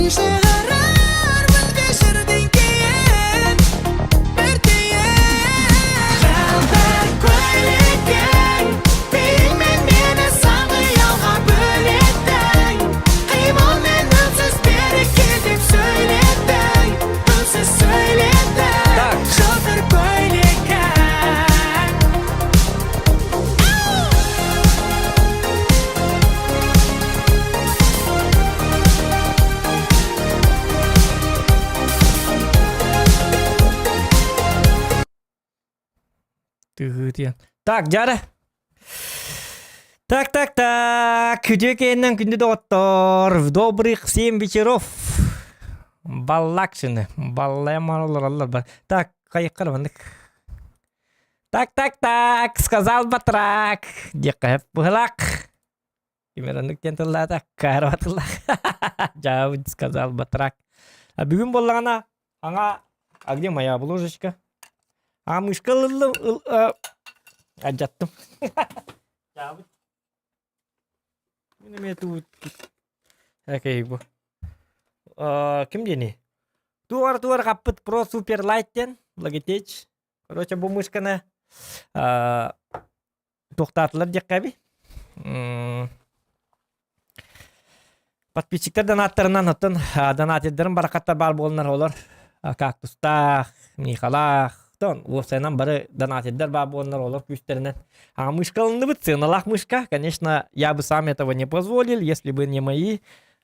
Шығарармын кешірден кейін бір тиын Жалдыр көйлекең Биіңмен мені сан қиялға бөлеттің Қимылмен үнсіз береке деп сөйлеттің Үнсіз сөйлеттің Так. Жылтыр көйлекең Тыгытыян. Так, дьара. Так, так, так. Күтүө кэннэн күндү доҕоттор. Добрых всем вечеров. Баллакшины. Баллайам олороллор бар. Так, хайыккар маннык. Так, так, так, сказал батрак. Диэххэ быһылаах. Кимераннык диэн тыллаата, каарба тыллаах. Дьаабыт сказал батрак. А бүгүн буоллаҕына аҥа а где моя обложечка? А мышка ылыллым ыл алдьаттым. Дьаабыт. Мин эмиэ туут Окей бу. Ким диэний? Туар-туар хаппыт Pro Super Light диэн Logitech. Короче, бу мышканы туохтаатылар диэххэ эбий. Подписчиктар донаттарынан оттон донатердарын баракаттар баар буоланнар олор кактустаах, Михалаах, тон уопсайынан бары донатердар баар буоланнар олор күүстэринэн. А мышка ылынныбыт, сыаналаах мышка. Конечно, я бы сам этого не позволил, если бы не мои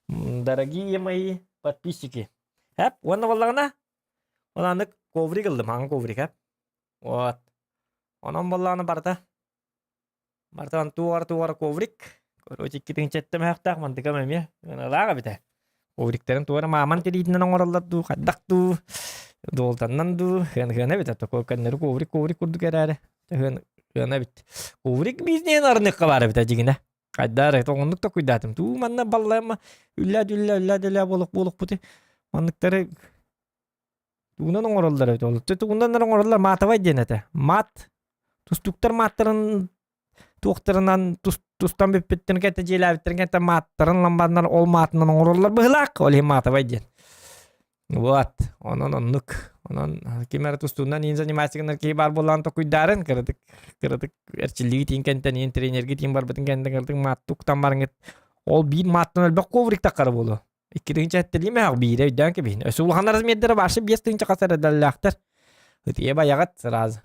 дорогие мои подписчики. Хэп, уонна буоллаҕына, Онаннык коврик ыллым, хаҥа коврик, хэп. Вот. Онон буоллаҕына барыта барытан туора-туора коврик. Короче, икки тыһыынча мөһөхтөөх мантыкам эмиэ ыаналаах эбитэ. Ковриктарын туора мааман тириитинэн оҥороллор дуу, хайдах дуу, дуолтаннан дуу, хыан-хыана эбитэ. Такой көннөрү коврик коврик курдук эрээри, хыан хыана эбит. Коврик бизнеһин арыныахха баар эбитэ дьигинэ. Хайдаар тоҕуннук токуйдаатым. Туу манна баллайма үллээ-дүллээ үллээ-дүллээ буолуох буолуохпутуй. Манныктары Тугунан оҥороллор эбит ол. Тугунан оҥороллор матовай диэн этэ. Мат тустуктар мааттарын туохтарынан тустан бүппүттэрин кэнтэ дьиэлээбиттэрин кэнтэ мааттарын ламбаннар ол маатынан оҥороллор быһылаах. Ол иһин матовай диэн. Вот. Онон оннук. Онон ким эрэ тустуунан иин заниматься гынар киһи баар буоллаҕын токуйдаарын кыратык кыратык эрчиллии тиин кэнтэн иин тренергэ тиин барбытын кэнтэн кыратык мааттуктан барыҥыт ол биир мааттан элбэх коврик таххара буолуо. 2 тыһыынча мөһөх биирэ өйдөөн кэбиһин. Өссө улахан размердара башы 5 тыһыынча хас эрэ Ытыйа баяҕат сразу.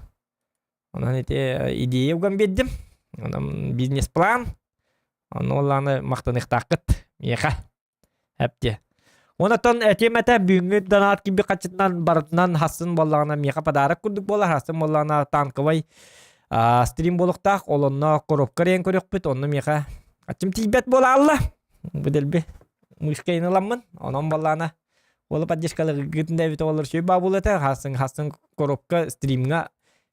Онон ити идея уган биэрдим. Онон бизнес-план. Онно оллааны махтаныахтааххыт миэхэ. Эптиэ. Онотон этиэм этэ бүгүҥҥү донат киирбит хаччытынан барытынан хассын буоллаҕына миэхэ подарок курдук буолар. Хассын буоллаҕына танковай стрим буолуохтаах. Ол онно коробка эрийэн көрүөхпүт. Онно миэхэ аччым тиийбэт буолаалла. Бу дэлби мышкайын ыламмын. Онон буоллаҕына уола поддержкалыгытын да эбит оҕолор үчүгэй баа буолуо этэ. Хассын хассын коробка стримҥа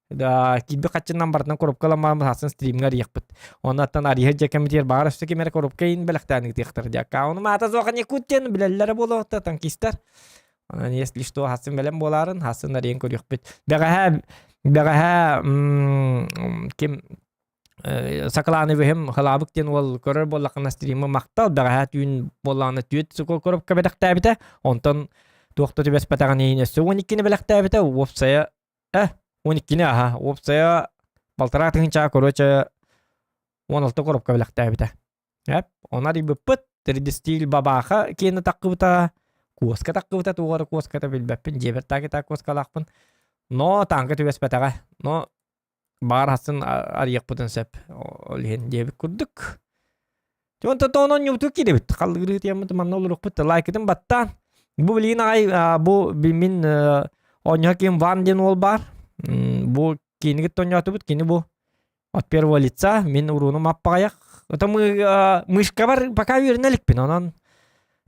да киирбит хаччынан барытынан коробка ыламмаан хассын стримҥа арыйахпыт. Оннуттан арыйа дьэ кэмитиэр баҕар өссө ким эрэ коробка иһин бэлэхтээн ыытыахтар дьэ. Аккаунум аата суох Якут диэн билэллэрэ буолуохта танкистар. Онон если что хассын бэлэм буолаарын хассын арыйан көрүөхпүт. Бэҕэһээ бэҕэһээ ким Сакалааны бэһим халаабык диэн уол көрөр буоллаххына стримы махтал бэҕэһээ түүн буоллаҕына түөрт коробка бэлэхтээбитэ онтон туох да түбэспэтэҕин иһин өссө 12-ни бэлэхтээбитэ уопсайа э 12-ни аха уопсайа балтараа тыһыынчаҕа короче 16 коробка бэлэхтээбитэ эп ону арыйбыппыт 3D бабааха киэнэ таххыбыта куоска таххыбыта туох эрэ куоската билбэппин дьиэбэр таак куоскалаахпын но тааҥка түбэспэтэҕэ но баар хассын арыйыахпытын сөп ол иһин диэбит курдук Онтон тоонон ньубутук киирэбит халлыгырыы тиэммит манна олоруохпут лайкытын баттаан бу билигин аҕай бу мин оонньоһо ким Ван диэн уол баар бу киинигит оонньоотубут кини бу от первого лица мин уруунум аппаҕайах это мы мышкабар пока үөрэнэ иликпин онон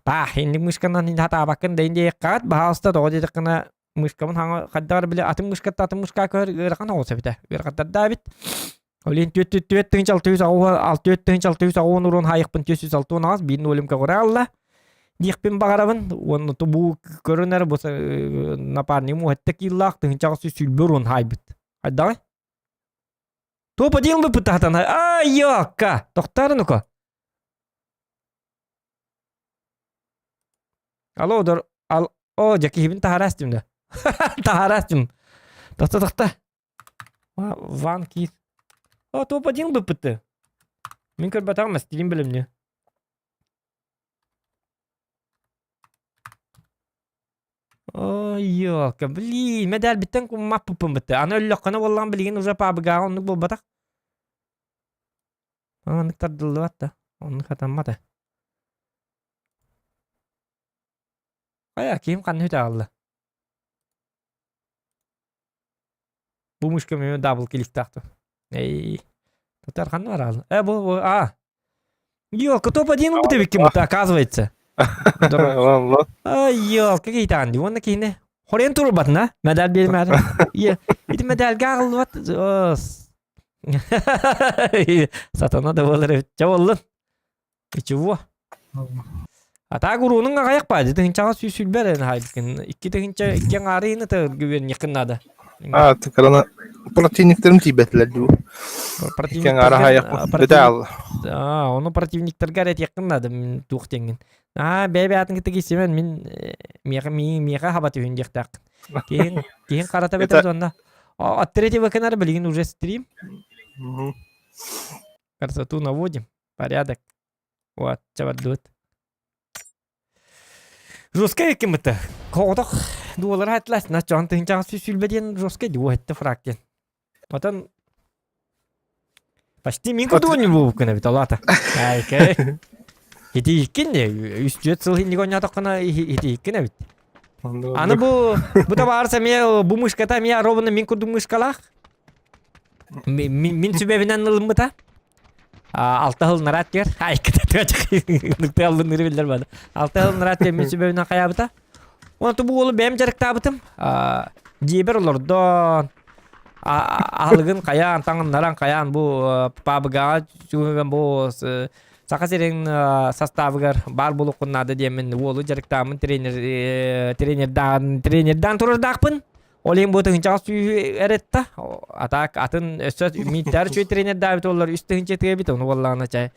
пах инник мышканан хатаабаккын да индиэххаат баһаалыста тоҕо диэтэххинэ мышкабын хаҥа хайдах эрэ били атын мышкатта атын мышка көһөр ыарахан оҕус эбитэ ыарахаттардаах эбит ол иһин түөрт түөрт тыһыынча алта жүз аҕыс алта түөрт тыһыынча алта жүз аҕыс уон хаайыахпын түөрт сүүс алта уон аҕыс биир ноль көҕүрэ алла диэхпин баҕарабын уонна бу көрөн эрэ бу напарнигым уһатта кииллаах тыһыынча аҕыс сүүс сүүрбэ уруон хаайбыт хайдаҕай туопа диэн быппыт айокка тохтоор ну-ка. Алло, дор, ал, о, дьэ киһибин таһара астым да. Таһара астым. Тахта, тахта. Ван Кит. О, топ-1 быппыты. Мин көрбөтөҕүм, стилин билимни. Ой, ёлка, блин, мэдээлбиттэн куммаппыппын бытты. Аны өллөххөнө буоллаҕым билигин уже паабыгааҕа оннук буолбатах. Оннук тардыллыбат да. Оннук хатаммат. Хайа, киһим ханна үтэ аҕалла? Бу мышка мөмө дабл кликтаахтын. Эй, татар ханна бараҕын? Э, бу, бу, а. Ёлка, топ-1 ылбыт эбиккин бу, оказывается. Ай, ёлка, кейтаан дии. Уонна киһини хорен турбатын, а? Медаль биэрмээри. Ити медальга аҕыллыбат. Сатана да буолар эбит. Чэ буоллун. Ничего. А так уруунуҥ аҕайах баа тыһынчаҕа сүүс сүүрбэ эрэ хаайбыккын. Икки тыһынча икки аҥаарыйыны тыгыгыанньыккын наада. А, тыкарана противниктерим тиийбэтилэр дуу. Икки аҥаара хаайахпын. Бүтэ аалла. Аа, ону противниктарга эрэ этиэххин наада мин туох диэҥҥин. Аа, бэйэ-бэйэтин кытта киирсимэн мин миэхэ миэхэ хаба түһүн диэхтээххин. Киһин киһин харата бэтэр уонна от третьего канара билигин уже стрим. Красоту наводим. Порядок. Вот, чабардыбыт. Жесткай киммыта. Коҕотох дуолара атлас на чон тыһынчаҕа сүүсүлбэ диэн жесткай дуо этте фрак диэн. Отон почти мин кудуон буолбуккун эбит олата. Айкай. Ити иккин үс түөрт сыл инник оонньоотоххуна ити иккин эбит. Аны бу бу табаарыс эмиэ бу мышката эмиэ ровно мин курдук мышкалаах. Мин сүбэбинэн ылыммыта. Алта сыл нараат диэр. Ыкты биллэр бады. Алта сыл нараат диэн мин сүбэбинэн хайаабыта. Онту бу уолу бэйэм дьарыктаабытым. Дьиэбэр олордон аһылыгын хайаан, таҥыннаран хайаан бу пабыгаҕа бу Саха сирин составыгар баар буолуоххун наада диэммин уолу дьарыктааммын тренер тренердаан тренердаан турардаахпын. Ол иһин бу тыһыынчаҕа сүүһү эретта. Атаак атын өссө мииттээр үчүгэй тренердээбит оллар үс тыһыынча тыабит ону буоллаҕына чай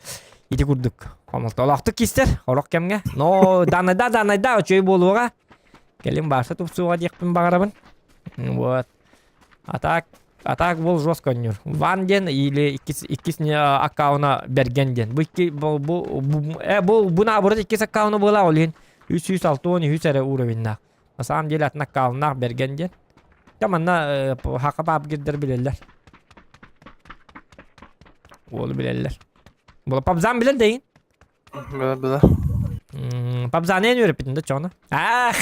ити курдук хомолтолоохтук кистэр орох кэмҥэ. Но данайда данайда үчүгэй буолуоҕа. Кэлин баарса тупсуоҕа диэхпин баҕарабын. Вот. Атаак атаак был жестко онньуур. Ван диэн или иккис иккис аккауна Берген диэн. Бу икки бу бу бу э бу бу наоборот иккис аккауна буолаа ол иһин 363 эрэ уровеннаах. На самом деле атын аккауннаах Берген диэн. Дьэ манна хака пабгирдэр билэллэр. Уолу билэллэр. Була пабзан билэр дейин. Билэ билэ. Пабзаны эн үөрэппитин да чоно. Ах!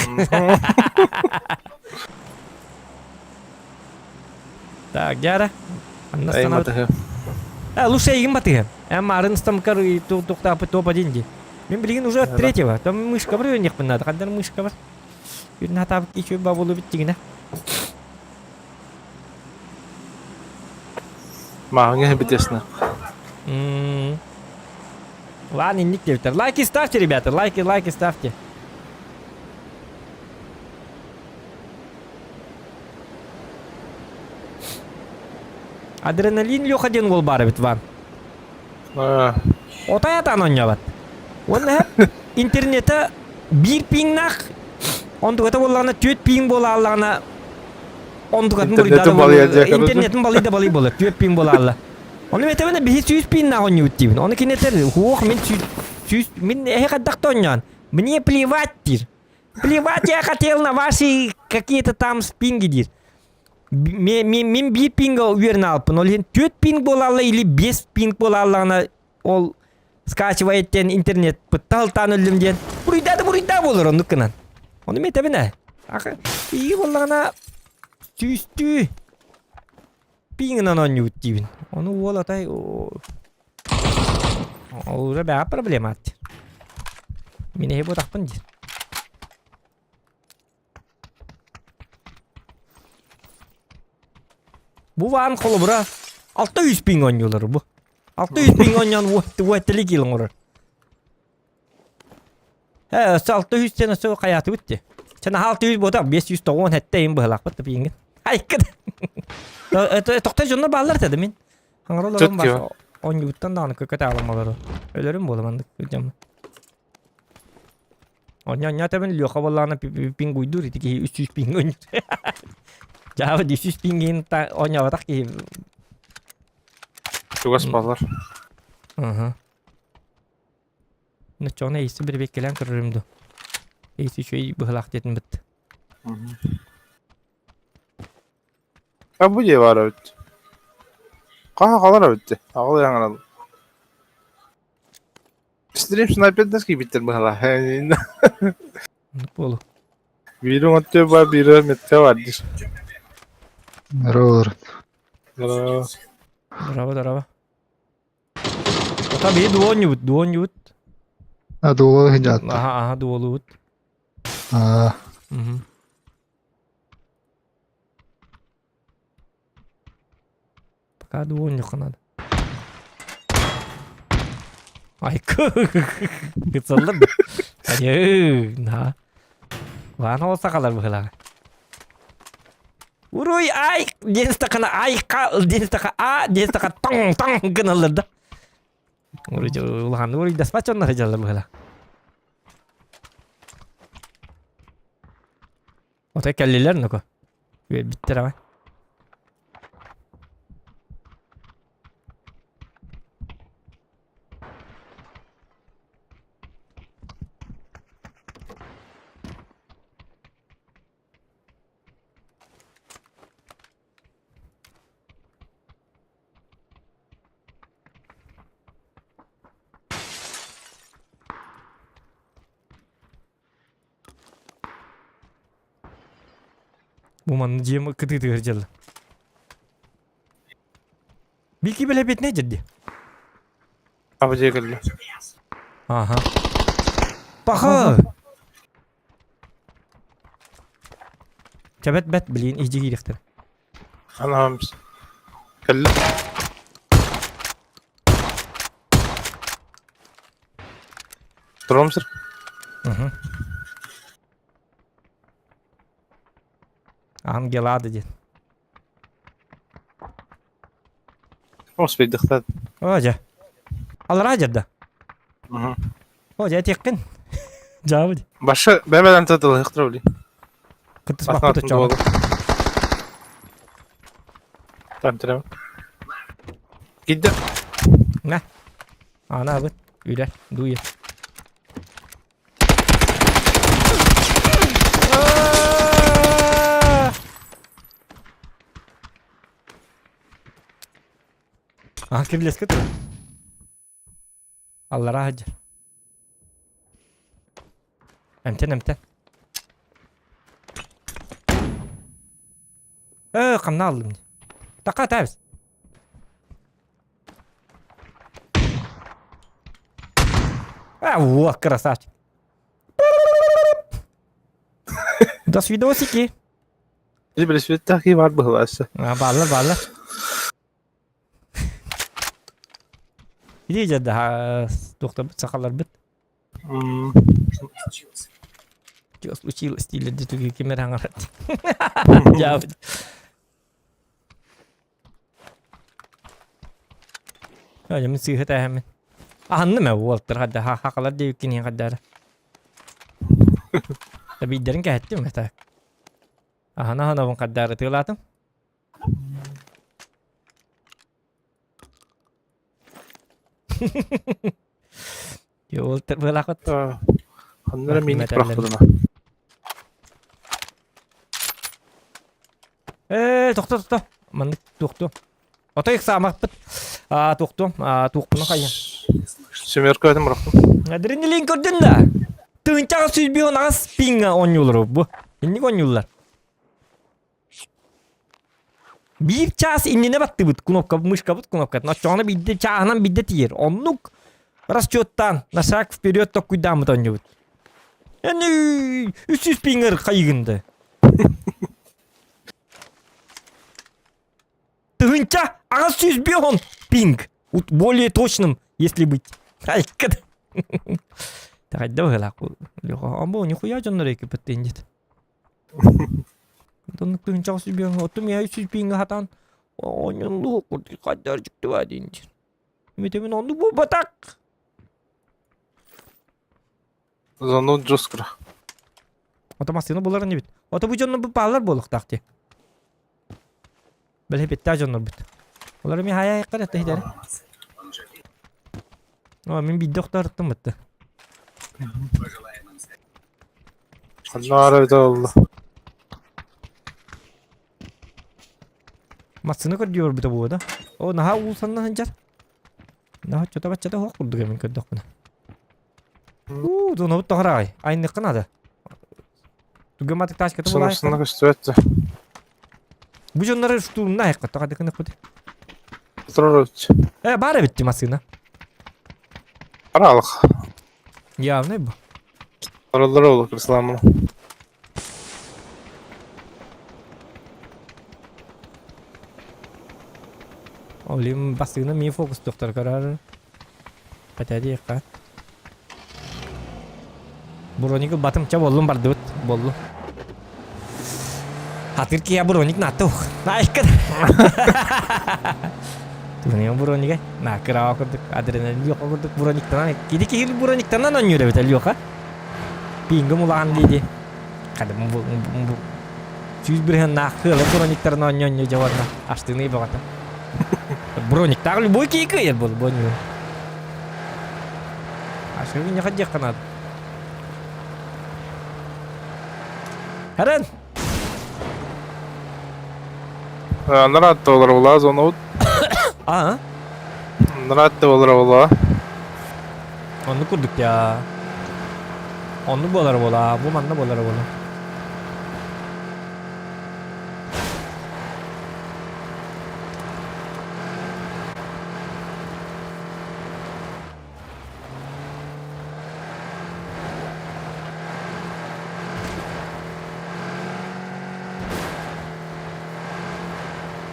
Так, дьара. Анна станабыт. Э, лучше эйигин батыһы. Эн марын стамкар туохтааппыт топ-1 дии. Мин билигин уже от третьего. Там мышка бар үөнньэхпин надо. Хандан мышка бар. Күн хатаабыт кичүү бабылы бүттигинэ. Мааҕыҥа битесна. Ладно, инник диэбиттэр. Лайки ставьте, ребята, лайки, лайки ставьте. Адреналин Леха диэн уол баар эбит Ван. Отой атаан оонньообот. Уонна интернета биир пиҥнаах, онтуката буоллаҕына түөрт пиҥ буолааллаҕына онтукатын буруйдаата интернетин балый да балый буолар, түөрт пиҥ буолаалла. Ону этэбин биһи сүүс пиҥнаах оонньуубут диибин. Ону кини этэр, хуох мин сүүс мин эһи хайдах да оонньоон. Мне плевать диир. Плевать я хотел на ваши какие-то там спинги диир. Мин биир пинга үөрэнэ аалпын. Ол иһин түөрт пинг буолаалла или биэс пинг буолааллаҕына ол скачивает диэн интернет быттаһылтаан өллүм диэн буруйдаа да буруйдаа буолар оннук гынан. Ону мен этэбин ээ. Ии буоллаҕына сүүстүү пингынан оонньуубут диибин. Ону уол атай ол уже бэҕэ проблема Мин эһи буотахпын диир. Бу баан холобура 600 пинг оонньуулар бу. 600 пинг оонньоон уоттали киил оҥорор. Э, өссө 600 диэн өссө хайаатыбыт дии. Чэ наһаа 600 буотах 597 иһин быһалаахпыт да пииҥҥин. Айкыт. Тохтой дьоннор бааллар этэ да мин. Хаҥара олорон бар. Оонньуубуттан даҕаны көкөтө аламалары. Өлөрүм буола маннык дьоммун. Онньо тэбин Леха буоллаҕына пингуйдуур ити киһи 300 пинг оонньуур. Дьаабы 300 пингин оонньооботох киһи. Чугас балар. Аха. Ноччоҕуна эйси бирибиэккэлээн көрөрүм дуу. Эйси үчүгэй быһылаах диэтин бытты. А бу дьиэ баар эбит. Хаһа халар эбит. Аҕал яҥарал. Стрим снайпердас киирбиттэр быһалаах. Буолу. Биири оҥоттуо баар, биири метка бар диир. Здорово. Здорово. Здорово, здорово. Ота биһи дуонньубут, дуонньубут. А дуолу сылдьаатта. Аха, аха, дуолубут. Аа. Мгм. Пока дуонньуха надо. Айка. Кытсаллар да. Айыы, на. Лаана ол сахалар быһылаҕа. Уруй ай диэн стакана ай ка диэн стака а диэн стака таң таң гыналлар да. Уруй улахан уруй даспат дьоннор сылдьаллар быһылаах. Отой кэллилэр нуку. Үөрбүттэр аҕай. Бу манна дьиэм кытыытыгар дьалла. Бики бэлэпиэтинэй дьэрди. Аба дьиэ кэллэ. Аха. Паха! Чэбэт бэт блин иһдьи киириэхтэрэ. Анаам кэллэ. Туруом сир. Мгм. Ангелада диэн. Успейдыхтат. О, дьэ. Аллараа дьэрдэ. Мгм. О, дьэ этиэххин. Дьаабы дии. Башы бэбэлэн тытылыхтыр били. Кыттыспаппыт оччоҕо. Там тирем. Кидде. На. Ана абыт. Үлэ. Дуйа. А, кирлеске тур. Аллараа сылдьар. Эмтэн, эмтэн. Ээ, ханна аллым дии. Така тәбис. А, вот, красавчик. До свидосики. Билбэспэтэх киһи баар быһылаасы. А, бааллар, бааллар. Иди дьэ туохтарбыт сахаларбыт. Что случилось дииллэр түгү ким эрэ аҥарат. Дьаабыт. Дьэ мин сыыһа тээһэммин. Аһынным ээ уолтар хадда хахалар диэбиккин иһин хаддаара. Табииддэрин кэһэттим это. Аһана аһанабын хаддаары тыалаатым. Уолтар быалаахыт. Ханна эрэ миинник бырахпытына. Ээ, тохто, тохто. Маннык туохтуом. Отой ыксаамаппыт. Аа, туохтуом. Аа, туохпуну хайа. Семерка этим бырахтым. Адреналин көрдүн да. Тыынчаҕа сүүрбүөн аҕыс пиҥҥа оонньуулар бу. Инник оонньууллар. Биир чаас иннинэ баттыбыт кнопка, мышкабыт кнопкатын. Оччоҕуна биирдэ чааһынан биирдэ тиийэр. Оннук расчеттаан на шаг вперед токкуйдааммыт оонньуубут. Эни 300 пингер хайыгынды. Тыһынча 805 пинг. Более точным, если быть. Айкад. Тахайда быһылаах. Амбо нихуя дьоннор экипеттен дит. Оннук тыһынчаҕа сүбүөҥ оттум я үс пиҥҥэ хатаан оонньонлуу курдук хайдар дьиктибаа диин Митэмин оннук буолбатах. Зону жестко. Ото массыына булар инибит. Ото бу дьоннор бу бааллар буолуохтаах дии. Бэлэпиттээх дьоннорбут. Олор эмиэ хайа айыккар это иһитэр. О, мин биирдэ охторуттум бытты. Ханна эбитэ буолла. Массыына көрдүү барбыта буолуо да. О, наһаа уулсанна сылдьар. Наһаа оччото-баччата суох курдук мин көрдөхпүнэ. Уу, дунабыт тоҕор Айныхха наада. Тугаматык тачката Сонусунна көстүбэт. Бу дьоннору штурмна айыкка тоҕо дыкыныппыт. Турар Э, баар эбит массыына. Аралык. Явный бу. Аралар ол Исламын. Олим бассыына ми фокус доктор карар. Хотя Броник батым ча боллум бардыбыт боллу. Хатыр кия броник нату. Найкын. Тугунуйан бронига. На кыраға курдук адреналин Леха курдук брониктанан. Киди киһи брониктанан онньуур эбит Леха. Пингым улахан диди. Кадым бу бу 100 наах кыала брониктарын онньонньу дьаварна. Аштыны бөҕөтө. Брониктаах любой киһи кыайар буолу бонньу. Ашыгы не диэххэ наада. Харан! Наратты олар була зонут. А? Наратты олар була. Онну курдук я. Онну буолар буола, бу манна буолар буола.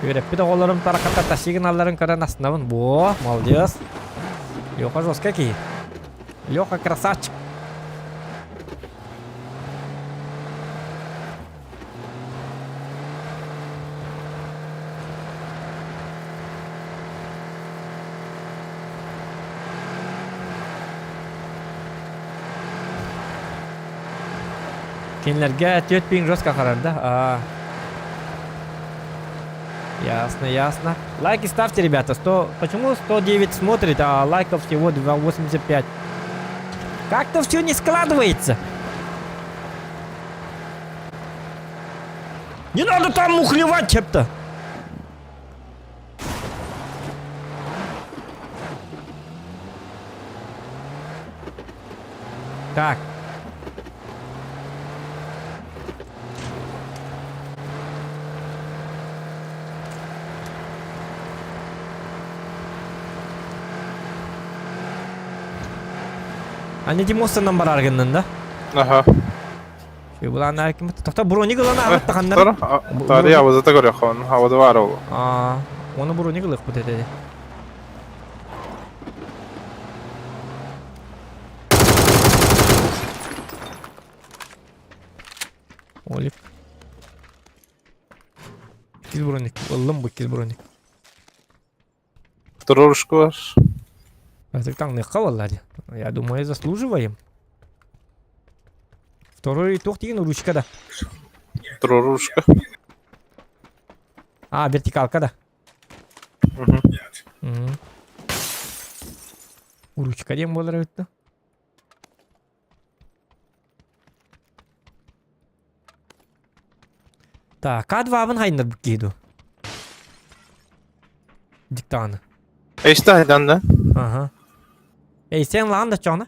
Үөрэппит оҕолорум тараката тащи гыналларын көрөн астынабын. Во, молодец. Леха жестко киһи. Леха красавчик. Кинилэргэ 4000 жестко харарда. А. Ясно, ясно. Лайки ставьте, ребята. 100... Почему 109 смотрит, а лайков всего 2,85? Как-то все не складывается. Не надо там мухлевать, чем-то. Так. Аны Димостанан барар гыннын да? Аха. Булан ким тохто броник ылан аҕыт ханнар. Тари авазата көрөхөн, аваза бар ол. Аа, оны броник ылык бу деди. Олик. Кил броник. Ыллым бу кил броник. Второрушка бар. Таҥныахха буолла дии. Я думаю, заслуживаем. Второй туох деген ручка да. Второрушка. А, вертикалка да. Мгм. Ручка диэн буолар эбит да. Так, К2-бын хайнарбыт киһи дуу? Диктаны. Эйста хайдан да? Ага. Эй, сен лаан да чоҕна?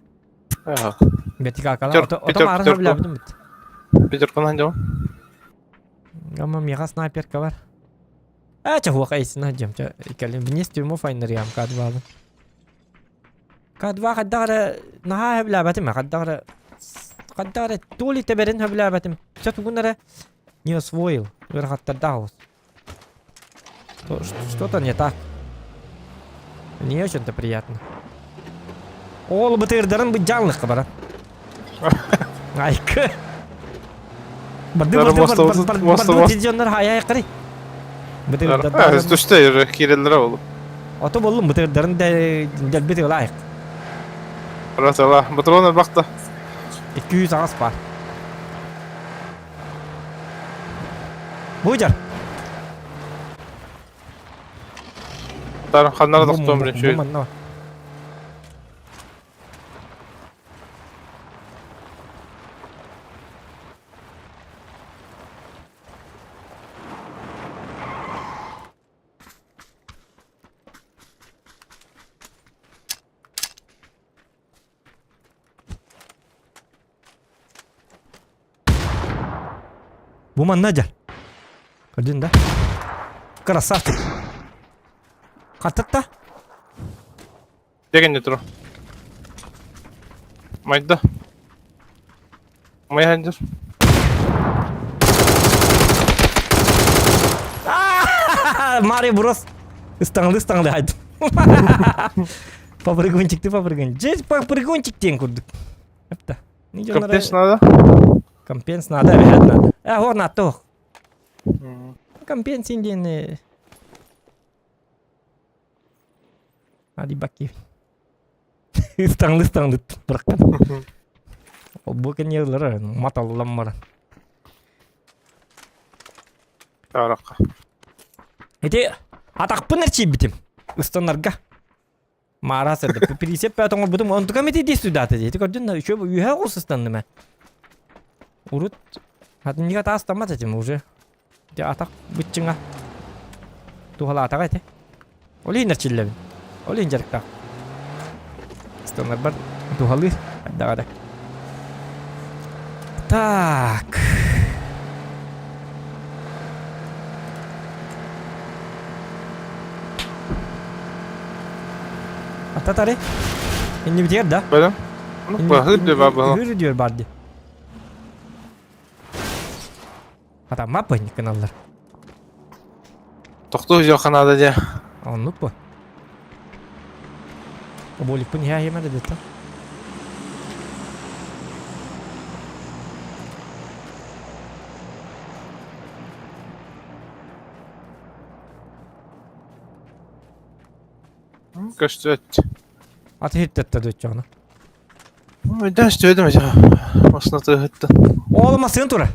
Ага. Вертикалкала. Пятер- Ото ото пятерка, маарын пятерка. сөбүлээбитим бит. Пятерканы хайдам. Гамма миэхэ снайперка бар. Ээ, чэ, эйсин хайдьам. Чэ, кэлин вниз тюрьму файнарыам К2-бын. К2 хайдах эрэ наһаа сөбүлээбэтим хайдах эрэ хайдах эрэ то ли тэбэрин сөбүлээбэтим. Чэ, тугун эрэ не освоил. Ыарахаттардаах оҕус. Что-то не так. Не очень-то приятно. Ол бытырдарын быдьааллыхха баран. Айкы. Барды барды барды барды дьоннор хайай кары. Бытырдарын. Түстэ киирэллэрэ ол. Ото боллум бытырдарын дэлбит ылайык. Расала, патрон бакта. 208 баар. Бу дьар. Тар ханнара тохтуом билин Бу үчүгэй. манна. Бу манна дьэ. Көрдүн да? Красавчик. Хаттатта? Дегенде тур. Майда. Майа Марио Брос ыстаҥалыы ыстаҥалыы хайдым. Попрыгунчик ты попрыгунчик. Дьэ попрыгунчик диэн курдук. Эпта. Компенс надо? Компенс надо, эбэһээт надо. Э, хор надо ох. Компенсин диэн Adi баки. Ыстаҥлы ыстаҥлы быраххан. Бу кэнниэллэр маталлан баран. Таракка. Ити атахпын эрчийбитим. Ыстанарга. Маара сырдык. Прицеп пәт оҥорбутум. Онтукам ити дии судаата дии. Ити көрдүн да үчүө үөһэ оҕус ыстанным ээ. Урут хатынньыга таастаммат этим уже. Дьэ атах быччыҥа туһалаатаҕа ити. Ол иһин эрчиллэбин. Ол иһин дьарыктаах. Стандарбар туһалыыр хайдаҕа да. Так. Ататары. Иннибитигэр да? Бэлэм. Ну, баһыр да баба. Үһүр диyor бар ди. Атамма пынник гыналлар. Тохтуу дьиэххэ наада дьэ. Оннук бу. Оболикпын иһэ иһимэ да дэтэ. Көстүөт. Аты хиттетте дөччөҕүнэ. Өйдөөн сөйдөм этэ. Масына тыаһыттан. Ол массыын тура.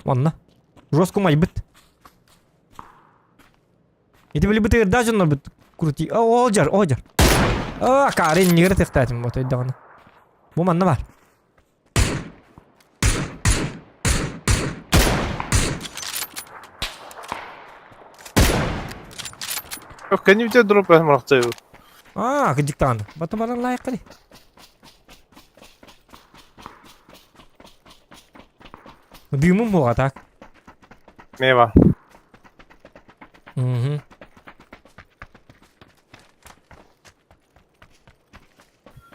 Онно. Жестко майбыт. Ити били бытыырдаах дьоннорбут крути. Ол дьар, ол дьар. Аа, акаары иннигэр тыхтаатым вот өйдөҕүнэ. Бу манна бар. Кэннибитэ дроп мырахтайбыт. Аа, кыдьыктаан. Бата баран лайық Дымым буолла так. Мева. Угу.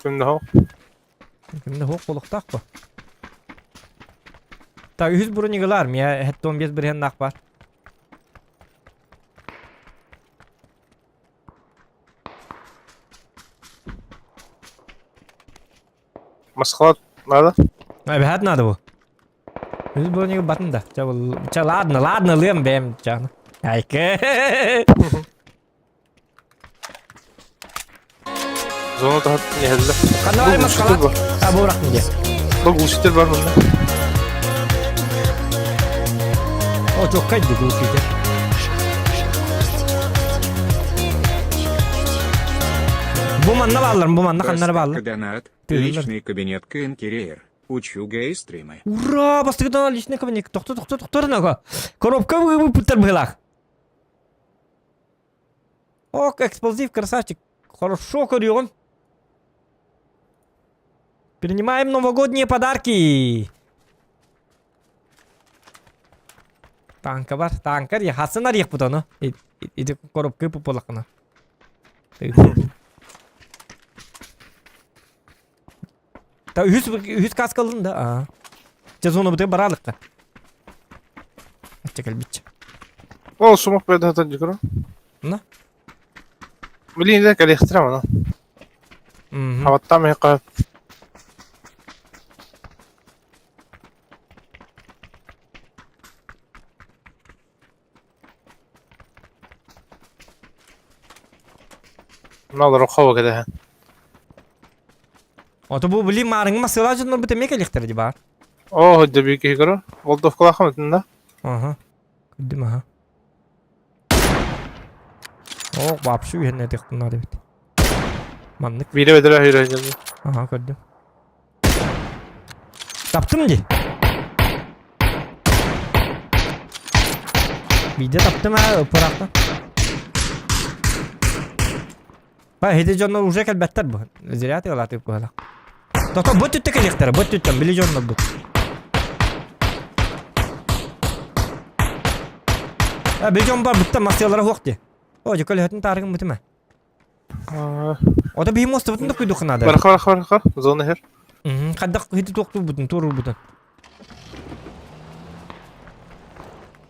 Кимде хоқ? Кимде хоқ болуқтақ по. Так, үһүс бронигылар, мия 15 бірген бар. Маскалат надо? Эбэһээт надо бу. Үс бронигы батын да. Ча, ча ладно, ладно, лыам бэм чаны. Айка. Зона тахат нехелле. Ханна бар маскалат? А бу бырахтым дии. Бу глушитель бар мында. О, чоккай ди глушитель. Бу манна бааллар, бу манна ханнары бааллар. Донат. Тыыллар. Личный кабинет Кенкерейр. Учу гей-стримы. Ура! Бастыгыдан личный кабинет. Тохто, тохто, тохто, нага. Коробка выпуттар быһылаах. Ок, эксплозив, красавчик. Хорошо көрүөҕүм. Принимаем новогодние подарки. Танка бар, танка хасан арыйахпыт ону. Ити коробка пупулахына. Та үһүс үһүс каска ылын да. Аа. Дьэ зона бутыгар бараалыкка. Ачча кэлбиччэ. Ол сумах бэдэ дьикро. На. Блин, да кэлиэхтэрэ мана. Хабаттаам иһэ Налар хава кэдэһэн. Ото бу били маарыҥы массыылаах дьоннорбут эмиэ кэлиэхтэрэ дии баар. Оо, дьэ киһи көрө. Волдовкалаахым итиннэ. Аха. Көрдүм аха. Оо, вообще үһэннэ этиэхпин эбит. Маннык. Биирэ бэдэрэ үһүрэ Аха, көрдүм. Таптым дии. Биирдэ таптым аа, ыппыраахтан. Ба, ити дьоннор уже кэлбэттэр бу. Зря ты ылаатык быһалах. Тото бу түттэ кэлиэхтэрэ, бу түттэн били дьоннорбут. А, били дьон бар бутта массыалара хуох дии. О, дьэ көлөһөтүн таарыгын бутума. Ото биһи муостабытын да куйдух надо. Барха барха барха зона хер. Хайдах хити туохтуурбутун туоруурбутун.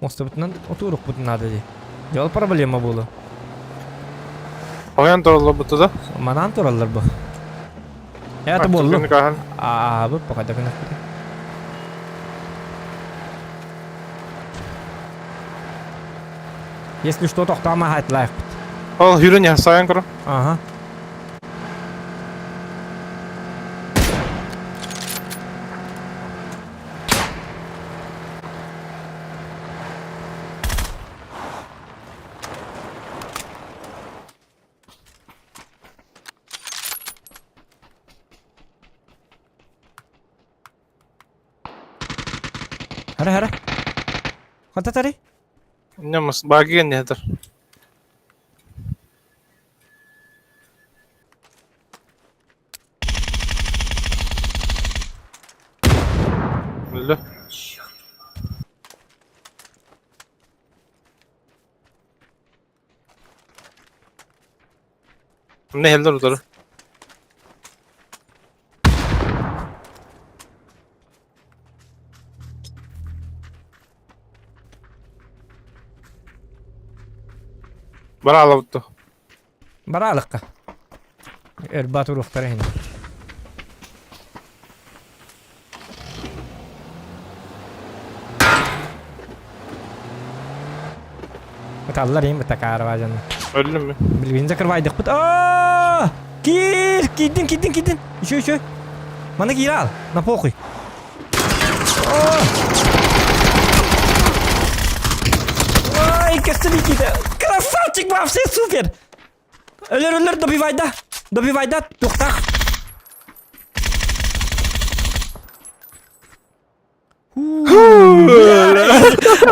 Муостабытынан отуурукпутун надо дии. Дьол проблема буолу. Оян тураллар буту да? Манаан тураллар бу. Это буоллу. Аа, бу пока да Если что, тохтома хайлаахпыт. Ол хүрүн ясайан көрө. Ага. Хара хара. Хантатары? Нямас баги нетер. Өллө. Ne helder утары. Бара алабытты. Бараалыкка. Эрбат уруохтара иһин. Ыталлар иһин бытакаарба дьон. Өллүм ми? Билигин закрывайдыкпыт. Аа! Киир! Киирдин, киирдин, киирдин. Еще, еще. Маны киир ал. На похуй. Ай, костылики-то. Красавчик вообще супер. Өлөр, өлөр, добивай да. Добивай да, тухтах.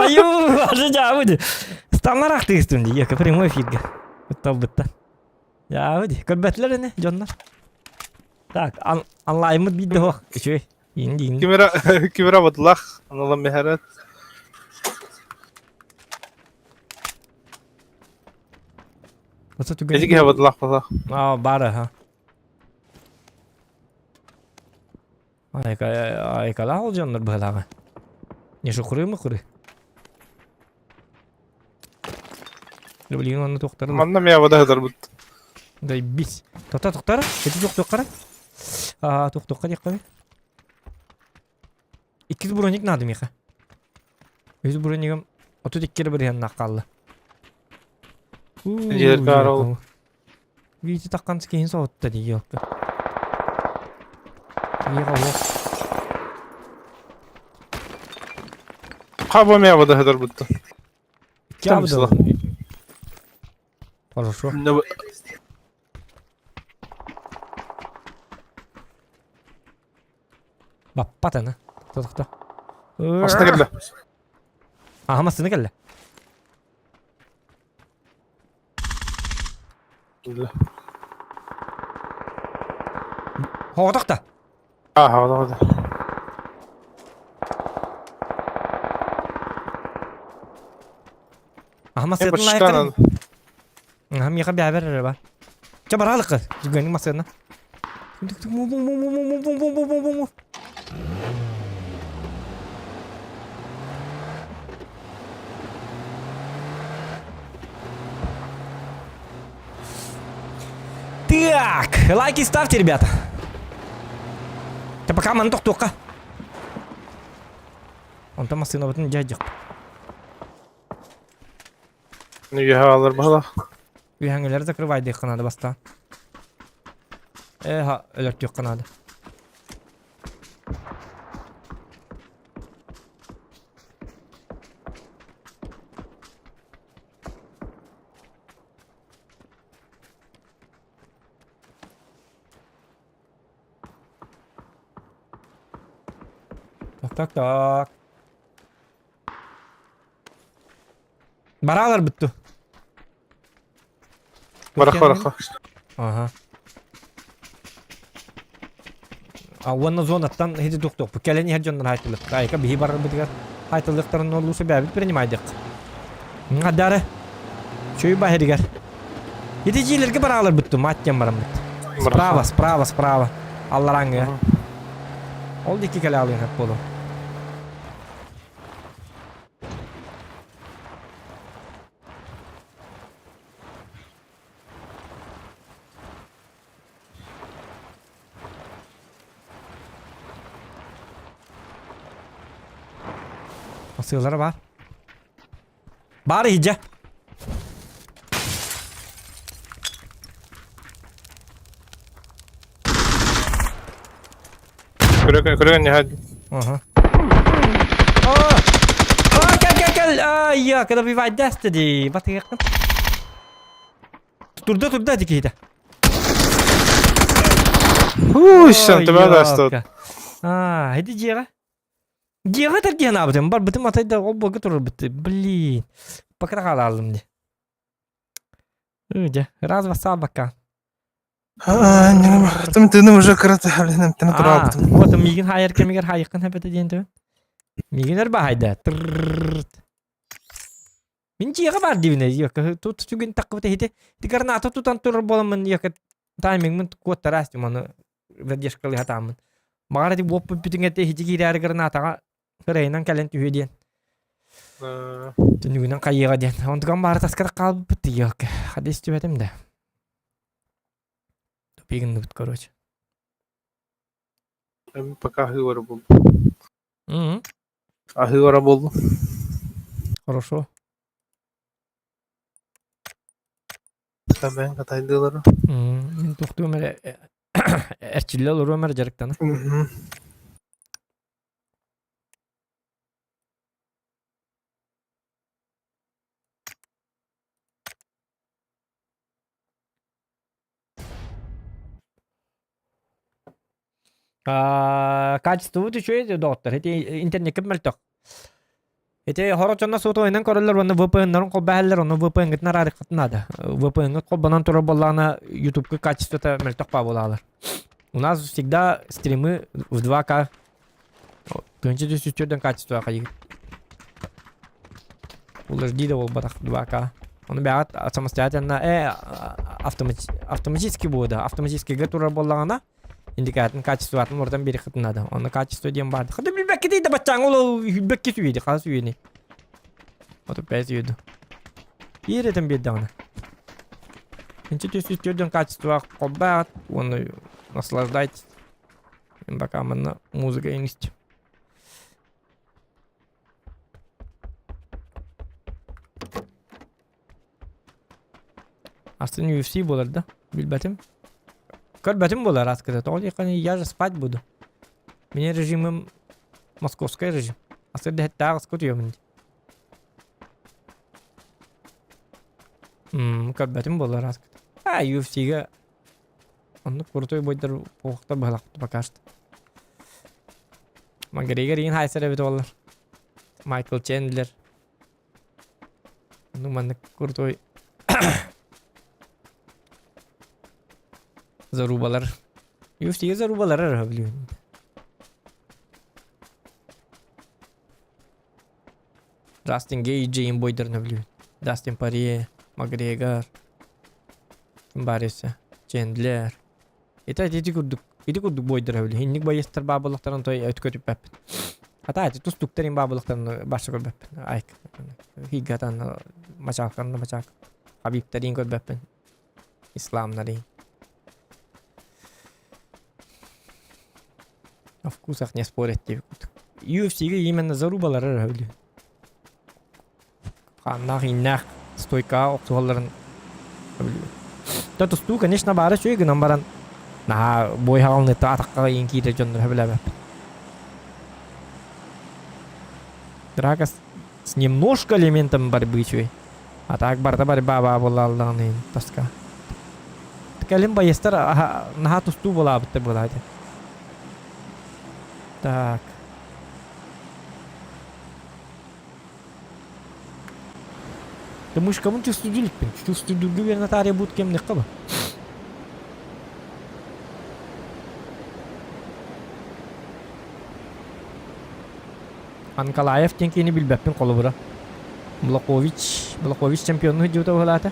Аю, аже жабыды. Станларах тыгыстым ди, яка прямой эфирге. Бытта Жабыды. Көрбәтлер эне, дьоннор. Так, онлайммыт биирдэ суох. Үчүгэй. Иин диин. Кимера кимера батлах, аналам мехерет. Осы түгел. Эти батлах батлах. А, бары, ха. Айка, айкала ол дьоннор быһылааҕа. Не шухуры мухуры. Блин, онно туохтарын. Манна мия вода хатарбыт. Да бис. Тота тухтара? Эти туох туохкара? А, туох туохка диэххэ. Иккис броник надо миха. Үс бронигым 32 бырыһыаннаах хаалла. Дьиэркаар ол. Видите, таккан киһин соһутта дии елка. Иэҕэ уох. Хаба мия вода хатарбытта. Кябдыл. Хорошо. Баппат ана. Тохто. Астына кэллэ. Аха массыына кэллэ. Хоҕотох да. Аха, оҕотох. Аха массыынатын лайкарын. Аха миэхэ бэбэр эрэ бар. Чэ бараалыкка. Жүгөнү массыына. Так, лайки ставьте, ребята. Та пока маны тохтуохха. Онтон массыынабытын дьэ Үөһэ алар баһылах. Үөһэҥҥилэри закрывайдыахха наада бастаан. Э, өлөртүөххэ наада. Так, так, так. Баралар бүттү. Барах барах. Ага. А уонна зонаттан хити туктуохпут. Кэлэн иһэр дьоннор хайтылык. Айка биһи барарбытыгар хайтылыктарын олуса бэбит принимайдык. Адары. Чүй баһырыгар. Ити дьиэлэргэ бараалар бүттү, мат диэн бараммыт. Справа, справа, справа. Аллараңҥа. Ол дикки кэлэ алыах буолуо. Сыалара бар. Бар иһдьэ. Көрө көрө не Ага. А! А, кел кел кел! Ай, я, когда убивать Destiny. Батыйыккын. Турда турда ити киһитэ. Хуй, тебя даст. А, иди дьиэҕэ. Дьиэҕэ тардиһан аабытым, барбытым атайда ол буолга турарбыт. Блин, пока хаалаалым дии. Дьэ, раз бассаабакка. Тым тыным уже кырата, блин, тыны тураабытым. Вот миигин хаайар кэмигэр хаайыккын хэпэтэ диэн түһэн. Миигин өр баһайда. Мин дьиэҕэ баар диибин ээ, тут түгэн таххыбыт иһити. Ити граната тутан турар буоламмын яка таймингмын куоттараас дим аны задержкалыы сатааммын. Баҕар ити буоппут бүтүҥ этэ иһити киирээри гранатаҕа кырайынан кэлэн түһүө диэн. Түннүгүнэн хайыаҕа диэн. Онтукам баары таскара хаалбыппыт тиийиэхкэ. Хады истибэтим да. Тупик гынныбыт короче. Пока аһыы буоллум. Аһыы бара буоллум. Хорошо. Бэйэҥ хатайдыылары. Мин тохтуом эрэ эрчиллэ олоруом эрэ дьарыктана. Качествобут үчүгэй доҕоттор. Ити интернеккэ мөлтөх. Ити хорочонно сотовайынан көрөллөр уонна VPN-нарын холбоһаллар, онно VPN-гытын араарыаххытын наада. VPN-гыт холбонон турар буоллаҕына YouTube-ка качествота мөлтөх баа буолаалар. У нас всегда стримы в 2К 1304 качество хайыгыт. Full HD да буолбатах 2К. Ону бэҕэт самостоятельно автоматически буода. Автоматическийга турар буоллаҕына индикатын качествотын урутан биэриэххитин наада. Онно качество диэн баар. Хата билбэккитий да баччааҥ ол билбэкки сүйэди хас үйэни. Оту бэс үйэди. Иэрэтэн биэрдэҕинэ. Инчи түс качество холбаат уонна наслаждайтесь. Пока манна музыка иҥист. Астын UFC буолар да? Билбэтим. Көрбөтүм буолар аскыта. Тоҕо диэххэ я же спать буду. Меня режимым московский режим. Астыр дэһэттээх аска утуйабын. Көрбөтүм буолар аскыта. А, UFC-га Оннук крутой бойдар уохтар быһалахпыт пока что. Макгрегор иин хайсар эбит буоллар. Майкл Чендлер. Ну маннык крутой зарубалар. UFC зарубалар эрэ билиэн. Дастин Гейджи иин бойдарын өбүлүүн. Дастин Порье, Макгрегор. Ким баар өссө? Чендлер. Ити ити курдук ити курдук бойдор өбүлүү. Инник байыстар баа буоллахтарын той өткөтүппэппин. Хата ити тустуктар ин баа буоллахтарын барса көрбөппүн. Айк. Хиггатан мачааккан да мачаак. Хабибтарин көрбөппүн. Исламнарын. О вкусах не спорят диэбит курдук. UFC-гэ именно зарубалара эрэ өлүү. Хааннаах ииннээх стойкаҕа охсуһалларын өлүү. Да тустуу, конечно, баара үчүгэй гынан баран наһаа бой хаҕалыныта атахха иин киирэр дьоннор сөбүлээбэппин. Драка с немножко элементом борьбы үчүгэй. А так барыта борьба баа буоллаҕына иһин тоска. Кэлин байыастар наһаа тустуу буолаабыттар буолаа дии. Так. Мышкабын түстүдүлүкпүн. Түстүдүргү үөрэнэ таарыйа буут кэмнэххэ ба. Анкалаев диэн киһини билбэппин холобура. Блакович, Блакович чемпионну сылдьыбыта быһалаата.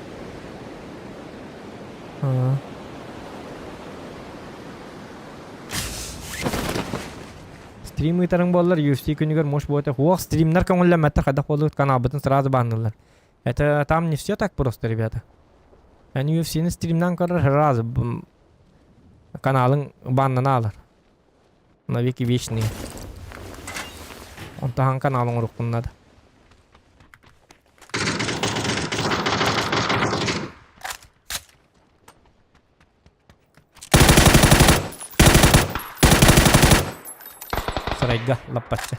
Стрим ыытарыҥ буоллар UFC күнүгэр муш буота Уох, стримнар көҥүллэммэттэр хайдах буоллубут каналбытын сразу бааннылар. Это там не все так просто, ребята. Эн UFC-ни стримнан көрөр сразу каналың баннана алар. На веки вечные. Онтон каналың уруккун надо. Сарайга лаппачча.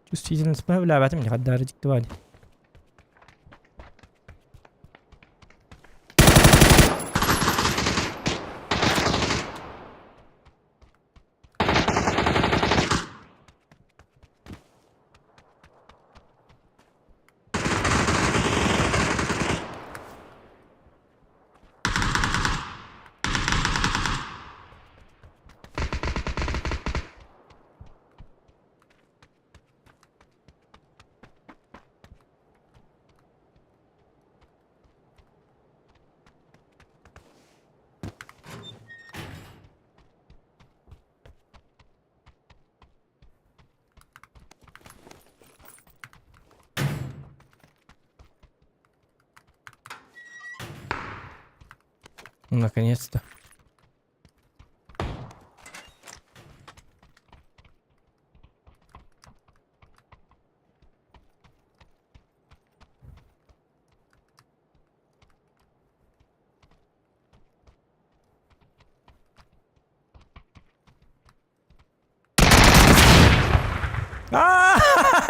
Чувствительность билээбэтим хаддаары дьикти баadi. Наконец-то.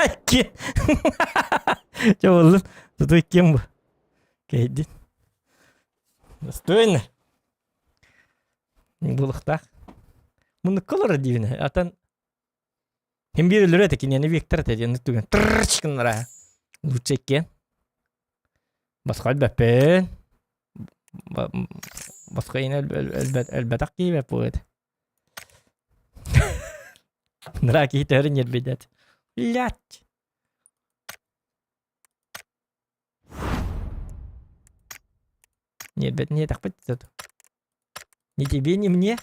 Икки. Чэ буоллун. Туту иккиэн бу. Кэйдин. Достойно. Булуктаах. Муннукка олорор диибин. Атын Хим биир өлөрө этэ киниэни Виктор этэ диэн түгэн тырч гыннара. Лучше иккиэн. Басқа өлбөппүн. Басқа ин өлбөтөх киһи будет. Нра киһи төһөрүн ньирбидет. Блять. Ньирбет не тахпыт тут. Ни тебе, ни мне.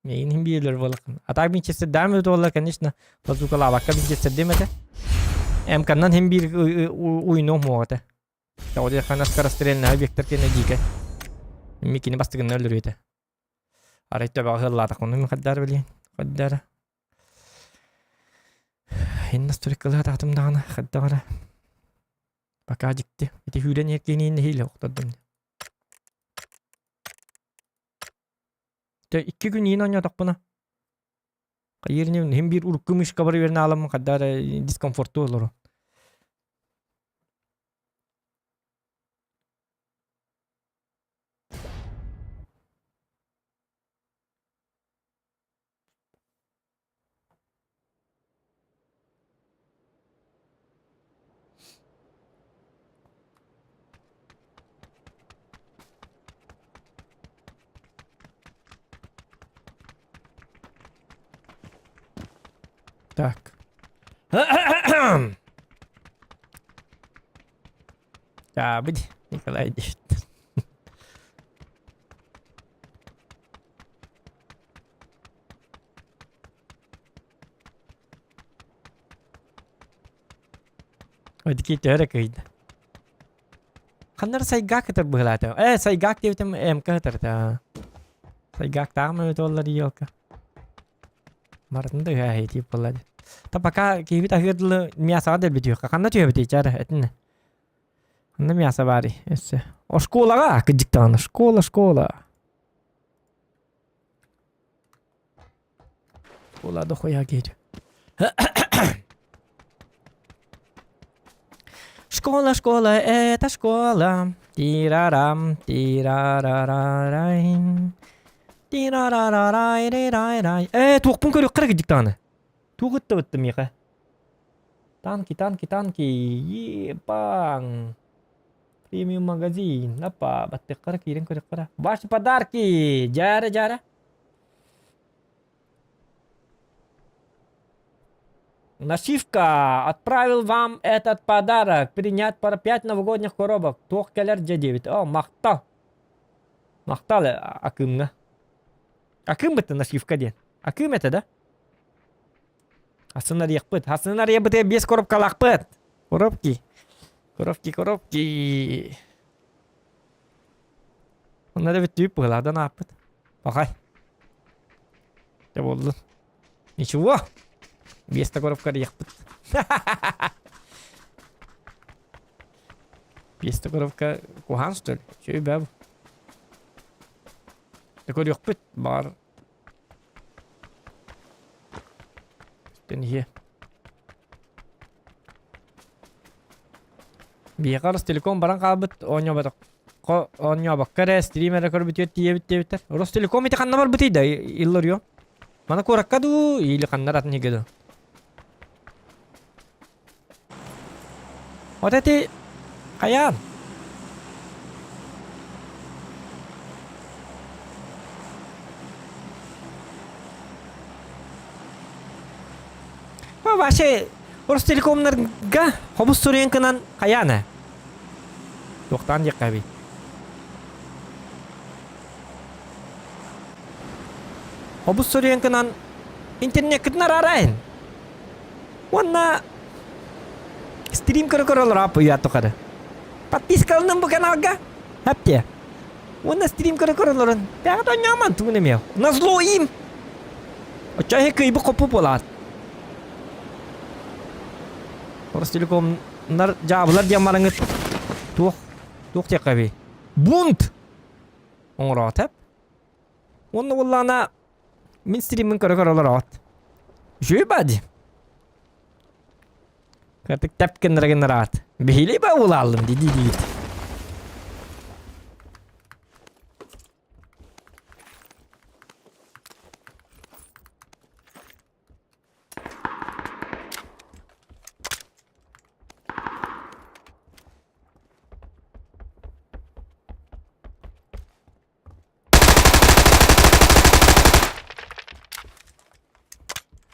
Мейин биэлэр буоллаххын. А так винчестердаам эбит буоллар, конечно, базукалаабакка винчестердиэм этэ. МК-нан хим биир уйнуом суох этэ. Тоҕо диэххэ скорострельнай объектар кэннэ диикэ. Микини бастыгынна өлөрүө этэ. Арай төбөҕө ыаллаатахпына мин хайдаар билиэн. Хайдаар. Инна стройкалыы атаатым даҕаны хайдах эрэ. Пока дьикти. Ити сүүрэн иһэр киһини нэһиилэ охтордум. Дьэ икки күн иин оонньоотохпуна хайыыр инибин иһин биир урукку мышкабар үөрэнэ ааламмын хайдах эрэ дискомфортуу олору. Так. Таабыт Николай диэбит. Одики төһө эрэ кыйда. Ханна эрэ сайгаак ытар быһыылаата. Ээ, сайгаак диэбитим МК ытарта. Сайгаактааҕым эбит буоллар елка. Барытын да үһэ тиип буолла дии. Та пока киһибит аһыыр дылы мясоҕа дэлби түһүөххэ. Ханна түһэбитий чара этинэ. Ханна мясо баарый өссө. Оскуолаҕа кырдьык даҕаны. Школа, школа. Школа дохуя киһи. Школа, школа, это школа. Тирарам, тирарарарай. Тирарарарай-рай-рай. Ээ, туохпун көрүөххэ эрэ кырдьык даҕаны. Туох ыттыбыттым миэхэ? Танки, танки, танки. Ебаң. Премиум магазин. Апа, баттыахха эрэ киирэн көрүөххэ эрэ. Ваши подарки! Дьаарэ, дьаарэ. Нашивка! Отправил вам этот подарок. Принять пара 5 новогодних коробок. Туох кэлэр дьэ диэбит. О, махтал. Махтал Акымҥа. Акым бытты нашивка диэн. Акым это, да? Хасын арыйахпыт. Хасын арыйабытыгар биэс коробкалаахпыт. Коробки. Коробки, коробки. Онно да бүттүүп быһылаадан ааппыт. Пахай. Дьэ буоллун. Ничего. Биэстэ коробка арыйахпыт. Биэстэ коробка куһаан что ли? Үчүгэй бээ бу. Дьэ көрүөхпүт. Баҕар Үстэн иһиэ. Биһиэхэ Ростелеком баран хаалбыт оонньооботоххо оонньообокко эрэ стрим эрэ көрбүтүгэр тиийэбит диэбиттэр. Ростелеком ити ханна барбытый да Илларион? Мана куоракка дуу или ханна атын иһигэ дуу? Вот эти хайаан? Вообще Ростелекомнарга хобус суруйан хайаан ээ? Туохтаан диэххэ эбий. Хобус суруйан интернеккитин араарайын. Уонна стрим көрө-көрө олороо уйа тухары. Подпискаланным бу каналга. Хапте. Уонна стрим көрө-көрө олорон. Бэҕэ оонньоомон тугун эмиэ. Назло им. Оччо иһи кыйбы хоппу буолаат. Ростелекомнар дьаабылар диэн бараҥыт туох туох диэххэ эбий? Бунт оҥороот Уонна буоллаҕына мин стриммин көрө-көрө олороҕут. Үчүгэй баа дии. Кырдык тэп гыннара гыннараат. Биһили ба улааллым дии дии диир.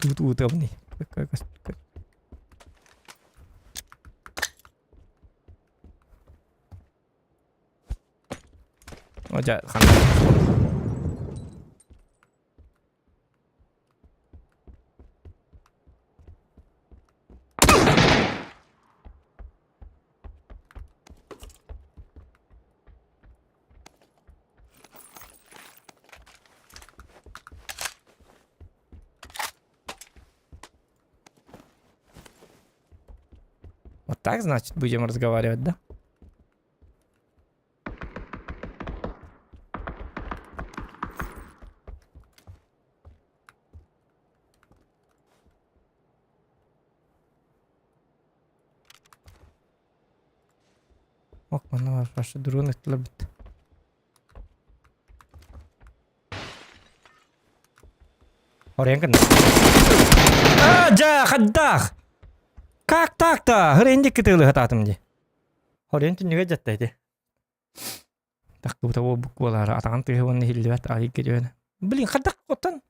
Туут-уутабыный. О, дьэ, Вот так, значит, будем разговаривать, да? Ок, манна ваши дрон ыттылар бүттэ. Оройон гынна. А, дьа, хаддаах! Как так-то? Хырын дикки тыылы хатаатым дии. Оройон түннүгэ дьатта ити. Тахтыбыта буолбут буолаары атаҕын тыаһа уонна иһиллибэт аайы кирибэн. Блин, хаддах оттон.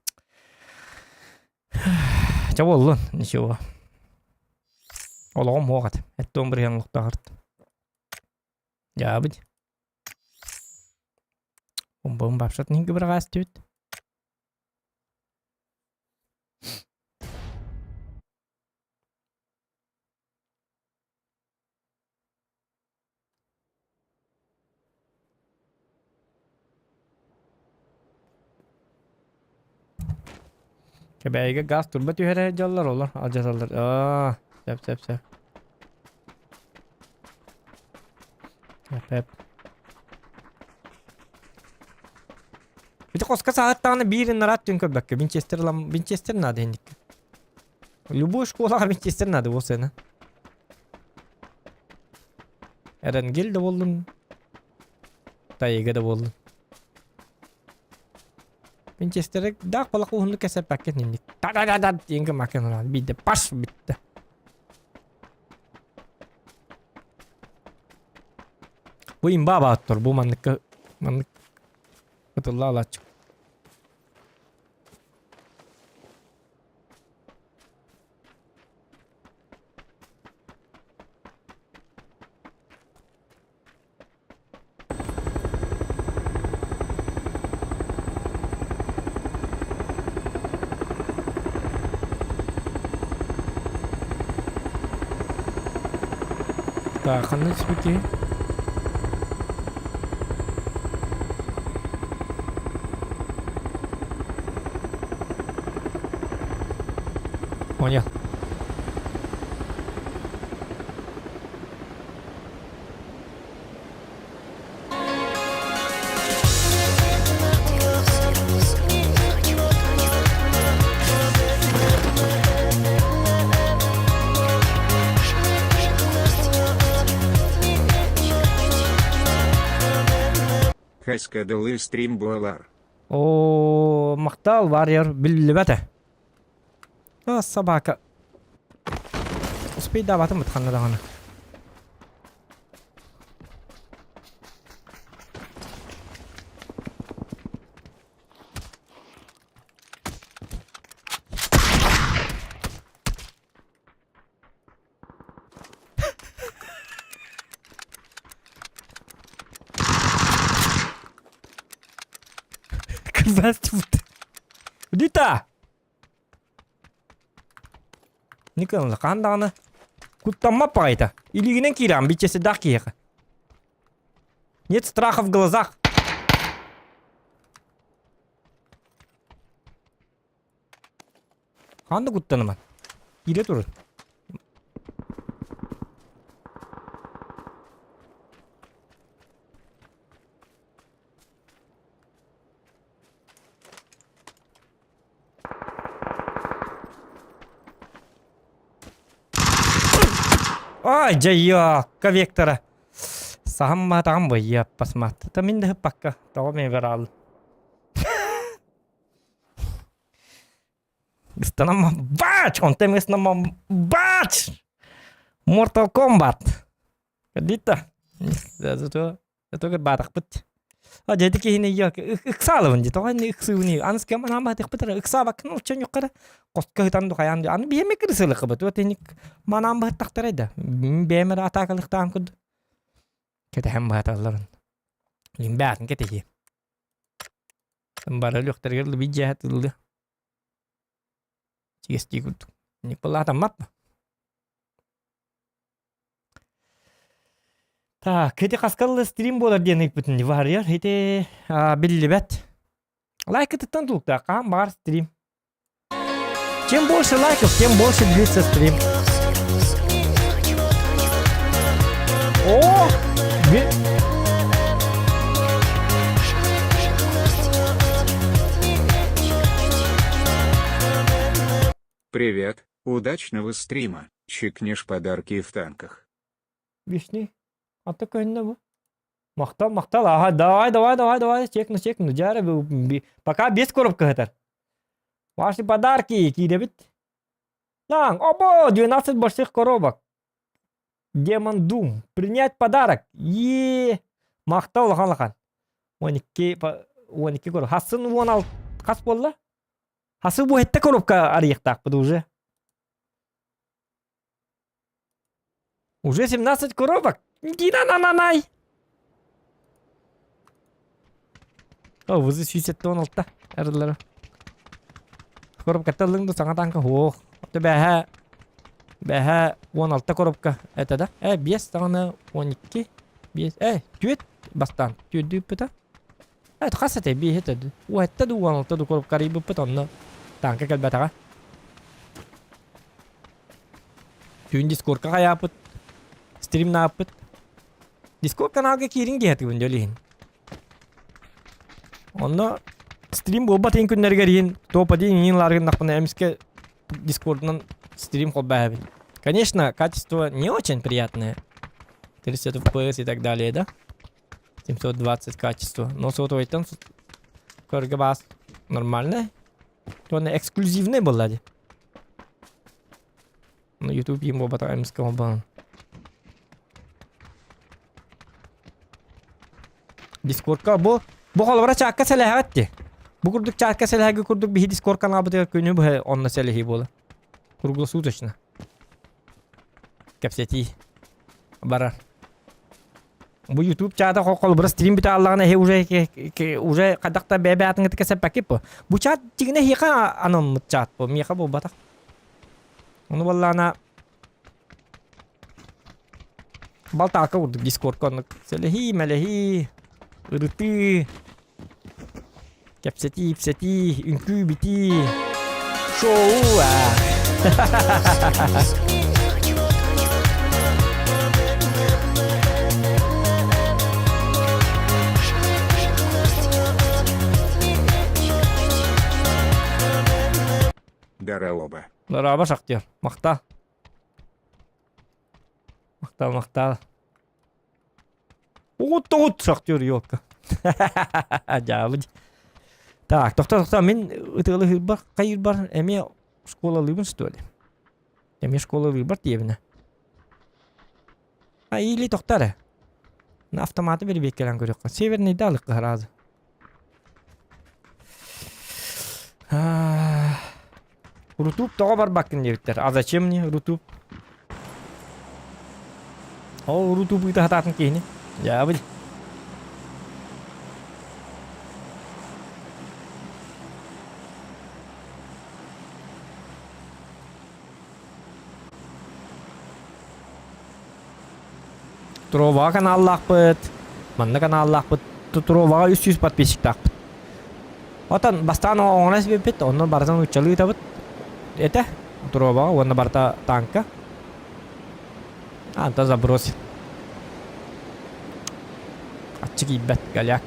Чэ буоллун, ничего. Олоҕум суох этэ. Эттуом бырыһыан олохтоохорт. Дьаабыт. Умбум бапшат нинги бырҕаас түбүт. Кэбээйигэ газ турба түһэрэ сылдьаллар олор алдьаталлар. Аа, сөп сөп сөп. Сөп. Ити хоско саһыттаҕына биир нараат түн көрбөккө. Винчестер Винчестер надо инникке. Любой школаҕа Винчестер надо ол сыана. Эренгел да буоллун. Тайыга да буоллун. Винчестеры даах балах уһуннук кэсэппэккин инник. Та-да-да-да диэн гымакын ылан биирдэ паш бүттэ. Бу имба бааттор бу манныкка маннык ытылла алааччы. Так, ханна түспүт Понял. Хаска стрим буолар. О, махтал Warrior биллибэтэ. А, собака. Успейдаабатым быт ханна даҕаны. Кырбастыбыт. Дита! Николай, хаан даҕаны куттаммат баҕайыта. Илиигинэн киирэҕин биччэсидээх киһиэхэ. Нет страха в глазах. Хаан да куттаныман. Киирэ турун. Ай, дьайыакка вектора. Саһамматаҕым быйыаппас маатта. Мин да ыппакка. Тоҕо мин бараалым. Ыстанам бач! Онтон ыстанам бач! Mortal Kombat. Дита. Зато Зато баатахпыт. А дьэти киһини ыксаалыбын дии тоҕо инни ыксыыбыный аныс кэм анаан баатыхпыт эрэ ыксаабаккын оччон юккара хоско ыытан духайаан аны биһиэми кырысылыкыбыт вот инник манаан баһыттахтарай да бэйэм эрэ атаакалыхтаан курдук кэтэһэн бааталларын лимбэатын кэтэһиэ бары өлүөхтэригэр лыбый дьээһэ тыллы чигэстии курдук Николаатаммат Так, ити хаскалла стрим буолар диэн ыйыппытын варьер ити биллибэт. Лайкытыттан тулуктаах хаһан баҕар стрим. Чем больше лайков, тем больше длится стрим. О! Привет, удачного стрима. Чекнешь подарки в танках. Вишни. А такой не Махтал, махтал. Ага, давай, давай, давай, давай. Чекну, чекну. Дьэ, пока без коробка этэр. Ваши подарки, киирэбит. Лаң, обо, 12 больших коробок. Демон Дум. Принять подарок. Е, махтал улахан улахан. 12, 12 коробка. Хасын 16 хас буолла? Хасы бу этте коробка арыйыктаахпыт уже. Уже 17 коробок. Гина-на-на-най! О, вызы 176 арыллара. Коробкаттан ылыҥ да саҥа танка суох. Бэһэ бэһэ 16 коробка это да? Э, 5 даҕаны 12 5 э, 4 бастаан түөрдүү ыппыта. Э, хас этэй биэһи этэ Уһэтте дуу 16 дуу коробка арыйбыппыт онно танка кэлбэтэҕэ. Түүн дискордка хайааппыт, стримнааппыт. Дискорд каналга киирин диэхэтигин дьол иһин. Онно стрим буолбат иһин күннэригэр иһин топ-1 иһин лааргыннахпына эмискэ дискордунан стрим холбоһабын. Конечно, качество не очень приятное. 30 FPS и так далее, да? 720 качество. Но сотовайтан көргө баас нормальный. Туонна эксклюзивный буолла дии. Ну, YouTube им буолбатах эмискэ холбонон. Дискордка бу бу холобура чаакка сэлэһэҕит дии. Бу курдук чаакка сэлэһэги курдук биһи Дискорд каналбытыгар күнү быһа онно сэлэһии буола. Круглосуточно. Кэпсэтии барар. Бу YouTube чаата холобура стрим бүтэ аллаҕына эһи уже уже хайдах да бэйэ-бэйэтин кэсэппэккит бу. Бу чат дьиҥинэ эһиэхэ анаммыт чат бу. Миэхэ буолбатах. Ону буоллаҕына балтаака курдук дискордка оннук сэлэһии, мэлэһии, ырытыы, кэпсэтии, ипсэтии, үҥкүү-битии, шоу аа. Дороба. Дороба, шахтер. Махта. Махтал, махтал. Угут-тугут шахтер елка. Дьаабы. Так, тохто, тохто, мин ытыалыһыырбар, хайыырбар эмиэ школалыыбын что ли? Эмиэ школалыырбар диэбинэ. А или тохто эрэ. На автоматы бэрибиэккэлээн көрүөххэ. Северный да алыкка сразу. Рутуб тоҕо барбаккын диэбиттэр. А зачем мне Рутуб? Ол Рутуб ыыта сатаатын киһини. Дьаабыл. Туроваҕа каналлаахпыт, манна каналлаахпыт, Туроваҕа 300 подписчиктаахпыт. Отон бастаан оҥоро сибиппит, онно барытын нууччалыы ыытабыт этэ Туроваҕа уонна барыта танка. Антон забросил. Аччык иийбэт, голяк.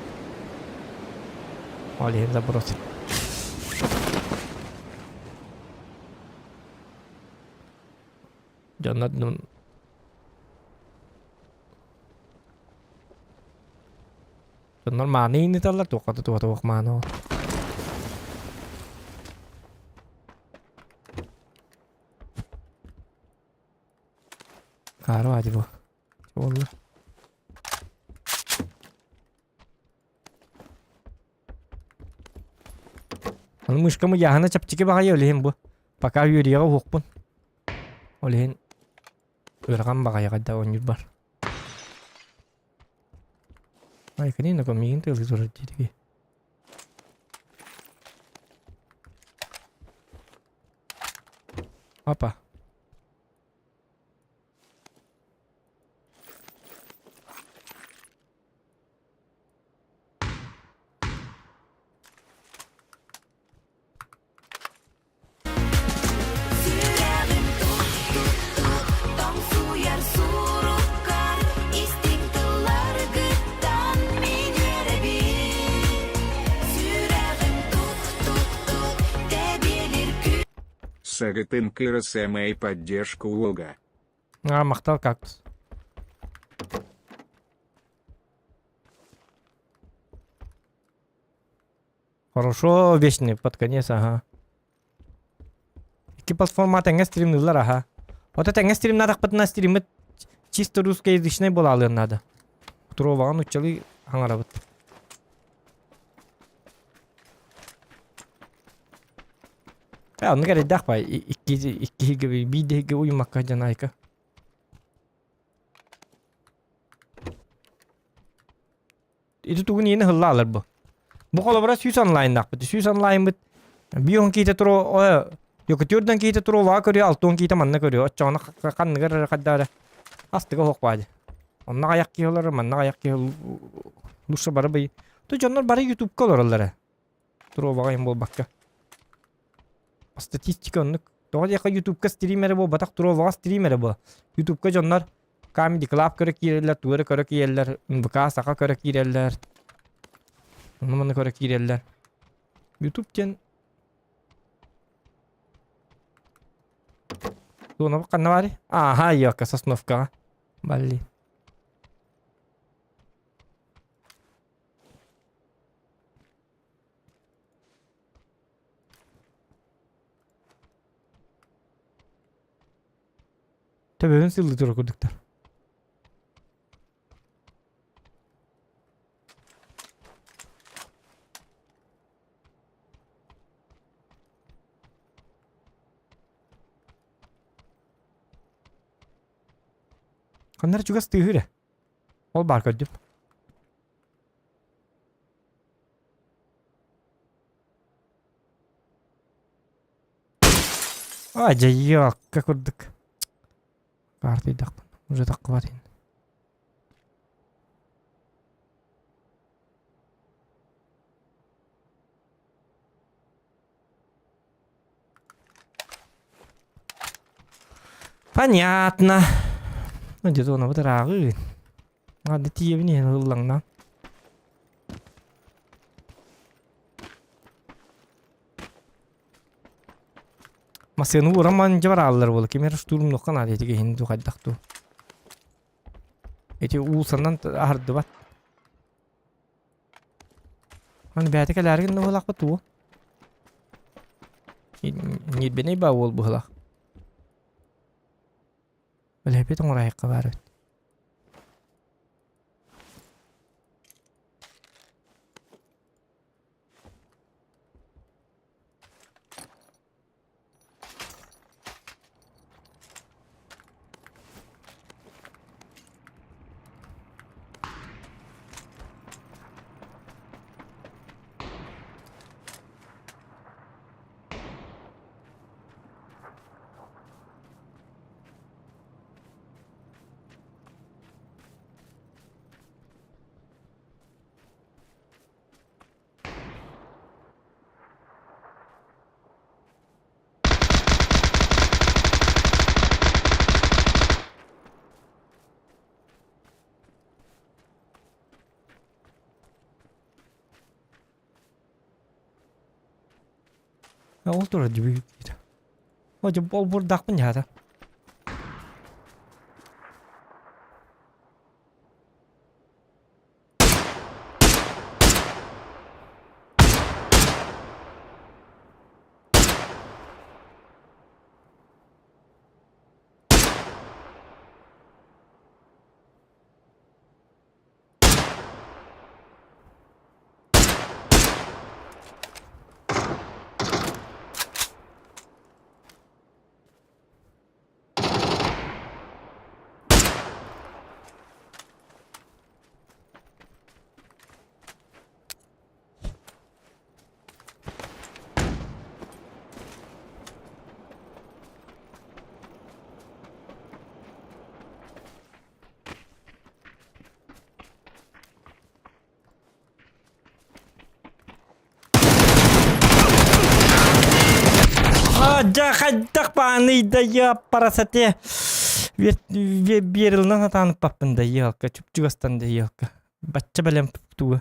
Ол иһин забросил. Дьоннор Дьоннор мааны ииниталлар, туохха да туох туох мааны ол. Хаары баadi бу. Буолла. Аны мышкам ыйааһына чэпчэки баҕайы ол иһин бу. Пока үөрүйэҕэ уһуохпун. Ол иһин ыарахан баҕайы хайда оонньуурбар. Ай, конечно, миигин тыалыы турар диэтиги. Опа. Сүрэҕим тук-тук-тук тоҥсуйар суруккар истиҥ тылларгыттан мин үөрэбин. Сүрэҕим тук-тук-тук тэбиэлир Сагытын КРСМ поддержка Уолга. А, махтал кактус. Хорошо, вечный под конец, ага. Икки платформа тэҥҥэ стримныыллар, аха. Ото тэҥҥэ стримнаатахпытына стриммит чисто русскоязычный буолаалыан наада. Туруобаҕа нууччалыы хаҥарабыт. Э, оннук эрэйдээх бай икки икки биир уйумакка дьанайка. Ити тугун иини һыллаалар бу. Бу холобура сүүс онлайннаахпыт. Сүүс онлайнбыт биир он киитэ туруо Якутюрдан киитэ туруолаҕа көрүө, алтуон киитэ манна көрүө. Оччоҕуна ханныгар эрэ хайдах эрэ астыга оһох баадьы. Онно аяк киһи олорор, манна аяк киһи лучше бары бый. То дьоннор бары ютубка олороллор ээ. Туруобаҕа иһин буолбакка. Статистика оннук. Тоҕо диэххэ ютубка стрим эрэ буолбатах, туруобаҕа стрим эрэ буо. Ютубка дьоннор Comedy Club көрө киирэллэр, тугу эрэ көрө киирэллэр, НВК Саха көрө киирэллэр. Ону маны көрө киирэллэр. Ютуб диэн Туонабыт ханна баарый? Ааха, ёка, Сосновкаҕа. Балли. Төбөбүн сыллыы турар курдуктар. Ханна эрэ чугас тыаһыыр ээ. Ол баар көрдүм. А, дьайыакка курдук. Каартыйдахпын. Уже таххыбат ин. Понятно. Ну, где-то он ырааҕы. Надо тиийэбин иһэн ыллаҥнаан. Массыыны ууран маан дьэ барааллар буола. Ким эрэ штурмнуохха наада ити киһини дуу хайдах дуу. Ити уулсанан аһардыбат. Аны бэйэтэ кэлээри гынна быһыылаахпыт тугу? Ньирбинэй баа уол быһыылаах. Өлөппүт оҥорайыкка баар эбит. Ол турар дьүбү. О, дьэ, ол бурдахпын дьаата. Дьэ хайдах бааный да парасате биэрилнан сатаан ыппаппын да елка чуп-чугастан да елка бачча бэлэм тугу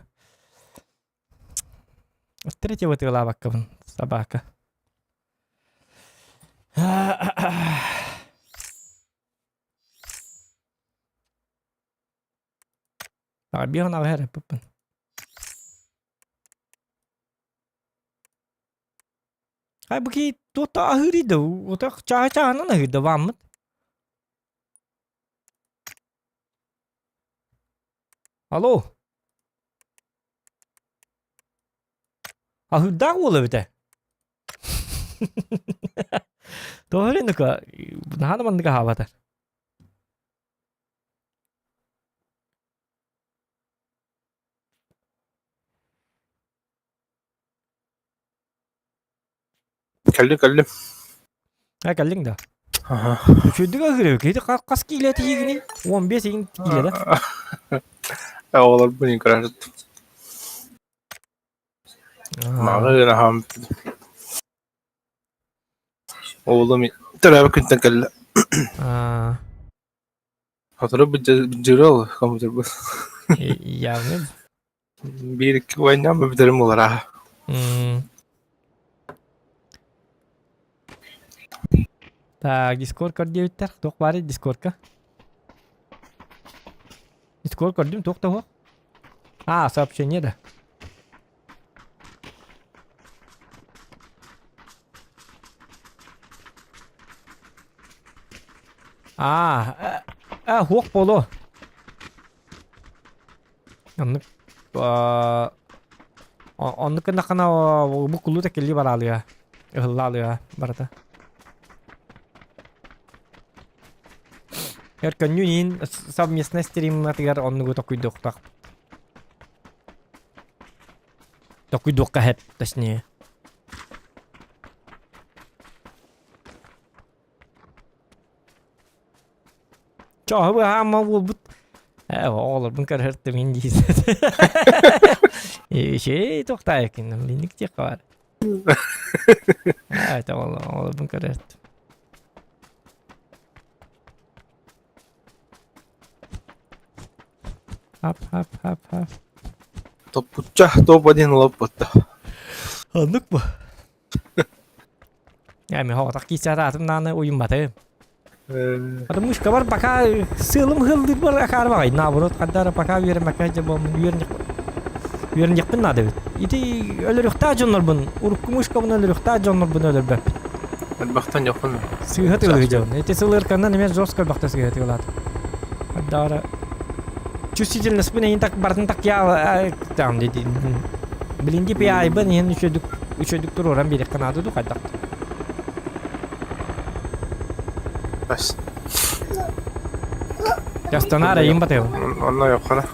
третьего тыалаабаккабын собака Биһон аҕыһа эрэ ыппыппын. Ай бу киһи туохта аһыырый да утах чааһы чааһынан аһыыр да бааммыт. Алло. Аһыырдаах уол эбитэ. Тоҕо эрэ наһаа да маннык аһаабатар. Кэллим, кэллим. А, кэллиҥ да? Аха. Үчүгэйдик аһыыр эбит. Хас киилэ тиийгиний? 15 игин киилэ да? Оҕолорбун көрөр. Маҕы аһаам. Оҕолом төрөөбүт күнтэн кэллэ. Аа. Сотору быдьырыал компьютербыт. Явно. Биир икки войнам бүтэрим булара. Так, Дискорд көрдүбүттэр. Туох баарый Дискордка? Дискорд көрдүм, туох да суох. А, сообщение да. Аа, а, хуох буолуо. Оннук оннук гыннаххына бу кулуу тэкилли бараалыа, ыһыллаалыа барыта. Өркөннүүн иин совместно стримматыгар оннугу токуйдуохтаах. Токуйдуохха хэп, точнее. Чоһу быһаама буолбут. Ээ, оҕолорбун көрөртүм ин дии. Ишей тохтаайыккин, линик диэххэ баар. Ээ, оҕолорбун көрөртүм. Хап, хап, хап, хап. Топпучча топ один лоппутта. Оннук бу. Я мен хоҕотох киисаатаатым нааны уйумматым. Потому что бар пока сыалым хылдыр бар акаар багай наоборот хаддара пока үөрэммэккэ дьэ буолмун үөрэнньэхпин наада эбит. Ити өлөрүхтээх дьоннорбун урукку мышкабын өлөрүхтээх дьоннорбун өлөрбөппүн. Элбэхтэн дьоххун. Сыыһа тылы дьон. Ити сылырканнан эмиэ жестко элбэхтэ сыыһа тылаат. Хаддара чувствительностьпын эйин так бартын так я там диди. Блин DPI-бын иһин үчөдүк үчөдүк туруоран биэриэххэ наада ду хайдах. Бас. Жастанаар эйин батыгын. Онно йоххана.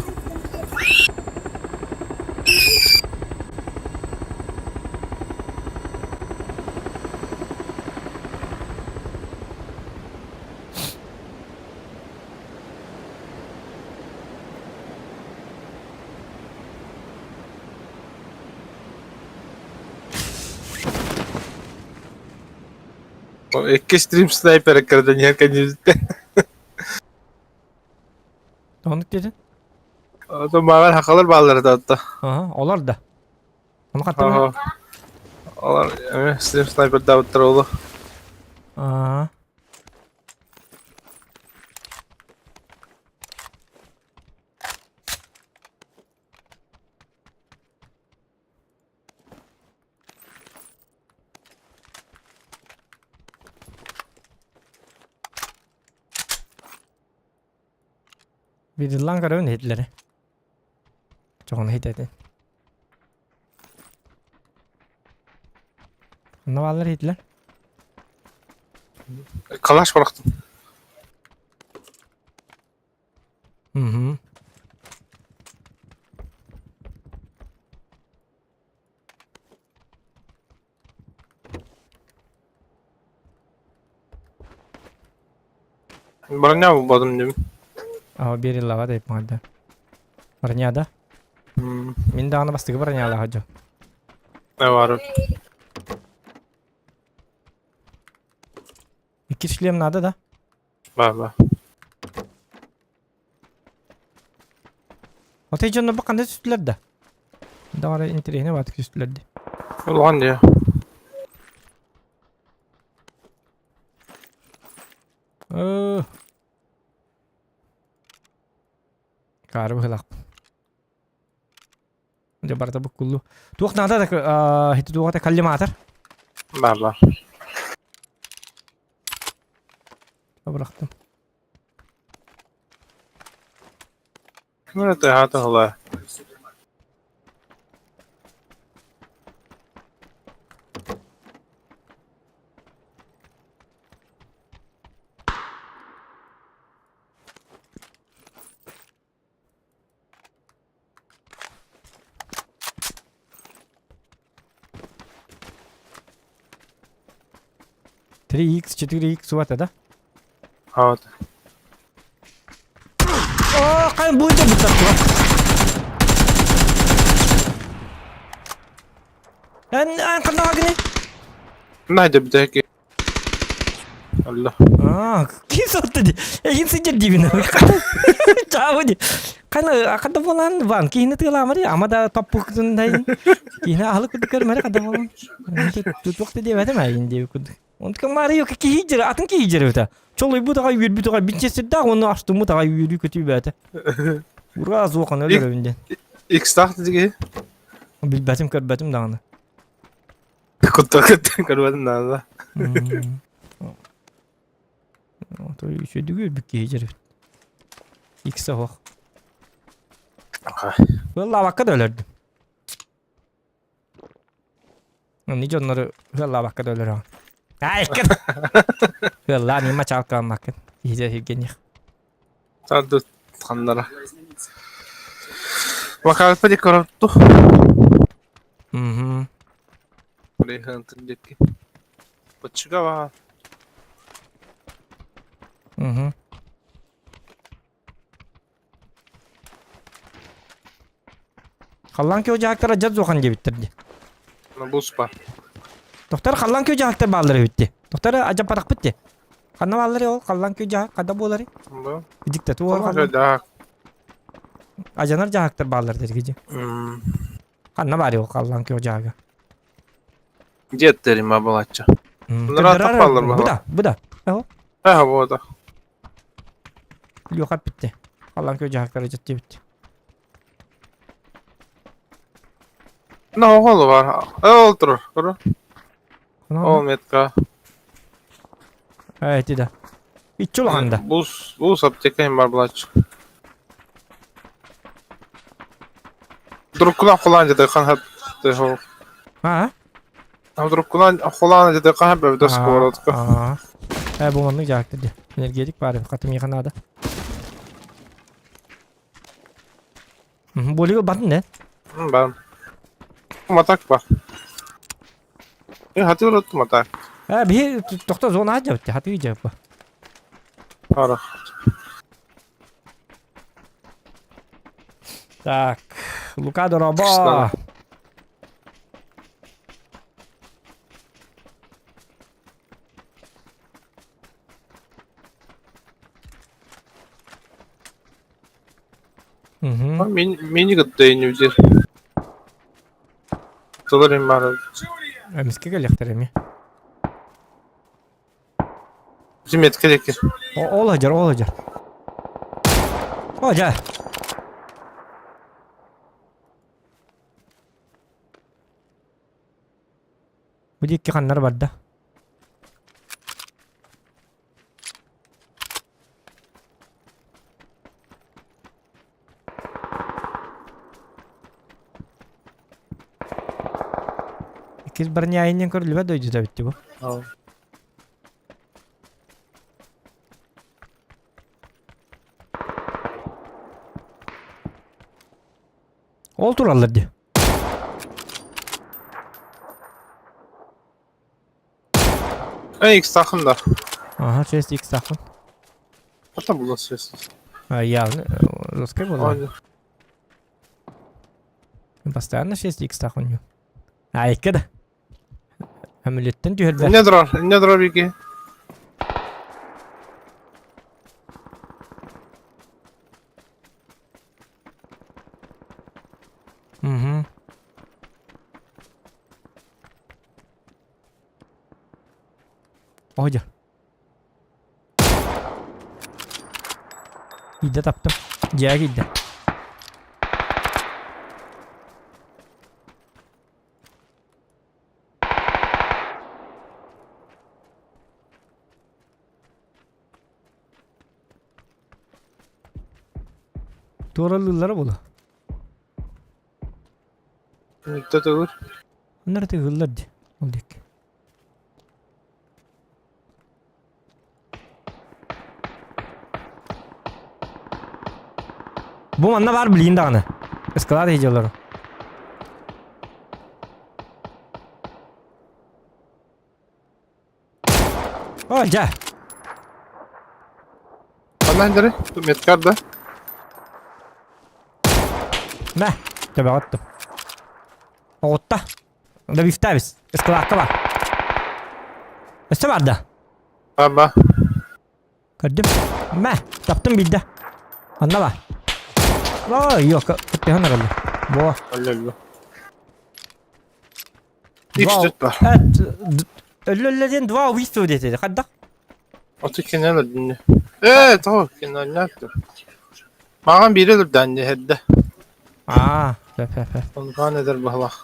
Икки стрим снайпера кэрдэньэр кэннибиттэн. Оннук диэтин? Ото мааҕар хахалар бааллара таатта. Аха, олор да. Ону хаттым. Олар эме стрим снайпердаабыттар олу. Аа. Видиллан көрөбүн иһитлэри. Чоҕун иһитэтин. Онно бааллар иһитлэр. Калаш бырахтым. Угу. Броня булбатым дим. Аа биэриллаҕа да ипмаада. Броня да? Мин даҕаны бастакы бронялаах дьон. Не бар. Икки шлем надо да? Бар бар. Отой дьонно бу ханна түстүлэр да? Даҕара интэриэһинэй баатык түстүлэр дии. Улахан дии. Э. Каары быһылаахпын. Дьэ барыта буккуллу. Туох наада да ити туоҕа коллиматор. Бар бар. Бырахтым. Ким эрэ тыаһаата ыла. 3x, 4x вот да? А вот. О, кайын буйда бутар Эн эн ханна Найда бүтэки. Алла. Аа, ким сотты ди? Эйин сидер дибин. Чаабы ди. Кана акада болан ван кихини тыламари ама да топпуктун дайын. Кихини ахлы кудук көрмәри када болан. Тутук ди бәдем айын ди кудук. Онтка мари yok кихи жер атын кихи жер өтө. Чолой бу дагай үйөр бу дагай бинчесир да оны аштым бу дагай үйөрү көтүй бәте. Ура зоқан өлөрөбүнден. X тахты диги. Билбәтим көрбәтим даганы. Куттан көрбөтүм наада. Үчүгэй өлбүт киһи дьэрбит. Икс оһох. Ыаллаабакка да өлөрдүм. Аны дьоннору ыаллаабакка да өлөрөҕүн. Аайкын! Ыаллаан има чалкааммаккын. Киһи Евгений. Тарды ханнара. Вакалпа декоратту. Угу. Приехал детки. Подчигава. Угу. Халлаан көө дьаһактара дьат зухан диэбиттэр дии. Буспа. Тохтор халлаан көө дьаһактар бааллар эбит дии. Тохтор адьаппатахпыт дии. Ханна бааллар ол халлаан көө дьаһак хада буолары? Дикта туор халлаан. Ажанар дьаһактар бааллар дэрги дии. Ханна баар ол халлаан көө дьаһага? Деттери ма балачча. Нара Бу да, бу да. Ага, вот. Леха бүттэ. Халлаан күө дьаһактара дьэттиэбит. Ну, оҕолу бар. Ол турар. Көрө. Ол метка. Эти да. Иччи улахан да. Бус, бус аптека бар булач. Друккунан холаан деді қан хат. А? Друккунан холаан деді қан хат бөбөдө сковородка. Аа. Э, бу маннык дьаһакты дии. Энергетик баар хата миэхэ наада. Болиго батын да? Бар. Матак бар. Э, хаты урут матак. Э, биһи тохто зона аджабытты, хаты жабы. Ара. Так, Лука дороба. Мини кытта инүдир. Тылар иммар. Эмиске келехтер эми. Зиметке деки. Ол ажар, ол ажар. О, жа. Бу диэки ханнар барда? Иккис броня көрүлүбэт дойдута бүттү бу. Ол тураллар дии. Эй, X тахын да. Ага, 6 X тахын. Это было 6. А, явно, жесткая была. Постоянно 6 X тахын. А, икки да. Амулеттен түһэрбэ. Не дрор, не дрор бики. Угу. Ой, Идэ таптым. Дьиэҕэ киирдэ. Туоралыыллара буолуо. Нүттэ төгүр. Оннор тыгыллар дии. Ол диэки. Бу манна баар билигин даҕаны. Эскалатор иһдьэллэр. О, дьэ. Ханна индери? Меткар да? Мэ, төбөҕөттүм. Оҕутта. Добивтабис. Эскалатка бар. Өссө бар да? Аба. Көрдүм. Мэ, таптым биирдэ. Анна бар. Ой, yok, кыттыһан аралла. Бо. Алло. Үч бар. Өллөллө диэн два убийства диэтэ. Хайдах? Оту кинен өлдүннү. Ээ, тоҕо кинен Маған биири өлөрдөөн дьэһэрдэ. Аа, сөп, сөп, сөп. Онтон эдэр баһылах.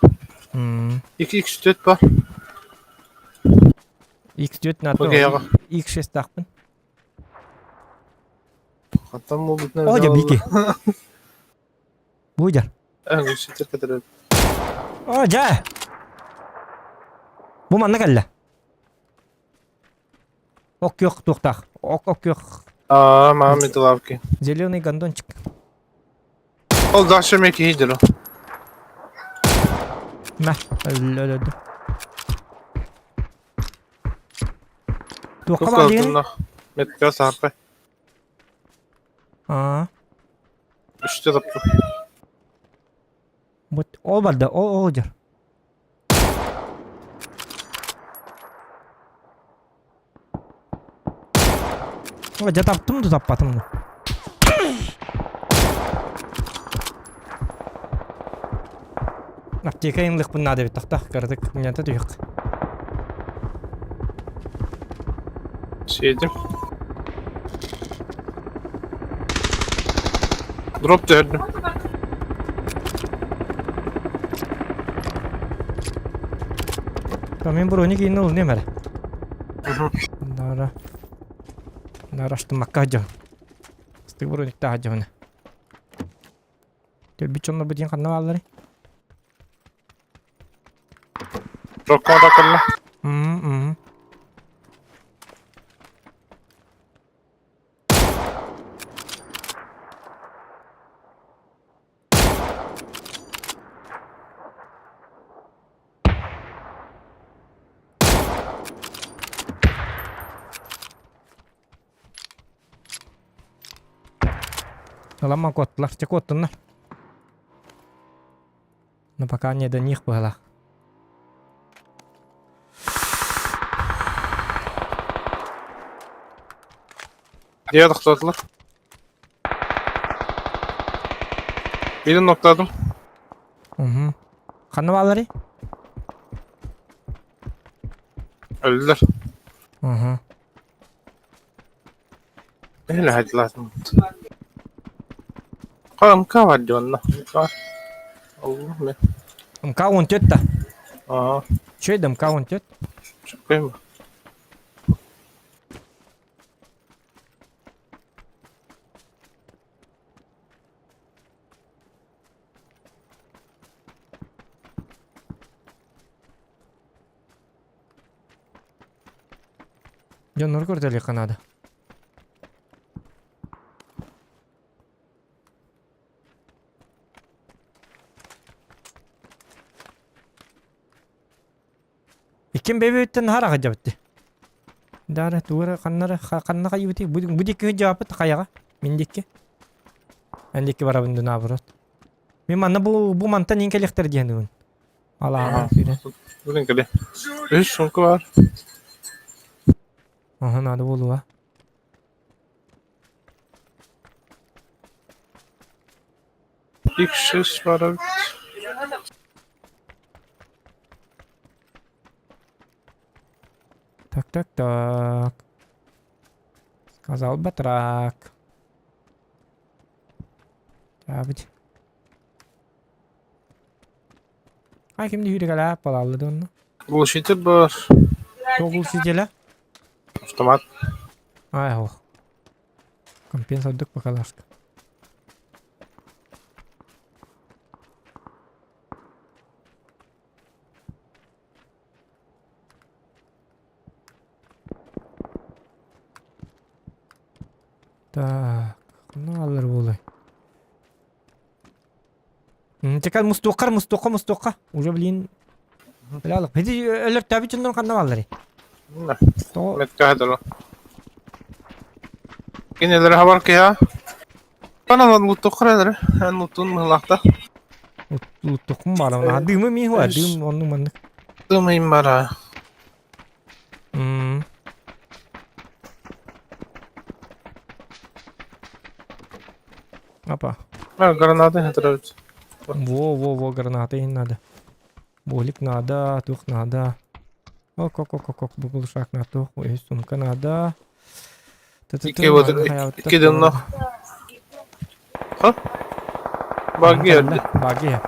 М. Ик X4 бар. X4 на Окей, аҕа. X6 таахпын. Хантан буолбутун О, эбитэ дьэ, Бики. буолла. Буйдер. Глушитель кытары. О, дьэ! Бу манна кэллэ. Ок күөх туохтаах. Ок ок күөх. Аа, мама металлавки. Зеленый гондончик. Ол дальше мен киһи Мә, өлөлөдү. Туохха баар диэн? Метка саарпай. Аа. Үстэ таппы. Вот ол барда, ол ол дьар. О, дьэ таптым да таппатым да. Аптека ыллыкпын наада эбит тохтох кыратык миэнтэ түһүөх. Сиэтим. Дроп түһэрдим. Мин броник иин ылыныам эрэ. Нара. Нара аштымакка дьон. Ыстык брониктаах дьону. Төрбүт дьоннор бу диэн ханна баалларый? Рокко да кэллэ. Мм. Ыламман куоттулар, чэ куоттуннар. Но пока не до них было. Diğer tokladılar. Birini nokladım. Угу. Ханна баалларый? Öldüler. Угу. Öyle hadi lazım. МК var diyor онно. МК. Allah'ım ya. МК 14 да. Aa, Че это МК 14? çok koyma. Дьоннору көрдөлүөххэ наада. Иккин бэйбэбиттэн наһаа араҕа Даара тугу ханнара ханна хайыбытый бу бу диэки сылдьыбаппыт хайаҕа мин диэки эн диэки барабын да наоборот мин манна бу бу мантан иин кэлиэхтэр диэн дыбын алааҕа сүүрэн Бүгүн кэле. Үс сумка бар. Аха наада буолуо X6 бар эбит. Так так так сказал батрак Таабыт Ай кимди сүүрүкэлээх балааллы да онно Глушитель бар. Туох глушителя? Автомат. Ай ох. Компенсордук бакалашка. Так, ханна хааллар буолуой? Чекал мустуоххар, мустуохха, мустуохха. Уже, блин, Бля, Ити өлөртөөбүт дьоннор ханна баалларый? Тоҕо Меткаһа Кинилэри хабар киһа. Панан луттуххара эн луттун мыһылаахта. луттуххун баарабын. Дыымы мин хуа, дыым оннук маннык. Дымыйм бара. Опа. А, гранаты хатырабыт. Во-во-во, гранаты не надо. Болик надо, тух надо. Ок, ок, ок, ок, ок, бугулушак на тух, ой, сумка надо. Икки вот, икки дынно. Ха? Баги эрди. Баги.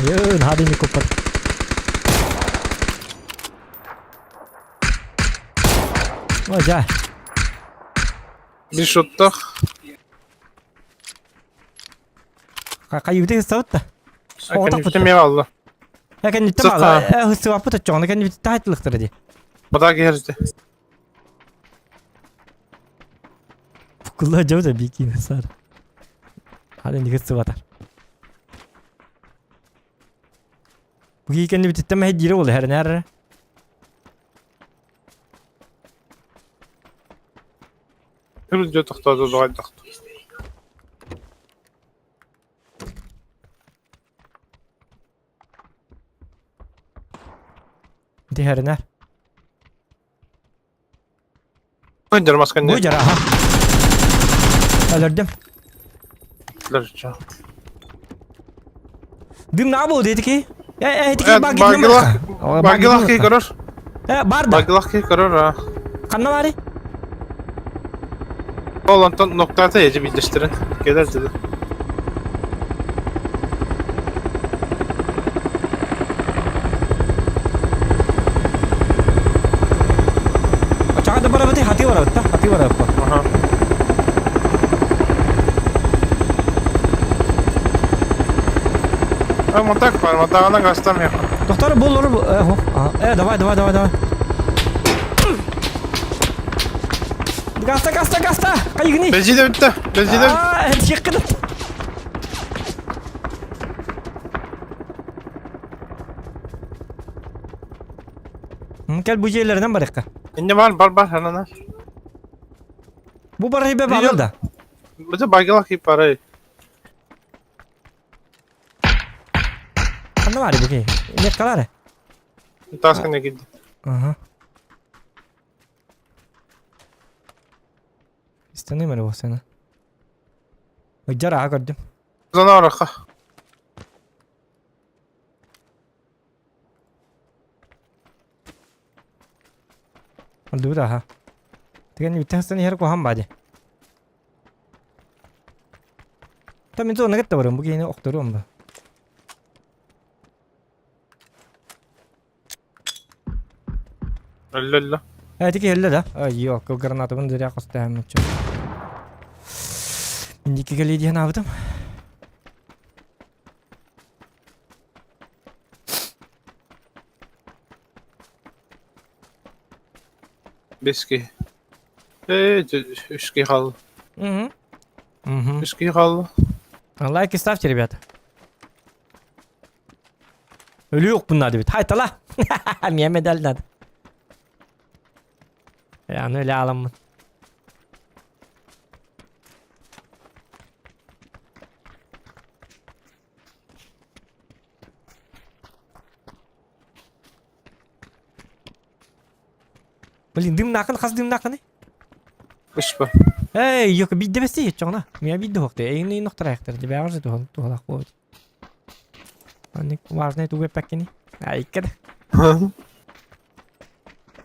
Айын, хады не куппат. О, дьэ. Bir шоттах. Хайыбыты ыстабыт да. Кэнниттэн миэ алла. Э, кэнниттэн алла. Э, ыстыбаппыт оччоҕуна кэннибит таайтылыктара дии. Бата киһэрде. Кулла дьабыта бикини сар. Ханы нигы сыбатар. Бу кэннибититтэн мэһэйдиирэ буолла хэрэнээр. Үрдө тохтоото доҕойдохто. Ити хэрэнээр. Көндөр маскан Бу дьара, аха. Өлөрдүм. Дым на был дедики. Э, э, тики багилах. Багилах ки көрөр. Э, бар да. Багилах ки көрөр, а. Ханна бары? Ол онтон ноктата ежи билдештерин. Келер dedi. Очаға да барабыты, хаты барабыт та, хаты барабыт. Аха. А, мотак бар, мотагына гастам yok. Доктор, бол олор, э, э, давай, давай, давай, давай. Гаста, гаста, гаста! Кайгыны! Бензин бітті, бензин бітті. Аа, чеккін. Кел бу жерлеринен барыqqa. Инде бар, бар, бар, анана. Бу бар хибе бар да. Бите багилах и парай. Ханна бар бу ки. Не калар. Таскана кидди. Ага. Истаны мэр босена. Ыджар аға көрдүм. Зона ораха. Алды аха. Деген бүтән хер куһан бади. Та мин зона кетте барым, бу кейне охторум ба. Өллө-өллө. Э, тики хелле да. Ай, yok, гранатыбын зря костаем чё. Индики кели диэн абытым. Бески. Э, үс киһи хаалла. Угу. Угу. Үс киһи хаалла. Лайки ставьте, ребята. Өлүү надо бит. Хайтала. Мия медаль надо. Аны өлө аламмын. Блин, дым накын, хас дым накын. Үс ба. Эй, yok бидде бести чоңна. Мия бидде хокты. Эйни нохтарайктар. Дебе агыр тухал тухалак болот. Аны важный тугы паккини. Айкер.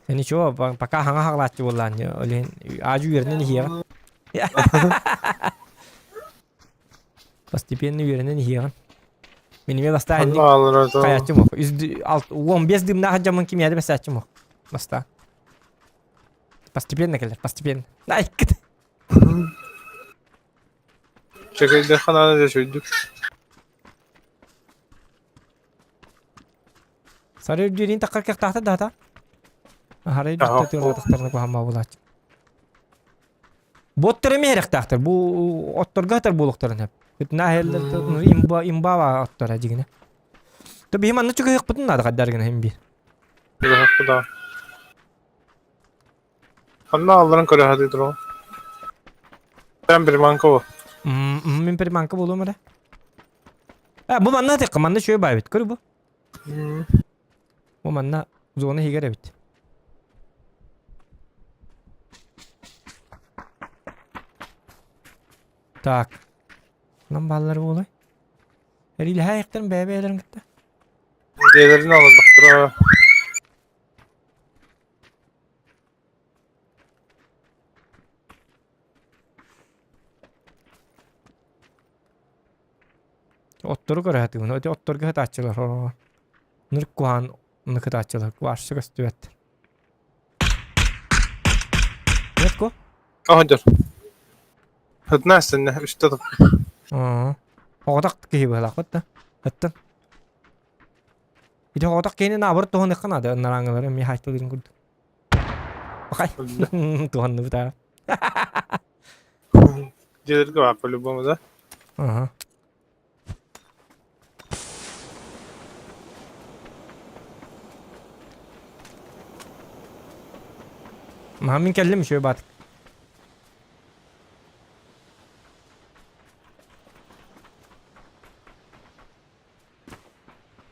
Ничего, пока хаңа хаглаачы боллан. Олен ажу yerine хияган. Постепенно yerine хияган. Минеме баста каячым ок. 15 дымна хаджамын ким яды басачым ок. Баста. Постепенно келер, постепенно. Айкер. Чекейде хананы да шүйдүк. Сары үрдүрин таккар кактахта дата. Хары үрдү тыргатактарны кухамма булач. Боттар эме эрехтаахтар. Бу отторга тар булуктарын хеп. Күтна хеллер имба имба оттора дигине. То бихим анны чүгө хыкпытын нада каддар гына хим бир. Да. Ханна алларын көрө хады тур. Мен бир манка бу. Мен бир манка болуум эре. Э, бу манна тек манна шөй бай бит. Көр бу. Бу манна зона хигер бит. Так. Нам баллар болой. Эрил хайыктан бәбәләрен кытта. Дээлерин алырдыктыр. Оттору көрө сатыыбын. Ити отторго сытааччылар ороҕор. Ныр куһаан ныкытааччылар куһааччы көстүбэт. Нет ко? Оһодор. Одна сэннэ үстэ топ. Аа. Оҕотох киһи быһалаахпыт да. Ыттан. Ити оҕотох киһини наоборот туһаныахха наада ыннарааңылары эмиэ хаайтылыырын курдук. Бакай. Туһанныбыт аа. Дьиэлэргэ баар по-любому да? Ага. Маһа мин кэллим үчүгэй баатык.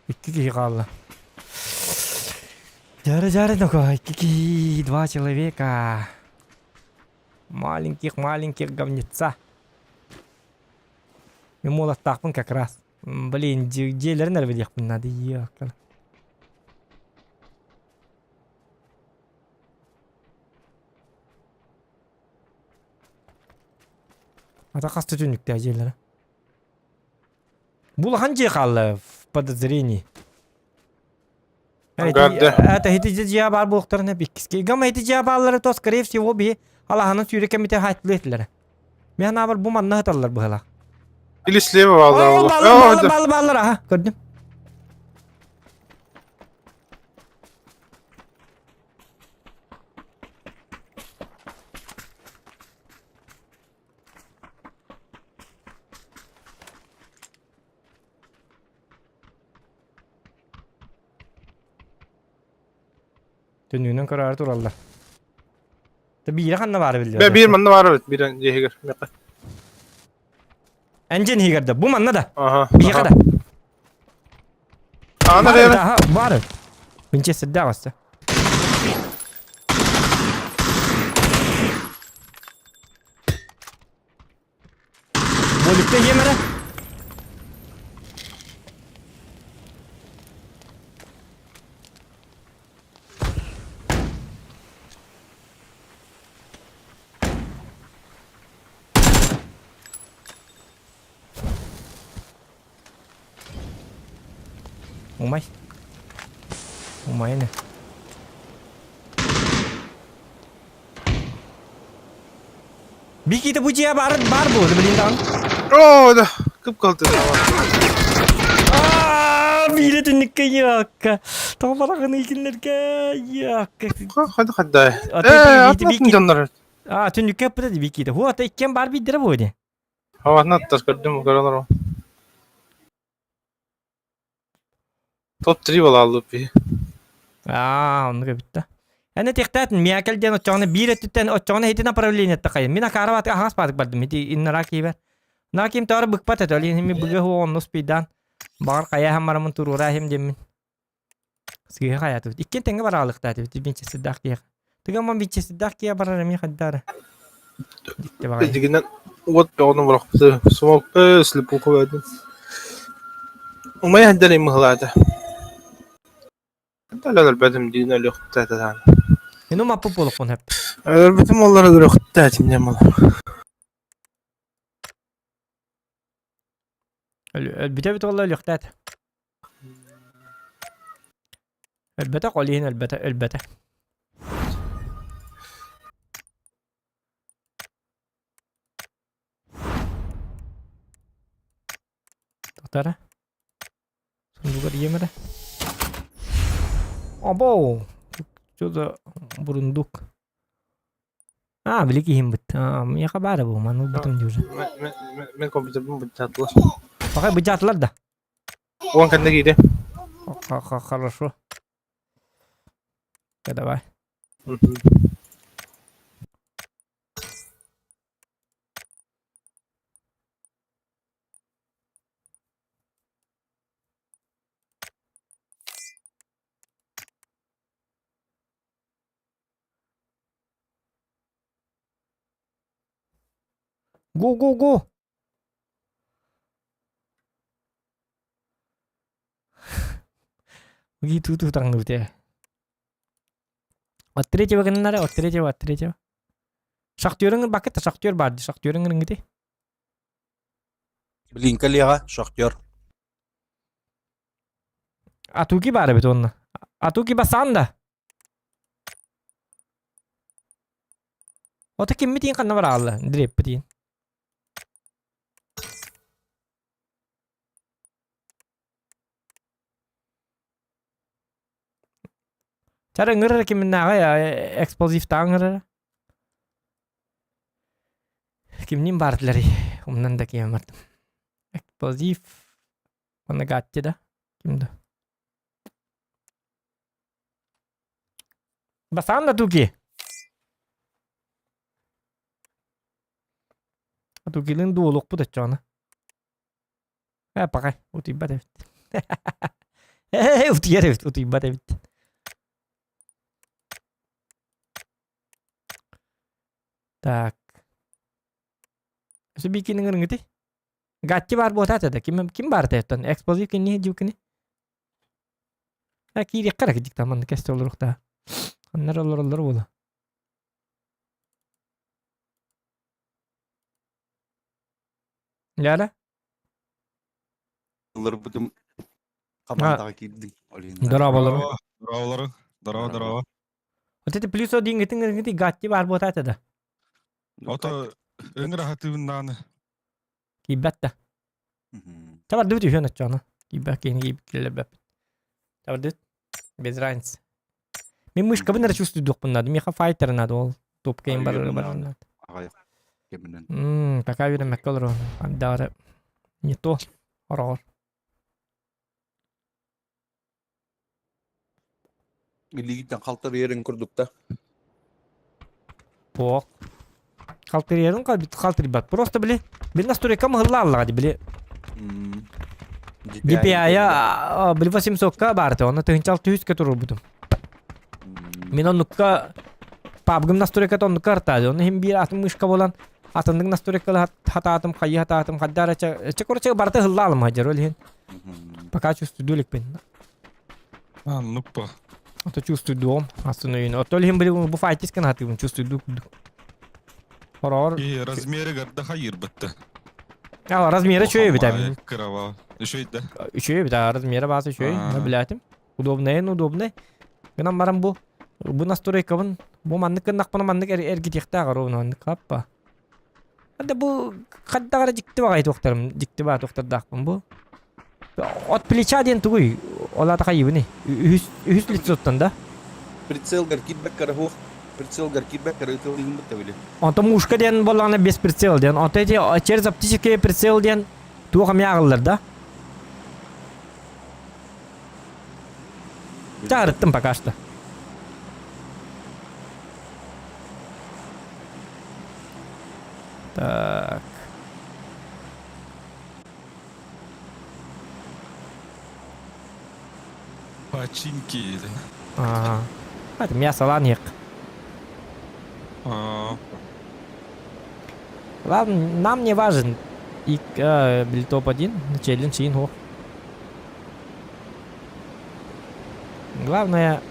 Икки киһи хаалла. Дьары-дьары такой, икки киһи, два человека. Маленьких-маленьких говнеца. Мен уолаттаахпын как раз. Блин, дьиэлэрин эрэ билиэхпин наада. Иэккэл. Ата хас да түннүктээх дьиэлэрэ. Бу улахан дьиэ хаалла в подозрении. Это ити дьиэ баар буолуохтарын иккиске. Гама ити дьиэ бааллары то скорее всего би алаһанын сүүрэ кэмите хаайтылы этилэрэ. Мен анаабар бу манна сыталлар быһалаах. Или слева бааллар. Бааллар, бааллар, бааллар, аха, көрдүм. Түннүгүнэн көрөөрү тураллар. Та биирэ ханна баара биллибэт. Бе биир манна баар эбит биир дьиэһигэр. Энджин иһигэр да. Бу манна да. Аха. Биһиэхэ да. Ана Баар бэйэ. аха, баар. Винчестердээх өссө. Боликте иһиэм эрэ. Умай. Умай ини. Бикита бу дьиэ баар баар буолду билин даҕаны. Оо, да, кып-кылты. Аа, биирэ түннүккэ якка. Тоҕо бараҕын кинилэргэ якка. Хады хадда. Ээ, атматын дьоннор. Аа, түннүккэ аппыта ди Бикита. Хуа, та иккиэн баар биирдэрэ буо ди. Хаватна аттас көрдүм көрөлөр. Топ-3 балааллыып биһи. Аа, оннук эбит да. Эн этиэхтээтин, миэкэл диэн оччоҕуна биир өттүттэн оччоҕуна ити направлениетта хайын. Мин акаара баатык аһаҕас баатык бардым. Ити иннара киибэр. Наа ким тоҕо быкпат этэ, ол иһин ми быга хуо оннус пийдаан. Баҕар хайаһан барамын туруора иһим диэммин. Сыыһа хайаатыбыт. Иккиэн тэҥҥэ бараалыктаатыбыт. Винчестердаах киһиэхэ. Тыгамман Винчестердаах киһи барар эмиэ хайдаары. Дикте баҕайы. Дигинэн уот бөҕөнү бырахпыты. Смок э слепуха бөдүн. Умай хаддар иммыһылаата. Өлөрбөтүм диин өлүөхтэ таан. Ину маппы буолуохпун хөп. Өлөрбөтүм оллар өлөрүөхтэ тиннем ол. Өлбүтэ бит олла өлүөхтээт. Өлбөтөх, ол иһин өлбөтө, өлбөтө. Тохтара. Сундугар ием эрэ. Обоу! Что за бурундук? А, били киһим быт. Миэхэ баара бу, маны ылбытым дии уже. Мен компьютербын быдьаатылар. Пахай быдьаатылар да? Уон кэннэ киирэ. Хорошо. Да давай. Го го го! Уги ту ту таҥныбыт ээ. От третьего гыннара, от третьего, от третьего. Шахтерың бакыт, шахтер бар, шахтерың ырыңгыты. Блин, коллега, шахтер. Атуки баар эбит уонна. Атуки басаан да. Ото киммитин ханна бараалла? Дреппитин. Чара ыҥырар киминнааҕы эксплозивтааҕы ыҥырара. Кимниин баардыларый? Умнан да киһи бардым. Эксплозив уонна Гатти да? Ким да? Басаан да туки. Тукилин дуолукпут оччоҕуна. Ээ, пакай, утуйбат эбит. Ээ, утуйар эбит, утуйбат эбит. Так. Өссө биикини ыҥырыҥыты. Гатти баар буотаата да. Ким, ким баар оттон? Эксплозив кинини дьукини. Э, киириэххэ эрэ кидик манна кэстэ олоруохтаа. Аннар олороллор буола. Ляля? Ылларбытым хамаандаҕа киирдиҥ. Дорооболору. Дорооболору. Дорообо, дорообо. Вот это плюс один гытын гыты гатти бар буотаата да. Ото өҥөр аһатыыбын Киирбэт да. Табардыбыт үһүөн оччоҕуна. Киирбэт киһини киирбит киллэрбэппит. Табардыбыт. Без разницы. Мин мышкабын эрэ чувствуйдуохпун надо. Миэхэ файтер надо ол. Топкайын барар барар надо. Кэминэн. Мм, пока үөрэммэккэ олорон. Андары не то. Ороҕор. Илиигиттэн халтарыйарын курдук да. Туох. Халтырыйарын халтырыйбат. Просто били били настройкам ыһыллааллаҕа ди били DPI-а били 800-ка баарты, онно 1600-ка турурбутум. Мин оннукка PUBG-ым настройката оннукка артаады. Онно иһин биир атын мышка буолан атыннык настройкалы хатаатым, хайыы хатаатым, хаддаара чэ короче барыта ыһыллаалым хадьар ол иһин. Пока чувствую иликпин. А, нуппа. Ото чувствуйдуом астын өйүн. Ото ол иһин били бу файтискан хатыыбын чувствуйду курдук. Хороҕор И размеры гарда хайырбытты. А, размера үчүгэй эбит эми. Кырава. Үчүгэй да. Үчүгэй эбит, а размера баасы үчүгэй. Аа. Билээтим. Удобный, удобный. Гынан баран бу бу настройкабын бу маннык гыннахпына маннык эргитиэхтээх ровно маннык хаппа. Да бу хайдах эрэ дьикти баҕайы туохтарым дьикти баа туохтардаахпын бу. От плеча диэн тугуй? Ол аата хайыбыный? Үһүс үһүс лицоттан да? Прицелгар киирбэккэ эрэ Прицелгар киирбэккэ эрэ ытылыйыммыт да били. Онтон мушка диэн буоллаҕына без прицел диэн. Онтон эти через оптический прицел диэн туох эмиэ ааҕыллар да? Чаарыттым пока что. Так. Починки. Ага. Это мясо ланьек. А, Ладно, нам не важен. И э, топ-1, челлендж инго. Главное,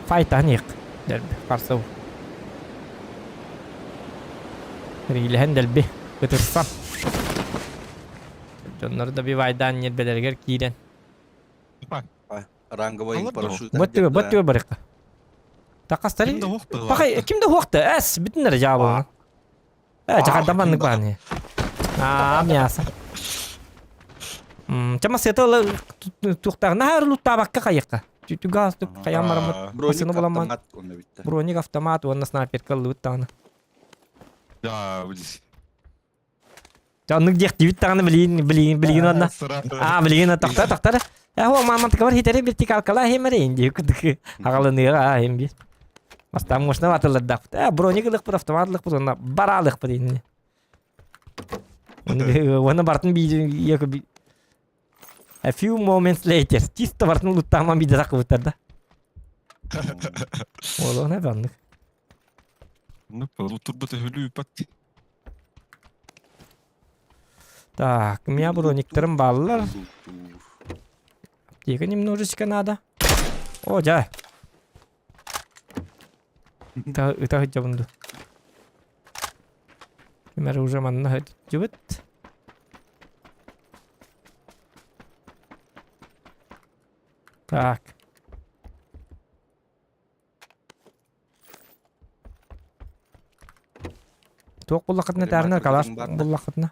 файтаник. Дерби, қарсы. Рилэһэн дэлби ытырсан. Дьоннор да бивайдаан ньирбэлэригэр киирэн. Ранговый парашют. Бөттүгө, бөттүгө барыхха. Такастары. Пахай, ким да хуохта? Эс, бүтүннэр жаабы. Э, жахардан маннык бааны. Аа, мясо. Чама сета туохтаах наһаар луттаабакка хайыкка. Түгаас тук хайаан бараммыт. Броник буламман. автомат онно бүтте. Броник автомат уонна снайперка ыллыбыт даҕаны. Да, блин. Оннук диэхтиибит даҕаны билигин билигин билигин уонна аа билигин тохтоо тохтоо э хуо маамантыкабар хитэри вертикалкала химэри инди кудук аҕалыныыга аа хим бир бастаан мощно атыллардаахпыт э броник ылыхпыт автомат ылыхпыт уонна бараалыхпыт инни уонна бартын биир A few moments later чисто бартын луттааман биирдэ саккыбыттар да Олоҕун эбэ Ну, турбут өһүлүү Так, у меня брониктарым бааллар. Аптека немножечко надо. О, дьэ. Ыта ыта сылдьабын дуу. Ким эрэ уже манна сылдьыбыт. Так. Туох буллаххытына таарына калаш буллаххытына.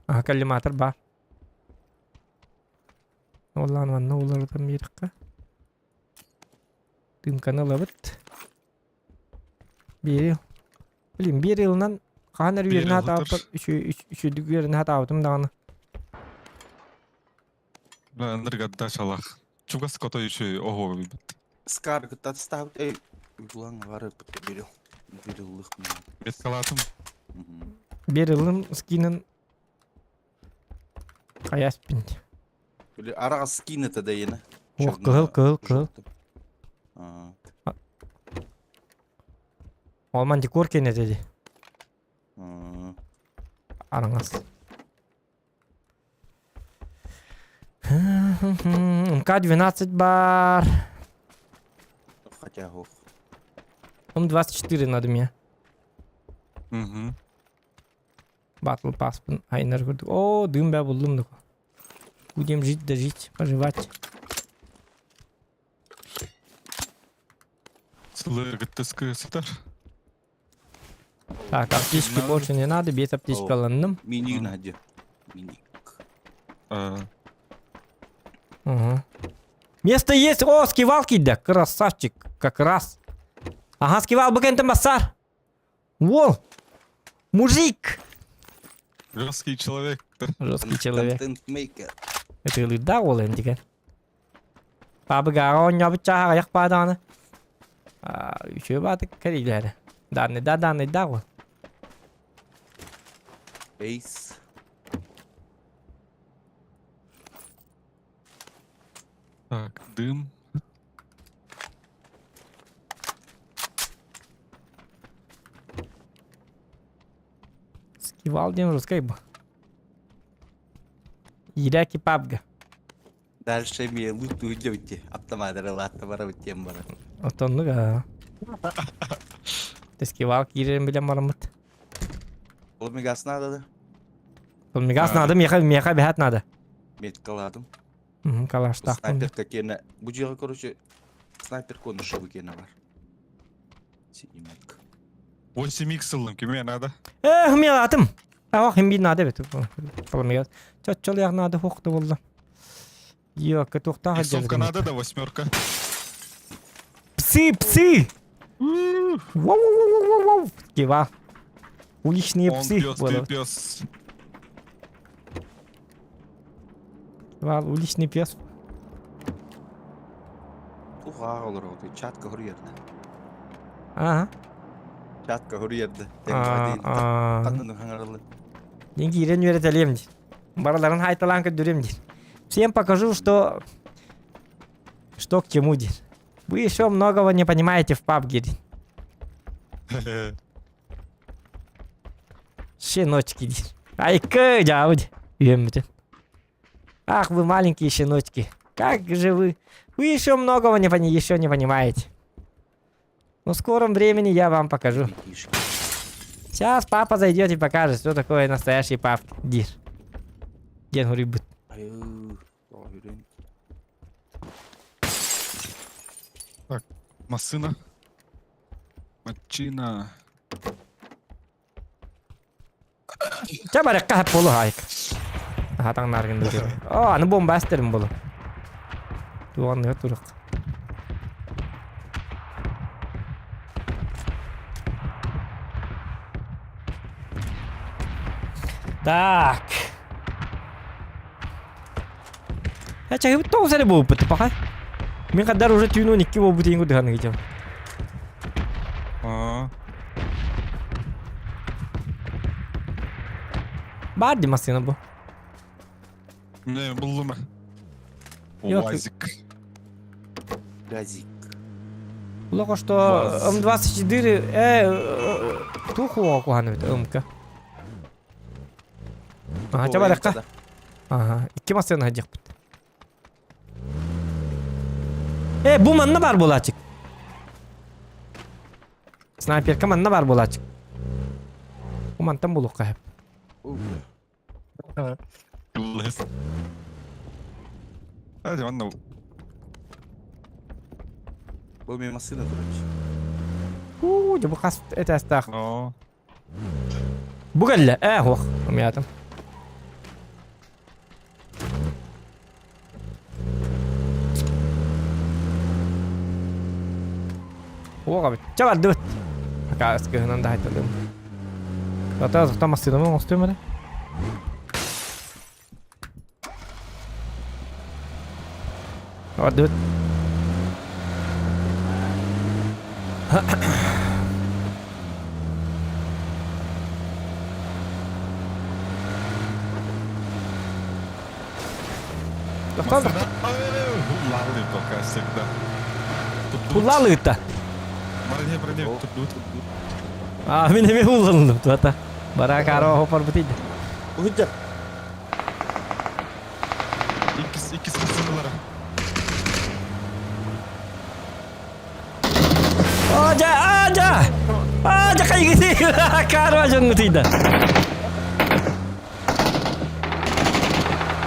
Аха коллиматор баар. Оллаан манна уларытан биэрэххэ. Дымканы ылабыт. Биэри. Блин, биир ылынан хаһан эрэ үөрэнэ сатаабыппар үчүгүйдүк үөрэнэ сатаабытым даҕаны. Андыргадда шалах. Чугас котой үчү оһуо билбит. Скар кытта тастаабыт эй углан бары бирил бириллых Бескалатым. Биир ылым скинын хайаспин. Били араҕас скин это да ена. Ох, кыһыл, кыһыл, кыһыл. Ол мантикор кенет ди. Араҥас. МК-12 бар. Хотя ох. М24 надо мне. Угу. Батл паспын айнар көрдүк. О, дым бә булдум да. Будем жить да жить, поживать. Сылыргыттыскы сытар. Так, аптечки больше не надо, без аптечки алынным. Миник надо. Миник. А, Угу. Место есть! О, скивал кида! Красавчик! Как раз. Ага, скивал букентен бассар! Во! Мужик! Жесткий человек. Жесткий человек. Контент-мейкер. Это да ол эми деген. Пабыгаҕа оонньообут чааһа аҕыйах баадаҕына. Үчүгэй баатык кэлиилээри. Данныйда данныйда ол. Эйс. Так, дым. Скивал диэн русскай бу. Иирээки пабга. Дальше эмиэ лутуу дьэбити автоматары лаатта барабыт диэн барар. Отоннук аа. Скивал киирэрин билэн бараммыт. Ол мегас надо да? Ол мегас надо, меха, меха бэһэт надо. Меткаладым. Калаштаахпын. Снайперка киэнэ. Бу дьиэҕэ, короче, снайпер конуша киэнэ бар. Синий метка. 8 икс ыллым, кимиэ надо? Э, хмелатым. Ах, хим бир надо бит. Паламегас. Чоччол надо хуқты болла. Йо, кытухтаах Иксовка надо да восьмерка. Псы, псы! Воу-воу-воу-воу-воу! Кива. Уличные Он псы. пес, ты пес. Кива, уличный пес. Туға олар ол чатка хурьерді. Ага. Чатка хурьерді. Деньги киирэн үөрэтэлиэм диир. Барыларын хайталаан көрдөрүөм диир. Всем покажу, что что к чему диир. Вы еще многого не понимаете в PUBG диир. Щеночки диир. Айка дьаабыт. Үөммүтүн. Ах, вы маленькие щеночки. Как же вы... Вы еще многого не пони... еще не понимаете. Но в скором времени я вам покажу. Сейчас папа зайдет и покажет, что такое настоящий пап. Диир. Диэн хуруйбут. Так, массына. Мачина. Чэ барыахха сөп буолу хаайык. Хатаҥнааргын Оо, аны бомба эстерим буолу. Туоҕанныга турук. Так. Э, чаһыбыт тоҕус эрэ буолбут паха. Мин хаддар уже түүн 12 буолбут иин курдук ыйдым. Аа. Баар ди массыына бу. Не, буллум. Yok. Уазик. Газик. Плохо, что М24 э тухуа куһаны бит МК. Ага, ча барыахха. Ага, икки массыына сылдьыахпыт. Э, бу манна баар буолааччык. Снайперка манна баар буолааччык. Бу мантан булуохха сөп. Hadi манна Бу мен массыына короче. Уу, дьэ бу хас этээстээх. Оо. Бу кэллэ. Ээ, хуох. Умятым. Уох эбит. Чэ бардыбыт. Пока ыскыһынан да хайталыым. Ата тоқта массыынамы оҥостуом эрэ. Бардыбыт. Тохтоо тохтоо. Хуллаалыы пока всегда. Хуллаалыыта. Баране баране тут А, мин эми хулланным туата. Баракаро хопар бутид. Уһуджар. Иккис иккис массыыналара. Ажа, ажа! Ажа кайгыты! Карва жонгутыйда.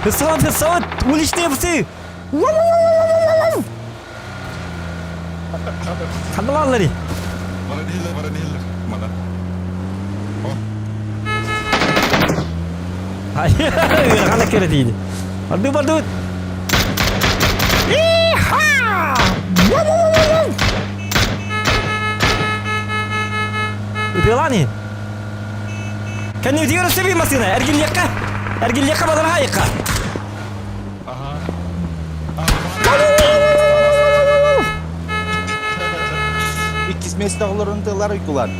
Хысот, хысот! Уличные псы! Ханналаллари. Баран иһиллэр, баран иһиллэр. Мана. О, Ыарахан кэрэтиини. Барды барды. Иха! Ытыалаан Кэннибитигэр өссө биир массыына. Эргиллиэххэ. Эргиллиэххэ бадарха айыкка. Ага. Иккис месте олорун тылар уйгулан.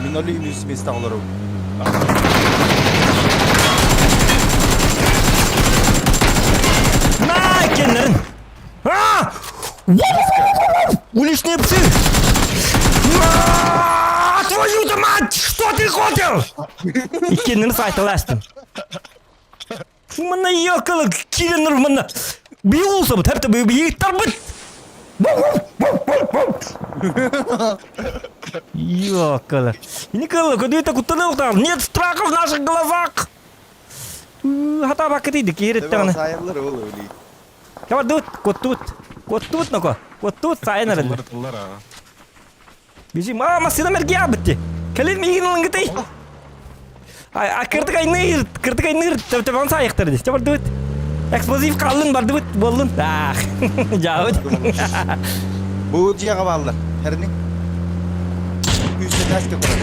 Мин олуйм үс месте олорум. На, кеннерин. А! Уличные псы! На, твою-то мать! Что ты хотел? Иккиэннэрин сайталаастым. Манна ёкалы киирэн манна биулсабыт хэпте бииттарбыт. Ёкалы. Николай, куда это куттаны Нет страха в наших глазах! Хата бакыты киириттаҕына. Сайыллар ол өлүй. Кабардут, куттут. Куттут ноко. Куттут сайын эрэллэр. Тыллар а. Бежим. А, массыына мэргиэ битти. Кэлин миигин ылынгытай. А кырдык айныыр, кырдык айныыр, төбөн саайыктар дии. Бардыбыт. Эксплозив қаллын бардыбыт, боллун. Ах, жаабыт. Бу дьиэҕэ бааллар. Хэрни. Күүстэтэскэ турар.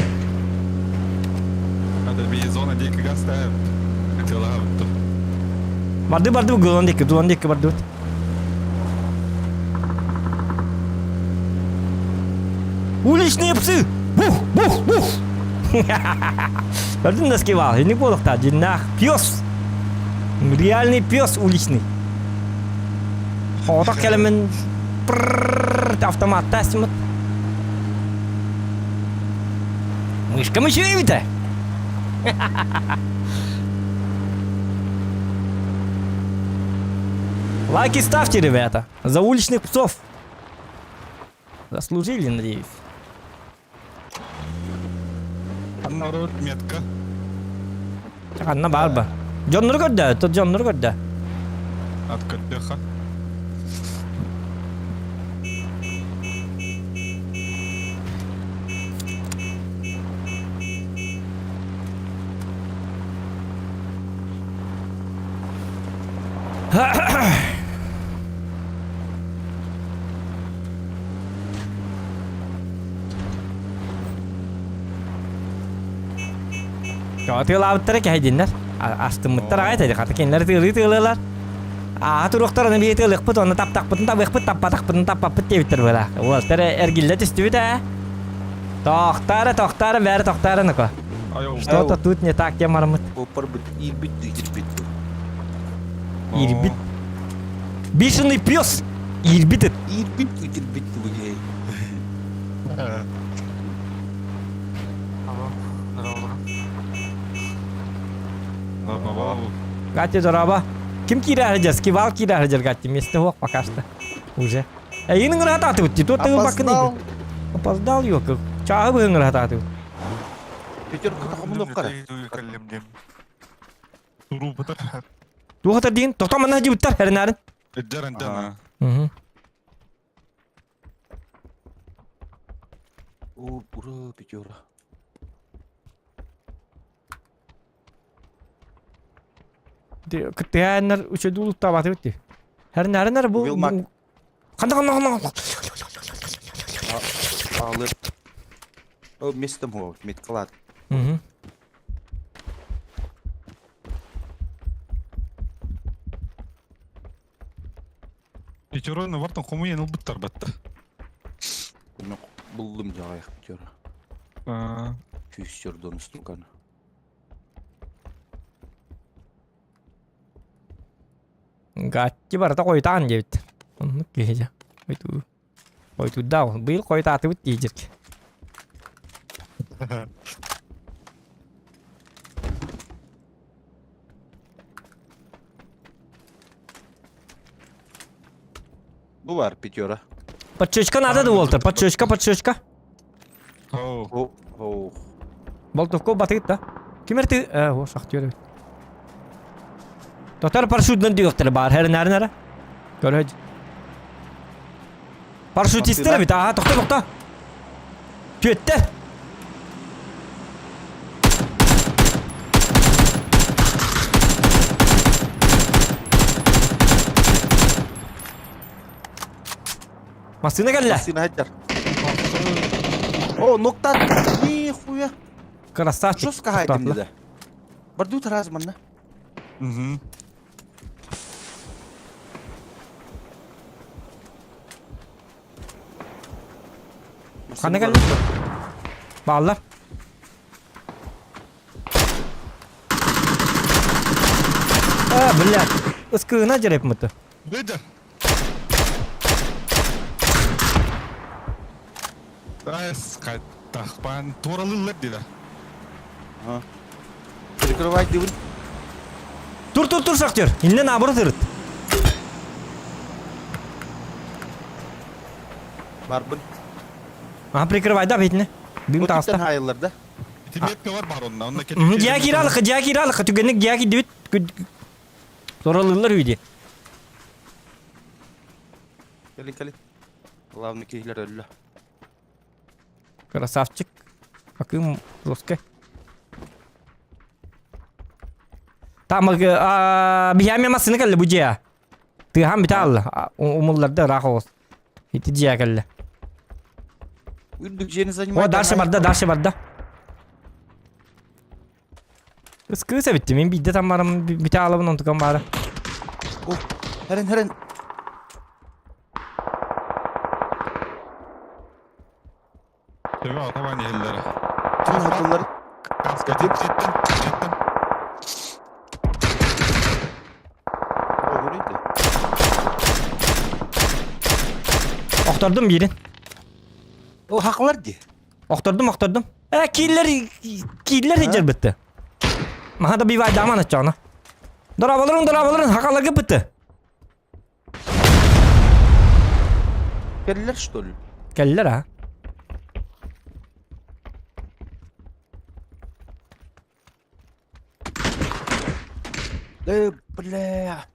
Это би зона диэки гаста. Тылаабыт. Барды барды гулан диэки, дулан диэки бардыбыт. Уличные псы! Бух, бух, бух! Көрдүн да скивал, инник буолуохтаах, дьиннээх пес! Реальный пес уличный. Хоҕотох кэлэммин автоматта астыммыт. Мышкам үчүгэй эбитэ. Лайки ставьте, ребята, за уличных псов. Заслужили, надеюсь. Народ метка. Анна барба. Дьоннору көрдө, тут дьоннору көрдө. От көрдөхө. Тыылаабыттара кэһэйдиннэр. Астыммыттар аҕай этэ. Хата кинилэр тыылыы тыылыылар. Ааһа туруохтар аны биһи тыалыахпыт уонна таптахпытын табыахпыт, таппатахпытын таппаппыт диэбиттэр быһыылаах. Уолаттар эргиллэ түстүбүт ээ. Тохтоо эрэ, тохтоо эрэ, бээрэ тохтоо эрэ ноко. Что-то тут не так диэн бараммыт. Оппарбыт иирбит иирбит. Иирбит. Бешеный пес! Иирбит ыт. Иирбит иирбит тугей. Катя дороба. Ким киирэ сылдьар? Скивал киирэ сылдьар Катя. Месте суох пока что. Уже. Эйигин ыҥыратаатыбыт дии. Туох Опоздал. Опоздал ёка. Чааһы быһын ыҥыратаатыбыт. Пятерка тохомунук кара. Туруупутар. Туох атар диин? Тохтоо манна дьыбыттар, эринээрин. Эддер антена. Угу. О, ура, пятера. Кыттыһааннар үчүгэй улуктаабатыбыт дии. Хэрнээринэр бу Вилмак. Ханна ханна ханна Аалыр. О, местом хуа, меткалат. Угу. Пятероны вартан хомуйан ылбыттар батта. Буллум жаҕайах пятера. Күүс чордон устуканы. Гатти барыта хойутаан диэбит. Оннук киһи дьэ. Хойутуу. Хойутуурдаах. Быйыл хойутаатыбыт диэдьирк. Бу бар пятера. Подшечка надо да уолтар. Подшечка, подшечка. Оу. Оу. Болтовка батыгыт да. Ким эрти... Э, о, шахтер эбит. Татар парашютынан диэхтэрэ баар. Хэринээрин эрэ. Көрө. Парашютистер эбит. Аха, тохто, тохто. Түөттэр. Массыына кэллэ. Массыына хайдар. О, ноктат. Нихуя. Красавчик. Жестко хайдым да. Бардут раз манна. Угу. Ханна кэллэ? Бааллар. А, блядь. Ыскыына дьэрэп мыты. Беда. Ас каттахпан туоралыллар дила. Прикрывай дивын. Тур тур тур шахтер. Иннен наоборот ырыт. Барбын. Ага, прикрывай да бетіне. Дым таҕыста. хайыллар да. Тибетка бар бар онна. Онна Дьяки иралыха, дьяки иралыха, түгэнник дьяки дибит. Туоралыыллар үйде. Кэлин кэлин. Главный киһилэр өллө. Красавчик. Акым жестко. Там биһиэхэ массыына кэллэ бу дьиэ. Тыаһаан бүтэ хаалла. Умулларда ыраах оҕус. Ити дьиэ кэллэ. Үрдүк дьиэни занимай. О, дальше барда, дальше барда. Кыс эбитти. Мин биирдэ таммарым бүтэ аалабын онтукам баара. О, хэрэн хэрэн. Төбө атабан иһэллэрэ. Тыллар. Каска тип титтен титтен. Охтордум биирин. О, хақлар ди. Охтордум, охтордум. Э, кииллер кииллер сылдьар бытты. Маха да бивайдааман оччоҕуна. Дорооболорун, дорооболорун, хакаларга бытты. Кэллэр что ли? Кэллэр а. Э, бля.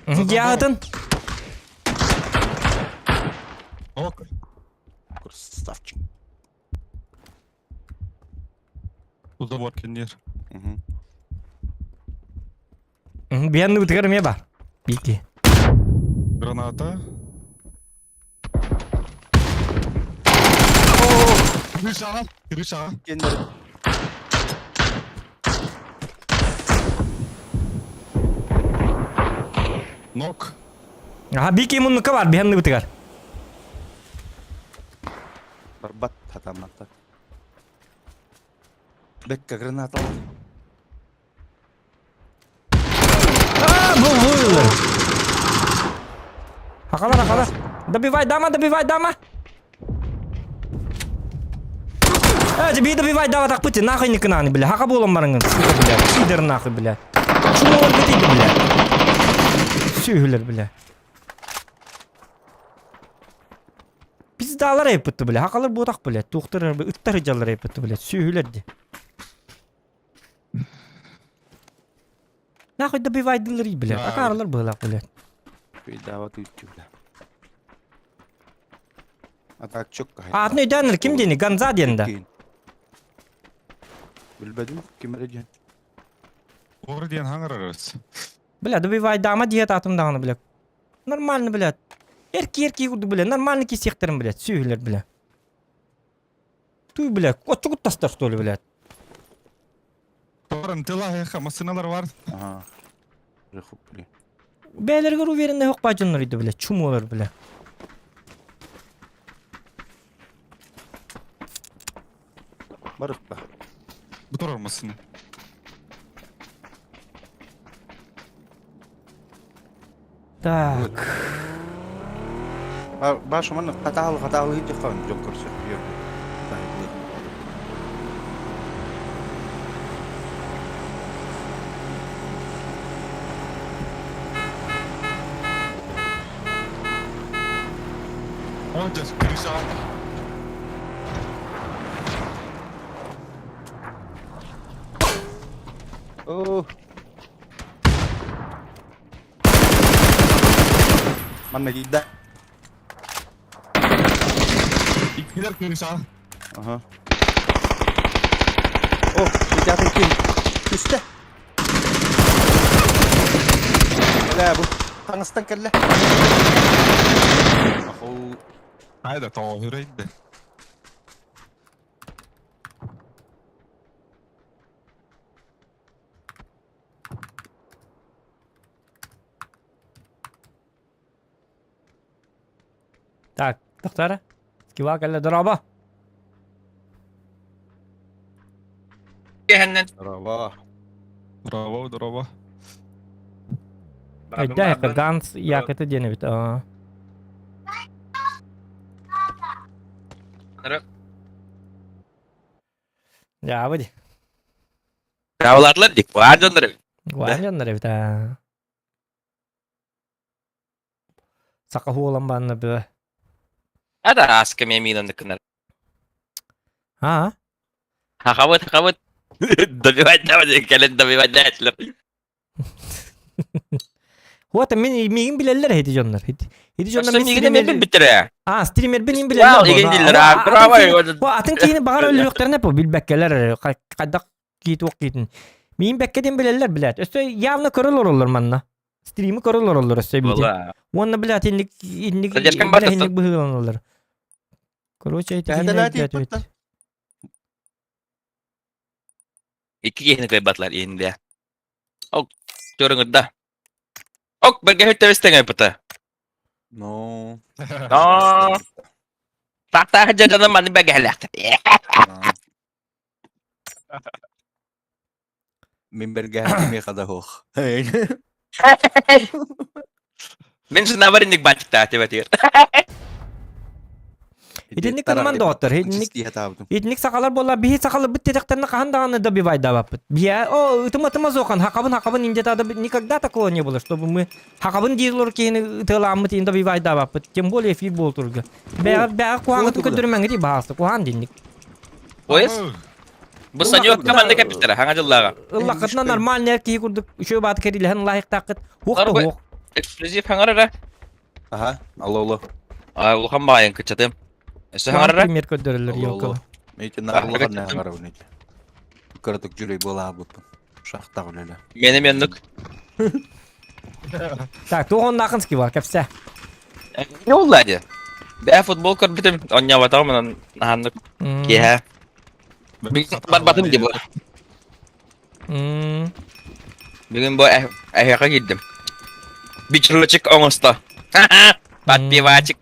Дьаатын. Ок. Красавчик. Забор кеннер. Биянны бытыгар эмиэ бар. Бики. Граната. Крышаға, крышаға. Кеннер. Нок. Аха, бики муннука бар, биянны бытыгар. Барбат хатамматта. Бекка граната. А, бу бу. Хакалар, хакалар. Добивай, дама, добивай, дама. Э, тебе добивай, дава так пути, нахуй не кананы, бля. Хака булам барыңын, сука, бля. Сидор нахуй, бля. Чумалар битейді, бля. Сүйілер, бля. Пиздаалар айыппытты, бля. Хакалар буотах, бля. Туохтар, ыттар ыдьаллар айыппытты, бля. Сүүһүлэр ди. Нахуй добивайдылар и, блядь. Акарылар быһылаах, блядь. Пейдава тыытчы, бля. А так чөк Аатын өйдөөнөр ким диэни? Ганза диэн да. Билбедим ким эрэ диэн. Ор диэн хаҥарарыс. Бля, добивайдама диэт атым даҕаны, бля. Нормально, блядь. Эрки-эрки курдук, бля, нормально кисиэхтэрин, блядь, сүөһүлэр, бля. Туй, бля, оччугут тастар, что ли, блядь. Торын тыла хайха массыналар бар. Ага. Рехупли. Бээлэригэр уверенный хокпа дьоннор иди, бля, чумолар, бля. Барыкпа. Бу турар массына. Так. Баш манна хатаал хатаал ыйдыхан дьон көрсө. О, дьэ, крыша. Оо. Манна киирдэ. Иккилэр крыша. Аха. О, итятын ким? Түстэ. Кэлэ бу. Таҥастан кэллэ. Аху. Хайда тоҕо үрейді. Так, доктора. Скива кэллэ дорообо. Киэһэннэн. Дорообо. Дорообо, дорообо. Айда, Ганс якыты диэн эбит. Аа. Дьаабы ди. Дьаабылаатылар дик. Баар дьоннор эбит. Баар дьоннор эбит аа. Саха хуолан баанна быа. Ада ааска мен миин оннуккунар. Аа? Хахабыт, хахабыт. Добивать давай, кэлэн добивать дээчилэр. Вот мин миигин билэллэр эти дьоннор. Ити дьоннор мин миигин эмиэ билбиттэрэ. А, стримербин им билэллэр. Игин диллэр. Браво. Атын киһини баҕар өлүөхтэринэ по билбэккэлэр хайдах киит уох киитин. Миин бэккэ диэн билэллэр билээт. Өссө явно көрө олороллор манна. Стримы көрө олороллор өссө биитин. Уонна билээт инник инник инник быһыыланаллар. Короче, эти Икки киһини кыайбатылар иһинде. Ок, көрүҥүрда. Ок, бэргэһит тэбистең айпыта. No. No. Тахтаах дьадана маны бэргэһэлээхтэр. Мин бэргэһэ миэхэ да суох. Мин сынабар инник баачыктаах тибэтигэр. Итинник кынман доҕоттор, итинник итинник сахалар буолла биһи сахаларбыт тирэхтэринэ хаһан даҕаны добивайдаабаппыт. Биһи о ытым ытыма суохан хакабын хакабын индетада никогда такого не было, чтобы мы хакабын диир олор киһини ытыалааммыт ин добивайдаабаппыт. Тем более эфир буолтурга. Бэҕэ бэҕэ куһаҥытын көрдөрүмэҥҥит баҕаста куһаан динник. Поезд? Бу Санек команда кэппиттэрэ, хаҥа дьыллааҕа. Ыллаххытына нормальный эр киһи курдук үчүгэй бааты кэрилэһэн лайыктааххыт. Уох да уох. Эксклюзив хаҥар эрэ. Аха, алло алло. А, улахан баайын кыччатым. Өссө хаҥар эрэ. Пример көрдөрөллөр елкалы. Мейти наарлахан наҥарабын ити. Кыратык жүлей буолаабыппын. Шахтах үлэлэ. Мени меннук. Так, туох оннаахынский бар, кэпсэ. Не болла дии. Бээ футбол көрбүтүм, онньоботоҕум онон наһаннык киэһэ. Барбатым дии бу. Бүгүн бу эһиэхэ киирдим. Бичрочек оҥосто. Подпевачик.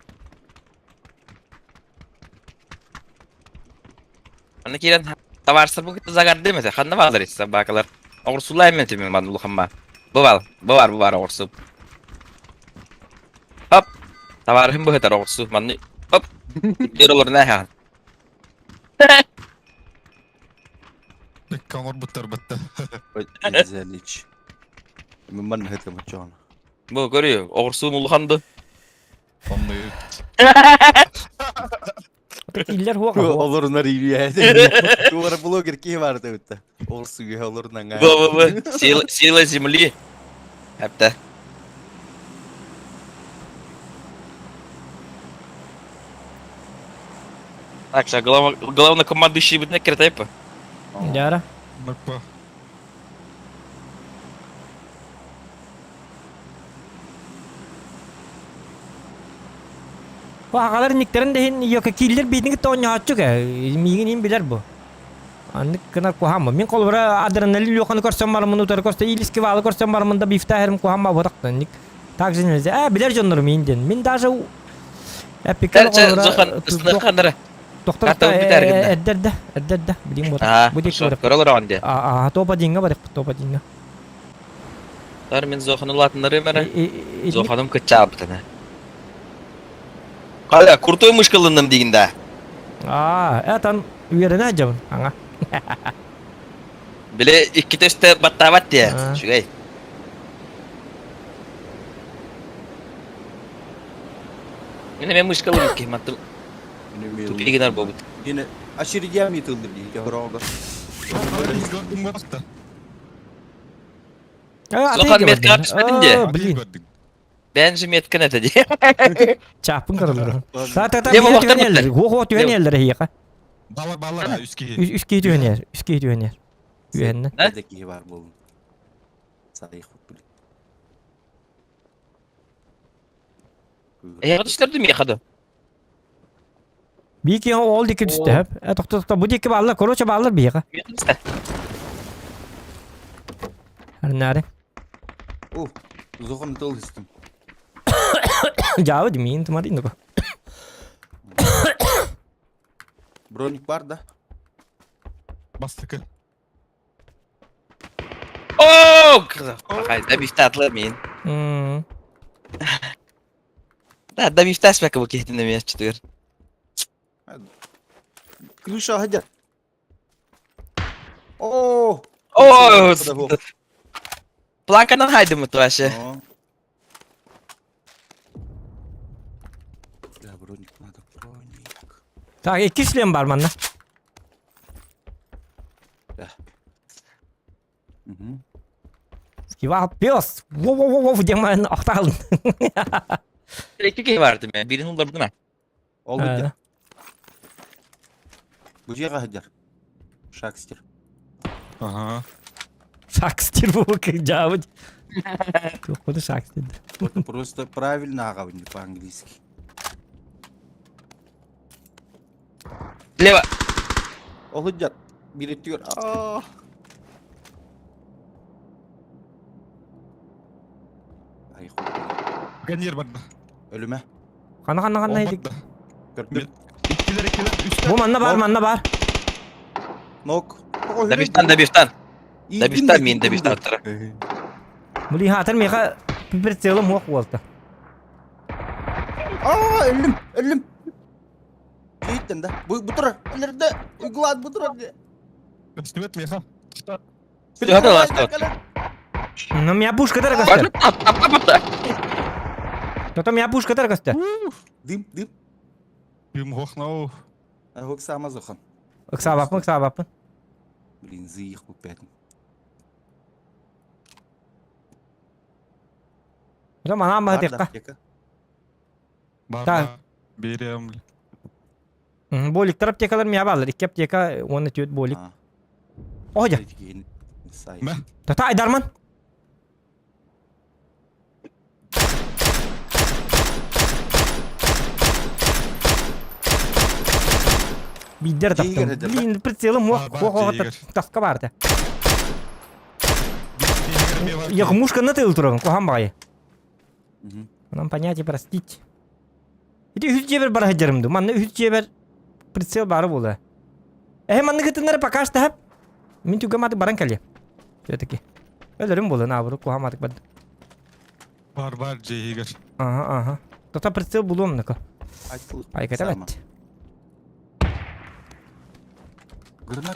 Аны киирэн табаарыстарбын кытта загардым этэ. Ханна бааллар ити собакалар? Оҕурсулаа эмиэ тимин ман улахамма. Бу баар, бу баар, бу баар оҕурсу. Хоп! Табаарыһым быһытар оҕурсу. Манны хоп! Ир олорно эһэҕин. Икки оҥорбуттар батта. Нельзя Мин манна хэтэ бочоон. Бу көрү, оҕурсуун улахан ду. Онны Иллер хуох. Олорунар ийэ. Туора блогер киһи бар дебитте. Оҕурсу үһэ олорунан. Бу бу бу. Сила, сила земли. Эптэ. Так, что глав... главнокомандующий будет на киртайпа. Дяра. Накпа. Бу аҕалар никтэрин да иһин йококиллер биитин кытта оонньооччук ээ. Миигин иһин билэр бу. Аннык гынар куһааммын. Мин холобура адреналин Леханы көрсөн бараммын утары көрсө или Скивалы көрсөн бараммын да бифтаһерим куһаамма буотахтан. Ник так же нельзя. Ээ билэр дьоннорум иин диэн. Мин даже эпикер холобура Зохан Доктор эрдэрдэ, эрдэрдэ. Билин буотах. Бу диэки барык. Көрө олороҕун диэ. Аа, топ одинга барык, топ одинга. Тар мин Зоханы улаатыннарыым эрэ. Зоханым кыччаабытына. Халя, крутой мышкалынным дигин да. Аа, этан үөрэнэ дьабын, аңа. Биле икки төстө баттаабат дие. Үчүгэй. Мин эмэ мышкалым ки маттым. Тупи гынар буолбут. Гине очередями тыллыр дии көрөҕөр. Зохан метка түспэтин дии. Блин. Бэйэн же меткан этэ дии. Чааппын көрөлөр. Та та та түһэн эллер. Хо-хо түһэн эллер эһиэхэ. Балар балар үс киһи. Үс киһи түһэн эр. Үс киһи түһэн эр. Үһэннэ. Эдэ киһи бар буолун. Сарайх блин. Эһиэхэ түстэрдим миэхэ да. Биики ол диэки түстэ. Э тохто тохто бу диэки бааллар, короче бааллар биһиэхэ. Арнаары. О, зохан тыл истим. Жабы димин тумар инде. Броник бар да? Бастыкы. О, да бифтатлы мин. Да, да бифтаспака бу киһитин эмиэ чутугар. Крыша хадя. О! О! Планканан хайдымыт вообще. Да, броник надо, броник. Так, икки шлем бар манна. Да. Угу. Скивал пес. Во-во-во-во, демон охталын. Икки киһи бар дим. Бирин уллардым а. Ол бит. Бу жега хадер. Шакстер. Ага. Шакстер бу жабыт. Куду шакстер. Вот просто правильно ага по-английски. Лево. Ол хадер. Билеттер. Аа. Ай, хуй. Ганер барда. Өлүмэ. Хана хана хана едик. Көрдүм. Иккилер иккилер үстер. Бу манна бар, манна бар. Нок. Добивтан, добивтан. Добивтан мин добивтан тара. Блин, хатыр меха прицелом ох болду. Аа, өллүм, өллүм. Кейттен да. Бу бу турар. Өлөрдө. Углат бу турар. Үстүбэт меха. Ну, меня пушка дара көстөр. Тото меня пушка дара көстөр. Дым, дым. Дым хохнау. Ыксаама зохан. Ыксаабаппын, ыксаабаппын. Блин, зыйых буппэтим. Ота манаан баһытыахха. Бар, берем. Боликтар аптекалар миа баалар. Икки аптека уонна түөрт болик. Оһдьа. Тата Айдарман. Биидер таптым. Блин, прицелым уох уох таска баарда. Я мушка на тыл турабын, куһаан баҕайы. Нам понятие простить. Ити үһүс дьиэбэр бара сылдьарым дуу? Манна үһүс дьиэбэр прицел баара буолуо. Эһэ маннык ытыннары пока что Мин түгэматык баран кэлиэ. Все-таки. Өлөрүм буолуо наоборот куһааматык бардым. Бар бар дьиэ иһигэр. Ага, ага. Тота прицел булуом нака. Айката бэт.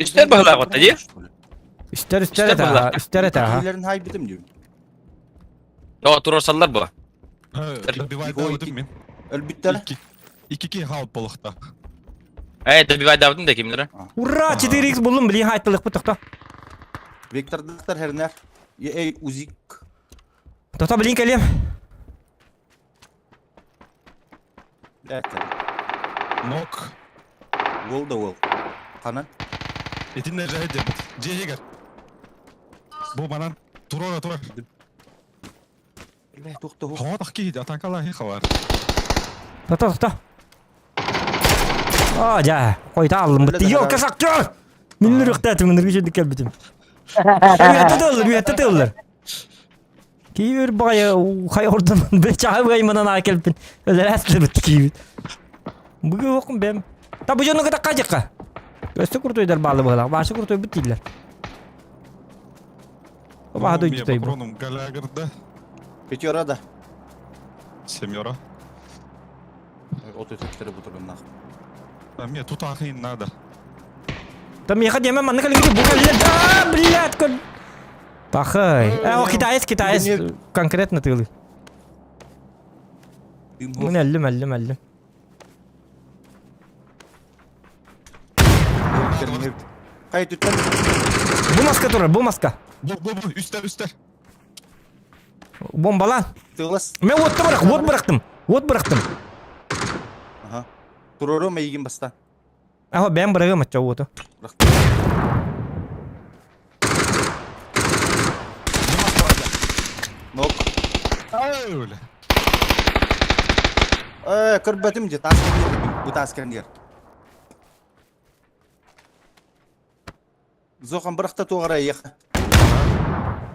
Үстэр баһылаах отта дии? Үстэр үстэр этэ, үстэр этэ. Киһилэрин хайбытым диим. О, туруорсаллар бу. Добивайдаабытым мин. Өлбүттэр. Икки киһи хаалып болохта. Э, добивайдаабытым да кимнere. Ура, 4x буллум, блин, хайттылыкпыт тохто. Виктордыктар хернер. Эй, узик. Тото билин кэлиэм. Нок. Уол да уол. Ханан? Итиннэ жаһы дебит. Дьиэ Бу манан турора турар. Бля, туох да Хоҕотох киһи атакалаһы хавар. Тото тото. О, дьэ, хойта аллым бытты. Йо, касактер! Мин үрүхтәтим, мин үргүчүдүк кэлбитим. Үйәтте тыллар, үйәтте тыллар. Киир баҕайы хай ордун бе чаһы быайманан аа кэлбин. Өлөрәс битти киибит. Бүгүн окум бэм. Та бу дьону кытта кажыкка. Өстө куртуйдар баалы быһылаах. Башы куртуйбут дииллэр. Баха дойдутай бу. Патроном галягырда. Пятера да. Семера. От өтөктөрө бутуруннах. А мне тут ахын надо. Та миэхэ диэмэ маннык элигити бу кэллэ. Да, блядь, көр. Пахай. Э, о, китаец, китаец. Конкретно тылы. Мин әллим, әллим, әллим. Хай түттен. Бу маска турар, бу маска. Бу, бу, бу, үстер, үстер. Бомбалан. Тылас. Мен отты бырах, от бырахтым. От бырахтым. Ага. Турору мейгин баста. Аха, бэм бырагым ачча уоту. Нок. Ай, Э, көрбөтүм же таас кэлиэр бу таас кэлиэр. Зохан бырахта туоҕара эйиэхэ.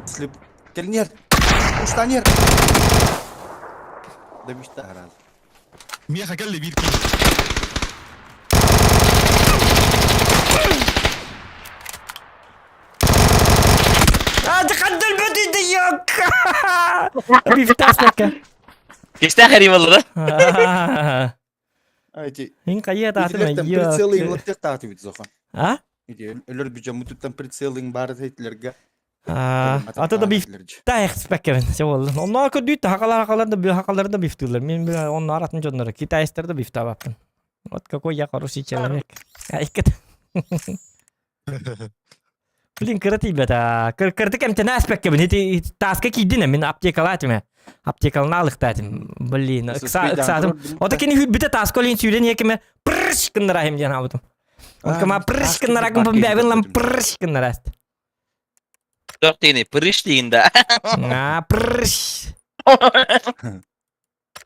Слип. Кэлиниэр. Уштаниэр. Да бишта арал. Миэхэ кэлли биир киһи. Кистээх эрий буолла да? Эти Мин хайа таатым Итилэртэн прицелы ылыктык тааты бит Зохан. А? Ити өлөр бүжаммутуттан прицелың бары тейтилерге. Ата да биф та экспеккебин се болду. Онно көрдүйт хакалар хакалар да хакалар да бифтылар. Мен бир онно аратын дьоннору китайстар да бифтабаппын. Вот какой я хороший человек. Айкет. Блин, кыра тиийбэтэ. Кырдык эмтэнэ аспеккебин. Ити тааска киирдин мин аптекалаатым. Аптекалына алыктаатым. Блин, ыксаатым. Ото кини хүрбүтэ тааска олин сүүрэн иэкиме прыш гыннарахим диэн хаабытым. Кыма прыш гыннаракым бэбин лам прыш гыннараст. Туох диэни, прыш диин да. А, прыш.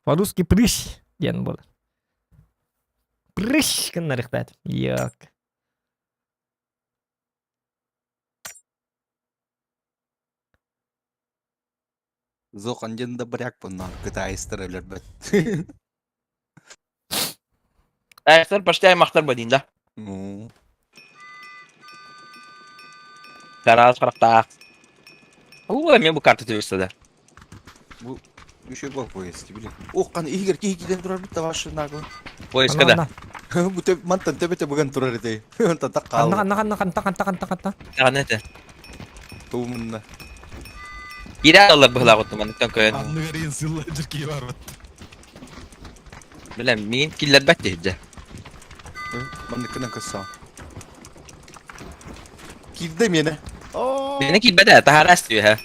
По-русски прыщ диэн буолар. Прыщ гыннарыхтаат. Йок. Зохан диэн да бряк bunlar кытайстар өлөрбөт. Айстар почти аймахтар бадин да. Ну, Тараас харахтаах. Уу, эмиэ бу карта түбүстэ да. бу еще гол поезд били. Ох, кан игер кихи киден турар бит тавашы нагыл. Поездка да. Бу төп мантан төбөтө бүгөн турар этэй. Онтан так Ханна каалды. ханна ханна ханта ханта ханта ханта. Даҕаны этэ. Туумунна. Киирэ аллар быһылаах оттуманыттан көйөн. Анныгар иин сылла дьиркии барбыт. Билем, миин киллэрбэт диһдэ. Манныккынан көссөң. Кирде мені. Мені киирбэтэ, таһаарас түһэ.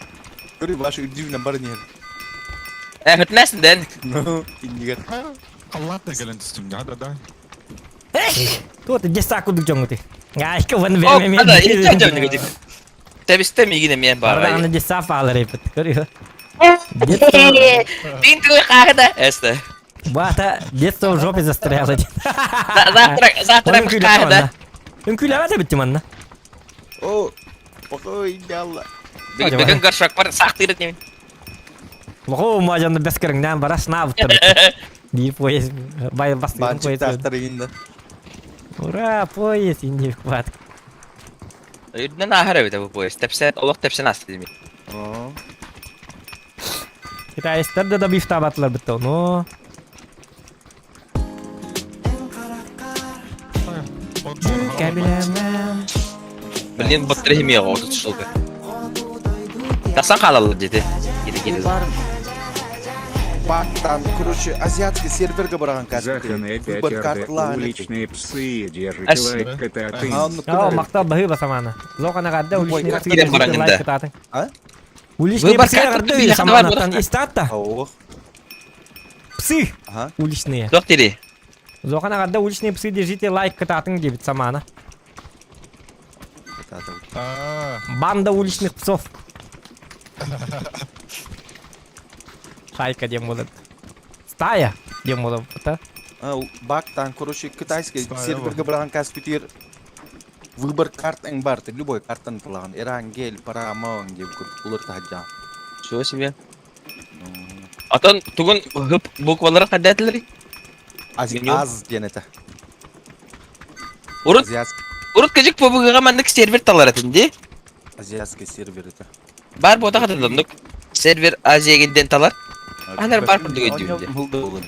Көрү башы үрдүүнэн барын иһэр. Э, хөтүнэсин дэн. Ну, иннигер. Аллат да кэлэн түстүм да да да. Туот десса курдук дьоҥҥутуй. Аайка вон О, бэм ада, иһитэ дьоҥҥу дик. Тэбистэ миигин эмиэ баарай. Бардаҕына десса фаалар эпит. Көрү. Детство... Тин тылы хааһы да. Эсте. Бата детство в жопе застряло. Завтра, завтра хааһы да. Үҥкүүлэбэт эбит манна. О, покой идеалла. Бүгүн горшок бар сахтыыр этим. Лоҕо мажанды бэс көрүҥнээн бара снаабыттар. Биир поезд бай бастыгын поезд. Банчыктаахтар ииннэ. Ура, поезд инник бат. Үрдүнэн ааһар эбит бу поезд. Тэпсэн, олох тэпсэн аста дими. О, Китайстар да да бифтабатылар битте. Но Блин, баттыр химия оҕото тушулга. Тахсан хаалаллар дьити. Кири кири. Бактан, короче, азиатский серверге барған Захан кәсіпті. 5 Выбор РД картлар. уличные псы, держите Ас- лайк кататы. Оо, махтал баһыы басамаана. Зоқана гадда Любой уличный карта киирэн бараҥҥын да. кытаатын. А? Уличные Выбор псы карты арды билэх саманаттан истаатта. Ох. Псы Ага. уличные. Туох дири? Зохан агарда уличные псы держите лайк кытаатыҥ диэбит самаана. Аа. Банда уличных псов. Шайка диэн буолар. Стая диэн буолар. Бактан, короче, китайский Стая серверге быраҕан каспитир выбор карт эҥ бар, любой картан талаҕын. Эрангель, Парамон диэн курдук улар таһырдьаҕын. Чего себе? Отон тугун хып буквалары хайдатылар? Меню. Аз диэн этэ. Урут Азиатский, урут кыжык ПВГ-га маннык сервер талар этин ди. азиатский сервер это. Бар буота хатылыннык. Сервер Азия гинден талар. Анар бар курдук өйдүүм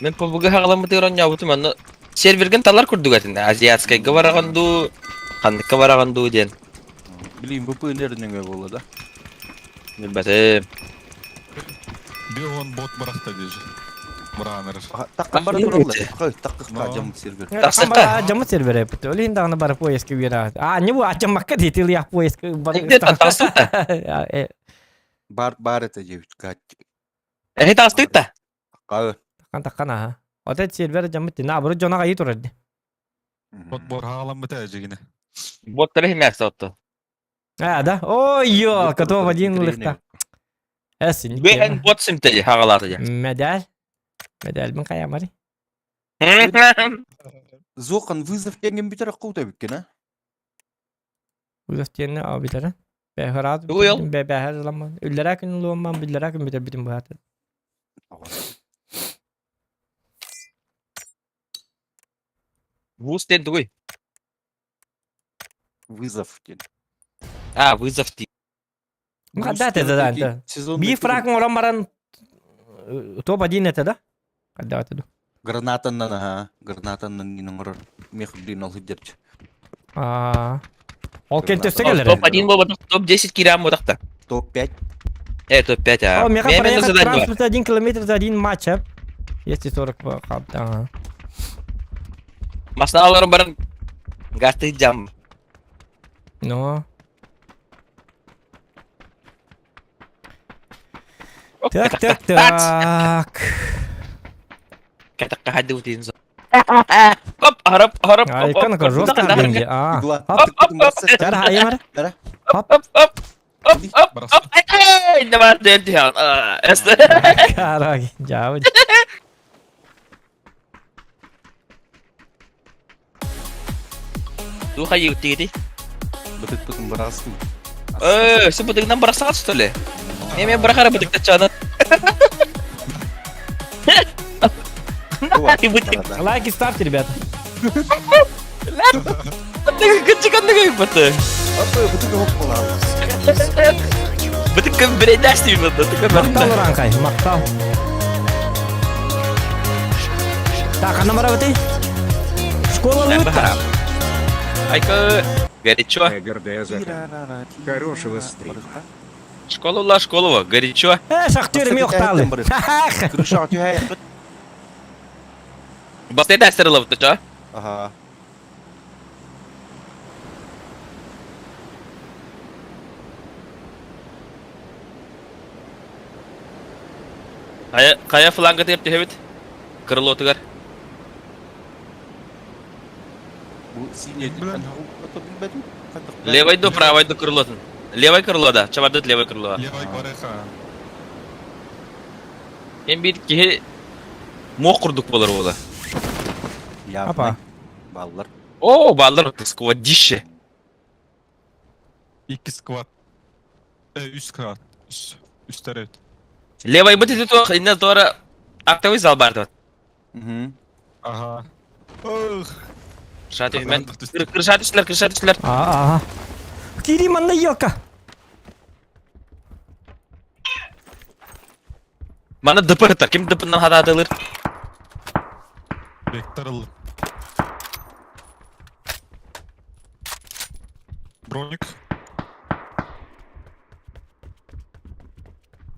Мен ПВГ хаҕаламмытыгар оонньообутум онно сервергин талар курдук этин. Азиатскайга бараҕын дуу, ханныкка бараҕын дуу диэн. Блин, ВПН нөҥө буолла да. Билбэтим. Бион бот бырахта диэжи. Бырааныр. Таккан бара тураллар. Таккыкка дьам сервер. Тахсыкка. Дьаммыт сервер эппит. Ол иһин даҕаны бары поездка үөрэ. А, не бу ачаммакка диэтил поездка бары. Тахсыкта. Бар бар это диэбит кат. Эһи тахсыкта. Каа. Таккан таккан аха. Ота сервер дьаммыт на бары дьоно айы турар ди. Бот бор хаҕаламмыта эжигине. Боттары химяк сотто. А, да? Ой, ё, готов один лыхта. Эс, Бээн бот симтеди хаҕалаата дьэ. Медаль. Медаль мин хайамари. Зохан вызов диэҥҥин бүтэр куута бүккүн а? Вызов диэнне а бүтэрэ. Бэхараат Тугуй ол? бэбэхэр ламман. Үллэрэ күн луомман биллэрэ күн бүтэр бүтүн быһааты. Вуз диэн тугуй? Вызов диэн. А, вызов дии. Хадда это да, да. Биир фраг оҥорон баран топ-1 это да? Хадда это Гранатаннан аха, гранатаннан гин оҥорор мех блин ол сылдьарчы. Аа. Ол кент өссө кэлэр. Топ-1 буолбатах, топ-10 киирэн буолбатах Топ-5. Топ-5, а. О, меха Мен проехать задание бар. транспорт 1 километр за один матч, а? Если 40 хаб, ага. Масна аларым баран гасты жам. Ну. Так, так, так. Катакка хады утин зо. Оп, харап, харап, Ай, оп, канака жестко деньги. А. Игла. Хоп. Оп, оп, Тара, айымар. оп, оп, оп, оп, оп, эй, давай, дэн, эсте. Караг, жабы. Духа юктиги. Бытык бытын бырастым. Э, сен бытыгынан бырасаҕыт что ли? Мен бырахара бытыктаччааны. Бытык. Лайки ставьте, ребята. Кынчыканныгы быты. Бытык бирейдаш дейм бытык Мактал уранкай, мактал. Так, ханна барабыты? Школа лутта. Айка горячо. Хорошего стрима. Школа ла школа горячо. Э, шахтер ми охталы. Крыша түһэ. Бастай дастер лабыты ча. Ага. Кая кая фланга деп түһэбит. Крылотыгар. Бу синий билбэтим. Левой до правой до крылотын. Левой крыло да. Чабардыт левой крыло. Левой барыха. Мен бир киһи муох курдук болар буола. Апа. Баллар. О, баллар сквадище. Икки сквад. Үс сквад. Үс. Үстер evet. Левой быт ити туох инне туора актовый зал барды. Угу. Ага. Ох. Крыша түһүмэн. Крыша түстүлэр, крыша түстүлэр. Ага. Кири манна елка. Мана ДП ыттар. Ким ДП-нан хатаатылыр? Вектор ыл. Броник.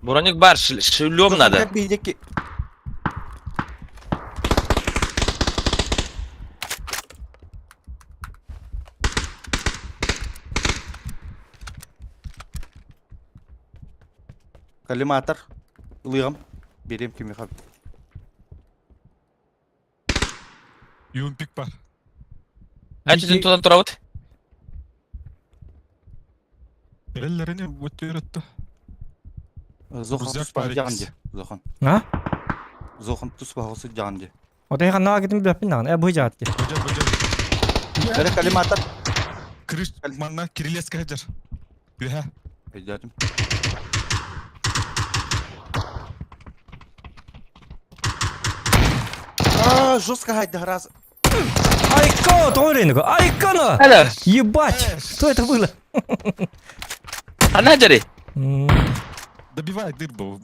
Броник бар, шлем надо. Бидеки. Коллиматор. Ылыам. Берем кимиха. Юмпик бар. Ачытын тутан турабыт. Эрэллэрини өттө. Зохан Рюкзак туспаҕа бар дьаҕан иккис. дии. Зохан. А? Зохан туспаҕа сылдьаҕын дии. Отой ханнаға китим билэппин даҕаны. Э, бу дьаат ки. Быдьар, быдьар. Эрэ коллиматор. Крыш манна Кириллецкэ сылдьар. Үһэ. Өйдөөтүм. А, жестко хайда раз. Айка, Торинго, Айкона! Алло. Ебать, что это было? Хана дьари. Добивай дырбу.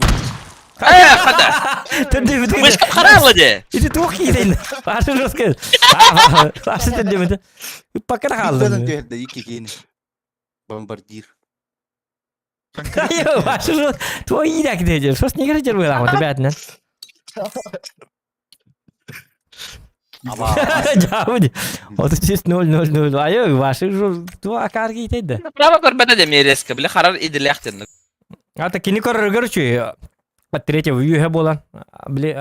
Э, хата. Ты Мышка харала де. Иди туох киирин. Ашы жестко. Ашы тендемedi. Пока Биттен қалды. түһэрдэ икки киини. Бомбардир. Айо, ашы жестко. Твой ирак деді. Шос не керер было, вот ребят, Аба. Жабы. 36 0 0 0. Айо, ваши жо туа акар кейтеді. Право көрбөтө де мерезке. Биле харар иделяхтен. Ата кини көрөр көрчү. От третьего үйе болан. Биле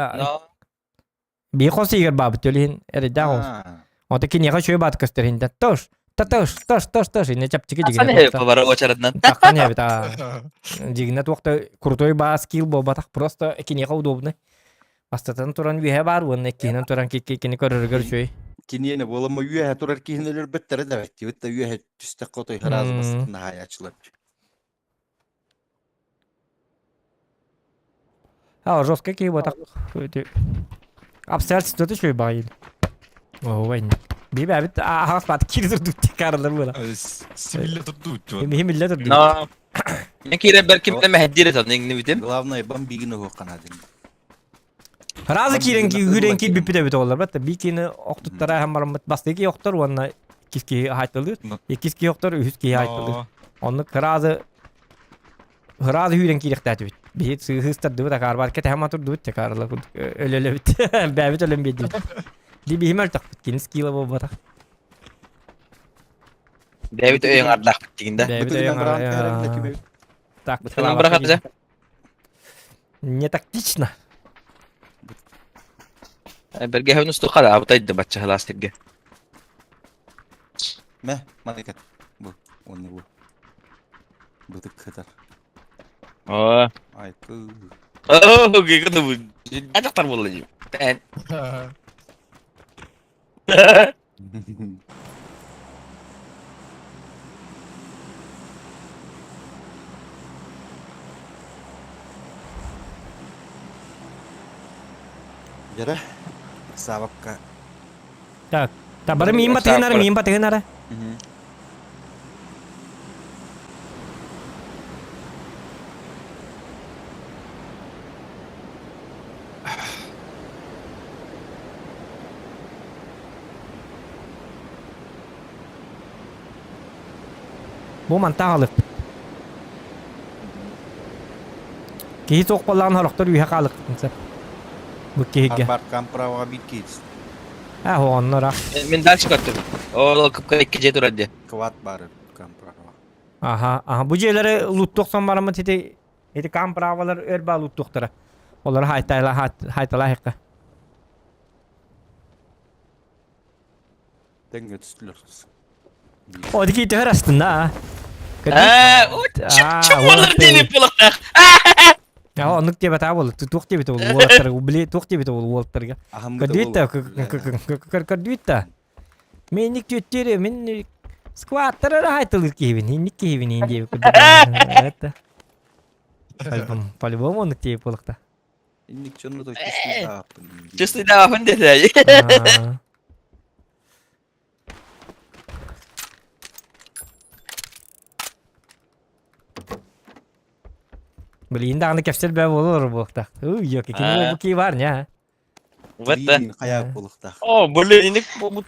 би хос игер бабы төлин эре дагы. Ота кинига чөй бат көстөрүн да тош. Татош, тош, тош, тош. Ине чапчыгы Асан бары очарадынан. Таққан ябит, а. Дигинне туохта крутой баа скилл буолбатах, просто киниэхэ удобный. Бастатан туран үөһэ баар уонна иккиһинэн туран кини көрөрүгэр үчүгэй. Киниэне буолама үөһэ турар киһинелер бэттэрэ да бэт. Тибит да үөһэ түстэк хотой хараас бастытын хаайаачылар. А, жестко киһи буотах. Обстоятельства үчүгэй баҕайы. Оһуобай. Бибэбит аһаҕас баат кири турдук каралар буола. Сибилле турду. Миһи милле турдук. Но. Мен кире бер кимде мәһдире тон иңни битим. Главное, бомбигин уһуохханаатын. Разы киирен киирен киир бүппүт эбит оҕолор бат. Би кини охтуттара һәм бараммыт бастыки охтор уонна иккис киһи аһайтылыыр. Иккис киһи охтор, үһүс киһи аһайтылыыр. Оннук ыраазы ыраазы үүрэн киириэхтээтибит. Биһи сыыһыстардыбыт акаарбар кэтэһэн турдубут текаарла өлөлөбүт. Бэбит өлөн биэрдибит. Ди биһим өлтөхпүт кини скилла буолбатах. Бэбит өйөң ардах дигинде. Бэбит Бытыгынан өйөң быраан кээрэн кимэбит. Так, Бытыгынан бырахат Не тактично. Берге хөбүн усту кара абытайды бачча халастырга. Мэ, маныкат. Бу, онны бу. Бытык кытар. Оо. Айкы. Оо, гыгы бу. Ажактар болду жи. Дьэрэ, саабакка. Так, та бары миин батыгынара, миин батыгынара. Бу мантан алып. Киһи суох буоллаҕына сорохтор үөһэ хаалык Бу киһигэ. Бар камправаҕа биир киис. А, онно ра. Мен дальше көрдүм. Ол кыпка икки же турар де. Квад бары камправа. Аха, аха. Бу дьиэлэри луттуохсан бараммыт ити ити камправалар өр баа луттуохтара. Олар хайтайла хайталаахыкка. Тэҥҥэ түстүлэр. О, дики төһөр астында. Э, чүм болар дени булактак. А, оннук диэбэт аа буолла. Туох диэбит ол уолаттарга, били туох диэбит ол уолаттарга. Аһаммыта Көрдүбүт да, көрдүбүт да. Мен инник түөттүөрү, мен скваттар эрэ хайтылыыр киһибин, инник киһибин иин диэбит курдук. Это. По-любому оннук диэбит буолуохта. Инник дьонно то чувствую дааппын. Чувствуй даапын деді. Аа. Блин, даҕаны кэпсэл бээ буолар буолуохтаах. Ый, ёки, кини бу кии бар, не? Вот да. Блин, хайа буолуохтаах. О, блин, инник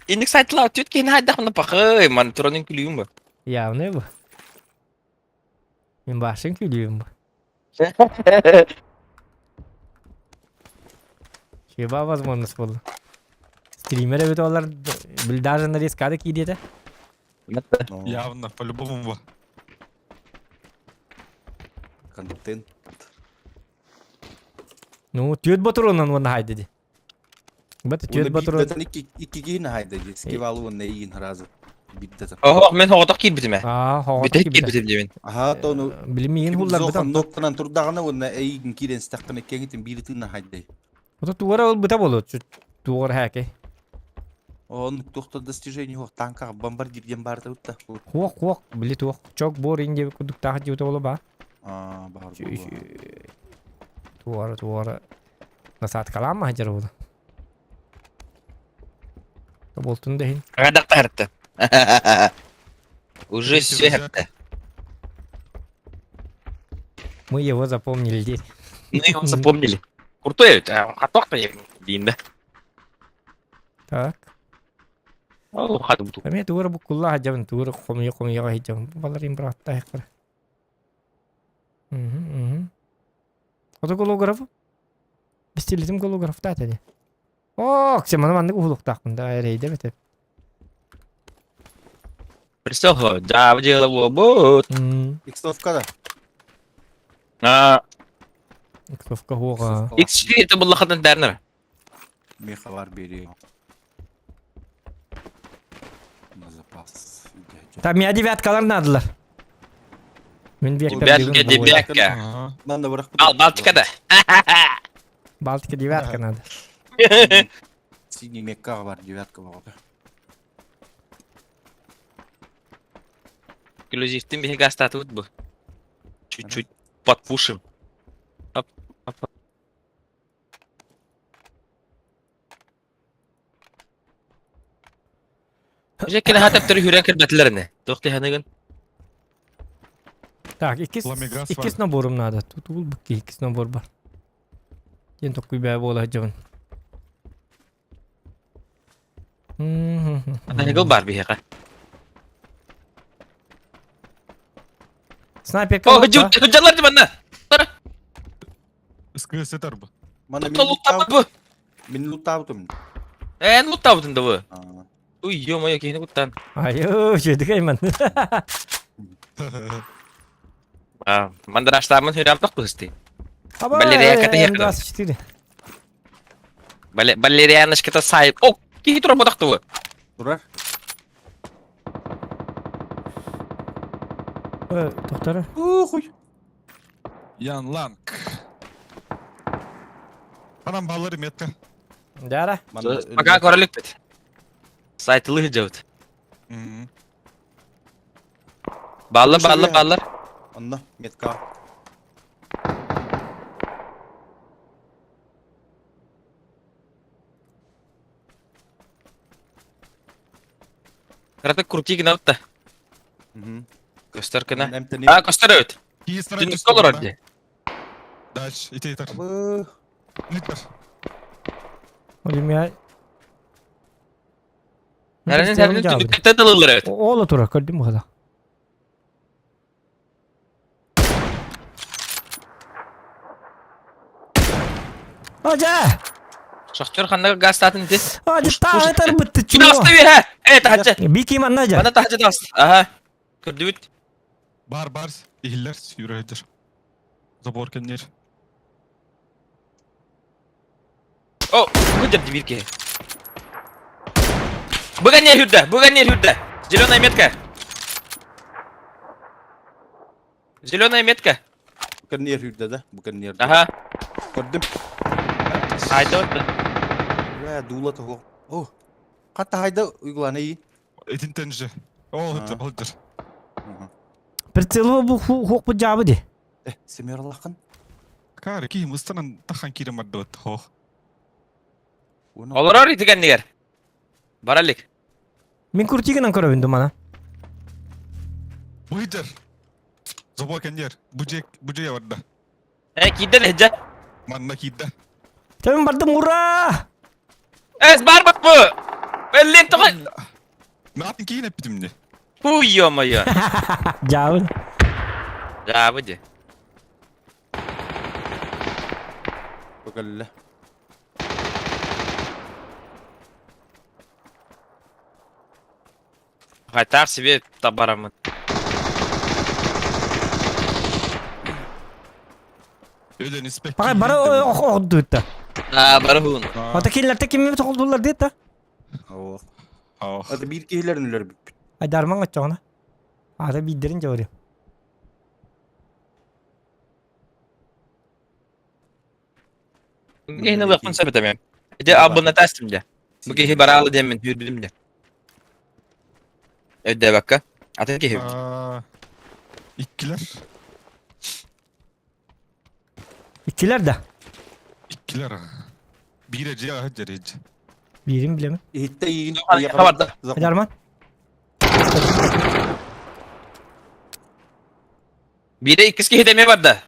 инник сайтлаа түт кин хайдах пахы, ман туранын күлүүм бу. Явный бу. Мин башын күлүүм бу. Хиба возможность буолла. Стример эбит олар, бил даже на рискады киирдиэтэ. Явно, по-любому бу. Контент. Ну, түөрт ботуруонан уонна хайда ди. Бат түөрт ботуруон. Биирдэтэн икки икки киһини хайда ди. Скивалы уонна эйигин сразу. Биирдэтэн. Оһох, мен хоҕотох киирбитим ээ. Аа, хоҕотох Бүтэһик киирбитэ. киирбитим диэбин. Аха, тону Билимиин хулларбытам. ноктанан турдаҕына уонна эйигин киирэн истэххинэ кэҥитин биир тыынна хайдай. Ото тугара ылбыта болу. Тугар хээки. Он туохта достижение хуох танка бомбардир диэн баарта ытта. Хуох хуох били туох чок буор ин диэбит курдуктаах диэбитэ боло ба. Аа, баар Туора туора насадкалаан маһдьар буолу. Тоболтун да иһин. Хайдах таһырты. Уже все это. Мы его запомнили здесь. Мы его запомнили. Крутой, хаток дейін да. Так. Ол хаты буту. Эми туора буккулла хадьабын туора хомуйа хомуйа хадьабын. Балар им братта хаккара. Мгм, Ото голограф? Пистолетим голограф та этэ. О, ксе маны маннык уһулуктаахпын да эрэйдэ бэтэ. Представь, да, дело вот. Иксовка да. А, Иксовка хуоҕа. X4 это было хатан дәрнер. Меха бар бери. На запас. Там меня девяткалар надылар. Мин вектор Девятка, девятка. Надо бырах. Ал, Балтика да. Балтика девятка надо. Синий мекка бар, девятка бар. Эксклюзивтин биһиги астаатыбыт бу. Чуть-чуть подпушим. Оп, оп, оп. Дьэ кини хатаптары хүрэн кэлбэтилэр ини. Туох тиһаныгын? Так, иккис, Ламигас иккис бар. наборум надо. Тут бу иккис набор бар. Диэн токкуй бээ буола сылдьабын. Аныгыл бар биһиэхэ. Снайперка О, вот, да? дьаллар ди манна. Ыскыы сытар бу. Мана Тутта луттаабыт бу. Мин луттаабытым. Эн луттаабытын да бу. Уй, ё-моё, киһини куттаан. Айыы, үчүгэй айман. Мандраштаамын хүрэмтэх быһысты. Аба, Валерия Катаевна. М24. Валерианочката сайып. О, киһи турар бодах бу. Турар. Тоқтары. Ухуй. Ян Ланг. Анам баллары метка. Дара. Пока королик бит. Сайтылы жабыт. Баллар, баллар, баллар. Онно метка. Кырата крути гына да. Көстөр кына. Эмтени. А, көстөр өт. Түнүккө олорор ди. Дач, итейтер. Литер. Олимия. Нәрәнен сәрәнен түнүккә тылылыр өт. Ола тура, көрдүм хала. Ажа! Шахтер ханнага газ татын ди. Ажа, таатар бытты Ким асты бер, ха? Э, тахачы. Бики манна жа. Мана тахачы тас. Аха. Көрдүбүт. Бар, бар. Ихиллер, сүүрөйдер. Забор кеннер. О, көтер дибирке. Бүгін не хүрді? Бүгін не хүрді? Зеленая метка. Зеленая метка. Бу кеннер хүрді да? Бу кеннер. Аха. Көрдүм. Айда отты. Бля, дуула того. О. Катта хайда уйгуланы и. Итинтен же. Ол хыттыр, хыттыр. Прицелы бу хук бу жабы ди. Э, семер лакын. Кары, киим ыстанан тахан кирем барды вот. Хох. Олорор итигеннигер. Баралик. Мин куртигынан көрөбүн мана. Бу хыттыр. Забор кеннер. Бу же, бу же барда. Э, кидер хеджа. Манна кидда. Тәмин бардым, ура! Эс бар бу. Беллин тоҕо. Мен атын кийин эппитим Фу, ё-моё. Жабы. Жабы ди. Бөкөллө. Хайтар себе табарамын. Өлөн испек. Пагай бары оҕордуutta. Аа, бары хуун. Ата кинилэртэ кимми тоҕолдуллар диэт Ох. Ата биир киһилэрин өлөрбүппүт. Айдармаҥ оччоҕуна. Ата биирдэрин дьоҕуруй. Киһини ылыахпын сөп этэ мен. Ити абонатастым дьэ. Бу киһи бараалы диэммин түүрбүтүм дьэ. Өйдөөбөккө. Атын киһи. Иккилэр. Иккилэр да. Иккилэр. Биирэ дьиэ аһыт дьэрич. Биирин билэмин. Иһиттэ иигин. Хабарда. Айдарман. Биирэ иккис киһи эмиэ барда.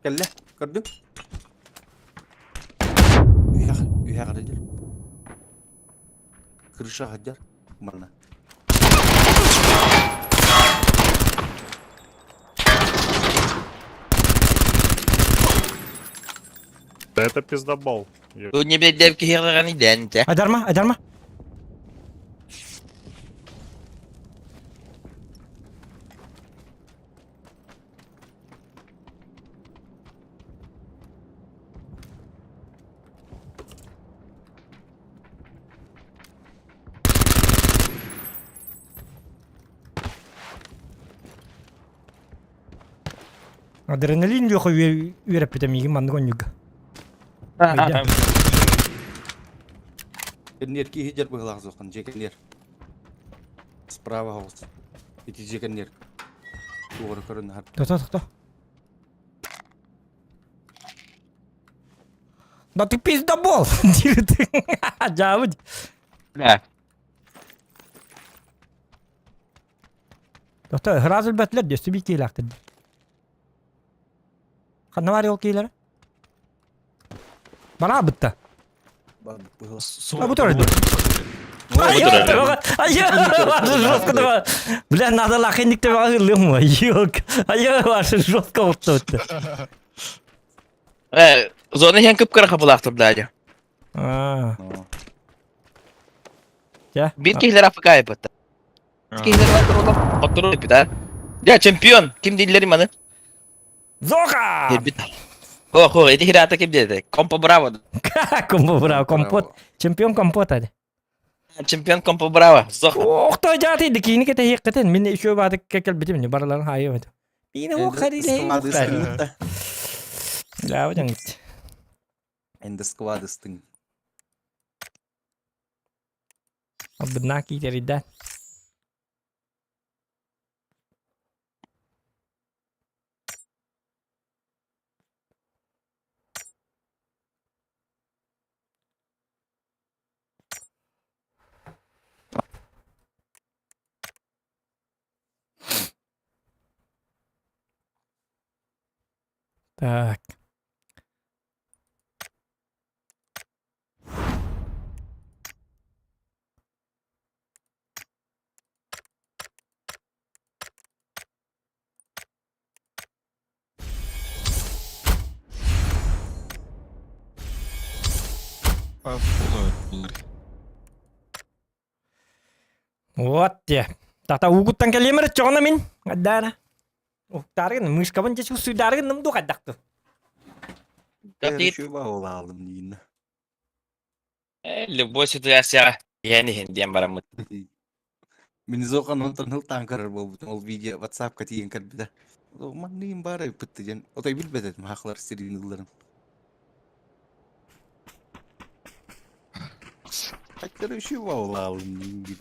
Кэллэ, көрдүҥ? Үһэх, үһэх арыдьар. Крыша хадьар. Манна. Да это пиздобол. Бу не билдем киһиҕин идэнте. Айдарма, айдарма. Адреналин Леха үөрэппитэ миигин маннык онньуга. Кэнниэр киһи дьэр быһылаах суоххун дьиэ кэнниэр. Справа хоҕус. Ити дьиэ кэнниэр. Туора көрөн аһар. Тохто, тохто. Да ты пиздобол! Дьаабыт. Да. Тохто, сразу өлбөтүлэр дөссө биир киһилээхтэр. Ханна баар ол киһилэрэ? Бараабытта. А бу турар Бля, надо лахинник тебе ылым. Ёк. Айы, ваше жестко оттотты. Э, зона хен кып-кыра хапылаахтыр даа. Аа. Биир киһилэр АФК айбыт. Киһилэр Хоттору эппит, Дьэ, чемпион! Ким дииллэрий маны? Зоха! Кирбит. Хо, хо, ити хирата ким диэтэ? Компо Браво. Компо Браво, компот. Чемпион компот adi. Чемпион Компо Браво. Зоха. Охто жааты дикини кете хиэккетен мин еще бааты кекел битим бараларын хайы бит. Ина о хариле. Да, вот Энде складыстың. Абдына китеридә. Так. Вот те. Тата угуттан кэлиэмэр чоҕуна мин. Гаддара. Уктааргын мышкабын дьэ суйдааргын нымду хайдахту. Любой ситуацияҕа иһэн иһин диэн бараммыт. Мин зохан онтон ылтаан көрөр буолбутум. Ол видео WhatsApp-ка тиийэн кэлбитэ. Манныйым баар эбиппит диэн. Отой билбэт этим хахлар сирин ылларын. Хаттары үші баулаалым дейді.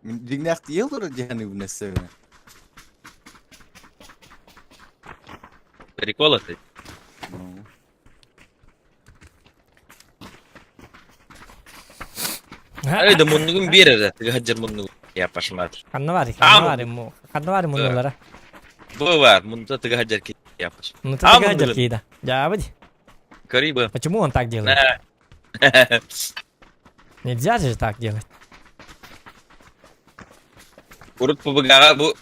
Мин дьиҥнээх тиийэ олорор дьиэни үнэссэбинэ. Прикол это. Ай, да муннугун биэр эрэ, тыга муннугун. Я пошмат. Ханна бар, ханна бар, ханна бар муннулара. Бу бар, мунта тыга хаджар ки. Я паш. Ну тыга хаджар ки, да. Дьаабыт. Көрүй Почему он так делает? Нельзя же так делать. Урут ПБГ-ҕа бу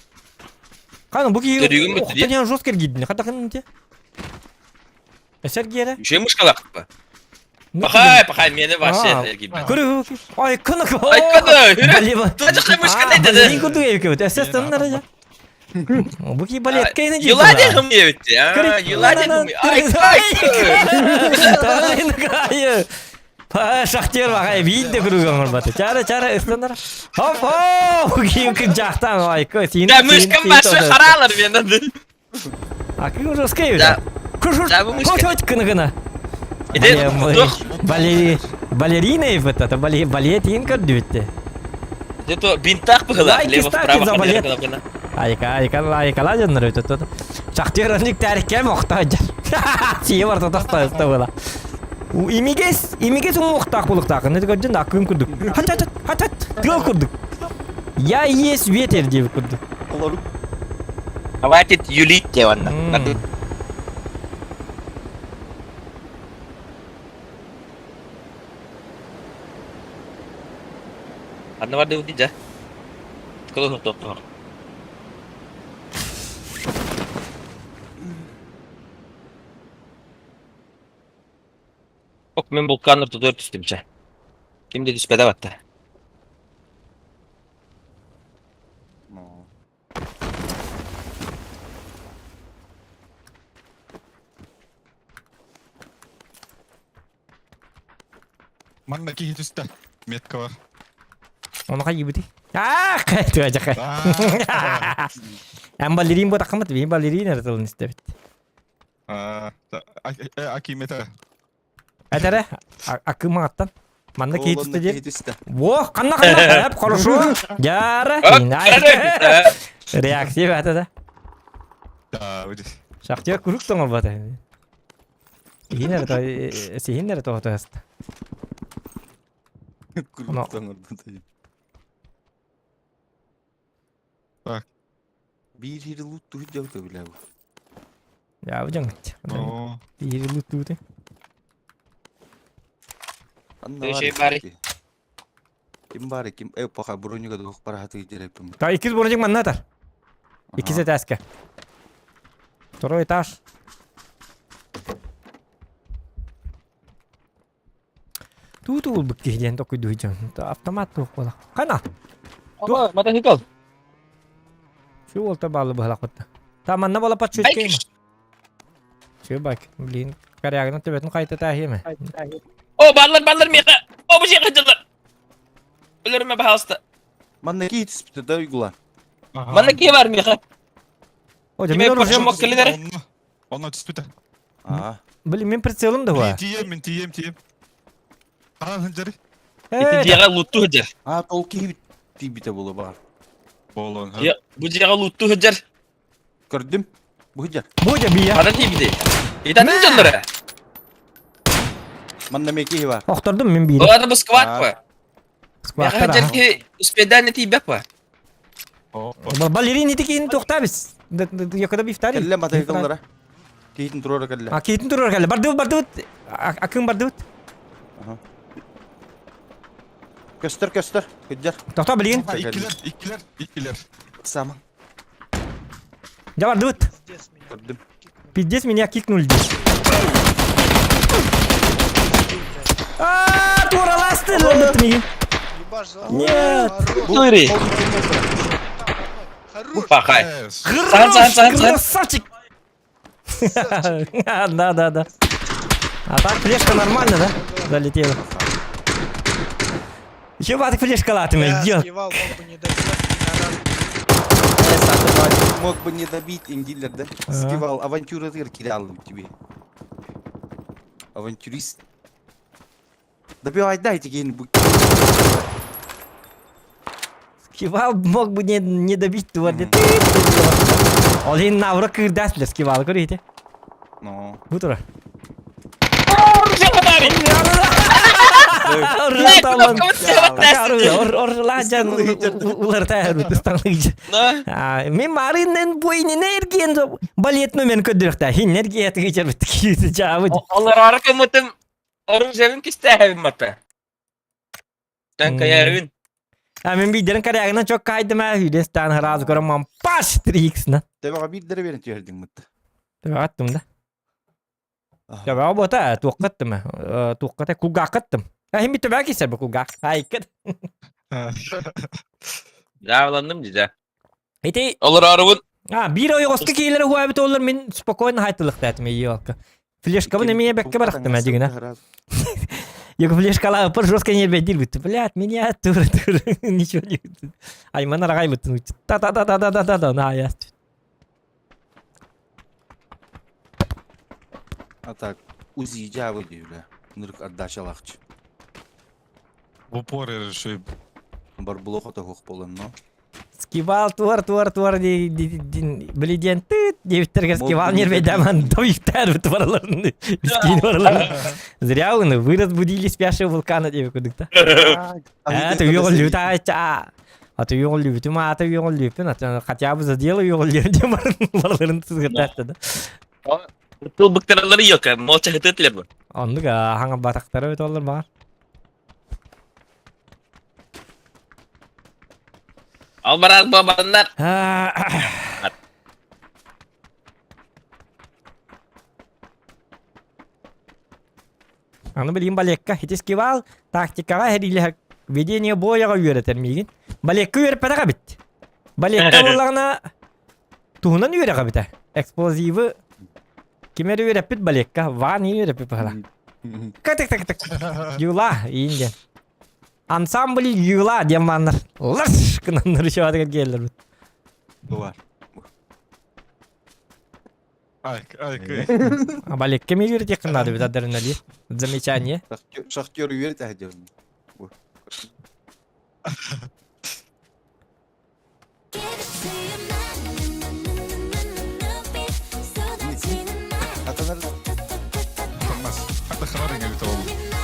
Хана бу киһи Төрүгүн бүттү дии. охтон жестко эргийдин. Хата ханын те. Эсер гиэрэ. Үчүгэй мушкалаахпа. Пахай, пахай, мені вообще эргийбэт. Көрү, ой, кыны Ай, кыны, хүрэ. Тажы мышка dedi. Балерин курдук эбит. Эсэс тыннары. Бу ки балетка ини Юла дехым ебитти. Юла дехым. Ай, ай. Шахтер бағай бейін де күруге оңырбаты. Чара, чара, ыстындар. Хоп, хоп, киім күн жақтан, ой, кө, сен. Да, мышкам башы харалар мен. А кім жескей Да. Күр, Да, бу мышка. күр, күр, күні күні. Иде, Балери, балерина ебет, это балет, балет ең көрді бітті. Где-то бинтах быгыла, Лайки лево ставьте вправо за балет. кына. Айка, айка, айкала жаннар өтө тут. Шахтер оник тарихке мохтаж. Тие бар татахта было. Имигес, имигес мохтах булуктак. Не көрдүн акын күрдүк. Хат хат хат хат. Тыл күрдүк. Я есть ветер деп күрдүк. Хватит юлить те онна. Анна барды удиджа. Кылы тоқтор. Ок, мен булканыр тудыр түстүмче. Кимде түспеде батта. Манна киһи түстэ. Метка бар. Оны кай ебити? А, кай туа жакай. Эм балерин бу такымыт, бин балерин эртылын истебит. Акимета. Әтәрә, акыма аттан. Манна кей түсті деп. Киһи Во, қанна қанна, әп, хорошо. Яра. Реакция бәті да. Да, видишь. Шахтер курук тоңор бата. Сихинер то, сихинер то то яст. Так. Биир хири лут туһу билэ бу. Я үжің. О, Бири лутуты. Анна Şey бар бары. ики. Ким бар ким? Э, пока бронюга дух парахаты директом. Та икиз бронжик манна тар. Икиз этажка. Второй этаж. Туту булбuk киһиден токуйду жон. Автомат тух бола. Кана. Мотоцикл. Şu olta bağlı бала котта. Та манна бола патчу Байк. кейм. Şu бак. Блин, карягына төбөтүн кайта тахиме. О, баллар, баллар меха. О, бу жеке жылар. Өлөрмө пожалуйста. Манна киһи түспүтэ да уйгула. Манна ки бар меха. О, Киме мен оружие. пошмок келилер. Онно түспүтэ. Аа. Блин, мен прицелым да бар. Тием, мен тием, тием. Аан хынжары. Э, Ити жеге лутту хыжар. Аа, тол киһи тиибитэ була бар. Болон. Бу жеге лутту хыжар. Көрдүм. Бу жар. бу же бия. Ана тибиди. Итанын жоннора. Манна ме киһи бар. Охтордум мен бири. Олар бу сквад па. Скваттар. Меха хыжар ки успедан тибек па. Балерин ити кийин токтабыз. Якада бифтари. Кэллэ матайдаллара. Киһитин турора кэллэ. А кийтин турар кэллэ. Бардыбыт, бардыбыт. Акын бардыбыт. Көстөр көстөр. Күджар. Тохто билигин. Иккилер, иккилер, иккилер. Саман. Я бардыбыт. Көрдүм. Пиздец меня кикнули здесь. А, тураласты, лобыт мигин. Нет. Тури. Пахай. Э, Сан, сан, сан, сан. Красавчик. Да, да, да. А так флешка нормально, да? Залетела. Еще батык флешка латыми, ё. Скивал, мог бы не добить, Э, Сатыбаев мог бы не добить индилер, да? Скивал авантюра тыр кидал тебе. Авантюрист. Добивай, дайте где-нибудь. Скивал мог бы не, не добить тварды. Ол навры кырдас для скивал, көрейте. Ну. Бу тура. Мен маринен бойнен эрген балет мен көдүрөктө хиннерге тигичер бит жабы. Олар ары көмөтүм оружием кистәһәбим мата. Тан каярын. А мен бидерин карягынан чок кайдым а хүдестан разы көрөм паш 3x на. Тебеға бір дәрі берін түйердің мұтты. Аттым да. Төбөҕө буота туохха ыттым туохха та кулгаахха ыттым. Аһин бит төбөҕө киирсэр бу кулгаах. Айкыт. Дьаабыланным дьэ. Ити Олороорубун А, биир ойоҕоско киилэр уһаабыт олор мин спокойно хайтылыктаатым ийиолка. Флешкабын эмиэ бэккэ барахтым дьигинэ. Я флешкала пыр жестко не бедил бит. Блядь, меня тур тур ничего не. Айман арагай бит. Та та та та та та та та на я. А так, УЗИ дьаабы диибэ. Нырык отдачалаахчы. В упор реши. Бар блок отоһуох буолан, но. Скивал туар туар туар ди ди ди били диэн тыт диэбиттэргэ скивал нервейдаман тойуктар бараларын скин бараларын. Зря вы вы разбудили спящего вулкана диэбит кудукта. А ты уйоҕуллубут а ты уйоҕуллубутум аата уйоҕуллубуппун хотя бы задела уйоҕуллуом диэн бараларын сызгыртаатта да. Тыл быктаралары йока, молча хытытлер бу. Оннук хаҥа батахтара бит олар баар. Алмарас бабаннар. Аны билигин балекка итискивал тактикаҕа эриилэһэр ведение бояҕа үөрэтэр миигин. Балекка үөрэппэтэх эбит. Балекка буоллаҕына туһунан үөрэх эбитэ. Эксплозивы ким эрэ үөрэппит балекка, Ван үөрэппит быһыла. Катык так так. Юла иин диэн. Ансамбль Юла диэн бааннар. Лаш гынаннар еще келлер. Бывар. Ай, ай, А балекка ми үөрэтиэххин наада эбит адреналин. Замечание. Шахтер үөрэтэ сылдьабын. Атанар Тахмас. Хата хабар эбит ол.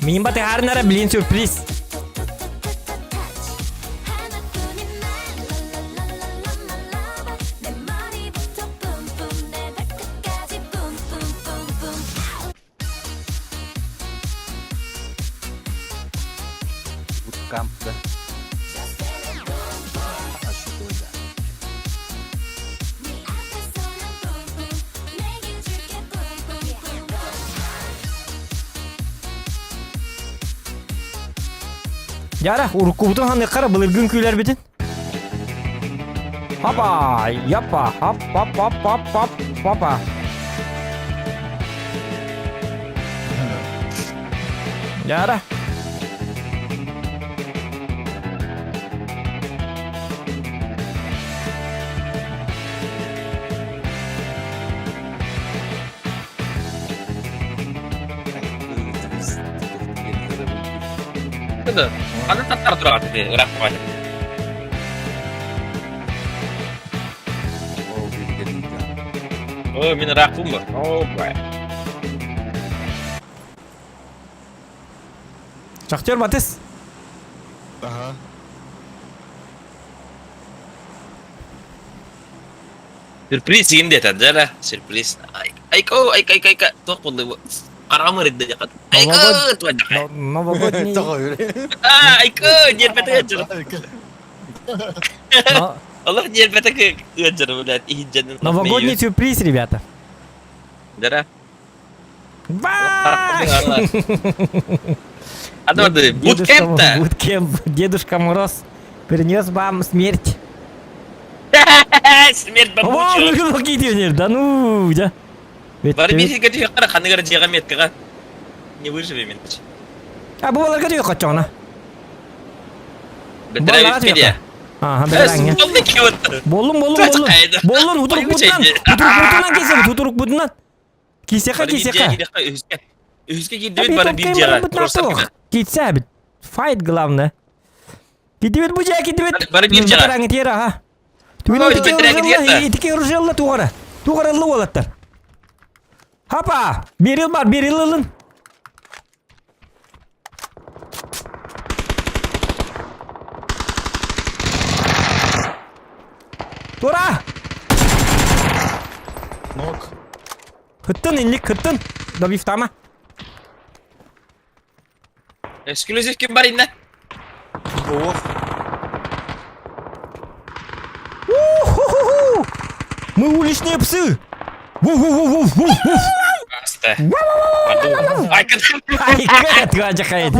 Миин батыһаарынара блин сюрприз. Буткамп да. А что это? Яра, уруккубутун ханыққара былыргын күүлэрбитин. Хапа, япа, хап, хап, хап, хап, хап, хапа. Яра. Ханна таттар тураҕат ити ыраах баҕайы. О, мин ыраахпын бу. О, бай. Шахтер Батыс. Ага. Сюрприз игин диэтэ дьэ сюрприз. Айко, айка, айка, айка. Туох буолла бу? Хараҕым ырыйда дьахат. Айко, туох Новогодний... Айко, ньиэрбэтэ ыалдьар. Олох ньиэрбэтэ ыалдьар, блядь, иһин Новогодний сюрприз, ребята. Дара. Ба! А буткемп-то? Буткемп. Дедушка Мороз принес вам смерть. Смерть О, бабучу. ну какие Да ну, да. Бары биһиги түһүөххэ ханыгар дьиэҕэ меткаҕа не выживем иначе. А бу баларга түһүөх хотчоҕуна. Бэтэрэ бүппүт Ага, бэтэрээҥҥэ. Боллун, боллун, боллун. Боллун, утурук бутунан. Утурук бутунан кесебит, утурук бутунан. Кисеха, кисеха. Үһүскэ киирдибит бары биир дьиэҕэ. Китсэбит. Файт главное. Кидибит бу дьиэ кидибит. Бары биир дьиэҕэ. Бэтэрээҥҥэ тиэр аха. Итики оружелла тугара. Тугарыллы уолаттар. Хапа! Берил бар, берил ылын. Тура! Нок. Кыттын инник кыттын. Добивтама. Эксклюзив ким бар инне? Ох. У-ху-ху-ху! Мы уличные псы! Ву-ву-ву-ву-ву-ву! Аста. Ай, Ай, кэт, гаджа хайд.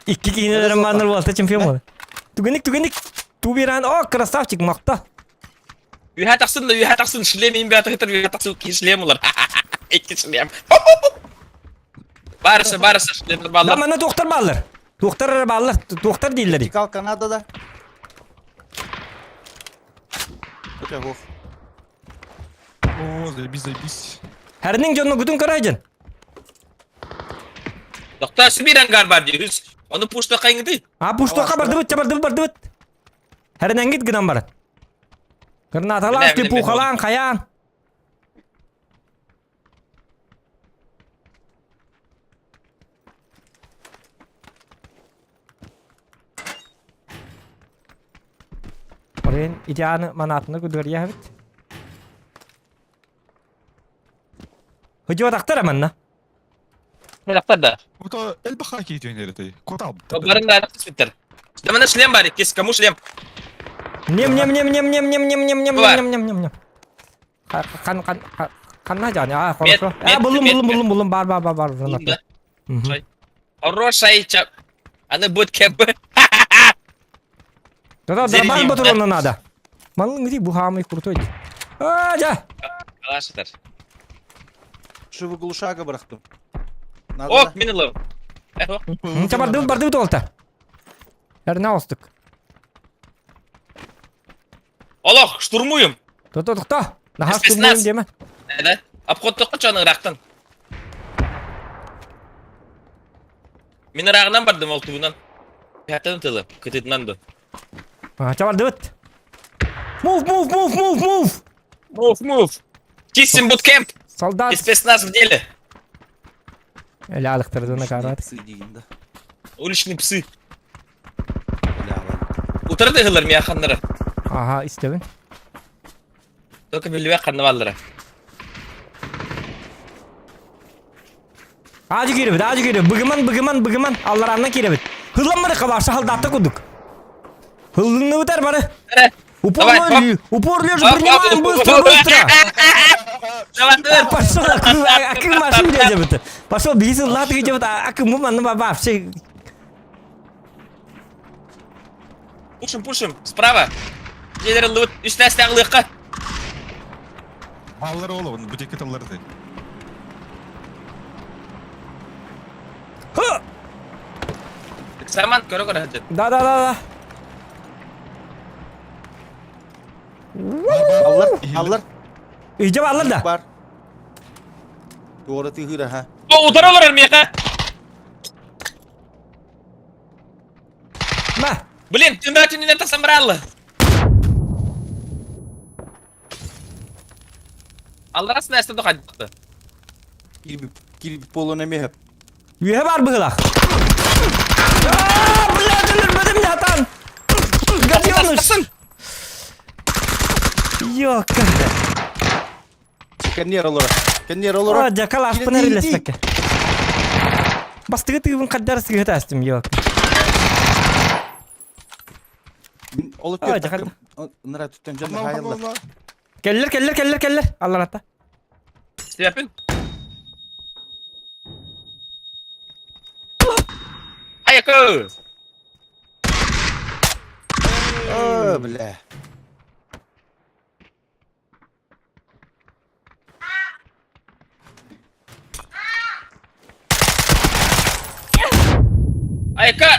Икки киинелерин манныр буолта чемпион буолар. Түгенник, түгенник. Тубиран, о, красавчик, махта. Үһә тахсын да, үһә тахсын, шлем им бәтә хитер, үһә тахсын, ки шлем улар. Икки шлем. Барысы, барысы шлемдер Да, баллар. манна туохтар бааллар. Туохтар эрэ бааллар, туохтар дииллэр. Кал Канадада. Хотя вов. О, заебись, заебись. Хэрнин дьонно гутун көрөйдүн. Доктор Сибиран гар бар диюз. Оны пушта кайыңды. А пуштоққа бардыбыт, бардыбыт, бардыбыт. Хэрненгит гынан барат. Гранаталаан, Билэ, билэ, пухалаан, хайаан. Орен идеаны манатыны күдөрья бит. Хыдьуотахтар аманна. Хелактар да. Ото элбаха кейтен ерети. Котал. Барын да түспиттер. Дамана шлем бар, кес кому шлем? Нем нем нем нем нем нем нем нем нем Бар. нем нем нем нем. Хан хан ханна жаны. А, хорошо. Мет, А, буллум мет, буллум мет. буллум буллум бар бар бар бар. Да. Мгм. Хорошая чап. Аны будет КП. Да да, Зарядим, бар да. батурона надо. Малың ди бу хамый крутой. А, да. Калашытар. Шывы глушага бырахтым. Надо Ок, мин ылым. Бардыбыт бардыбыт олта. Эрне остук. Олох, штурмуем. Тото тохто. Наха Спецназ. штурмуем деме. Да? Обход тоққа ырақтан. Мин ырағынан бардым ол туынан. Пятын тылы, кытытынан ду. А, бардыбыт. Move, move, move, move, move. Move, move. Чистим буткемп. Солдат. И спецназ в деле. Эле алыктырдыны карат. да. Уличные псы. Бля, ладно. Утырды хылар мияханнары. Ага, истебин. Только билбе ханны баллары. Ажы киребит, ажы киребит. Быгыман, быгыман, быгыман. Алларанна киребит. Хылламмары кабаршы халдатта кудук. Хыллынны бутар бары. Упор Давай, лежи, упор лежи, Оп, принимаем оп, быстро, оп. быстро. Давай, давай. Пошел, акы машин дедебит. Пошел, бейсин латы дебит, акы муман вообще. Пушим, пушим. Справа. Жедер лыбыт. Үстә астагылыкка. Баллар олы, бутекке талларды. Ха! Саман көрө көрө хәҗәт. Да, да, да, да. Аллар, аллар. Иже баллар да. Бар. Туора тыгыра, ха. О, утара олар мияха. Ма. Блин, түмә түннән тасам бараллы. Аллар астына әсті дұқайды. Кирби, кирби полона мехеп. Үйе бар быгылах. А, блядь, өлөрбөдүм жатан. Гаденыш. Ёка. Кеннер олора. Кеннер олора. О, жакал аспын эрилеспекке. Бастыгы тыгыбын каддар сыгыта астым, ёк. Олып А, жакал. Нара түттен жана хайылла. Келлер, келлер, келлер, келлер. Аллар атта. Себепін? Аяко! О, бля. Аяка!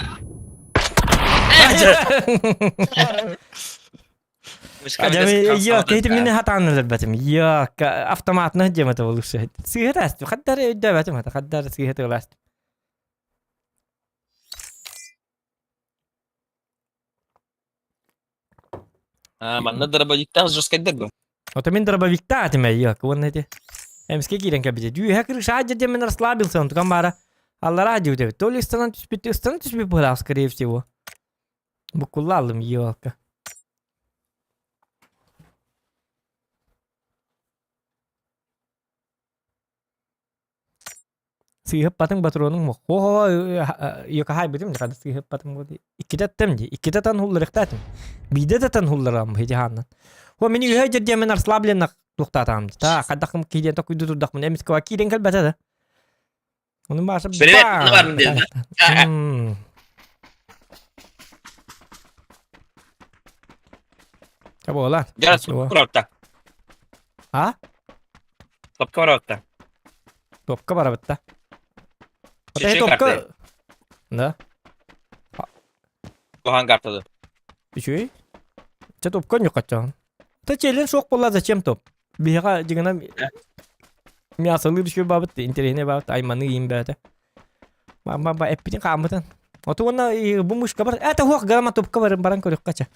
Ёк, это меня хатан өлөрбөтүм. Ёк, автоматны жемете болушу. Сыгыта астым. Хаддар өйдөбөтүм, хаддар сыгыта оластым. Манна дробовиктах жесткайдер бу. Ото мин дробовикта атым ёк, вон эти. Эмске кирен кабите. Дүйе крыша жеде мен расслабился, он тукам бара. Аллара дүйде. То ли станан түспүт, станан түспүт была, скорее всего. Букулалым, ёлка. Сыыһыппатыҥ батронуҥ хо-хо йокахайбытым хада сыыһыппатым буолди. Иккитэ аттым ди. Иккитэ тан хулларыктаатым. Биирдэ да тан хулларам хити хааннан. Хо мини үһэ дьэрдиэмин расслабленно туохтаатаам. Та хадахым кииден токуйду турдахмын эмискэ киирен кэлбэтэ да. Ону бааса Привет, барым диэн. Буолар. Дьара курорта. А? Топка барабытта. Топка барабытта. Это топка. Да. Куһаан картады. Үчүгэй. Чэ топка ньукаччаҕын. Та челен суох буолла зачем топ? Биһиэхэ дьиҥинэн мясолыыр үчүгэй баабыт, интэриэһинэй баабыт, айманыы иин бэйэтэ. Ба эппитин хааммытын. Оту уонна бу мышка бар. Это хуох грамма тупка баран баран көрүөххэ чэ.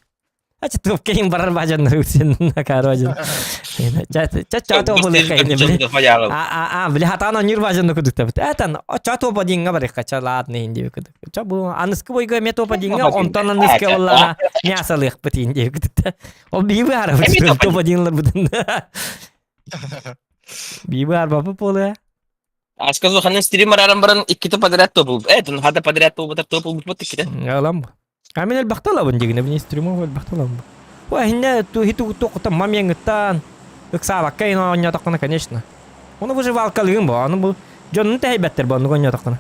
Ача тупка иин барар баажаннар үтсен накаро баажан. Ча ча ча то болы кайны били. А а били хатан онюр баажан кудуктабыт. Этан ча топа динга барыхха ча ладно инди кудук. Ча бу аныскы бойга ме топа динга онтон аныскы оллана мясалыахпыт инди кудукта. Ол бии баарабыт топа динлар бутын. Бии баарбапы поле. Аска ханан стрим араран баран икките подряд топул. Э, тун хата подряд топул, топул бут икките. Алам. А мен элбахталабын дигине бини стримов элбахталабын. Ой, хинне ту хиту тоқта мамяңыттан ыксаабакка ин оонньоотоххуна, конечно. Ону выживалкалыгын бу, аны бу дьонун тэһэйбэттэр бу оннук оонньоотоххуна.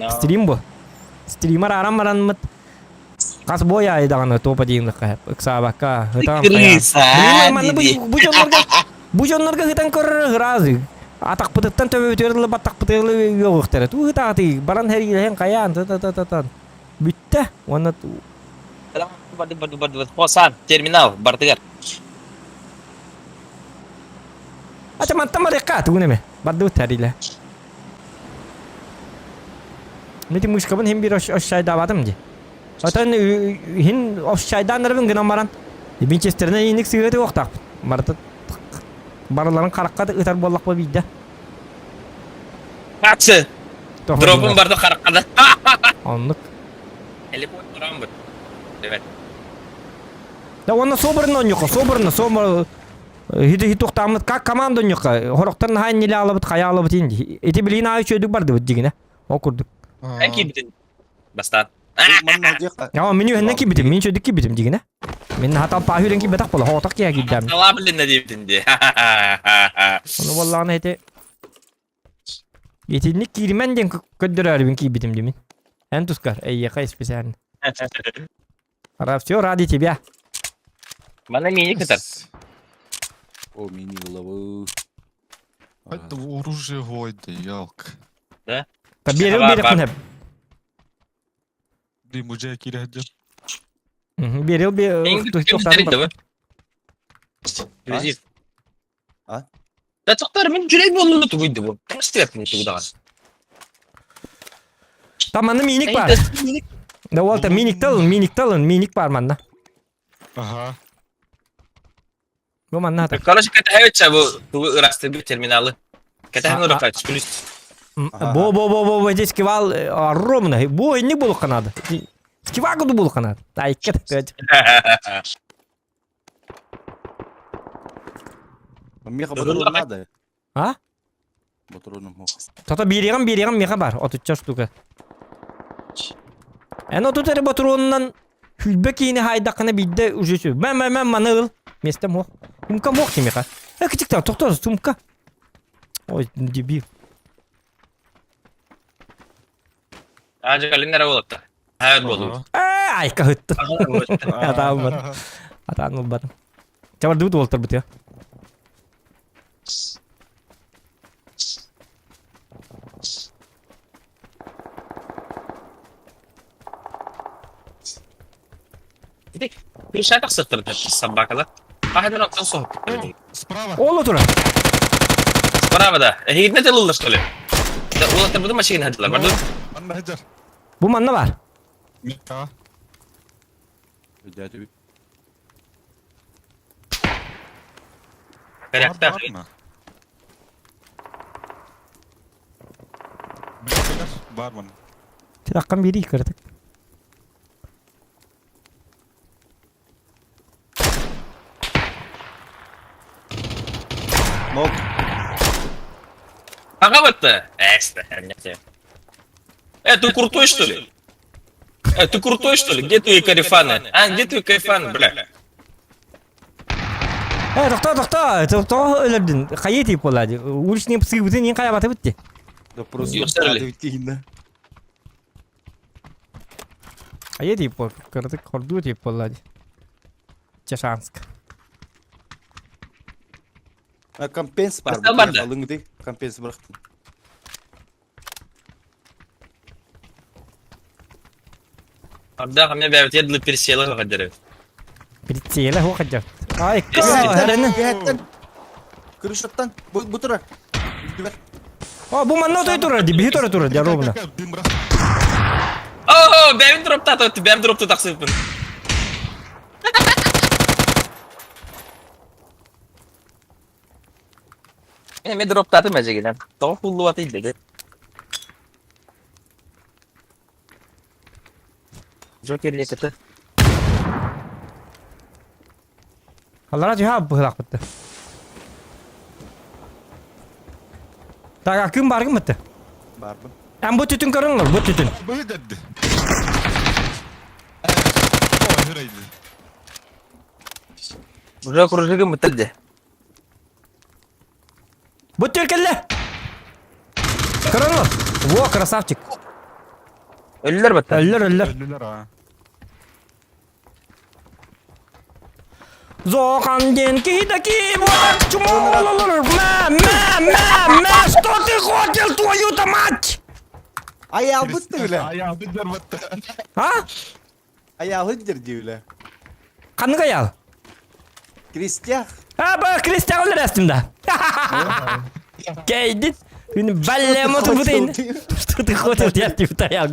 Стрим бу. Стример аран баранмыт хас бой аайы даҕаны топа диинлэххэ ыксаабакка ытан Крыса манна бу дьоннорго бу дьоннорго ытан көрөр ыразы атахпытыттан төбөбүтүгэр ылы баттахпытыгар ылы үөҕүөхтэрэ туу ытаатый баран хэриилэһэн хайаан та та та та бүттэ уонна Барды барды барды Хосан терминал бардыгар. Ата мантан барыахха тугун эме бардыбыт тэриилэ Мити мышкабын хин бир ощайдаабатым ди. Отон хин ощайдааннарбын гынан баран Винчестеринен иник сыгыты уохтаахпын. Барыта барыларын харакка ытар буоллахпа биирдэ. Хатсы. Дропун барды харакка да. Оннук. Телефон туран бут. Evet. Да уонна соборно онньука, соборно, собор Хити хитуктааммыт как команда онньука. Хорохтор наһаа иннилэ алабыт, хайа алабыт инди. Ити билигин аайы үчүгэйдик бардыбыт дигинэ. Ол курдук. Эн киирбитин бастаан. Манна диэххэ. Аа, мин үһүннэн киирбитим, мин үчүгэйдик киирбитим дигинэ. Мин хатан паһүүрэн киирбэтэх буола, хоҕотох киһи киирдэм. Салаа билиннэ диэбитин дии. Ону буоллаҕына ити Итинник кииримэн диэн көрдөрөөрүбүн киирбитим димин. Эн тускар, эйиэхэ специально. Все ради тебя. Мана мини кытар. О, мини головы. Это оружие гойда, ялк. Да? Берил берил Блин, уже кирәдем. Берил берил. А? Да тоқтар, мен жүрек болуну тугуйду бу. Кымыстырып тугудаган. Там манна миник бар. Да ол та миник алын, миник алын, миник бар манна. Ага. Бу манна та. Короче, кәтәһәвитсә бу тугу ырастырбы терминалы. Кәтәһән уракка плюс. Бо бо бо бо бо здесь скивал ровно. Бо не булуққа надо. Скивагу булуққа надо. Ай, кет. Меха патрон надо. А? Патроном мох. Тата бириҕин бириҕин меха бар, отучча штука. Эн отут эрэ ботуруонунан хүлбэ киини хаайдаххына биирдэ уже сү. Мэ мэ мэ маны ыл. Месте мох. Сумка мох кимиха. Э кичиктен тохтоо сумка. Ой, дебил. Ажы калиннер болот. Хайыр болу. Э, айка ыттын. Атаан ылбатым. Атаан ылбатым. Чабардыбыт уолтарбыт я. Bir şey тахсыттыр собакалар. Ахайдан оттан соһуп. Справа. Ол отура. Справа да. Эһигитне тылыллар что ли? Да, улаттар буду машина хадылар. Барды. Манна хадыр. Бу манна бар. А. Дядя. Порядка. Барман. Тираккан бири кырдык. Нок. Ага бытты. Э, ты крутой, что ли? Э, ты крутой, что ли? Где твои карифаны? А, где твои карифаны, бля? Э, тохтоо, тохтоо, тохтоо өлөрдүн. Хайы тип буолла дии. Уличный псыыбытын иин хайабата битти. Да просто Юхсерли. бүтейін. Хайы тип буол. Кырдык хордуу тип буолла дии. Чешанск. А компенс бар. Кырса бар да. Алың дей, компенс бырақтым. Арда хамя бәбит едлы персела хадерев. Прицеле ху хадья. Ай, Эссе. Бәттен. Крышаттан. Бу бу тура. Дүбер. О, бу манна той турар ди, биһи тура турар ди, ровно. Дым О, бәбин дропта тот, бәбин дропта тақсыппын. Мен дроптатым әжегенен. Тоғы хуллу аты идлеге. Джокер лекеті. Аллара түһэ быһылаах бытты. Так, ким баргын бытты? Барбын. Эн бу түтүн көрүңөр, бу түтүн. Быһы дэрди. О, Уже кружигім бітірді. Бу түркелле. Көрүңөр. Во, красавчик. Өлілер бітті. Өллөр, өллөр. Өллүлэр а. Зохан ден кидаки, вот так чмо, мә, мә, мә, мә, что ты хотел, твою-то мать? Аял бытты үле. Аял дэр бытты. А? Аял дер диүле. Қанны аял? Крестях. А, ба, крестяк өлөр да. Кейдит. Бәлле моту бутын. Что ты хотел, я тебе таял.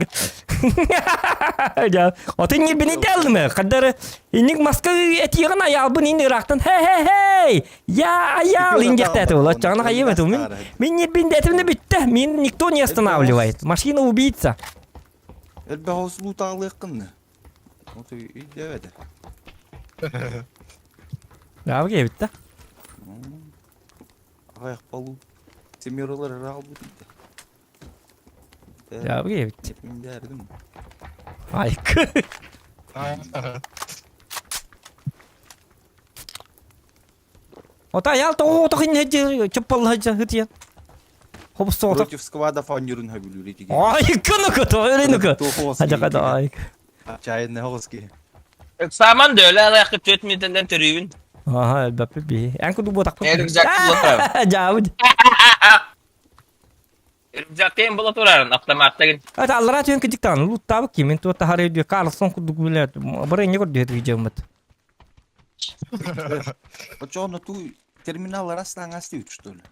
Отын не бини делме. Кадары инник маска этиган аял бун ин Ирактан. Хей хей хей. Я аял индектети болот. Жаңа кайым Мин мин не биндетимне битте. Мин никто не останавливает. Машина убийца. Элбэ хос лутаалыаккын. Оту үйдебеде. Abi bitti. Аяқ балу. Семеролар рал бут. Abi bitti. Дәрдім. Ай. Ота аял то то хин хеджи чоппал хеджи хытия. Хобсто Против сквада фанерун хабилюри тиги. Ай, кыны то өренүкө. Ажакада ай. Чайны хоски. Саман дөөлі алаяқы төт метрден төрүйін. Аха, бапы би. Эн куду ботак. Э, рюкзак булатар. Жабыд. Рюкзактен бола турарын, автоматтагын. Ата аллара түйен кидиктан луттабы ки мен туотта хары дүйе Карлсон кудук билет. Бары не көрдү видеомут. Очоно ту терминал растан астют, что ли?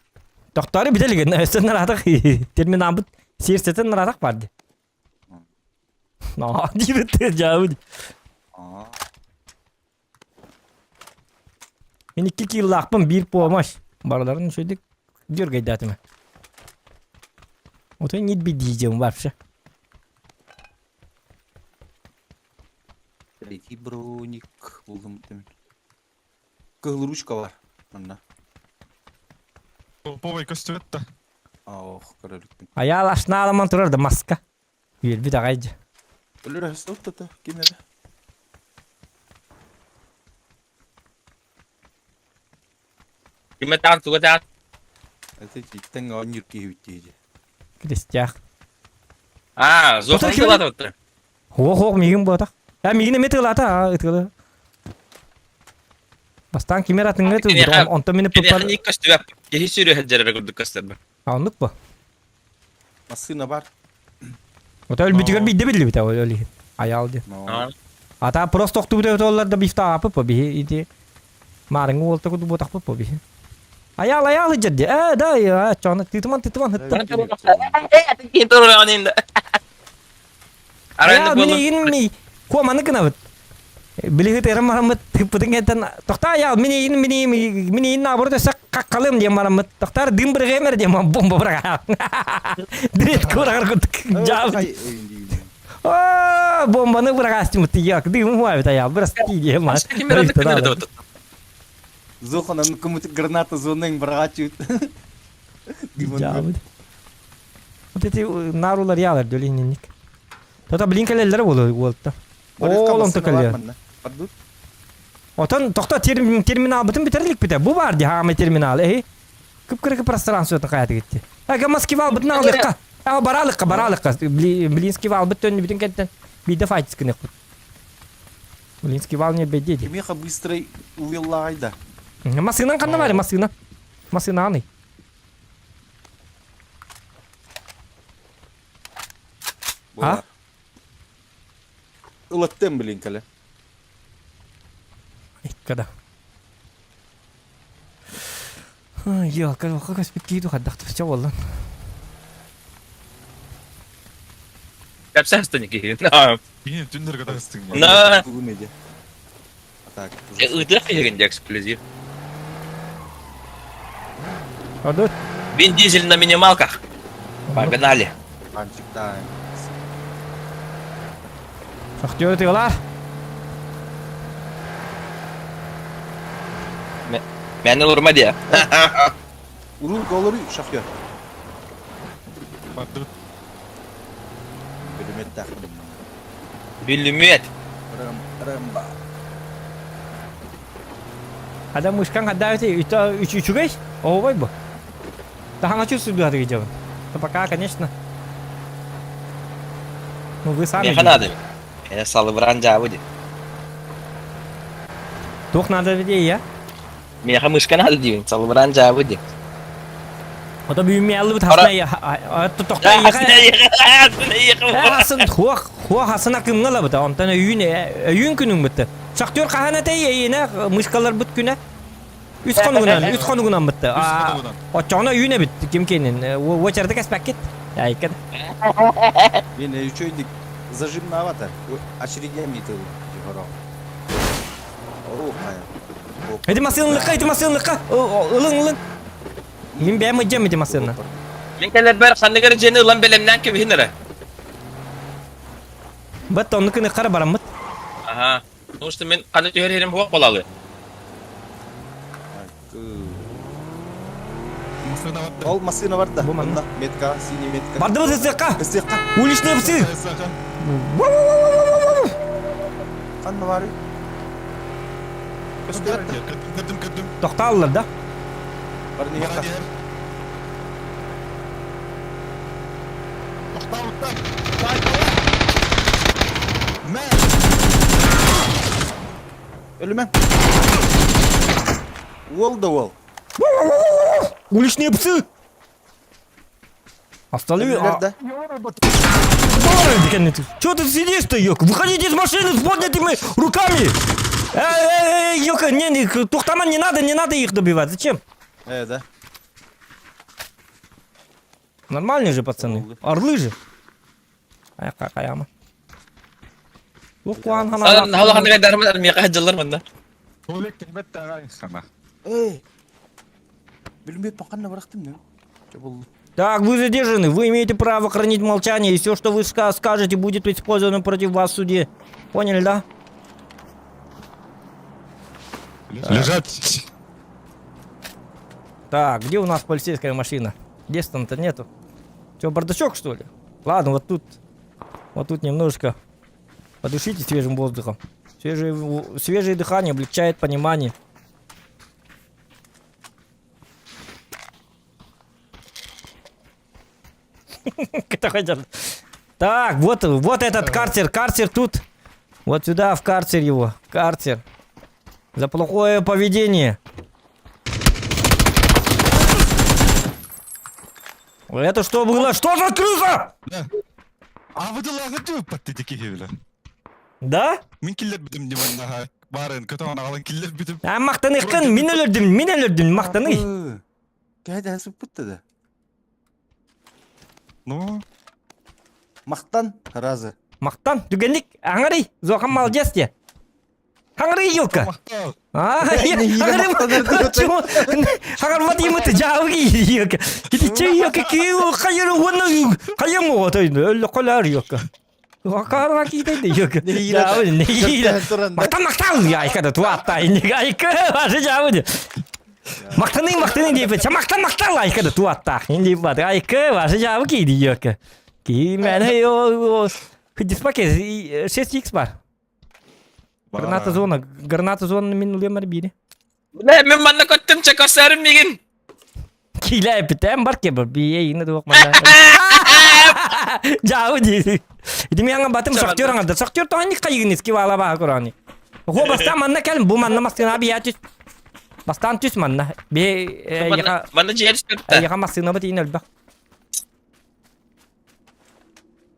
Доктори бителеген өстен наратак терминал бут сирсетен наратак барды. На, дибет жабыд. А. Мен 2 киллаакпын бир помощь. Бараларын шөйдик дергайдатыма. Ото не бедидем вообще. Третий броник булдум демен. Кыл ручка бар. Манна. Топовый көстүбөт да. Ох, королюктун. Аял ашна аламан турар да маска. Үйелбит агайжы. Өлөр өстө ким эре? Киме таан туга таан. Это титтен онюр кийүттейди. Крестях. А, зохан Отыр, тылаты отыр. Хоқ хоқ мигин болатақ. Ә мигин эме тылата, ытылы. Бастан кимер атыңы тыл, онто мени Кенехан пыпар. ник көстүбөп. Кеһи сүрү хәджәрә күрдүк көстөрбө. Аннык бу. Машина бар. Ота өлбүтүгөр бидде билли бит ол өлі. Аял ди. Но. Ата просто токту бит олар да бифта апы по би иди. Марыңы олта куду ботак по би. Аял аял жерди. Э да я чона тытман тытман хытта. Аял мени ин ми куаманы кына бит. Билиги терем марамыт тыппытын кентен тохта аял мени ин мени мени ин наоборот өсө каккалым диэн марамыт тохтар дым биргемер диэн бомба бырага. Дрет курагар кутук жаб. О, бомбаны бырагастым тияк дым хуабит аял бирас тиде ма. Зоханан кому граната зонен брачут. Жабыт. Вот эти наар уларыйалар дөлүннүк. Тото блин кэлэллэр буолу уолта. Ол онто кэлиэ. Отон тохто терминалбытын бүтэриликпитэ. Бу бар ди хаамай терминал. Эһи кып-кыракы пространствотын хаяты гитти. Ага Москва албытын алыкка. А баралыкка, баралыкка. Блинский валбыт төннүбүтүн кэнтен биирдэ файтис гыныахпыт. Блинский вал не бедеди. Кимиэхэ быстрый уеллаҕай да. Массыынан ханна баар массыына? Массыынааны. А? Ылаттым блин кэлэ. Иккада. Елка, елка көспүт киһи тухардахтыр чэ буоллун. Кэпсэстин киһи. Киһи түннэргэ тахыстыҥ. На. Так. Ыытыах киһигин дии эксклюзив. Ордут. Вин Дизель на минималках. Погнали. Панчиктаем. Шахтер тыгалар. Мени ылырма диэ. Урул голору шахтер. Бардыбыт. Бүлүмөт Бүлүмүөт. Рэмба. Адам мышкаҥ хаддаабыт үчүгэй, оһуобай бу. Таһаҥачы сүрдүһатыгы дьабын. Пока, конечно. Ну вы сами. Миэхэ надо. Э, салыбыран дьаабы ди. Туох надо дии я? Миэхэ мышка надо диибин, салыбыран дьаабы ди. Ото бүгүн аллыбыт хасна тохтой Хасын хуах хуах хасына кымҥа лабыта онтон өйүүн өйүүн күнүҥ бытты. Шахтер хаһан этэй эйиэнэ мышкаларбыт күнэ. Үс хонугунан, үс хонугунан бытты. Оччоҕуна өйүүн эбит ким киэнин. Уочарда кэспэккит. Айкын. Мен үчөйдик зажимнавата. Очередями тыл. Ити массыынлыкка, ити массыынлыкка. Ылың, ылың. Мин бэйэм ыдьам ити массыына. Мин кэлэрбэр ханныгар дьиэни ылан бэлэмнээн кэбиһин эрэ. Бат онну күнү хара бараммыт. Аха. Потому что мин ханы түһэр иһэрим хуох балалы. Ол массыына барда. Бу манна. Метка, синий метка. Бардыбыт ысыахха. Ысыахха. Уличные псы. Ханна бары? Көрдүм, көрдүм. Тохтааллар да? Барныйха. Тохтаабыттар. Өлүмэн. Уол да уол. Уличные псы! Остальные... Да? Чего ты сидишь-то, ёлка? Выходите из машины с поднятыми руками! Эй, эй, эй, ёлка, не, не, Тухтаман, не надо, не надо их добивать. Зачем? Э, да. Нормальные же пацаны. Орлы же. Аяққа қаяма. Уқуан Халаханы дармын миэхэ дьыллар манна. Толик кэлбэт даҕай хана. Эй. Билбэт паканна барахтым не. Чобул. Так, вы задержаны. Вы имеете право хранить молчание, и все, что вы скажете, будет использовано против вас в суде. Поняли, да? Лежать. Так, где у нас полицейская машина? Где-то нету. Че, бардачок, что ли? Ладно, вот тут. Вот тут немножко подышите свежим воздухом. Свежее, свежее дыхание облегчает понимание. Так, вот, вот этот карцер, карцер тут. Вот сюда, в карцер его. Карцер. За плохое поведение. Это что было? Что за крыса? А вы дала паттити киһи Да? Мин киллэрбитим диманнаха барын көтөҕөн аҕалан киллэрбитим. А мактаныххын мин өлөрдүм, мин өлөрдүм, мактаный. Кәдә сыппытты да. Ну, Мактан разы. Мактан, түгенник, аңарый, зохан молодец те. Аңарый елка. мактал. А, Аңармат еміті жауы елка. Ити елка киу хайыр оны хайыр отой өллө колар елка. Акара китейди елка. Жауы не. Мактан мактан я айка да туатта айка башы жауы. Мактаныы мактаныы диэбит. Мактан мактан лайка да туаттаах. Ин диэбит бат. Айка ваша жабы киди йөкө. Ки мен о Диспаке 6x бар. Граната зона, граната зона мин улемар бири. Бля, мен манна көттүм, чекосарым мигин. Киле эпитем бар ке би ини дуок манна. Жабы ди. Ити мен батым шахтер аңда. Шахтер тони кайыгын иски вала ба көрани. Хо бастан манна кел бу манна маскына би ятүс. Бастан түс манна. Би яха Манна жер түспүттэ. яха маскына бит ин өлбөх.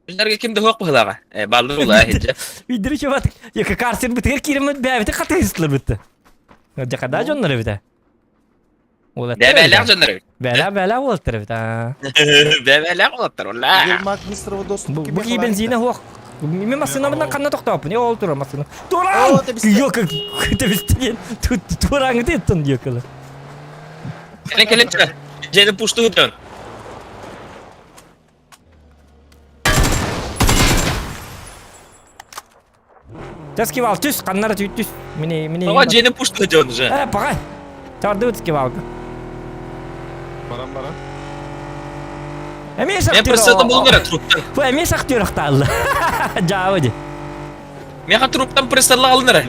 Билерге ким да хуак быһылаҕа. Э, баллы улаа хиджа. Виддири чубат. Яка карсер битер киремет бәбите катыйсылар битте. Жакада жоннор бите. Бәбәләк жоннор. Бәлә бәлә уолтар бит. Бәбәләк уолтар ула. Ермак быстрого доступа. Бу ки бензина хуак. Мен машина менен канна токтоп. Не ол тура машина. Туран! Йок, тебистен. Тураңы теттен йокла. Кэлэн кэлэн чэ. Жени пушту хытын. Тэскивал түс, каннара түс түс. Мини мини. Ага, жени пушту хытын уже. Э, пагай. Тарды скивалга. Баран баран. Эми Мен просто булгара труптан. Бу эми сактыр акталды. Жабы. Меха труптан прессарла алыныр.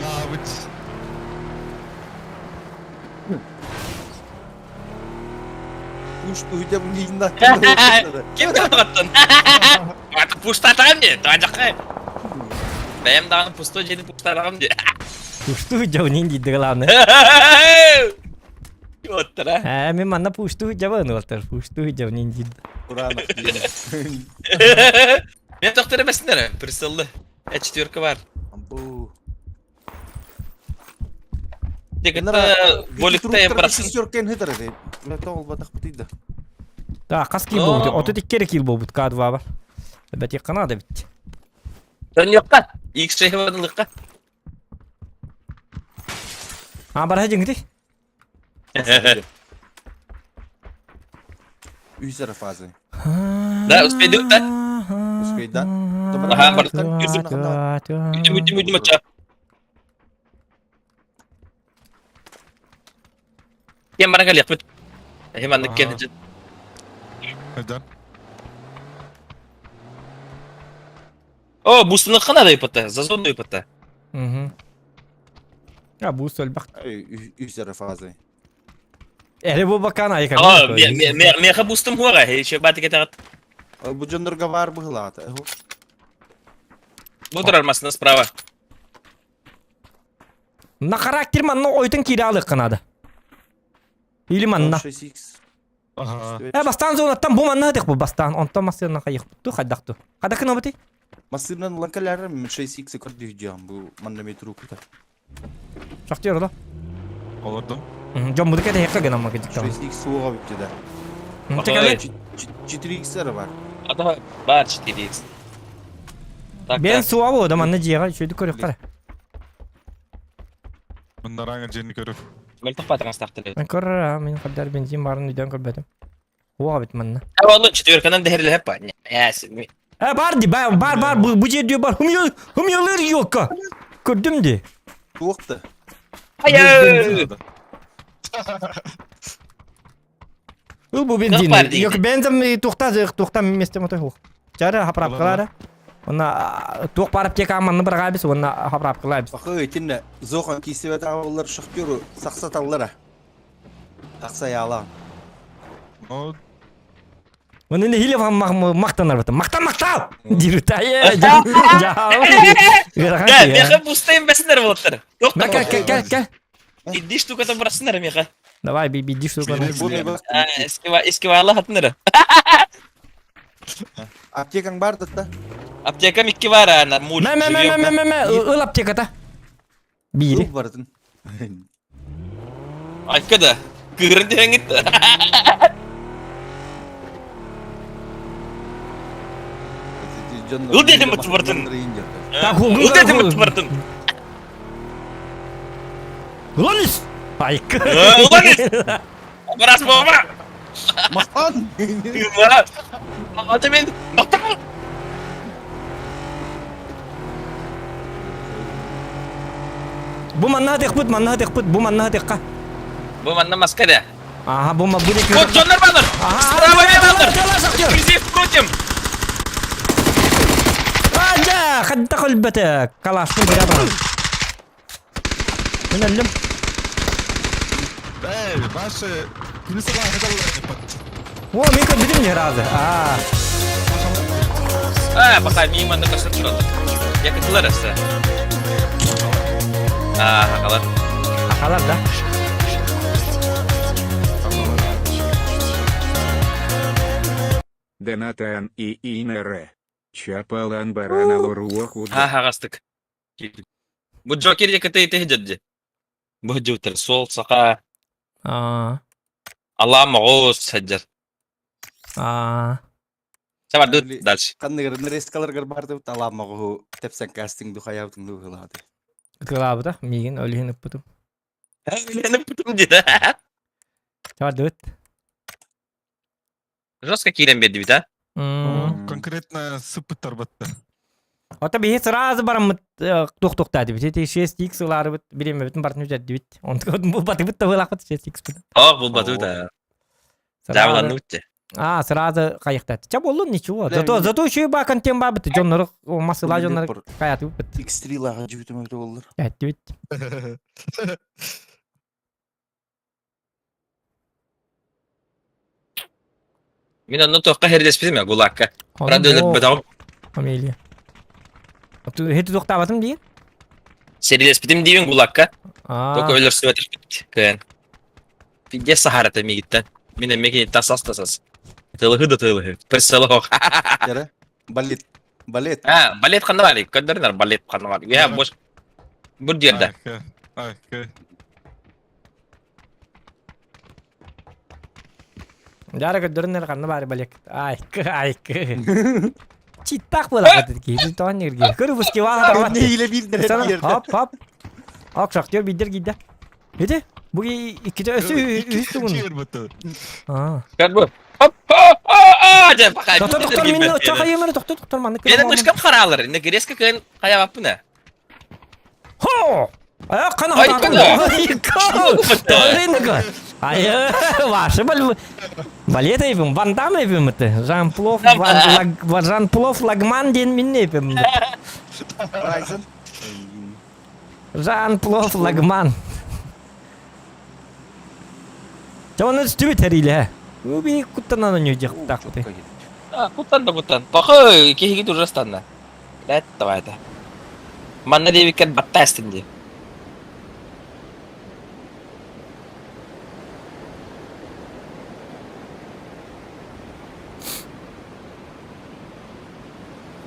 Ким тоқтаттың? Аты пуштатам де, туанжаққа. Бәйім дағын пустой жені пуштатам де. Пушту жаунин дейді главное. Оттыра. Ә, мен манна пушту жабын олтыр. Пушту жаунин дейді. Мен тоқтар емесіңдер, присылды. Ә, четверка бар. Боликта барасың. Да, қас кил болбут. Отут иккere кил болбут К2 бар. Бәти қанады бит. Дөньякка. Икс шейхвадылыкка. А, бар хәҗиң ди. Үсәр фазы. Да, успейдик да? Успейда. Ага, бар. Үтім, үтім, үтім, оча. Кем баран калек бит. Хем анны кен жит. Neden? О, бустыны кана да ипата, зазон да ипата. Мгм. А, бу сөлбак. Үсәр фазы. Әле бу бакан айка. О, ме ме меха бустым хуага, еще батык этагат. Бу жоннорга бар быһылаата. Бу турар масына справа. На характер манна ойтын кире алык канады. Или манна. 6x. Ага. Э, бастан зонаттан бу манна дек бу бастан. Онтон масына кайык бу хадакту. Хадакын обыты? Масырнан ланкалары 6x көрдү жам бу манна метру кута. Шахтер да. Олордум. Жон буду кете хекка гена мага жиктан. 6x суга битти да. 4x бар. Ата бар 4x. Так. Бен суа бу да манна жига шөйдү көрөк кара. Мындараңа жени көрүп. Мөлтөх батырган стактыр. Мен көрөр, мен кадар бензин барын үйдөн көрбөдүм. Уа бит манна. Ә олы четверканан дәһәрле хәп. Яс. Э бар ди, бар бар бар бу бу жерде бар. Хумья хумьялар yok. Көрдүм ди. Туакты. Ай! Ул бу бензин. Бар дейdi. Yok бензин тухта тухта месте мотой хух. Чара хапрап кылара. Она тух барып тек аманны бір габис, она хапрап кылабис. Бакы этинне зохан кисебет авыллар шахтеру саксаталлара. Такса яла. Ну, Оны не хиле мактанар бата. Мактан мактал. Диртае. Жау. Да, меха бустайым бәсендер болыптыр. Кел кел кел кел. Идди штуката барасындар меха. Давай би би диш штука. Эскива эскива хатыныр. Аптекаң бар да. Аптека микки бар ана мул. Мә мә мә мә мә мә ыл аптеката. Бири. Бардын. Айка да. Кырын деген гитти. Ыл дедим бит бардын. Так, Ыл дедим бит бардын. Уланис. Айка. Уланис. Барас баба. Мактан. Ата мен мактан. Бу манна дек бут, манна дек бут, бу манна дек ка. Бу манна маска да. Ага, бу бу диэки. Вот дьоннор баалар! Справа баалар! Призыв крутим! Ажа, хадда көлбөтө. Калашны бирә барам. Мин өллүм. Эй, ваши... О, мин көрбүтүм не разы. А. А, пока мимо на көстөр туралар. Якытылар өссө. А, хакалар. Хакалар да. Донатан и Инере. Чапалан бараналоруохуд. Ха хаҕастык. Бу Джокер якыты ити дьэрдьи. Бу дьутер суол саха Аа. Алла моҕус сылдьар. Аа. Сабардыт дальше. Ханныгар нарезкаларгар бардыбыт алаа моҕуһу тэпсэн кастинг духаябытын духылаады. Ытылаабыта миигин өлүһүн ыппытым. Өлүһүн ыппытым диэтэ. Сабардыбыт. Жестко киирэн биэрдибит а? Конкретно сыппыттар батта. Ото биһи сразу бараммыт туох туохтаатыбыт. Ити 6x ылаарыбыт бириэмэбитин барытын үтэрдибит. Онтукабыт булбатыбыт да былаахпыт 6x быт. Ох, булбатыбыт да. Дабыланныбыт те. А, сразу кайыктат. Ча боллун ничего. Зато зато еще и ба контент бабыт. Дьоннору масыла дьоннору каятыбыт. X3 лаға жібітім өте болдыр. Әттибит. Мин онно туохха хэрдэспитим я гулакка. Правда өлөрбөтөҕүм. Фамилия. Хети туохтаабатым диин? Сэриилэспитим диибин гулакка. Только өлөрсүбэтэрбит кыайан. Пиздец саһарата миигиттэн. Мин эмиэ киниттэн сас да сас. Тылыһы да тылыһы. Присылы Яра, балет. Балет. А, балет ханна бар? Көрдөрүнөр балет ханна бар. Я бош. Бу жерде. Дьаара көрдөрүннэр ханна баары балек. Айкы, айкы. Читтах буолар киһи тоҕон ньиргиир. Көр выскивала табат. Нэһиилэ биирдэрэ Хоп, хоп. Ок, шахтер биирдэр киирдэ. Ити, бу иккитэ өссө үһүс тугун. Аа. Көр бу. Хоп, хоп, а, дьэ, пока. Тоқтор, тоқтор, мин оччо хайымары тоқтор, тоқтор, маннык. Менин мышкам хараалар. Инне грезка кыын хайабаппын э. Хо! Аяқ қана Ай, Ай, ваши балет эйбим, Ван Дам эйбим это. Жан Плов, Жан Плов Лагман ден мин эйбим. Райзен. Жан Плов Лагман. Оны түбі тәриле. Үби куттанан өнө жақтақты. Куттан да куттан. Пахы киһигит уже станна. Ләт давай это. Манна диэбиккэр батта эстин дии.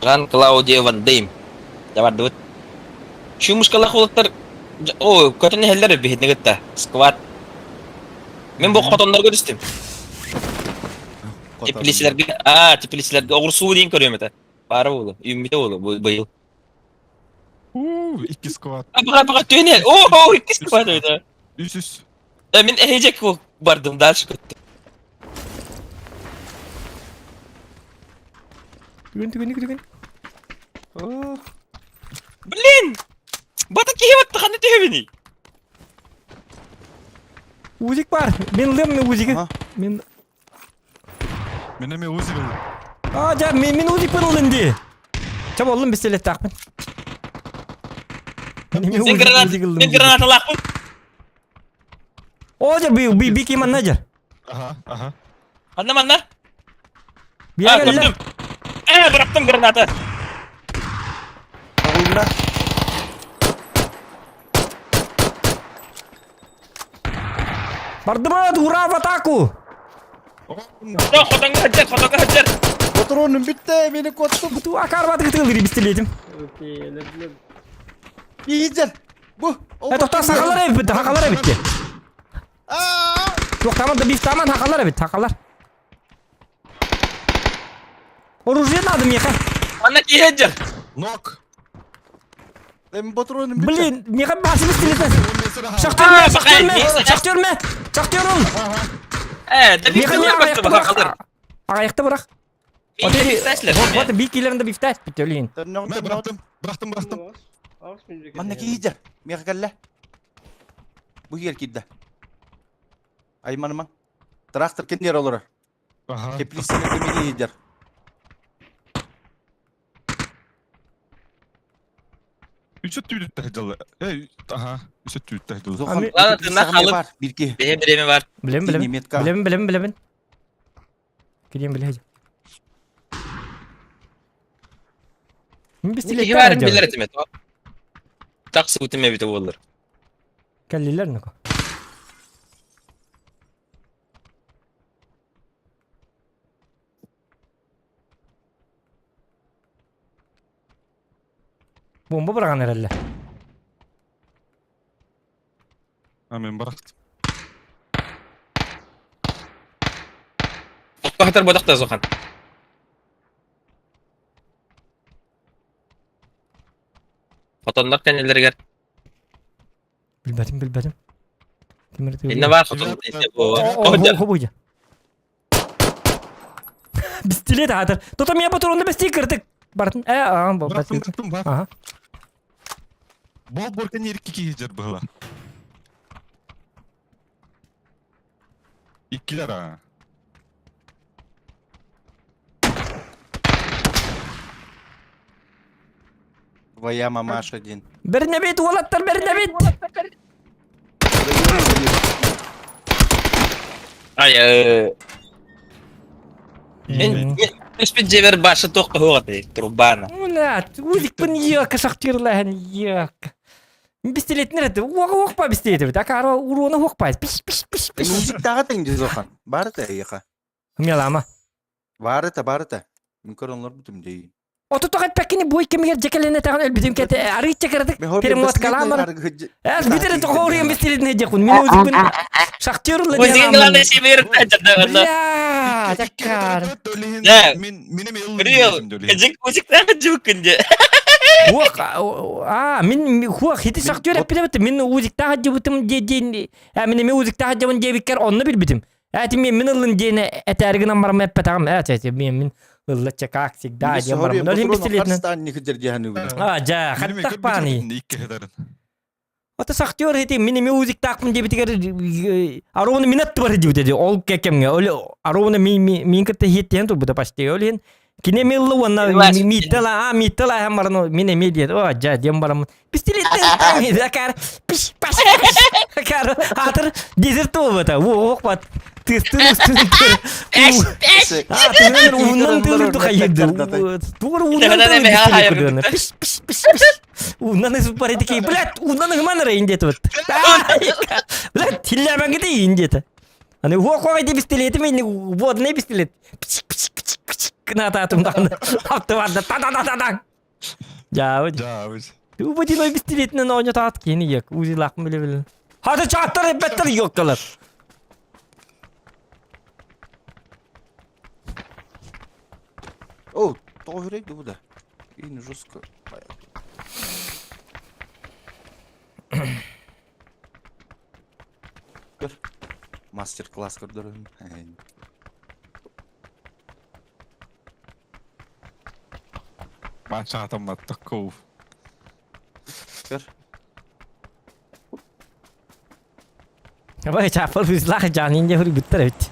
Жан Клаудио Ван Дейм. Дабардыбыт. Чумушкалах уолаттар О, көтөн иһэллэр биһитини кытта. Сквад. Мин бу хотоннорго түстүм. Теплицелерге, аа, теплицелерге оҕурсуу диэн көрүөм этэ. Баара буолуо, үүммүтэ буолуо бу быйыл. Уу, икки сквад. Апаға, апаға, түөнэ. Оо, икки сквад это. Үс үс. Мин эһэжек бардым, дальше көттүм. Түгін, түгін, түгін. Блин! Бата киһи батта ханна түһэбиний? Узик бар. Мен ылыам мен узиги. Мен Мен эме узик ылдым. А, жа, мен мен узик бар ылдым ди. Ча болдум пистолеттаахпын. Мен гранат, мен гранаталаахпын. О, жа, би би би ким анна жа. Ага, ага. Ханна манна? Биэ А, кэллэ. көрдүм. Э, бырахтым граната. Оҕуйна. Бардыбыт, ура в атаку! Да, хотоҥҥо сылдьар, хотоҥҥо сылдьар. Ботуруонум бүттэ, мени куоттум. Буту акарбаты кытылыр пистолетим. Иидер. Бу. Э, тоқтаа, сахалар эбит, хакалар эбит. Туохтаман да бифтаман хакалар эбит, хакалар. Оружие надо меха. Манна киһи сылдьар. Нок. Эм ботуруонум бүттэ. Блин, меха басы пистолет. Шахтерме, шахтерме, шахтерме, шахтерун. Э, да Меха не бифтелер ағаяқты баттı бырақ. хакалар. Ағаяқты бырақ. Вот, вот бикилерінде бифтас бітөлейін. Мен бырахтым, бырахтым, бырахтым. Манна киидер. Меха кэллэ. Бу иһэр киирдэ. Айманыма. Трактор ким олорор? Ага. Теплицаны ким иһидер? Үсө түүтүттэ дьылы. Эй, аха, үсө түүттэ дьылы. Зохан Ладно, тына халык. бар, бирге. Бэйэ бириэмэ бар. Билем, билем. Немецка. Билем, билем, билебин. Килиэн билэ. Мин Киһи пистолеттер барын дьон. билэр этим это. Тахсыбытым эбитэ буоллар. Кэллилэр нука. Бомба быраҕан эрэллэр. А мен барахтым. Хатар бодох та Зохан. Хотоннор кэннилэригэр Билбэтим, билбэтим. Ким эрэ инне баар хотон О, буйда. Пистолет аатыр. Тото меня патронны бести кырдык. Бартын. Э, а, бу. Бырахтым, бырахтым, бар. Ага. Бол борка нерки киһи быһыла. Иккилер а. Твоя мамаша один. Бернебит, уолаттар, бернебит. Ай, мен Түспүт дьиэбэр баша туох хоһуоҕа трубана. Бля, узикпын ек, шахтерләһен ек. Пистолетин эрэ уох уох па пистолет эбит. Акара уруона уох па. Пиш пиш пиш пиш. Музыктаға теңде Зохан. Бары та яха. Мелама. Бары та, бары та. Мен көрөнлөр бүтүм дейин. Ото тоҕо эппэккини бу кэмигэр дьэкэлэнэ таҕан өлбүтүм кэтэ арыычча кыратык перемоткалаамар. Эс бүтэрэ тоҕоруйан пистолетин эдьэкун. Мин узикпын шахтерла Узигин главное сибир Бля, таккар. Да. Мен менем ыл. Реал. Кыжык узиктаах жук күнде. Хуах, а, мин хуах хити шахтер эппитэ мин узиктаах дьыбытым диэн а мин эми узиктаах дьабын диэбиккэр онно билбитим. Эти мен мин ыллын диэн этээри гынан барам эппэтэҕим. Эт эти мен мин ыллачча как всегда диэн барам. Нолин пистолетинэн. А, жа, хаттах пааны. Ото шахтер хити мин эми узиктаахпын диэбитигэр аруна мин аттыбар диэбитэ ол кэмҥэ ол аруна мин кытта хиттиэн турбута почти ол иһин кини эми ылла уонна мииттала а мииттала аһан баран мин эми диэт о жа диэн бараммын пистолеттен акар пиш паш пиш акар атыр дезерт туолбата уохпат тыстыр а тыгын уунан тыгын хайырды тугур уунан тыгын пиш пиш пиш пиш уунан паритики блядь уунан ыгман эрэ индет вот блядь тиллэмэҥ индет аны уох ди пистолетим ини водный пистолет пчик пчик пчик пчик натаатым даҕаны автоварда та та та та та Дьаабы Убадиной пистолетинэн оонньотоот киһини иэк узилаахпын билэ-билэ. Хата чааттар эппэттэр ёккалар. О, тоҕо үрэй бу да. Ин жестко. Көр. Мастер-класс көрдөрөм. Бачаатамматтак ков. Көр. Абай чааппар узилаах жаанин дьэ хуруйбуттар эбит.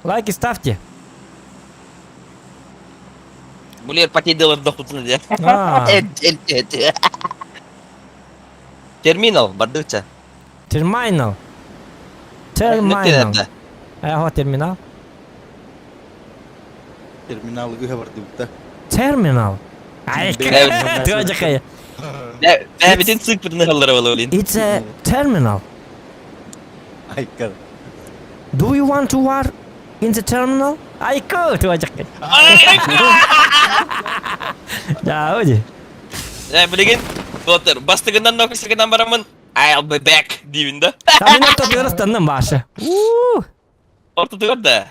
Лайки ставьте. Булер патейдылар дохутун де. А, Терминал бардыча. Терминал. Терминал. Эхо терминал. Терминалы гыга барды бутта. Терминал. Ай, тыа Бэбитин цик бүтүн халлара бололин. It's a terminal. Айкар. Do you want to war in the terminal? Айко, тыа Да, оди. Э, билигин Дотер, бастыгынан нокусыгынан барамын. I'll be back деймін да. Мин ортотугар башы. У. Ортотугар да.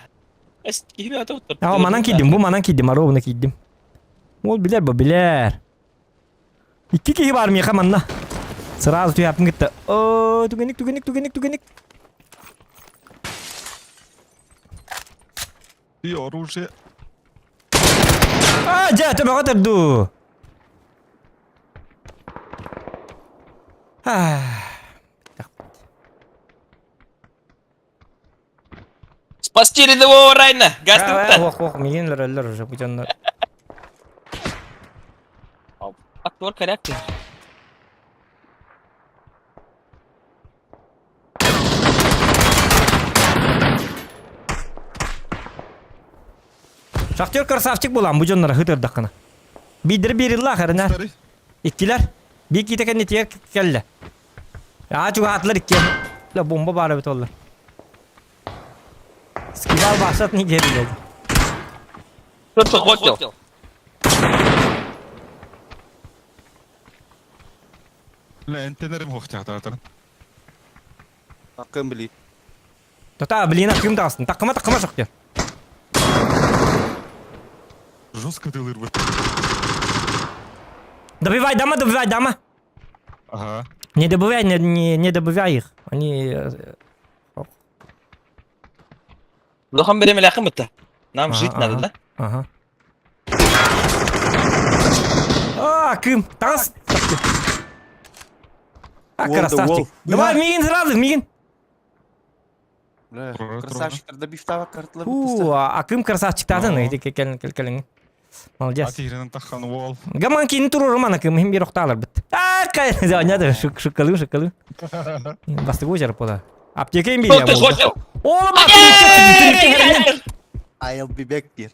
Эс кихи ата оттор. А манан кийдим, бу манан кийдим, аровна кийдим. Ол билер бу билер. Икки киһи бар миэхэ манна. Сразу түһэппин кытта. О, түгэнник, түгэнник, түгэнник, түгэнник. И оружие. А, дьэ, төбөҕө төрдүү. Спасти рядового Райна! Газ тутта! Ох, ох, миигин өлөрөллөр уже бу дьоннор. Актер корректный. Шахтер красавчик булан бу дьоннор хытырдаххына. Биирдэр биириллаах эринэ. Иккилэр. Биир киитэ кэннитигэр кэллэ. Аа чугаһаатылар иккиэн. Ла бомба баар эбит оллар. Скибал баасат не гериледі. Кто-то хотел. Лэ энтенерим хохтяхтаатарын. Аккын били. Тота, блин, аккым тағыстын. Таққыма, таққыма жоқ дер. Жестко тылырбыт. Добивай дама, добивай дама. Ага. Не добивай, не, не, не добивай их. Они... Лохан берем элэхин бытта. Нам жить надо, да? Ага. А, кым, тас. А, красавчик. Давай, Мигин сразу, Мигин. Красавчиктар да бифтава картла. Фу, а кым красавчиктатын, иди кел кел кел. Молодец. Атиринен тахан уол. Гаман кини турурман акым хим бир охталар бит. А, кай, заняды, шуккалы, шуккалы. Бастыгу жар пола. Аптека им Кто ты хотел? Оğlum I'll be back here.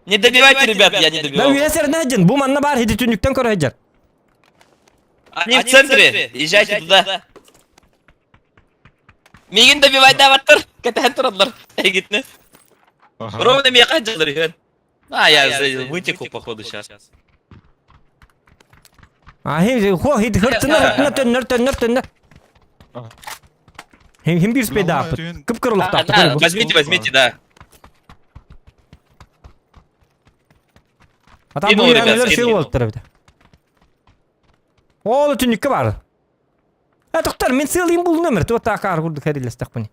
Не добивайте, ребят, я не Да добивал. үөсер нәден, бу манна бар хиди түннүктен көрө хеджер. Они в центре, езжайте туда. Мигин добивай даваттар, катан турадлар. Эгитне. Ровно меня хаджалар, ребят. А, я вытеку, походу, сейчас. А хим хо хид хыртына хыртына төннөр төннөр төннөр. Хим хим бир спеда апыт. Кып кырылык Возьмите, возьмите, да. А там бу өлөр сил болуптар бит. Ол түннүккө бар. Э токтор, мен сыйлыйм бул номер, туот акар курдук хэрилестек буни.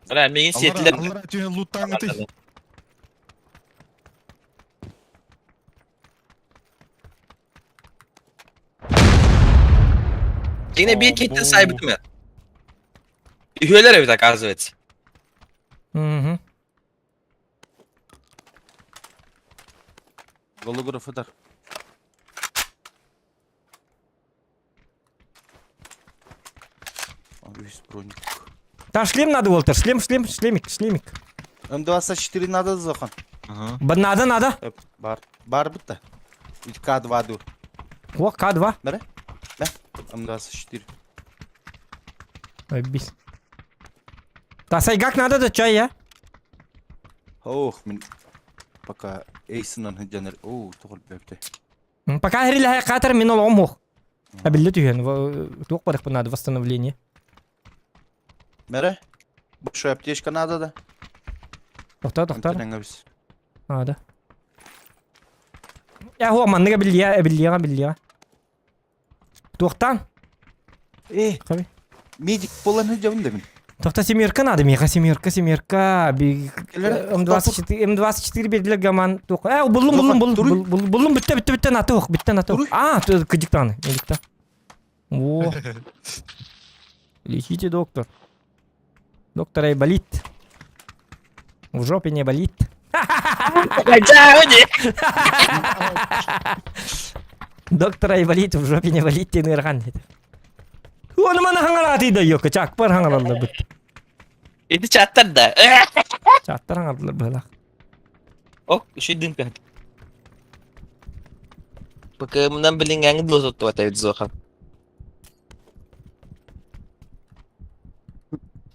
Бля, мигин сетлер. Аллара түһен луттаң ты. Yine bir kettin sahibi mi? Üyeler evet оказывается. Угу. Голографыдар. Үс броник. Та шлем надо, Уолтер, шлем, шлем, шлемик, шлемик. М24 надо захан. Ага. Надо, надо. Бар. Бар бітті. К2 ду. О, К2. Бәрі? Бә? М24. Ой, бис. Та сайгак надо да чай, я? Ох, мен пока эйсынан хыджанер. О, тоғыл бәпті. Пока хрилэ катер мен ол омох. Абилли түһен, туох барых надо восстановление. Мәрі? Большая аптечка надо да? Тоқтар, тоқтар. А, да. Я хуа манныга биллия, биллияга, биллияга. Туохтан? Э, медик болан хыджабын да мен. Тоқта семерка надо, меха семерка, семерка. М24, М24 бердилер гаман. Э, буллум, буллум, буллум, буллум, бітті, бітті, бітті, наты оқ, бітті, наты оқ. А, кыдиктан, медикта. О. Лечите, доктор. Доктор ай болит. В жопе не болит. Доктор ай болит, в жопе не болит, диэн ыарахан этэ. Оны мана хаҥараатый да йокка, чакпар хаҥараллар быт. Ити чаттар да. Чаттар хаҥардылар быһылаах. О, еще дымка. Пока нам блин аңды лозот зоха.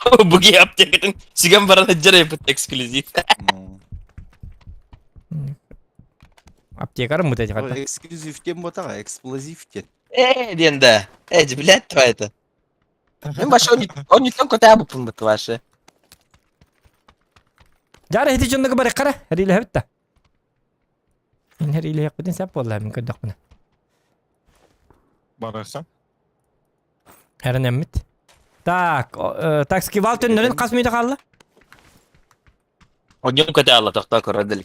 Буги аптекатын сиган баран жарай эксклюзив. Аптекарым вот эти хатта. Эксклюзив тем ботаға, эксплозив тем. Э, диэн да. Э, блядь, твоя это. Мен башы он не только табу пункт ваше. Жары хити чондуга бары кара, риле хабитта. Ин риле хабитин сап болла мен көддөк мына. Барыахха. Эрэнэммит. Так, э, так скивал төннөрүн хас мүнүүтэ хаалла? Онньон көтө алла тохтоо көрөдөл.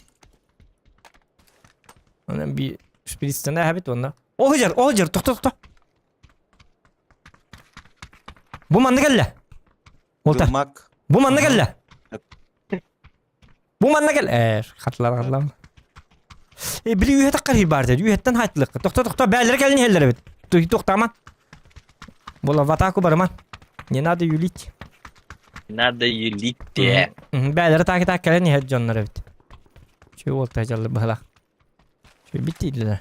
Онон би шприцтана эһэбит уонна. Ол жер, ол жер, тохто тохто. Бу манна кэллэ. Олта. Дымак. Бу манна кэллэ. Бу манна кэл. Э, хатылар хатылар. Э, били үһэ таххар бар деді. Үһэттэн хайтылык. Тохто тохто бээлere кэлин иһэллэр эбит. Тохтаман. Була в атаку барыман. Не надо юлить. Надо юлить. Бээлere таки так кэлэн иһэр дьоннор эбит. Чү уолта дьаллы быһылах. Чү биттиилэр.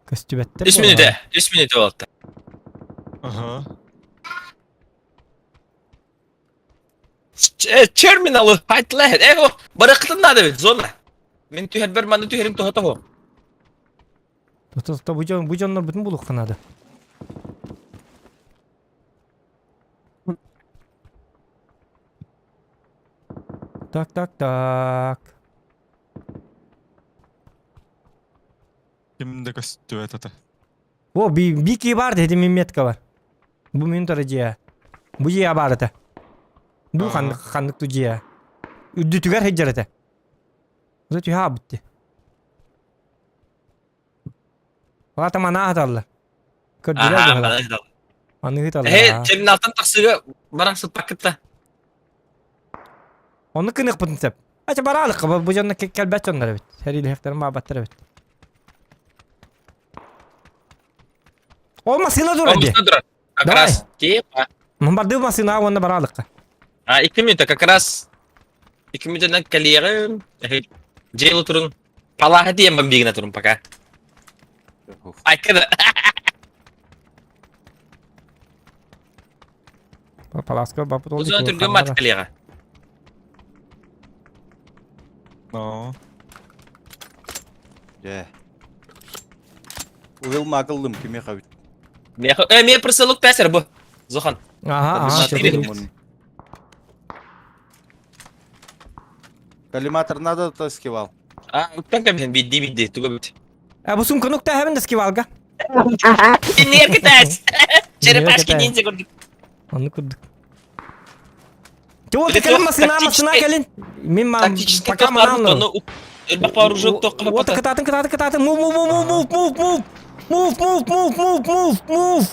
Көстүбэттэр Үс буоллаҕа. мүнүүтэ, үс мүнүүтэ буолта. Ага. Терминалы хайтла. Э, баракытын надо бит, зона. Мен түһэрбэр манны түһэрим тоһо тоһо. Тото бу дьон бу дьоннор бүтүн булуохха наада. Так, так, так. Ким да көстүбэт ата. О, би бики бар деди мин метка бар. Бу мин тара дьиэ. Бу дьиэ бар этэ. Бу ханнык ханнык ту дьиэ. Үрдүтүгэр сылдьар этэ. Уже түһэ битти. Лата манаа хаталла. Көрдүлэр Аха, быһыла. манаа хаталла. Аны хаталла. Эһэ, терминалтан тахсыга баран сыппаккытта. Оны кыныхпытын сеп. Ача баралык, бу дьонно кэлбэт дьоннор эбит. Сэриилэһэхтэрин баабаттар эбит. Ол массыына турар дии. Массыына турар. Как Давай. раз. Типа. Бардыы массыына уонна бараалыкка. А, 2 минута как раз. 2 минутанан кэлиэҕим. Дьиэ турун. Палааһа тиийэн бомбигына турун пока. Айкада. Паласка бапыт ол. Узун түргөн мат кэлиэҕэ. Но. Дьэ. Уил макыллым кимиэхэ эбит. Миэхэ, э, миэ присылык пәсер бу. Зохан. Ага, ага. Коллиматор надо, то скивал. А, уктан кэбиһэн бидди бидди туга бит. А бу сумканы укта хэбин да скивалга. Иннигэр кытаас. Черепашки ниндзя курдук. Ону курдук. Чего ты кэлин масына масына кэлин. Мин мам пока манан. Элбэх вооружок тоққа Вот кытаатын кытаатын кытаатын move move move move move move move move move move move move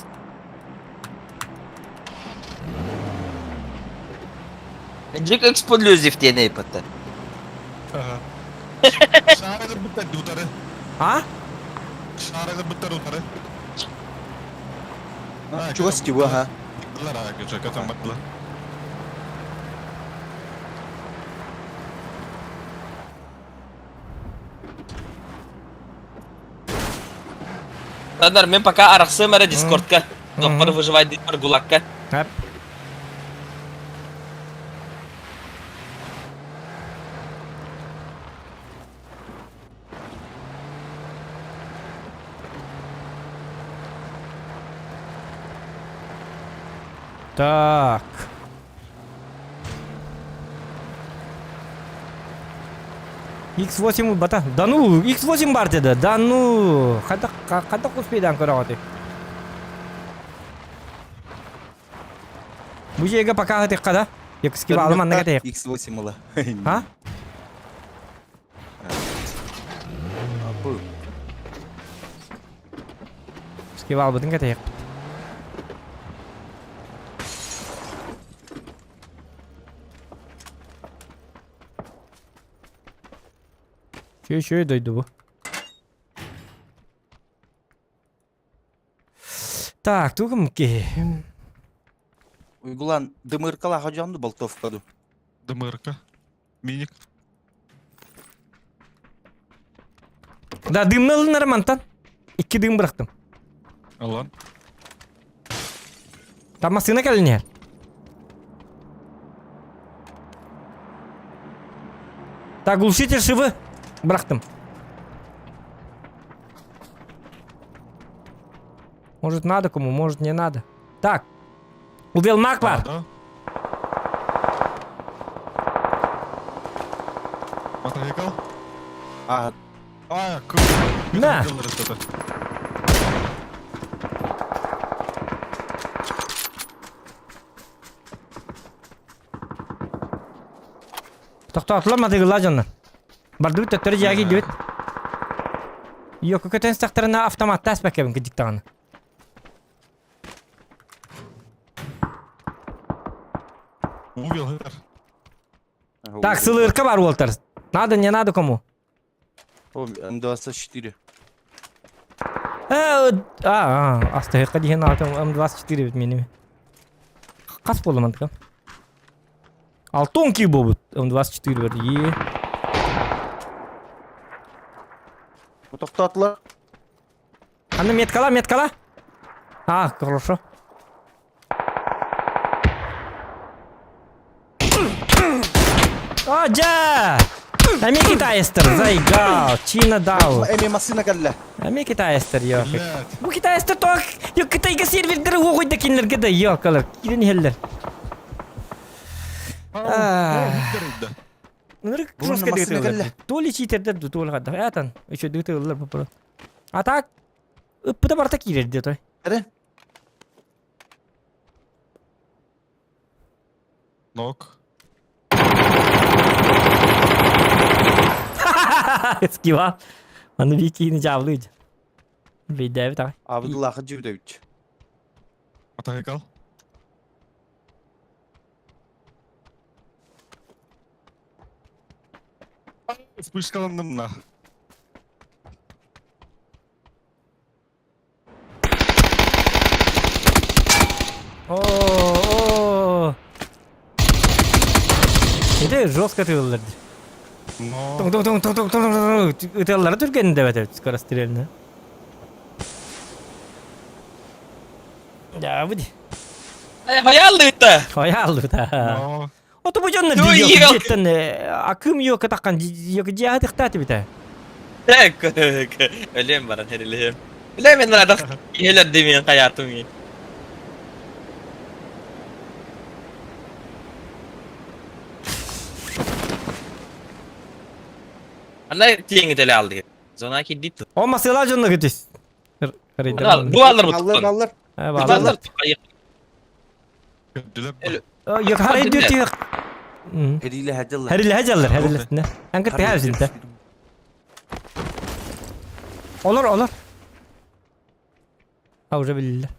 Джек эксплозив диэн эйпатта. Шаарыгыр буттар утары. А? Шаарыгыр буттар утары. Чугас киба ха. Баттылар а, көтөн баттылар. Тадар, мен пока арахсым эрэ дискордка. Тохпор выживать диир гулакка. Хап. Так. X8 бата. Да ну, X8 бар деді. Да ну. Қайда қайда успейдан көрөҕүтүй? Бу жерге пока хатыхха да. Якуски баалым анна кэтиэх. X8 ыла. А? Апы. Скивалбытын кэтиэхпит. Чү-чү дойду бу. Так, тугум ки. Уйгулан дымыркалаха дьонду болтовкаду. Дымырка. Миник. Да, дымны ылынар мантан. Икки дым бырахтым. Алан. Там массыына кэлин Так, глушитель шивы бырахтым. Может надо кому, может не надо. Так. Увел маг бар. Да. Мотоцикл? А, А, На. Тохтоотулар матыгылла дьоннор. Бардыбыт төттөрү дьиэҕэ киирдибит. Йоку көтөн истэхтэринэ автоматтаас бэккэбин кырдьык даҕаны. Увел хытар. Так, сылырка бар уолтар. Надо, не надо кому? О, М24. Э, а, а, астыһыкка диэн аатым М24 эбит миними. Хас буолла мантыка? Алтон ки буолбут М24 бар. Е. Тохтоотулар. Аны меткала, меткала. А, хорошо. О, дьэ! Эми китаецтар, зайгал, Чина дал. Эми массыына кэллэ. Эми китаецтар, ёк. Блядь. Бу китаецтар тоқ, ёк Кытайга сервердері оғойда кинилерге да, ёкалар, кирен иһэллэр. Ынырык Бу жестко массыына дыгытыллар. кэллэ. То ли читердер, то ли хадда. Этан, еще дыгытыллар попро. А так, ыппыта барта киирэр дии той. Эрэ. Нок. Скива. Аны бикини жабылы. Бейдәбит ағай. Абдуллаха Дюдович. Мотоцикл. Вспышкаланным на. О, о. Это жестко тыыллар. Но. Туң туң туң туң туң туң туң ытыаллара түргэнин деп этебит скорострельно. Да, буди. Хайаллыта. Хайаллыта. Но. Ото бу дьоннор Туй жеттен акым йока таккан йока жаатыктааты бите. Так, өлем баран херилем. Билем мен радах иһелер демиен хаятым. Ана тиеңи теле алды. Зона кидит. О масыла дьонно күтүс. Бу алар Аллар, бу. аллар. Бу алар. Йок харай дүрт йок. Хериле хадыллар. Хәриле хәҗәлләр, хәриле. Әңгір тәһә үзендә. Олар, олар. А уже билдилер.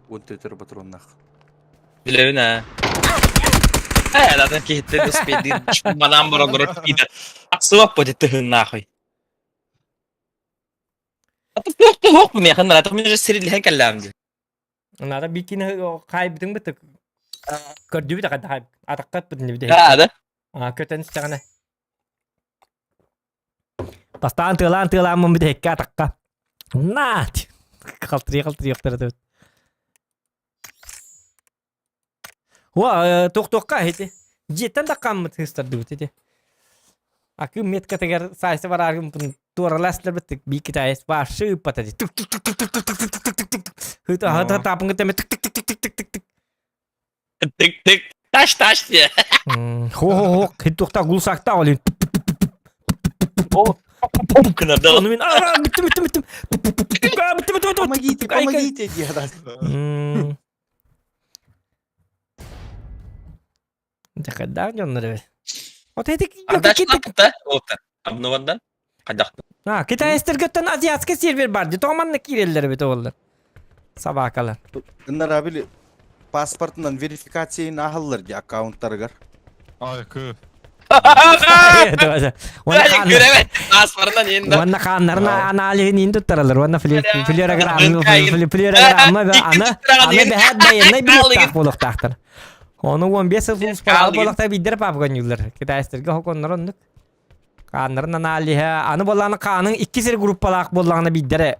Он төтөр патроннах. Билебин а. Э, ладно, кихитте успейди. Манам барон рот кида. Аксылап будет ты нахуй. А ты плох плох мне ханна, а мен же сирил хекалламды. Надо бикини хайбытың бытык. Көрдүбүт акада хайб. Атаккат бытын бит. Да, да. А көтөн истәгәнә. Бастаан тыылаан тыылааммын бит экке атакка. Наат! Халтырый халтырый охторот эбит. Уа, туох-туохха ити. Дьиэттэн да хааммыт хыыстардыбыт ити. Акы меткатыгар саайса барааргын туоралаастарбыт бии китаец вообще ыыппата дии. Тук тук тук тук тук тук тук тук тук тук тук. Хыта таапыҥҥа тэме тук тук тук тук тук тук тук тук. Тык тык. Таш таш диye. Хо-хо-хо, хит-тухта гулсакта олин. Кынарда. Ону мен а бүттүм бүттүм бүттүм. А бүттүм бүттүм бүттүм. Помогите, помогите, диye. Дьэхэддаах дьоннор эбит. Вот эти Ардачта ота. Обновандан. Кадахты. А, китайстаргыттан азиатский сервер бар. Дии, манна киирэллэр эбит оллар. Собакалар. Ыннара били паспортынан верификацияны аһаллар ди аккаунттарыгар. Ай, кы. Көрөбөт. Паспортынан енді. Уонна хааннарын аналиһын ин туттаралар. Уонна флюорограмма флюорограмма аны аны бэһэт байыаннай билиэхтээх буолуохтаахтар. Ону 15 сыл сулууспалаах буолуохтаах биирдэр папканьыыллар. Китайстарга хоконнор оннук. Хааннарын аналиһа аны буоллаҕына хааның икки сир группалаах буоллаҕына биирдэрэ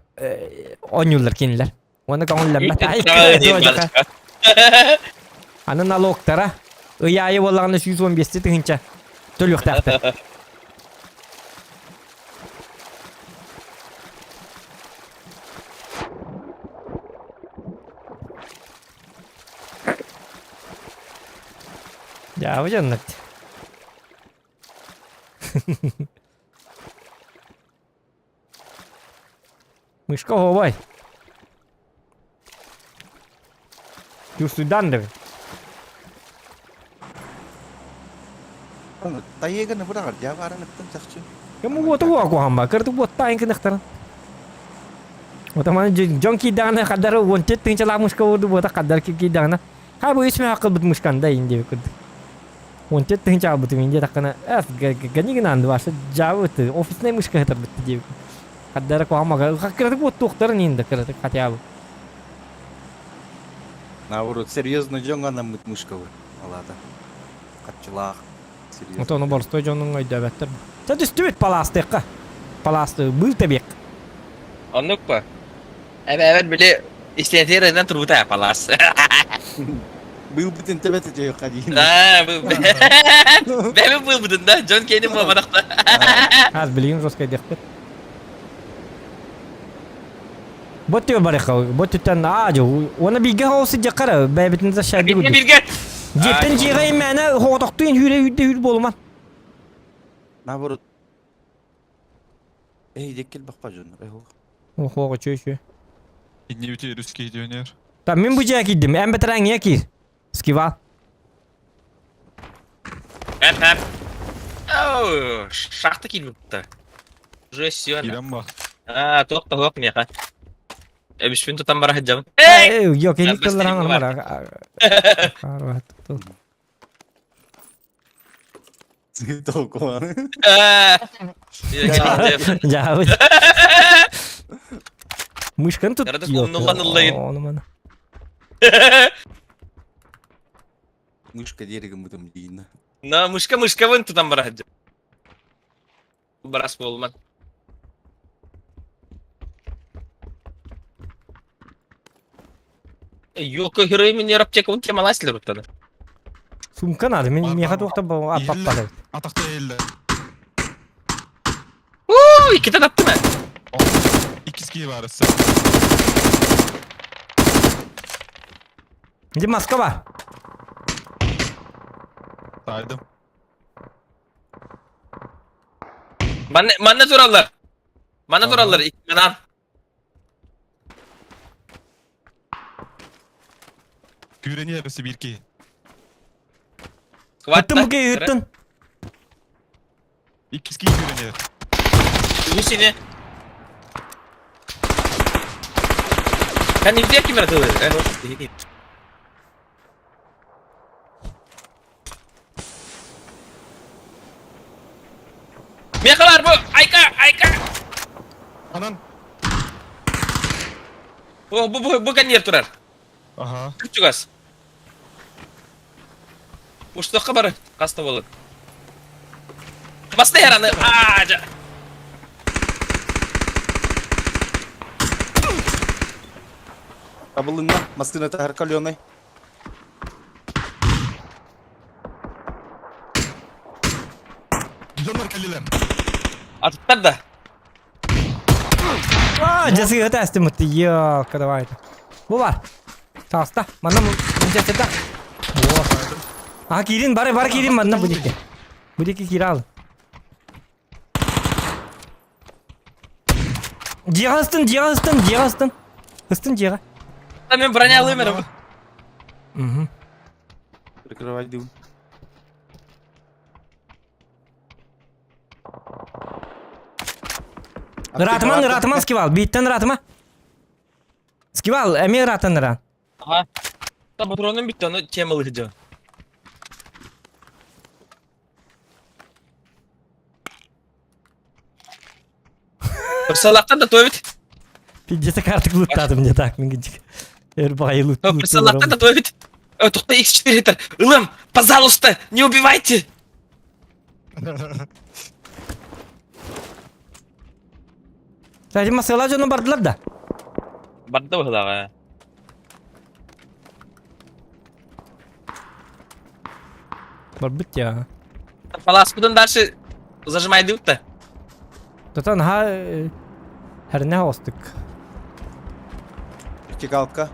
оонньууллар кинилэр. Уонна көҥүллэммэт. Аны налогтара ый аайы буоллаҕына 115 тыһыынча төлүөхтээхтэр. Дьаабы дьоннор. Мышка оһуобай. Чувствуйдан да. Тайыганы быраҕар дьаа бааран ыттым чахчы. Кому уоту уокуһамба, кырдык уоттаайын кынахтарын. Отаман дьон киирдэҕинэ хаддар уонча тыынчалаах мышка уурду буота хаддар киирдэҕинэ хай бу үс мөһөх кылбыт мышканда ин диэбит курдук. Уонча тыынча албытым ин диэтэххинэ эс ганигин анды ваша жаабыт офисный мышка хытарбыт диэбит. Хаддара куһамага кыратык уоттуохтарын иин да кыратык хотя бы. Наоборот, серьезно дьоҥҥо анаммыт мышкабы алаата. Хаччылаах. Серьезно. Ото ону боростой дьонуҥ өйдөөбөттөр. Чэ түстүбүт палаастыахха. Палаасты быыл тэбиэх. Оннук па. Эбэ эбэр били истиэтиэринэн турбута палаас. Быылбытын төбөтө дьайыахха диин. Аа, бэбэ быылбытын да, дьон киэнин буолбатахта. Аз билигин жесткайдыахпыт. Бот түө барыха, бот түттэн аа жо, уона бииргэ хоол сыдьаккара, бэйбитин защайды Бииргэ бииргэ. Дьиэттэн дьиэҕэ имээнэ хоҕотохтуйун хүүрэ үүрдэ үүр буолуман. Наоборот. Эй, деккел бақпа жон. Охоҕо чөй чөй. Иннибити русский дьонер. Та мин бу дьиэ киирдим, эн бэтэрээн киир. Скива. Эп эп. Оу, шахта киирбитта. Уже все. Киирэн ба. Аа, туох да суох миэхэ. Эбишпин тутан бара сылдьабын. Эй, йо, кенник тыллар аңар мара. Толкуан. Жаабыт. Мышкан тут. Ярады умнулан ыллайын. Ону мана. Мышка дерегім бутым дейін. На мышка мышкабын тутан бара сылдьабын. Барас буолуман. Йоко хероймин аптека темаласлер уттана. Сумка надо, мен меха туохта аппаппады. Атахта елле. Уу, иккитен аттым э. Иккиски барысы. Где Москва? Тайдым. Манна манна тураллар. Манна тураллар иккинан. Күүрэни эбэси биир киһи. Ыттын бу киһи ыттын. Иккис киһи күүрэнэр. Үһүс ини. Kan нельзя кимер тылы. Меха бар бу! Айка! Айка! Анан. Бу бу бу бу коньер турар. Аха. Чугас. Уштуққа бар хаста болот. Баста яраны. Аа, жа. Табылынна, массыына таһар каленый. Дьоннор кэллилэр. Атыттар да. Аа, дьэ сыыһа мытты. Ёлка, давай. Бу бар. Таҕыста. Манна мунчаччата. А киирин, бары бары киирин манна бу диэки. Бу диэки киирэ ал. Дьиэҕэ ыстын, дьиэҕэ ыстын, дьиэҕэ ыстын. Ыстын дьиэҕэ. Мен броня алыым эрэ. Угу. Прикрывай дым. Ыраатыман, ыраатыман скивал. Бииттэн ыраатыма. Скивал, эмиэ ыраатан ыраан. Ага. Патроным бүттэ, ону тема ылыһыдьа. Пырсалактан да туобит. Пиздец картык луттадым не так мин гинчик. Эр баҕайы лут Пырсалактан да туобит. Тухта X4 этер. Ылым, пожалуйста, не убивайте. Кстати, масыла дьону бардылар да. Барда быһылаҕа. Барбыт я. Паласпытын дальше зажимайдыбыт да. Тотон ха хәрнә остык. Вертикалка.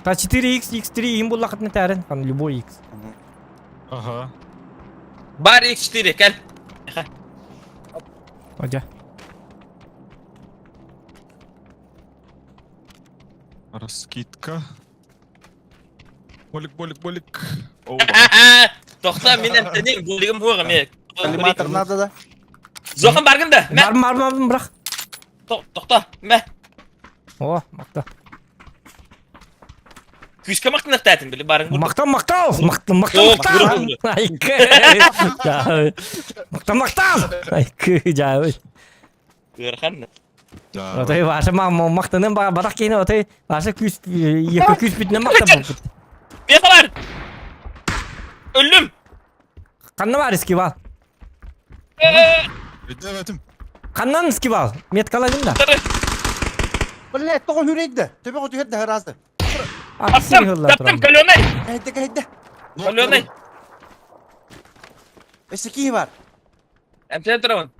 Та 4x, x3 им буллакытны тәрен, хан любой x. Ага. Бар X4 кел. Ожа. Раскидка. Болик, болик, болик. О, Тохта мин эмтенем, булигим хуга мен. Коллиматор надо да? Зохан баргын да. Мә. Бар бар бар бирок. Тохта, мә. О, макта. Күүскэ мактанахтаатын били барын курдук. Мактан мактал! Мактан мактан О, мактан! Айкы! Мактан мактан! Айкы жабы. Ыарахан. Да. Отой ваша мактанын барак кейин отой ваша күүс екі күүс бүтүнөн мактан болбут. Бехалар! Өллүм! Канна бар скибал? Өйдөөбөтүм. Каннан скибал? Меткаладым да. Блядь, тоҕо хүрейді. Төбө түһэрдэ харазды. Таптым, таптым, каленый! Кәйдэ, кәйдэ. Каленый! Өссө киһи бар. Эмтен турабын.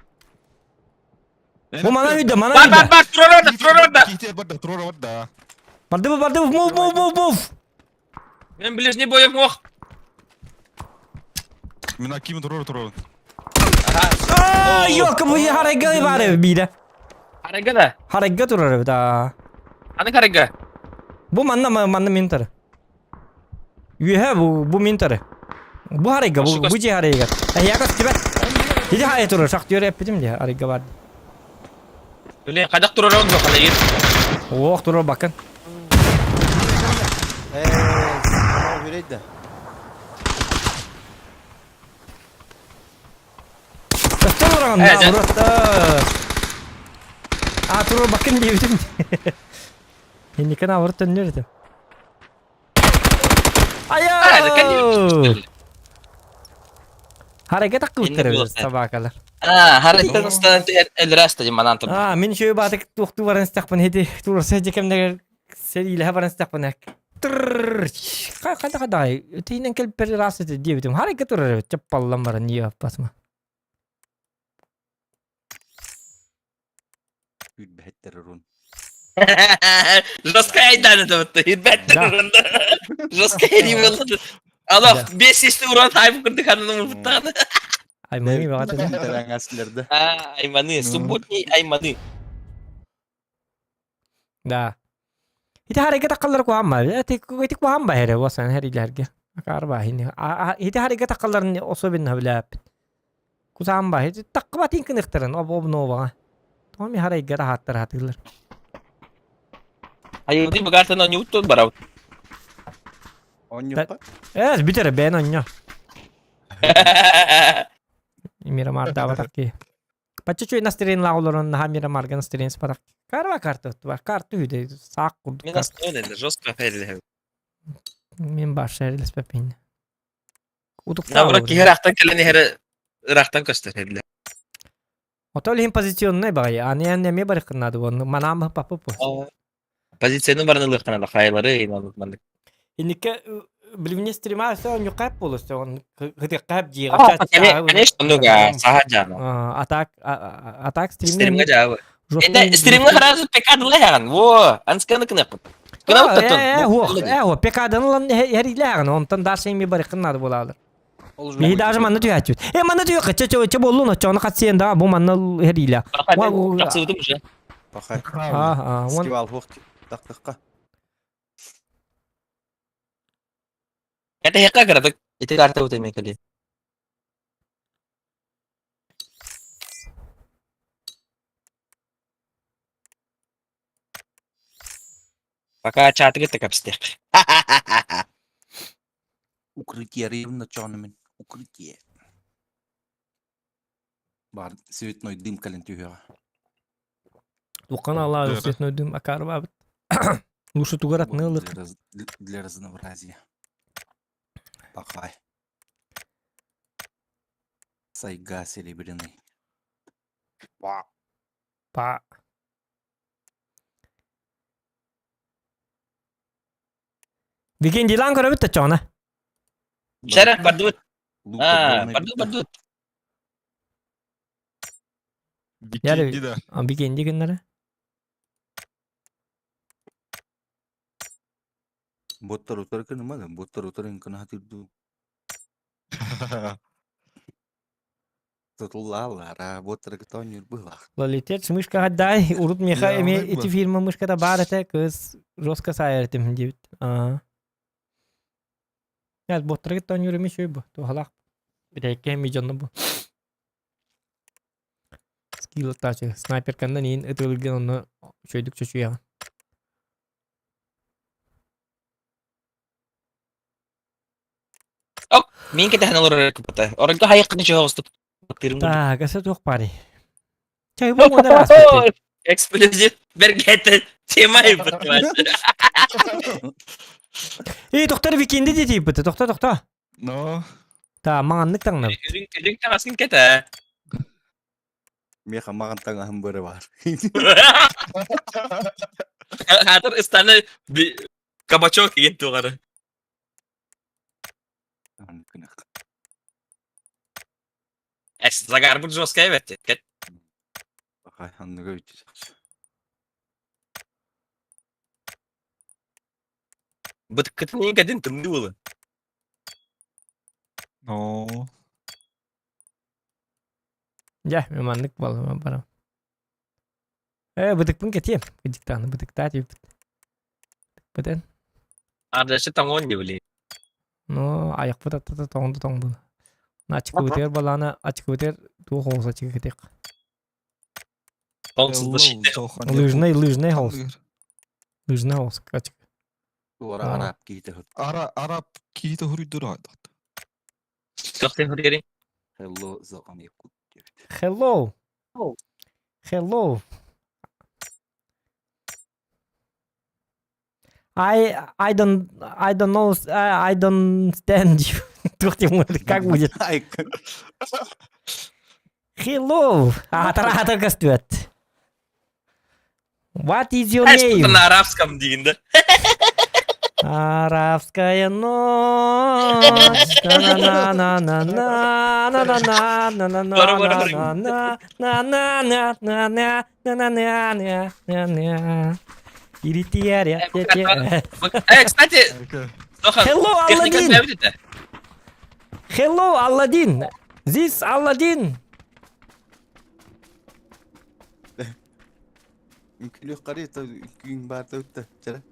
Бу мана үйдө, мана Бар, бар, үйдө. бар, турар орда, турар орда! Киһи барда, турар орда. Барды бу, барды бу, move, move, move, move. Мен ближний боем ох. Мина ким турар турар. Аа, ёлка, бу харайга бар биде. Харайга да. Харайга турар да. Аны харайга. Бу манна манна мен турар. Үйе бу бу мен турар. Бу харайга, бу бу же харайга. Яка тебе. Иди хай турар, шак диyor эппитим де харайга бар. Блин, кадак турар орда калайыр. Ох, турар бакын. Ээ, тоҕо хүрейді. Өстөн ураган, Э, да, урат. А, турар бакын диэбитим. Инникен авырт төннөр этим. Айа! Харакет аккыбыттар собакалар. А, харакет устан элраста манан тур. А, мин шөй батык туохту баран стакпын хети турса жекемдер сериле баран стакпын. Трррр. Кайда кайда. Тейнен келип бер рас эти диэбитим. Харакет турар чаппаллан баран не аппасма. Хүрбэһэттэр урун. Жесткая айдан это вот. Ребята, жесткая не было. Алло, бес есті уран хайп кырды ханым бұттағаны. Айманы багат. Тәрәңәсілерді. А, айманы, субботний айманы. Да. Ити харакет аккаллар куамма. Эти эти куамма хере васан херилерге. Акар бахини. Ити харакет аккалларын особенно билеп. Кусаам ба. Ити таккыба тинкин ыктырын об об новага. Томи харайгара хаттар хатылар. Айылды бұгартын они уттun барау. Онньуппа. Эс битере бен онньо. Мирамар даватак. Пачча чуй настырын лаулорон наха Мирамарга настырын спарак. Карва карта бар. Карта үйдө саак курдук. Мен астын енді жестко фейлі. Мен баш шәрилеспеппин. Навра кихер ақтан келені хері ырақтан көстер. Отол хим позиционный багай. Аны аны эме бар кынады оны. Манам папы по. Позицияны барын ылықтан хайлары инанытмандык. Иннике билимне стрима все нюкап болосто. Он кыты кап жига. Конечно, ну-ка, саха жана. Атак атак стрим. Стримге жабы. Энде стримге харазы пекадылы хаган. Во, ансканы кынаппын. Кынап Э, э, пекадан лан херилягын. Онтон дальше эми бар кынады болалар. Миһи даже манна түйәчүт. Э, манна түйә чө чө чө боллун, чөне катсен да бу манна херилә. Жақсы уже. Пахай. А, а, он Скибал хух тақтыққа. Это хекка кырадык. Ити карта өтеме кели. Пока чатыгы текапстек. Укрытие рівно чонымен. Укрытие. Бар цветной дым кален түйеға. Туқан Алла цветной дым акар бабыт. Лучше тугарат нылык. Для разнообразия. Пахай. Сайга серебряный. Па. Па. Викиндилаан көрөбүт да чоҕуна. Чэрэ, бардыбыт. Аа, бардыбыт, бардыбыт. Викинди да. Викинди гыннара. Боттар утары кыныма да, боттар утары кына хатырду. Тутуллааллар, боттар кытонньур быһлах. Лолитет мышка дай, урут меха эми ити фирма мышката бар этэ, кыз жестко сайар этим диэбит. Аа. Яз боттар кытонньур эми шөй бу, тухалах. Битэкке эми дьонно бу. Скилл тачы, снайперкандан иин ытылгын онно шөйдүк чөчүйэҕин. Оп, мин кэтэһэн олорор кыппыта. Оройго хайыккыны чоҕустук. Так, эсэ туох пари? Чай бу уонна ааспыт. Эксклюзив бергете тема иппыт. Эй, доктор Викинди дии тиийбит. Тохто, тохто. Но. Та, маҥаннык таҥнабыт. Үрүҥ үрүҥ таҥасын кэтэ. Меха маҕан таҥаһым бары бар. Хатыр ыстаны кабачок иген туғары. Эс, загарбыт жесткая бәтте. Кет. Ханныга үтче. Быткытын ең кәдін тымды болы. Но. Дьэ, мен маннык буолла барам. Э, бытыкпын кэтиэм. Кыдьыктааны бытыктаа диэбит. Бытын. Ардачы тоҥон дебили. Ну, айахпыт аттата тоҥду тоҥбун. Ачыкыбытыгар балаана ачыкыбытыгар туох оҕус ачыгы кэтиэх. Лыжный, лыжный холс. Лыжный холс ачык. Туора араб киһитэ Ара араб киһитэ хуруйдура. Hello, Zohan Yakut. Hello. Hello. I I don't I don't know I, I don't stand you. Туох диэн как будет? Hello. Аатар аатар көстүбэт. What is your name? На арабском диин да. Арабская ночь. На-на-на-на-на-на-на-на-на-на-на-на-на-на-на-на-на-на-на-на. Э, кстати, Hello, Алладин! Hello, Алладин! This Алладин! Үҥкүүлүөх харый үҥкүүҥ баарта ытта. Чара.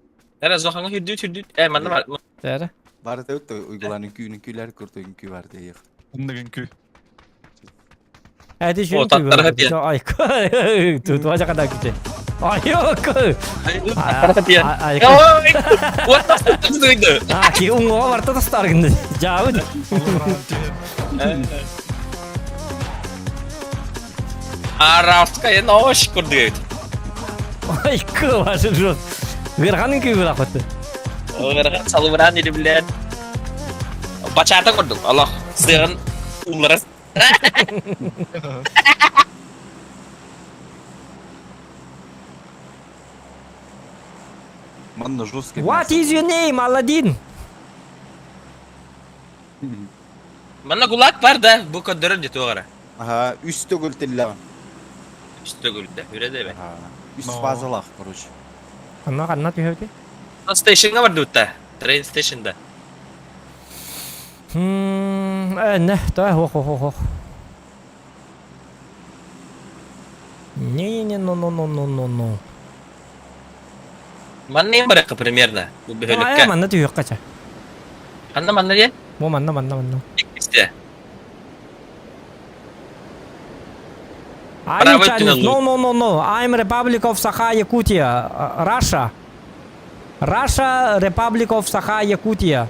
Эрэ зохаҥа хүрдүүт хүрдүүт. Э манна бар. Эрэ. Баарта ытта уйгулаан үҥкүүн үҥкүүлэр курдук үҥкүү бар диэх. Оннук үҥкүү. Эти şu үҥкүү. Ай. Тут важа када күче. Ай yok. Ай. What the fuck А, ки уңуга барта тастар гынды. Жабын. Арабская ночь курдук эбит. Ой, кылашы жот. Верханын күйі бірақ өтті. Верхан салыбыран или билет. Бачата курдук. Аллах, сыгын улларас. Манна жесткий. What is your name, Aladdin? Манна гулак бар да, бу көрдөрөр дии туох эрэ. Аха, үс төгүл тиллэҕин. Үс төгүл да, үрэ да эбэ. Үс фазалаах, короче. Ханна ханна түһэбити? Стейшнга бардыбыт Train stationда. Э, не, та, хох, хох, хох. Не-не-не, но, но, но, но, но, но. Манна барыахха примерно. Бу бөһүөлэккэ. Манна түһүөххэ чэ. Ханна манна диэн? Бу манна манна манна. Иккистэ. I'm Chinese. No, no, no, no. I'm Republic of Sakha Yakutia. Russia. Russia Republic of Sakha Yakutia.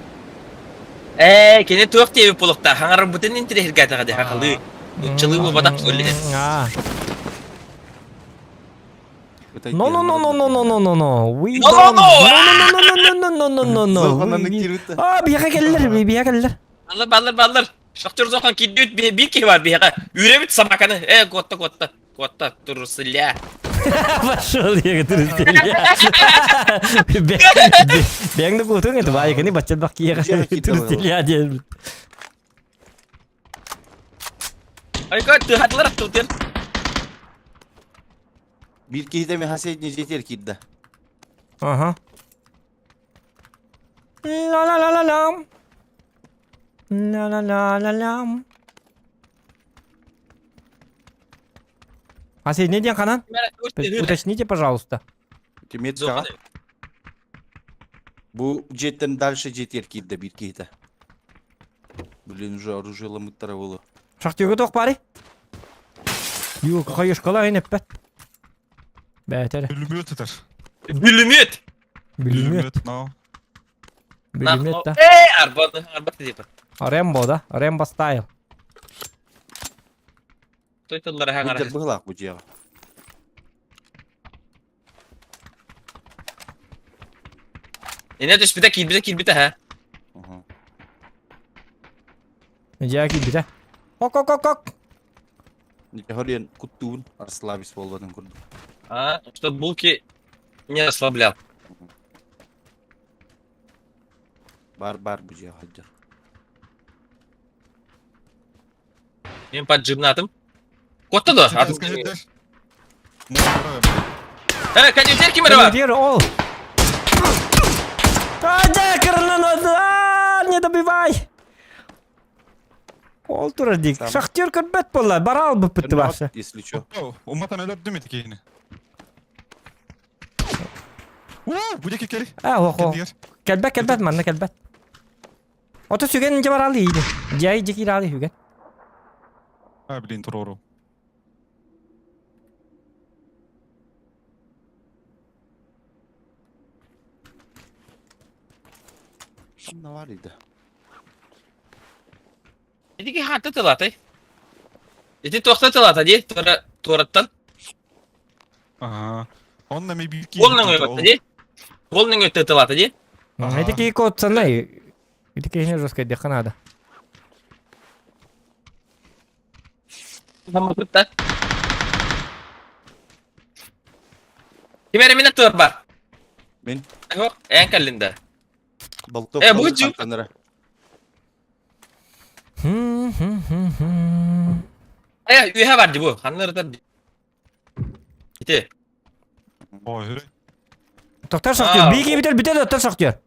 Ээ, кини туох диэбит буолуохтаах, хаҥарбытын интириэһиргээтэҕэ дии, хахалыы. Нууччалыы буолбатах үлэ. Аа. No no no no no no no no no. We No, no, don't. no! No no no no no no no no no. Аа, биһиэхэ кэллэр, биһиэхэ кэллэр. Баллар, баллар, баллар. Шахтер зохан кирдүүт биир киһи бар биһиэхэ. Үүрэбит собаканы. Ээ, куотта, куотта. Куотта труселя. Пошел я труселя. Бэҥ да куутуҥ это баайканы бачча бак киэҕэ труселя диэн. Айка тыһатылар аттыбытын. Биир киһитэ Михасей дьиэтигэр киирдэ. Ага. Ла-ла-ла-ла-лам. Ла-ла-ла-ла-лам. А сегодня день ханан? Уточните, пожалуйста. Тимецкаҕа. Бу дьиэттэн дальше дьиэтигэр киирдэ биир киһитэ. Блин, уже оружие ламыттара буолуо. Шахтерга туох баарый? Юу, хайышкала айн эппэт. Бээтэр. Бүлүмүөт этэр. Бүлүмүөт! Бүлүмүөт. Но. Бүлүмүөт да. Э, арба, арба типа. Рэмбо да? Рэмбо стайл. Той тыллара хаҥара. Быдьар быһылаах бу дьиэҕэ. Инэ түспүтэ киирбитэ киирбитэ ха. Аха. Дьиэ киирбитэ. Ок-ок-ок-ок. Хориен куттуун расслабись буолбатын курдук. А, что булки не расслаблял. Бар бар бу дьиэҕэ сылдьар. Мен поджимнатым. Куотта да? Э, кондитер ким эрэ бар? Кондитер ол. А, да, кырынан не добивай. Ол турар дик. Шахтер көрбөт буолла, бараал быппытты башы. Если чё. Уматан өлөрдүм ити киһини. Уу, бу диэки кэли. А, охо. Кэлбэт, кэлбэт, манна кэлбэт. Ото сүгэн дьэ бараалы ииди. Дьай дьэ киираалы сүгэн. А, блин, турору. Ханна бар иди. Ити хатта тылатай. Ити туохта тылата дии, туора туораттан. Ага. Он на мебельки. Ол нөҥө дии. Ол нөҥө тылата дии. Ити киһи куотсанай. Ити киһини жестко диэххэ наада. Самырбыт Ким эрэ мин аттыбар бар. Мин. Ох, эн кэллин да. Болтов Э, бу жу. Э, үөһэ бар ди бу. Ханна ырытар ди. Ити. Ой, үрэ. Токтор шахтер. Биги битер битер доктор шахтер.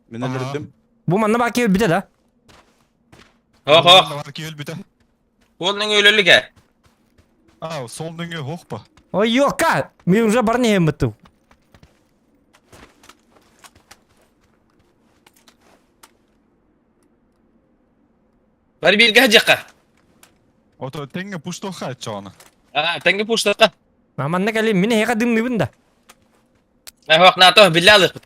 Мин өлөрдүм. Бу манна баки өлбүтэ да. Ох, ох. Бар ки өлбүтэ. Ол нөҥө өлөлүгэ. А, сол нөҥө хохпа. Ой, ёка! Мен уже бар не быттым. Бар бииргэ дьэххэ. Ото тэҥҥэ пуштоха чоона. А, тэҥҥэ пуштоха. Манна кэлин мин эһиэхэ дымныбын да. Эх, НАТО биллэ алыхпыт.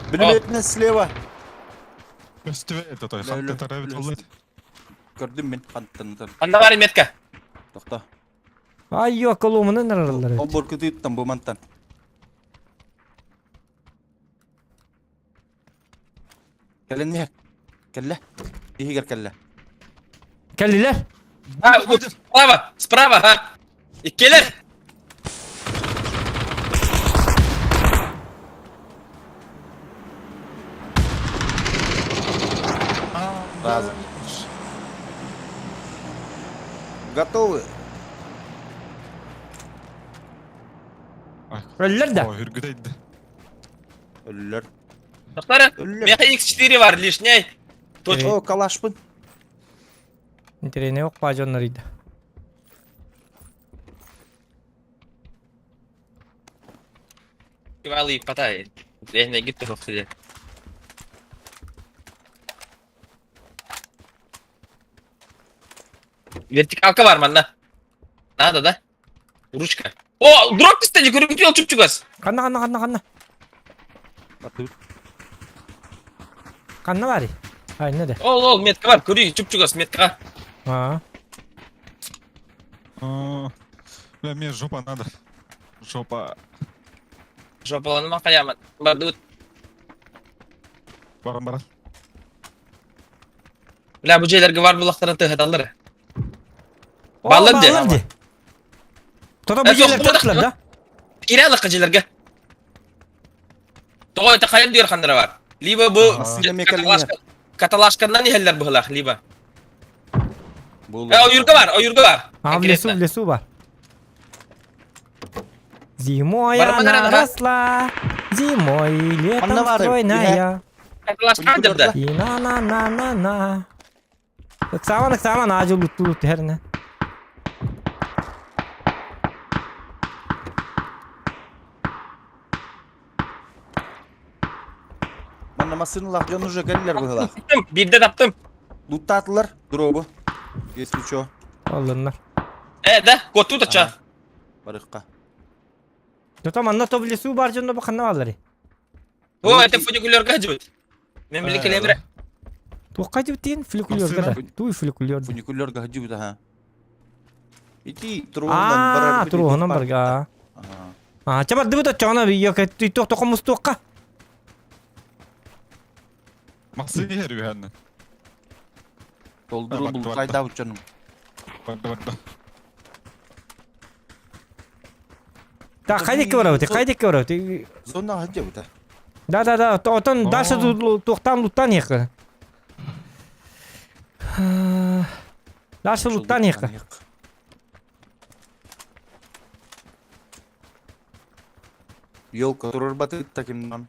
Бүлүмүөтүнэн слева. Көстүбэ это той хатта тарабит оллат. Көрдүм мин хантан. Ханна бар метка? Тохто. Ай, ёк, колумынан араллар. Ол буркутуттан бу мантан. Кэлин Кэллэ. Иһигэр кэллэ. Кэллилэр. А, вот, справа, справа, а. Иккилэр. Разом. Готовы? Өллөр да. Ой, үргүтейді. Өллөр. Тоқтары, Өллөр. меха X4 бар лишний. Точка. О, калашпын. Интерене yok бажоннар иди. Вали, потай. Лehne gitti hoksuya. Вертикалка бар манна. Надо, да? Ручка. О, дроп кстати, көрүнүп чуп-чугас. Ханна ханна ханна ханна. Ханна бар. Ай, не де. Ол, ол, метка бар, көрүй, чуп-чугас, метка. А. Бля, мне жопа надо. Жопа. Жопаланыма каямат. Бардыбыт. Баран баран. Бля, бу дьиэлэргэ бар булахтарын тыһаталлар. Баллар дии. Баллар дии. Тоҕо бу дьиэлэр таттылар да? Киирэ алакка дьиэлэргэ. Тоҕо это хайан диэр ханнара бар. Либо бу каталашканнан иһэллэр быһылаах, либо. Э, ойуурга бар, ойуурга бар. А, в лесу, в лесу бар. Зимой она росла, зимой летом стройная. И на-на-на-на-на. Ыксааман, ыксааман, аажы луттуу түһэрнэ. Манна массыыналаах дьон уже кэллилэр быһыылаах. Биирдэ таптым. Луттаатылар дробу. Если чё. Аллыннар. Э, да, куоттуу тача. Барыхха. Тото манна то в лесу бар дьонно бу ханна бааллары? О, это фуникулерга дьыбыт. Мен били келебре. Туохха дьыбытын фуникулерга да. Туй фуникулер. Фуникулерга дьыбыт аха. Ити туруһунан барар. Аа, туруһунан барга. Аа, ча бардыбыт оччоҕуна туох тохомустуохха. Массыына иһэр үһәнне. Толдуру булкайдаабыт дьонум. Барда барда. Так, хайдикке барабыт, хайдикке барабыт. Зона хадьабыта. Да, да, да, отон дальше туохтаан луттаан иһиэххэ. Дальше луттаан иһиэххэ. Елка турарбаты такимнан.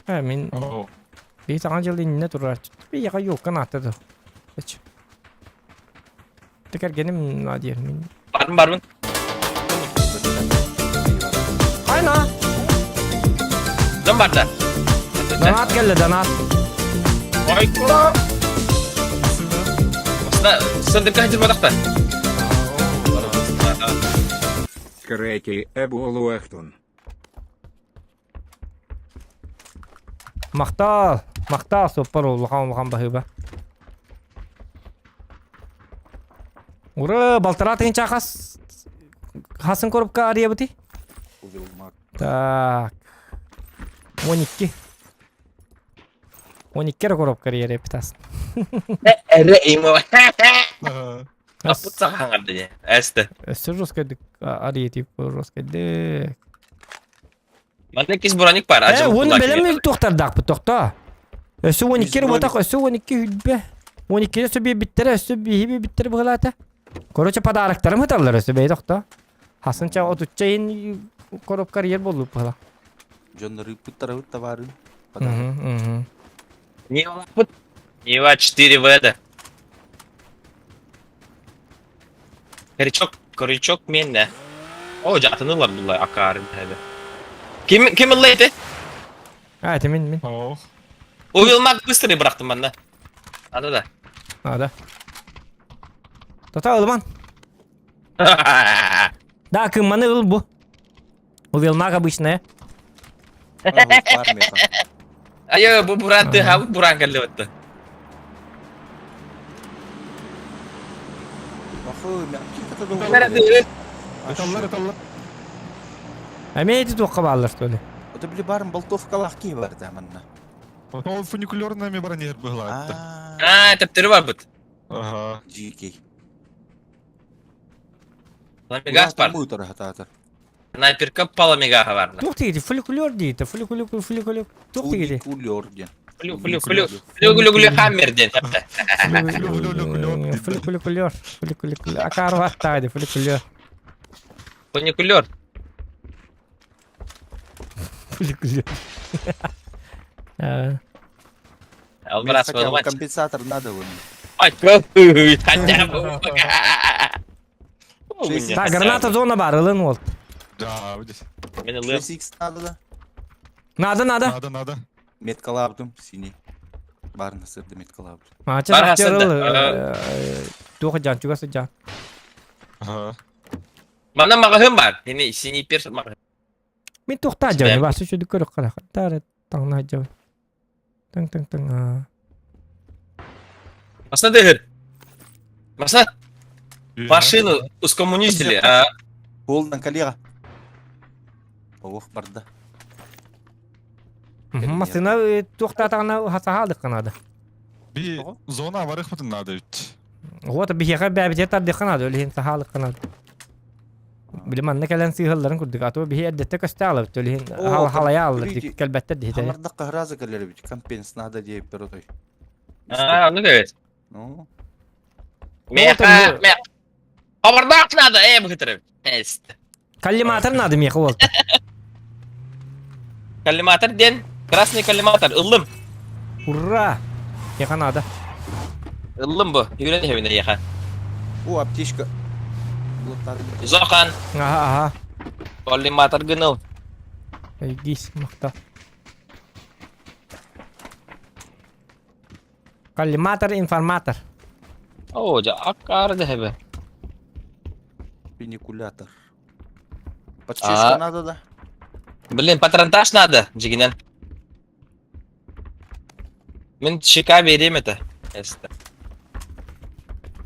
Э, мин бии саҥа дьыл иннинэ турааччы. Биһиэхэ елка наата да. Кэргэним на диир мин. Барбын барбын. Хайна. Дьон барда. Донат кэллэ, донат. Ой. Осна сындырга хадьырбатахта. Крэки эболуэхтун. Махтал, махтал суоппар улахан улахан баһыыба. Ура, балтараа тыһыынча хас хасын коробка арыйабытый? Так. 12. 12 эрэ коробка арыйар эбит Эрэ имо. Аппыт саҕаҥарды дии. Эсте. Өссө жесткайдык арыйа тип жесткайдык. Манна иккис броник бар. Э, уон бэлэм туохтардаахпыт тохтоо. Өссө 12 ботах, өссө 12 хүлбэ. 12 өссө биэрбиттэрэ, өссө биһи биэрбиттэрэ быһылаата. Короче, подароктарым ыталлар өссө бэйэ тохтоо. Хасынча отучча иһин коробка арыйар буоллук быһыла. Дьоннор ыыппыттара ыт табаарын. Нива Нива 4 ВД. Крючок, крючок менде. О, жатыны ылар булай акарын тэбе. Ким ким ылла ити? А, это мин мин. Ох. Уйулмак быстрый бырахтым манна. Ада да. Ада. Тота ылман. Да, кымманы ыл бу. Увелмак обычная. Айо, бу буран тыһабыт буран кэллибитти. Ыталлар, ыталлар. Эмиэ ити туохха бааллар что ли? Это били барым болтовкалаах киһи бар да манна. Ол фуникулерная ми баран иһэр быһылаатта. Аа, төптөрү барбыт. Ага. Дьиикэй. Ламигас бар. Муутар хатаатар. Снайперка паламигаха бар. Туох тигити фолликулер диите, фолликулер, фолликулер. Туох тигити? Фуникулер диэн. Флю флю флю флю глю глю хаммер диэн тапта. Фолликулер, фолликулер. Акарваттаа ди фолликулер. Фуникулер. Фолликулер. Албарас Хотя бы болмач. компенсатор надо вон. Ай, хотя бы. Так, граната зона бар, ылын ол. Да, здесь. Мен ылыам. 6x надо да? Надо, надо. Надо, надо. Меткалаабытым синий. Баарына сырды меткалаабыт. Ача Бар актер хасында. Туох жан, чугас жан. Ага. Манна маҕаһыын бар. Ини синий перс маҕаһыын. Мин туохтаа дьон, басы шүдү көрөх қара. Тары таҥна дьон. Таң таң таң. Масна дыгыр. Масна машину ускоммунизили. А, Полдан коллега. Ох, барда. Массыына туохтаатаҕына саһаалык наада. Би зона барыхпытын наада эбит. Вот биһиэхэ бэйэбитигэр тардыахха наада, ол иһин саһаалык наада. Били манна кэлэн сыыһалларын курдук, а то биһи эрдэттэ көстө аалабыт, ол иһин халайа ааллар кэлбэттэр диһитэ. Хамардакка сразу кэлэр эбит, компенс надо диэбиттэр отой. А, ону кэбит. Ну. Меха, мех. Хабардаах надо, э, быһытырым. Эст. Коллиматор надо меха уол. Коллиматор диэн, красный коллиматор, ыллым. Ура! Меха надо. Ыллым бу, үүрэн иһэбин эйиэхэ. О, аптечка. Зохан. Ага, ага. Коллиматор гыныл. Өйдис, махта. Коллиматор, информатор. О, дьэ, аккаары дэһэбэ. Пеникулятор. Подчистка надо, да? Блин, патронтаж надо, дьигинэн. Мин щека берем это. Эстэ.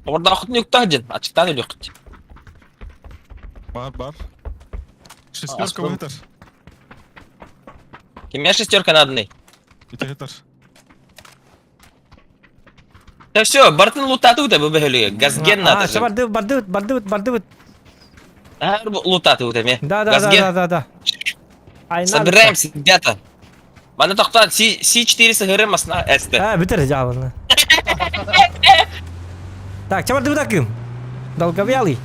Ордаахытын юктах дьин, ачыктаан өлүөххүт. Бар, бар. Шестерка вытар. Кимме шестерка надо? Итер. Да все, бартын лутаты бу бөһөлүгө. Газген надо. А, барды, барды, барды, барды. А, лутаты эме. Да, да, да, да, да, да. Собираемся, ребята. Мана тохтоон С4 сыһыры масна эсте. А, бүтэр жаабыны. Так, чабарды бутакым. Долговялый.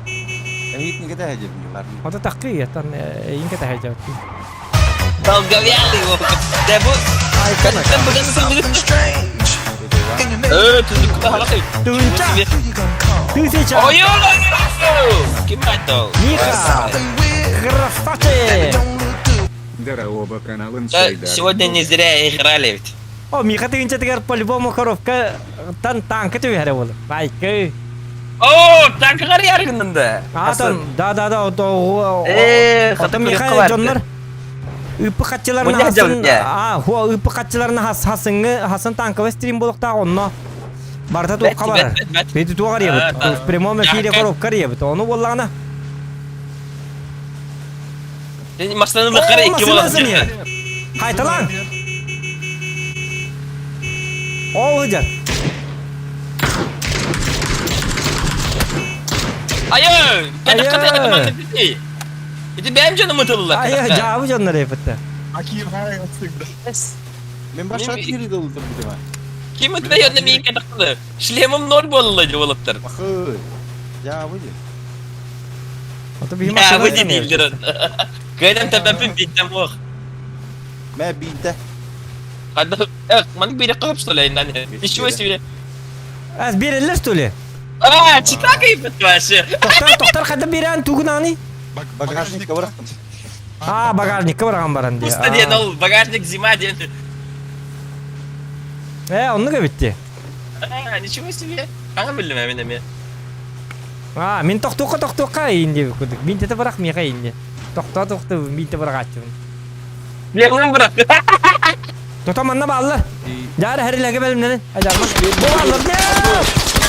Эһит не кэтэһэ дьэбин бар. Ото таккы, там инке тэһэ Долговялый вот. Да бу. Э, Тыынча! Тысяча! Ой, Ким айтал? Миха! Красавчик! Здорово, канал Инсайдер. Сегодня не зря играли ведь. О, Миха тыынчатыгар по-любому коробка тан танка түһэрэ буолар. Байкы. О, танкаҕар яргыннын да. А, там, да, да, да, ото, Э, ото Миха дьоннор ыппы хаччыларына хасын, а, хуа ыппы хаччыларына хас хасыҥҥы хасан танковый стрим буолуктаах онно барыта туохха барар. Бети туох арыйабыт. В прямом эфире коробка арыйабыт. Ону буоллаҕына. Массыынаны лыххара икки буолан. Хайталаң. Ол ыдьар. Айы! Айы! Ити бэйэм дьонум ытыллар. Айы, жаабы дьоннор эпитте. Мен башка кири дылдым бидема. Ким ытта янна миин катахтылы. Шлемым ноль болла болуптар. Бахы. Жаабы ди. Ото биһи Жаабы ди дииллер. Кыайдан тэбэппин бииттэн буох. Мэ биинтэ. Хадда эх, маны бире кып что ли иннан. Ничего себе. Аз береллер что ли? А, читак ипет вообще. Тохтар, тохтар хадда берен тугунани? Багажникка бырахтым. А, багажникка бараган баран ди. Пусто диэн ол багажник зима диэн. Э, оннук эбитти. А, ничего себе. Хаҥа биллим эмин эмиэ. А, мин тохтуохха тохтуохха иин диэбит курдук. Мин тете бырах миэхэ иин Тохтоо тохтоо мин те быраҕааччыбын. Леглым бырах. Тото манна бааллар. Дьаара хэрилэгэ бэлэмнэнин. Ажарма. Бу бааллар.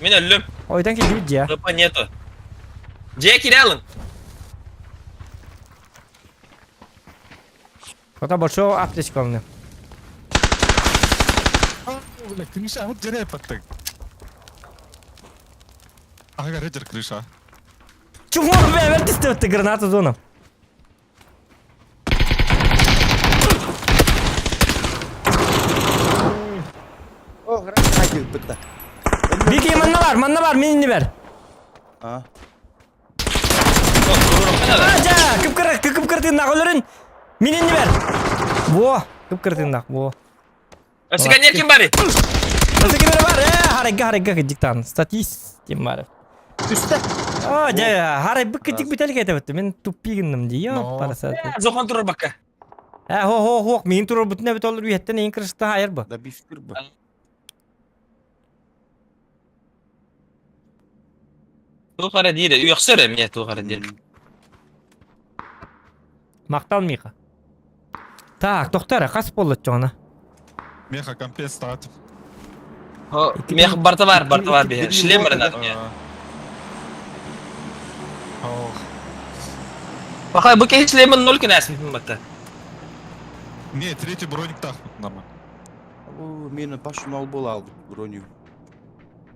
Мин өллүм. Ойдан кэлбит дьиэ. Тупа нету. Дьиэ кире алын. Пока большого аптечка у меня. Бля, крыша, вот дерев подтык. Ага, рыдер крыша. Чего бля, вертисте ты граната зона. О, граната кэлбит Бики манна бар, манна бар, мин бер. А. Ажа, кып-кыра, кып-кыра тыыннаах өлөрүн. Мин иннибэр. Во, кып-кыра тыыннаах, во. Өссө ким бары? Өссө ким бар? Э, харайга, харайга кыдьыктаан. Статист ким бар? Түстэ. О, дьэ, харайбыт кыдьык бүтэлик этэ Мин туппи гынным дии, параса. Зохон турар бакка. Э, хо хо хо, мин турар бутун эбит олор үйэттен эйин кырышта хайыр бу. Да бифтир бу. Туох эрэ диир, үөхсэр эмиэ туох эрэ диир. Махтал Миха. Так, тохто эрэ, хас буолла оччоҕуна? Меха компенс таат. Меха барта бар, барта бар биһи. Шлем эрэ надо мне. Ох. Пахай, бу киһи шлемин ноль күнээсмитин батта. Не, третий броник тахпыт нормально. О, мені башын ал бола албыт броню.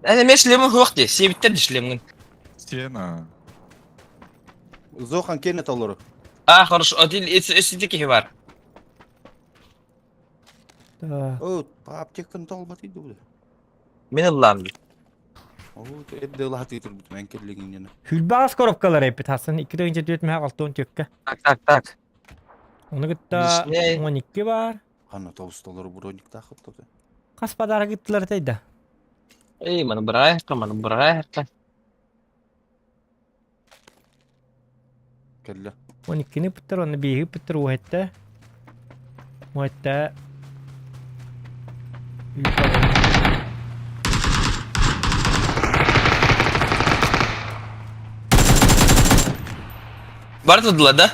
Әне мен шлемин хуақ де, себіттер де шлемин. Стена. Зохан кенет олору. А, хорошо, один эсити киһи бар. Так. О, аптеканы талбат иди бу. Мин ыллаам. О, эдде лахаты турбут мен келлигин Хүлбаас коробкалар эппит хасын 2 тыһыынча 4 мэһэ 6 төккө. Так, так, так. Ону кытта Лишней. 12 бар. Ханна толстолору броник тахыт тоты. Хас подарок ыттылар тайда. Эй, маны бырайыққа, маны бырайыққа. Келле. 12-ни ыппыттар, уонна 5-и ыппыттар уһэтте. Уһэтте. Бары тудулар да?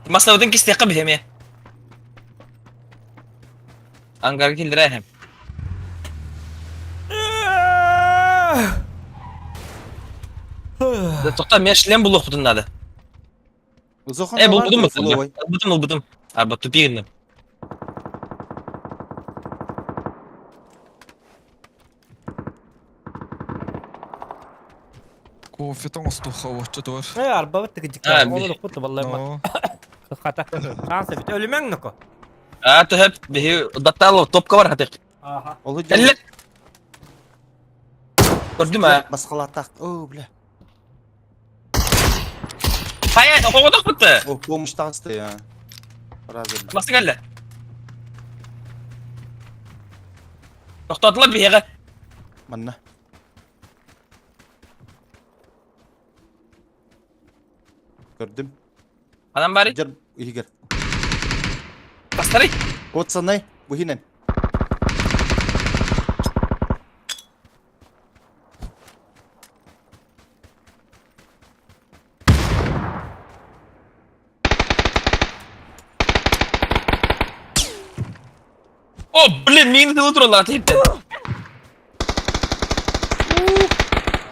Маслабытын кистиэххэ биһэмиэ. Ангарга киллэрээһэм. Да тоқта мен шлем булуохпутун надо. Зохан Э, булбутум булбутум, булбутум. Арба тупи гынным. Кофе тоҥостуха оччотугар. Э, арбабыт А, тыгыдьыктар. би- Ол куту баллар. Но. Хата. Шанса бит. Өлүмэҥ ноко. А, төһөп, биһи даттаалы топка бар хатык. Аха. Ол Элле. Көрдүм а. Басқалатақ. О, бля. Хайа, оҕотох бутты. О, помощь тағысты я. Разы. Масы кэллэ. Тохтотулар биһиэхэ. Манна. Көрдүм. Анан бары. Жар игер. Бастарый. Кот санай, бухинен. О, блин, миин тылы тураллар тииптен.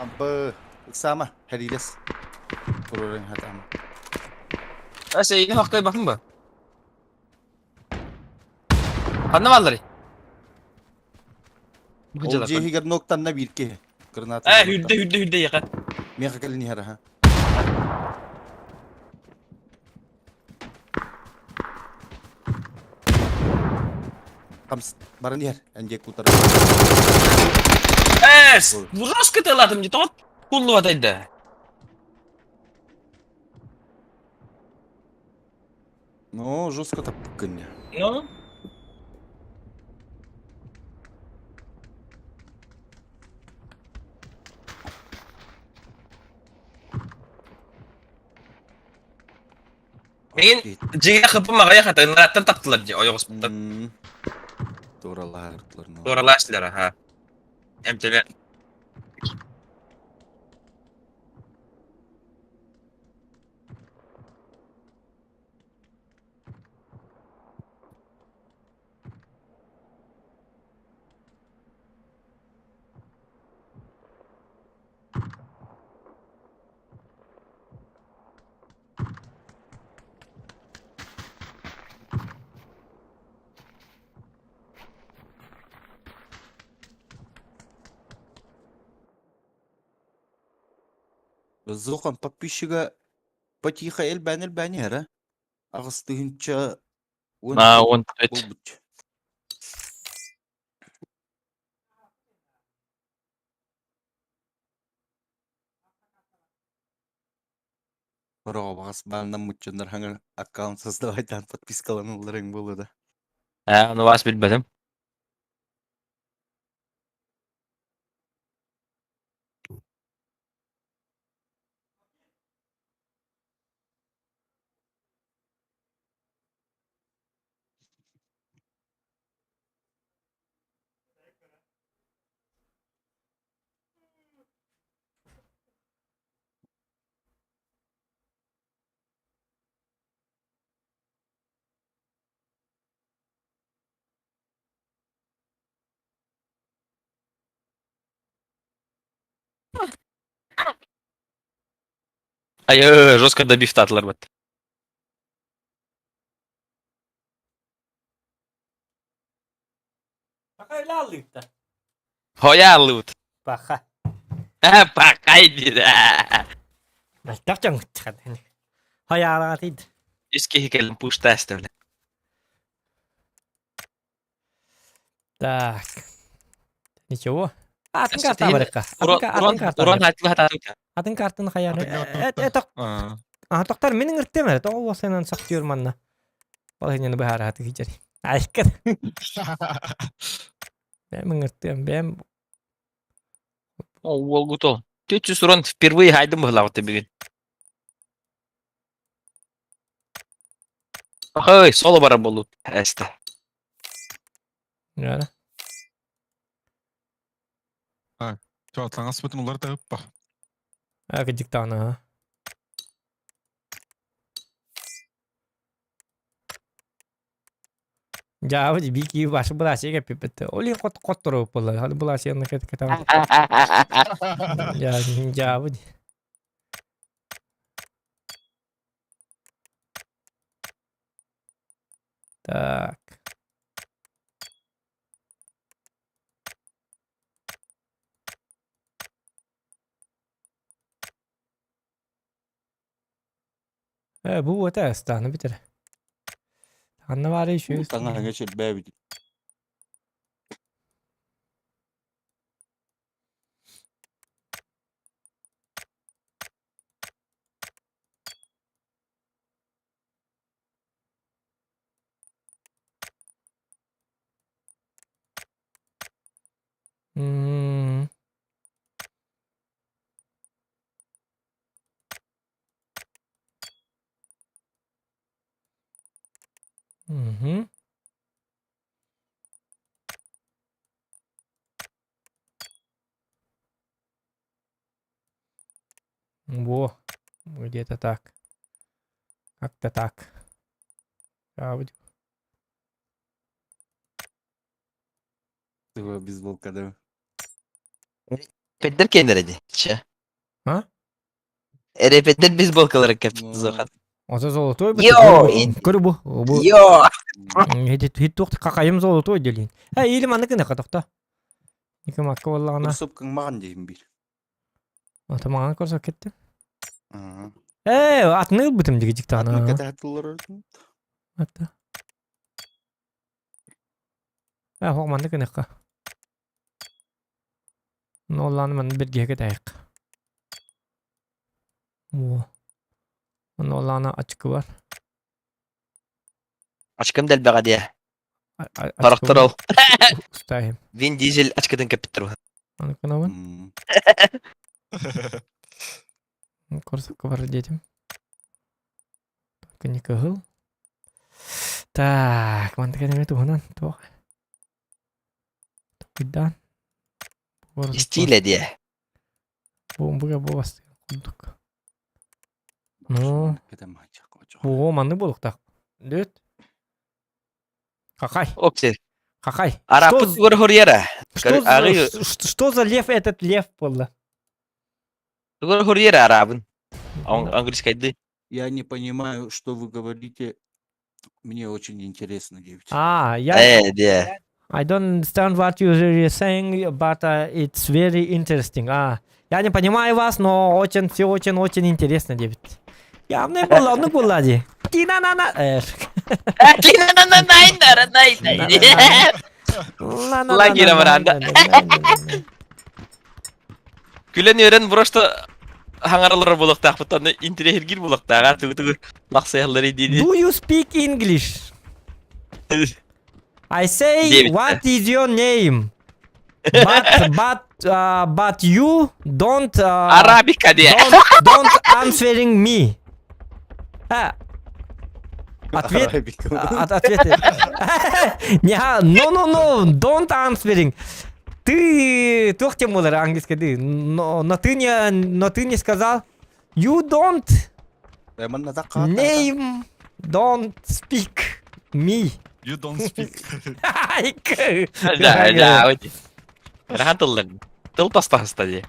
Амбы. Иксама, хәрилес. Турурын хатама. Әсә, ине хактай бакын ба? Ханна баллары? Ол жехигер ноктан бирке. Граната. Ә, хүдде, хүдде, хүдде яка. Меха кэлин иһэр, аха. Хамс баран иһэр, энде кутар. Эс, жестко тылатым, не тот куллу атайды. Ну, жестко тапкын. Ну? Мин жиге хыпым ағая хата, ыныраттан таптылар же, ойоғыспыттан. Туралар, Туралашлар, аха. Эмтеле. Зохан подписчига потихо элбән элбән яра. Агыстыгынча А, он төт. болбут. Робас бандан муччандар хаңа аккаунт создавайтан подпискалануларың болду да. Ә, оны вас билбедим. Айы, жестко добивтаатылар бат. Пахайлааллыытта. Хояаллыбыт. Паха. Пахай диир. Мөлтөх дьоҥҥут. Хайаалаатыйд. Үс киһи кэлин пуштааста бile. Так. Ничего. Атын карта барыкка. Урон хатылы Атын картаны хайаары. Это А тоқтар менин ыртым эрэ. Тоҕо уосайынан сахтыыр манна. Балаһынньаны быһаарааты киджери. Айкыр. Бэм ыртыам, бэм. О, уолгутол. 400 урон впервые хайдым быһылаабыт бүгүн. Ой, соло барар болут. Эсте. Яра. Чуатлаҥас бытын улар да ыппа. А, диктана. Дьаабы бики башы былаасыйа кэппиппит. Ол иһин хот хоттору буолла. Халы былаасыйаны кэт кэтэ. Дьаабы. Так. Э, бу вот астаны битер. Анна бары еще. Таҥаһыҥа чэрбээбит. М. Мгм. Во, где-то так. Как-то так. А, вот. Тыва бейсболка да. Педдер кеннер ди. Че? А? Эрепеттер бейсболкалары кэп зохан. Ото золотой бу. Йо! Көрү бу. Бу. Йо! Хит хит туох какайым золотой делин. Э, или маннык гына тохто. Никем акка боллаҕына. Курсупкаҥ маҕан диэһин биир. Ото маҕан көрсө кеттим. Э, атыны ылбытым диги дьиктаана. Атыны кэтэһэ Атта. Э, хоқ маннык гыныхха. Ну, оллааны манны биргиһэ кэтэһиэх. Во. Ону оллаана ачыкы бар. Ачкым дэлбэҕэ диэ. Сорохтор ол. Устаахым. Вин Дизель ачкытын кэппиттэр. Аны кынабын. Корсакка бар детям. Только не кыһыл. Так, мантыка неме туһунан туох. Токуйдаан. Стиле диэ. Бу бу бас курдук. Ну, Оо, маннык буолуохтаах. Дүт. Какай? Окси. Какай? Араппыт угар хурьера. Что, за, что за лев этот лев буолла? Тугар хурьера арабын. Английскайды. Я не понимаю, что вы говорите. Мне очень интересно, девять. А, я... Э, да. I don't understand what you're saying, but uh, it's very interesting. А, я не понимаю вас, но очень, все очень-очень интересно, Дэвид. Явно было, ну была ди. Тина-на-на. Лагеря баранда. Күлэн үөрэн просто хаҥаралар буолуохтаахпыт онно интириэһиргиир буолуохтааҕа тугу тугу лахсыйаллары диини. Do you speak English? I say, Девять. what is your name? But, but, uh, but you don't, uh, Арабика диэ. don't, don't answering me. А, ответ, от, ответ. Не, no, no, no, don't answering. Ты, туох тем более английский, ты, но, но ты не, но ты не сказал. You don't name, don't speak me. You don't speak. Да, да, вот. Рахан тыллар. Тыл тастаһыста дии.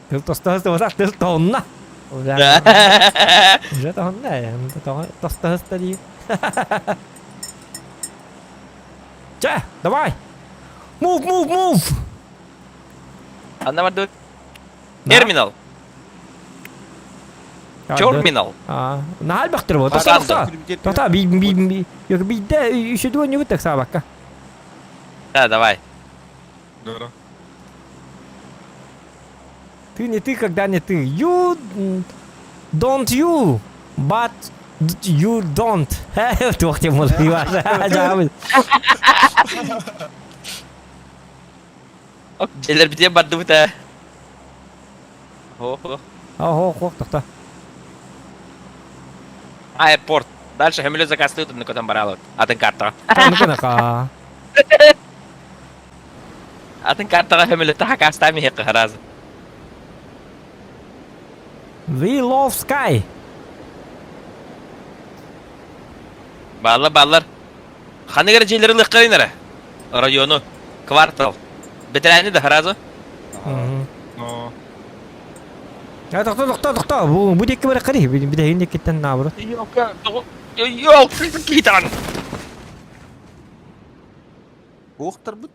Тыл тостохус тыл тоһунна. Уже тоһунна. Тостохус дии. Чэ, давай! Move, move, move! Анна бардыбыт. Терминал. Терминал. Наһаа элбэхтэр буо. Тота, тота. Тота, би би би. Yok биирдэ үсүдү ойнугут так саабакка. Да, давай. Дора. Ты не ты, когда не ты. You don't you, but you don't. Туох тем болуй. Дьэлэр битиэ бардыбыт ээ. Ох, Ох, ох, тохто. Аэропорт. Дальше хөмөлө заказтыы тунну көтөн баралыт. Атын картаҕа. Аны Атын картаҕа хөмөлөтө хакаастаан иһиэххэ сразу. We love sky. Бааллар, бааллар. Ханнык эрэ дьиэлэри ылыаххайын эрэ. Району, квартал. Бэтэрээни да сразу. Но Тохто, тохто, тохто. Бу бу диэки бараххари. Бүтэһигин диэкиттэн наоборот. Ёлка, ёлка, киитан. Уохтарбыт.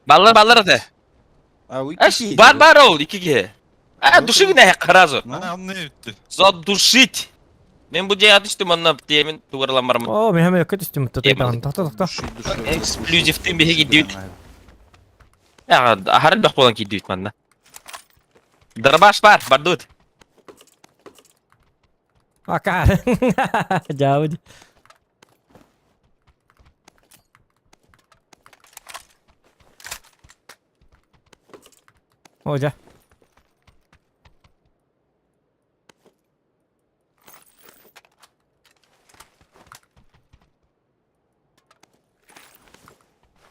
Баллар, баллар аты. А, Эш, бар, бар ол, икки киһи. А, души гына сразу. Задушить. Мен бу дьиэҕэ түстүм онно тиэмин тугарлан бараммын. О, мен хэмэ өккө түстүм. Тохто, тохто. Эксклюзивтин биһиги киирдибит. Аһар элбэх буолан киирдибит манна. Дробаш бар, бардыбыт. Акаар. Дьаабыт. О, дьэ.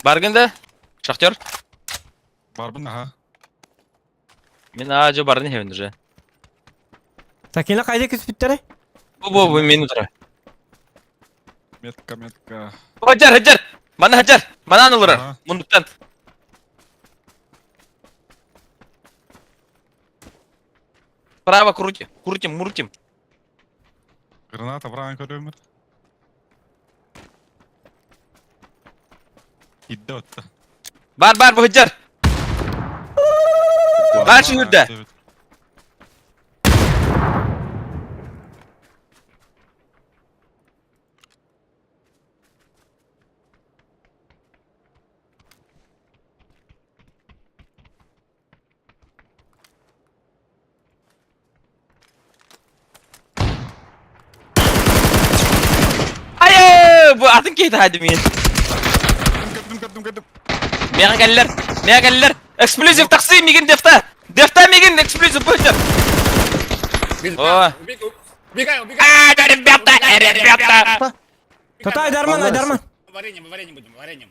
Баргын да? Шахтер? Барбын аха. Мин аажы барын иһэбин уже. Сакина қайда күспүттэрэ? Бу бу бу мин утара. Метка, метка. Хаджар, хаджар! Мана хаджар! Манан олорор. Мундуктан. Право крутим, крутим, муртим. Граната браан көрөмөр. Идде отта. Бар, бар, бу хаджар! Бар шүрдэ. Айы, бу атын кейті хайды мен. Көрдүм, көрдүм, көрдүм. Меға кәлілер, меға кәлілер. Эксклюзив тақсы меген дефта. Дефта меген эксклюзив бөтер. О. Убегай, убегай. А, ребята, ребята. Тота Айдарман, Айдарман. Вареньем, вареньем будем, вареньем.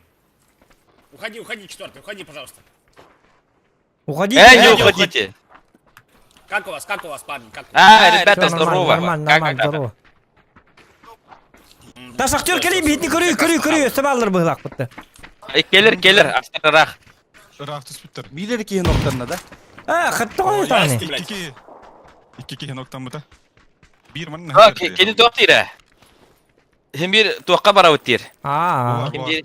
Уходи, уходи, четвертый, уходи, пожалуйста. Уходи. Эй, не уходите. Как у вас, как у вас, парни, как у вас? А, ребята, здорово. Нормально, нормально, здорово. Та шахтер кели битни көрүй, көрүй, көрүй, өсіп алыр быһылаах бытты. Келер, келер, астарах. Ыраах түспүттэр. Биилер киһин охтарна да? Э, хатты ғой таны. Икки киһи. Икки киһин октаммыта. Биир манна. А, кини туох диирэ? Хим биир туохха барабыт диир. Аа. Ким диир?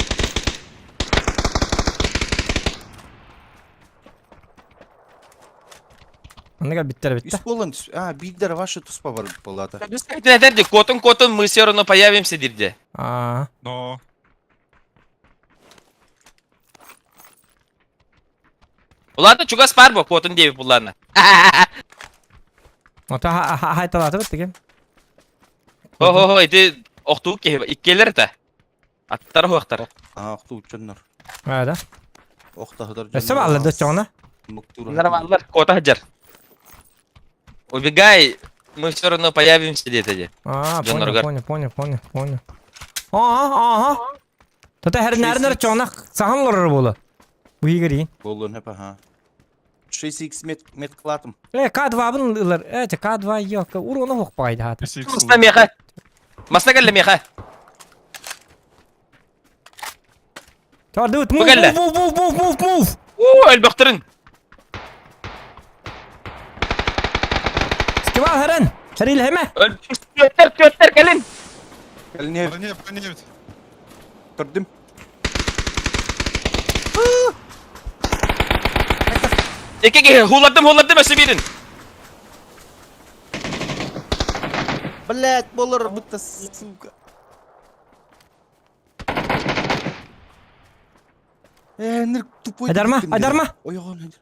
Онныга биттер битте. Үс буолан түс. А, биирдэр ваша туспа бар буолаата. Этэр котун котун мы все равно появимся дирде. Аа. Но. Улаата чугас бар бу котун диэбит буллаана. Ота хайталааты бит деген. Хо-хо-хо, ити охтуу киһи иккиэлэр этэ. Аттар хуохтар. Аа, охтуу дьоннор. Аа да. Охтаһыдар Өссө бааллар да чоҕуна. Нормаллар, кота хаджар. Убегай, мы все равно появимся где-то де. Аа, понял, Дьонноргар. понял, понял, понял, понял. Ага, ага. Тота хэрнәрнер чоҕуна сахан олорор буола. Бу игерин. Буолуон хөп аха. 6x мет мет кылаатым. Э, К2-бын ылар. Э, К2 ёка. Уруна хохпайды хата. Маста меха. Маста кэллэ меха. Чордут, Бу move, кэллэ. move, move, move, move, move. Уу, элбэхтэрин. Скибал хәрен! Сәрилэһэмэ! Түөттэр, түөттэр, кэлин! Кэлин Броневик, броневик. Көрдүм. Икки киһи, хуулардым, хуулардым өссө биирин. Блять, болор будто сука. Э, ныр тупой. Айдарма, айдарма. Ойоҕон.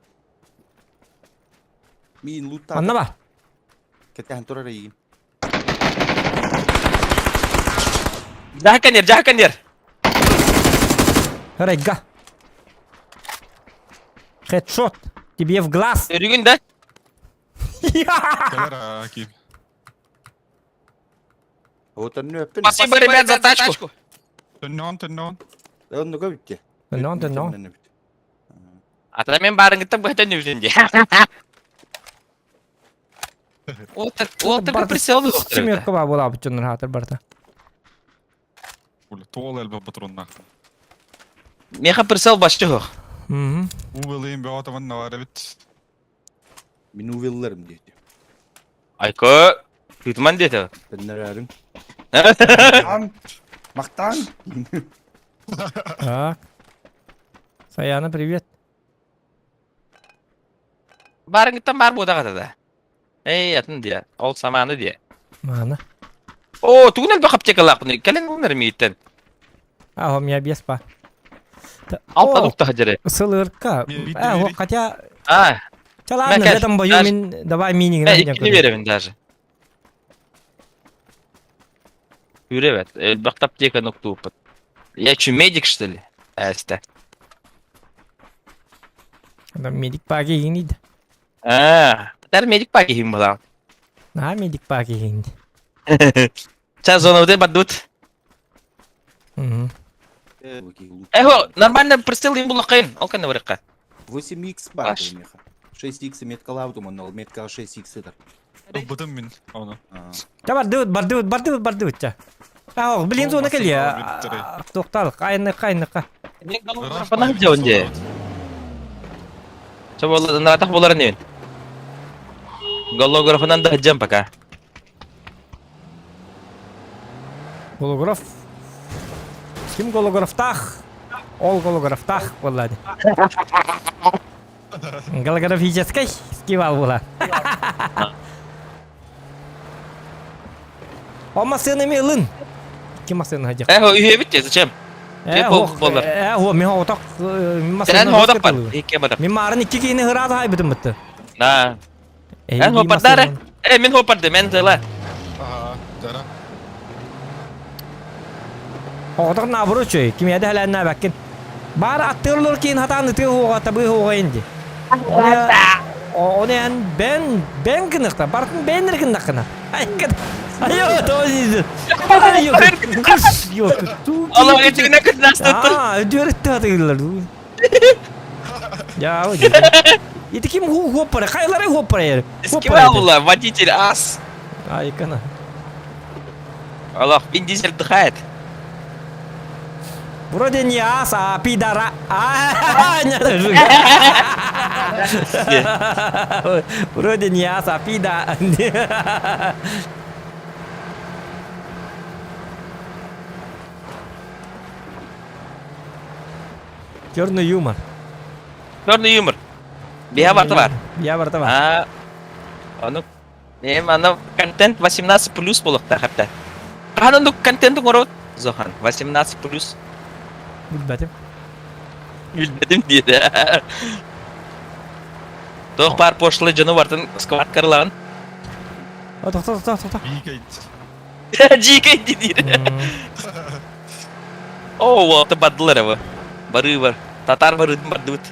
Миин лутта. Манна бар. Кэтээн турар эйигин. Дьаһаканер, дьаһаканер. Райга. Хедшот. Тебе в глаз. Өрүгүн да? Кэлэр Аким. Отонну өппүн. Спасибо, ребят, за тачку. Төннөөн, төннөөн. Оннуга бүттэ. Төннөөн, төннөөн. Ата мен барынгыттан быһа төннүбүтүн дии. Уолтар прицел Семерка ба була бутчуннар хатыр барта. Бля, тоол элбэх патроннаах. Меха прицел башчы хоқ. Мгм. Увелыйм бөҕө манна бар эбит. Мин увелларым диэти. Айко, тытман диэтэ. Төннөрөрүм. Мактан. Так. Саяна, привет. Барынгыттан бар буодаҕа да. Эй, атын диэ. Ол самааны диэ. Маана. О, тугун элбэх аптекалаахпын. Кэлин ылынар мииттэн. А, у меня без па. Алта дукта дьэрэ. Сылырка. А, хотя... А. Ча ладно, в этом бою мин... Давай мини. Иккини беребин даже. Үребет. Элбэх аптека нуктууппут. Я что, медик, что ли? Эстэ. Медик паги инид. Аа, тэр медик паги хим буолаҕын. Наһаа медик паги иһин. Ча зонабыты бардыбыт. Эхо, нормально прицел им булакайын. Ол кэннэ барыкка. 8x бар меха. 6x меткалаабытым онно ол меткаҕа 6x сытар. Ылбытым мин ону. Ча бардыбыт, бардыбыт, бардыбыт, бардыбыт ча. Аа, блин зона кэлиэ. Туохтаалык, айныкка, айныкка. Дьэ. Наратах болар инибин. Голографынан да сылдьам пока. Голограф. Ким голографтаах? Ол голографтаах буолла дии. Голографическай скивал була. О массыына эми ылын. Икки массыына хадьах. Э, үһүөбүт дии, зачем? Э, болар. Э, о, мен отак Сен отак бар. Икки бар. Мен марын икки киини хыраат хайбытым бытты. На. Эн хопардары. Э, мен хопарды, мен тыла. Ага, жара. Оҕотох наоборот үчүгэй, кимиэхэ да хэлээннээбэккин. Баар аттыыр киин хатаан ытыы уоҕа табыы уоҕа инди. Оны эн бэн бэн гыныхта, бартын бэннер гыннахына. Айо, то не Айо, кыш, йо, ту. Алла этигинэ кытнастыттыр. Аа, өдүөрүттэ атыылар. Я, Ити ким хуоппара, хайлары хуоппара ер. Скивалла, водитель ас. Айкана. Аллах, Вин Дизель отдыхает. Вроде не ас, а пидора. А, нет, Вроде не ас, а пида. Черный юмор. Черный юмор. Биһа барта бар. Биһа барта бар. А, ону Эм, аны контент 18 плюс буолуохтаах эбитэ. Хаһан оннук контент оҥоробут? Зохан, 18 плюс. Билбэтим. Билбэтим диэтэ. Туох баар пошлый дьону бартын сквад карылаҕын. О, тохто, тохто, тохто. Дьиикэй. Дьиикэй диир. О, уолта бардылар эбэ. Барыы бар. Татар барыытын бардыбыт.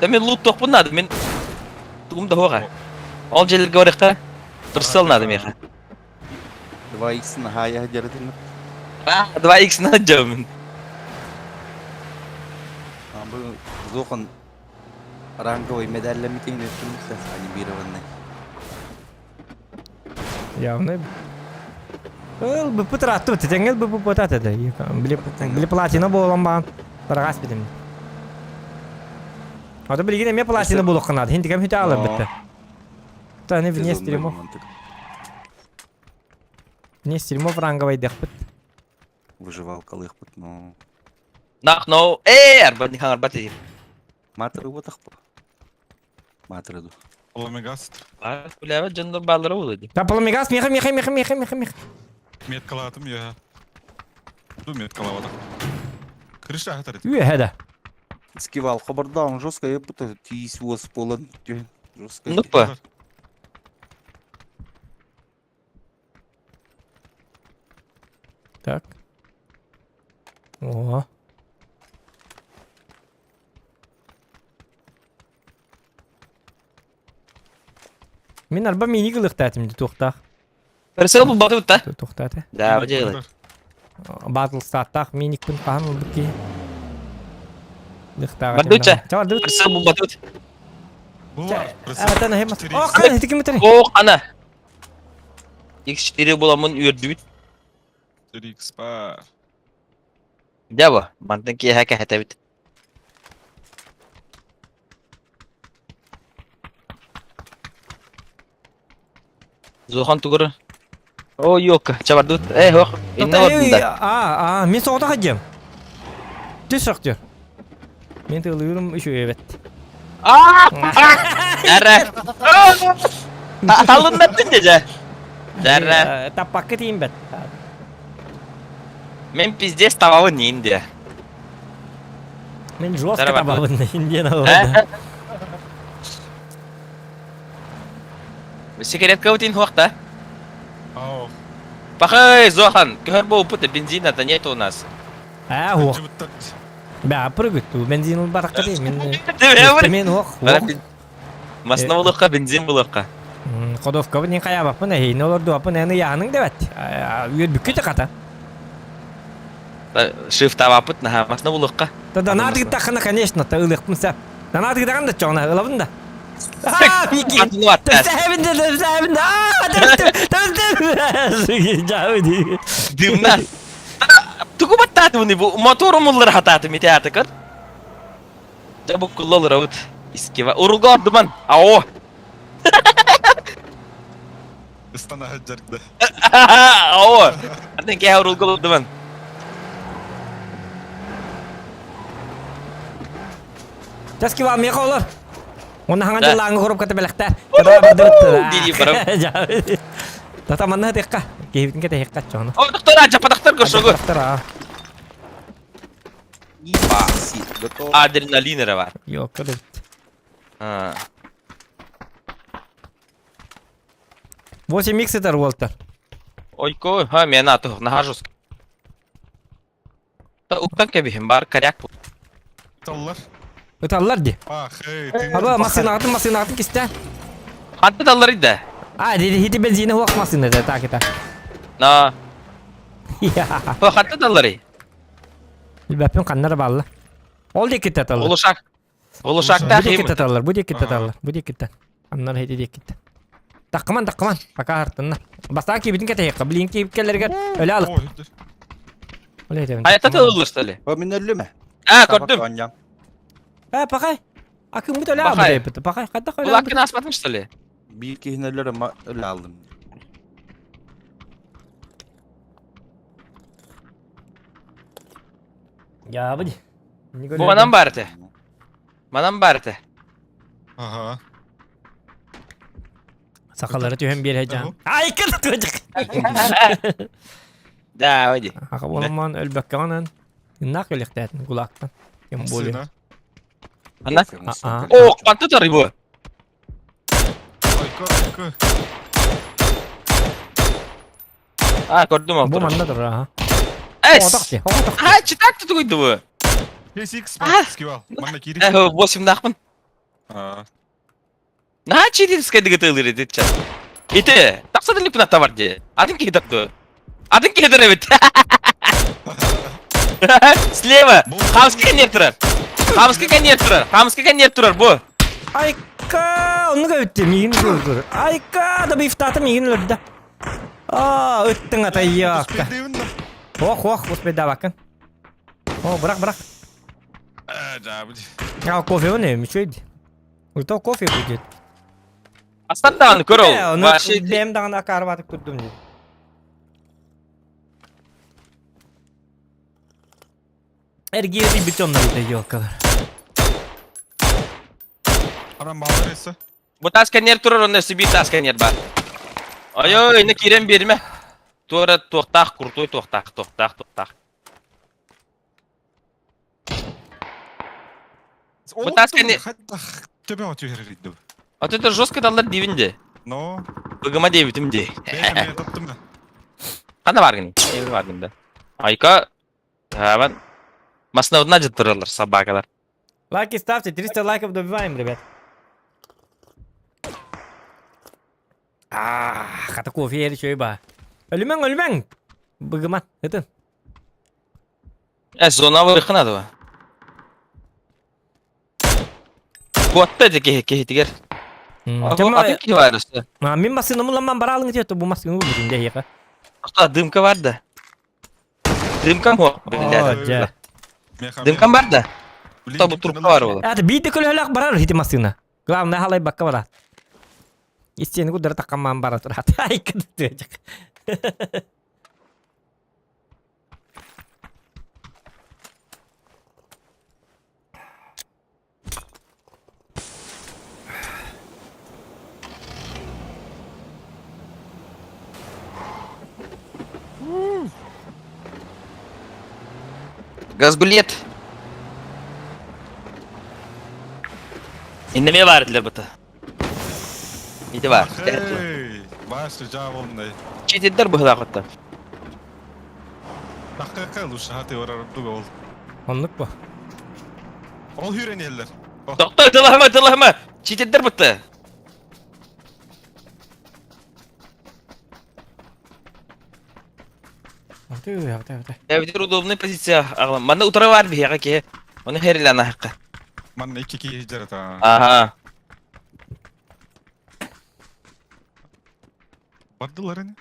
Да мен лут туохпун наада, мен тугум да хуоҕа. Ол дьиэлэргэ барыахха турсал наада миэхэ. 2x наһаа дьарытын. А, 2x на дьомун. Бу зохан ранговый медаллэммитин өттүмүттэ анимированный. Явно. Ыл быппыт ырааттыбыт, тэҥҥэл быппыт этэ. Били били платина буолан баан тарҕас битим. Ото билигин эмиэ платина буолуохха наада. Хинтикэм хүтэ аалар битте. Таны вне стримов. Вне стримов ранговайдыахпыт. Выживалкалыахпыт, но... Нах, но... Э, арба, не арба ты. Матры вот ах Матры ду. Полумегас. А, бля, дьоннор бааллара буолуо дии. Да, полумегас, меха, меха, меха, меха, меха, меха. Меткалаатым я. Ду меткалаабатах. Крыша хатар Үөһэ да. Скивал хабардаан жестко я путаю тиис уос буолан түһэн жестко. Ну па. Так. О. Мин арба мини кылыктаатым туохтаах. Персел булбатыбыт да? Туохтаата. Да, бу делай. Батл статтаах миникпин хаһан ылбыт киһи. Лыхтааҕа. Бардыча. Чабардыбыт. Персел булбатыбыт. Атан ахемас. О, кана хитики мутари. О, ана. X4 буламын үөрдүбүт. 4x па. Дьэ бу, мантан киэһэ кэһэтэбит. Зохан тугур. О, ёлка, чабардыбыт. Э, ох, инна олордун да. А, а, мин соҕотох сылдьыам. Түс сохтур. Мин тылыырым үчүгэй эбит. Дәрэ. Талыннардын дьэ. Дәрэ. Таппакка тиийбэт. Мен пиздец табабын Индия. Мен жестко табабын Индияны алады. Секретка утин хуақта. Ау. Пахай, Зохан, көхөр буолбут бензина-то нет у нас. А, хуох. Бә, прыгать, бензин бараққа дейм. Мен мен ох. Масна булыққа, бензин булыққа. Ходовка бу хайабаппын эһиини олордуаппын эн ыйааһының дэбэт. Үөрбүккүт хата. Шифтабаппыт наһаа масна булыққа. Та наадыгыттаххына конечно та ылыахпын сөп. Наадыгыдаҕын да чоҕуна ылабын да. Аа, Микки. Төстэһэбин да, төстэһэбин да. Аа, төстüm, төстüm. Жабы Дымна. Тугу баттаатым бу мотор умуллар хатаатым ити атыкыр. Дьэ бу куллалырабыт. Искива. Уруга ордуман. Ао. Ыстана сылдьарда. Ао. Атын киһи уруга ордуман. Таскива меха олор. Онна хаҥан Да. дьыллааҥҥы коробката бэлэхтээр. Дии барам. Тата манна тыахха. Киһибитин кэтэһиэххэ чону. О, доктора, жападахтар көрсөгү. Доктора. Ебаси, готов. Адреналин эрэ бар. Yok да. А. 8 икс этэр уолтар. Ойко, ха, мен аты нахожусь. Уктан кэбиһин бар, коряк. Таллар. Ыталлар ди. Ах, эй, Аба массыынаҕытын массыынаҕытын кистэ. Ханта таллар иде. А, диди хити бензини хуак массыына да так это. На. Ханта таллар и. Билбэппин ханнара баалла. Ол диэки таталлар. Улушак. Улушакта Бу диэки таталлар, бу диэки таталлар, бу диэки Аннар хити диэки Таккыман, таккыман, пока хартынна. Бастаан киибитин кэтэһиэххэ, билин киибит кэллэригэр өлө алык. Айта тыллыр что ли? Мин өллүм. А, көрдүм. Э, пахай. Акыммыт өлө албыт Пахай, хайдах өлө Улаккын аспатын что ли? Биир киһини өлөр өлө алдым. Я бudi. Бу манан баар этэ. Манан баар этэ. Ага. Сахалары түһэн биэрэ дьаан. Ай, кыл туожак. Да, ойди. Аха болман өлбөккө онон. Иннах өлөхтәтин кулактан. Тем более. Анна? О, канты тары бу. Ойко, ойко. А, көрдүм ол. Бу манна тур, аха. Эс. Отох ти, отох. А, читак тугуйду бу. 6x скивал. Манна кири. Э, 8 нахпын. А. На чидинская дыгытылыр ити ча. Ити, тахса дилиппин бар ди. Атын киһи тарту. Атын киһи эбит. Слева. Хамский коннект турар. Хамский коннект турар. Хамский коннект турар бу. Айка, оннук эбит миигин көрдөр. Айка, да бифтата миигин өлөрдө. Аа, ыттың атайяакка. Ох, ох, успейдабаккын. О, бырах, бырах. Э, да, буди. А, кофе он эми, үчүгэй. То кофе будет. Астан даҕаны көр ол. Э, ону Вообще бэйэм даҕаны акаарбатык турдум дии. Эргиэри бүтүн онно елкалар. Аран баалар эссе. Бу таас кэннигэр турар онно өссө биир таас кэннигэр баар. Ой-ой, инна киирэн биэримэ. Туора туохтаах, крутой туохтаах, туохтаах, туохтаах. Бу таас кэнни... Төбөҕө түһэрэр иддим. А то это жестко даллар диибин де. Но. Быгыма диэбитим ди. Бэйэм таптым да. Ханна бааргын? Эбир бааргын да. Айка, Таабан. Масына дьыттыралар собакалар. Лайки ставьте, 300 лайков добиваем, ребят. А, хата кофе ери чөй ба. Өлүмэҥ, өлүмэҥ! Быгыман, ытын. Э, зона вырыхына дуо? Куотта эти киһи киһитигэр. Атын киһи бар өссө. Мин массыынам уламман бараалыҥ диэт, бу массыына булбутум дьэ Что, дымка бар да? Дымкам хуох биллэр. Дымкам бар да? Тобу трубка бар ол. Это биир көлөһөлөөх барар ити массыына. Главное халайбакка барар. Истиэни кудара таккамаан бара турат. Ай кыдытыачак. Газгулет. Иннеме бар этилер бута. Ити бар. Эй, баш жабылнай. Читиддер быһылаах Такка лучше хаты барар дуга ол. Оннук бу. Ол хүренеллер. Тохто, тылаһыма, тылаһыма. Читиддер бутта. Эбитер удобный позиция аҕалам. Манна утара бар биһиэхэ киһи. Оны херилэн аһыкка. Манна икки киһи жарата. Аха. Бардылар ини.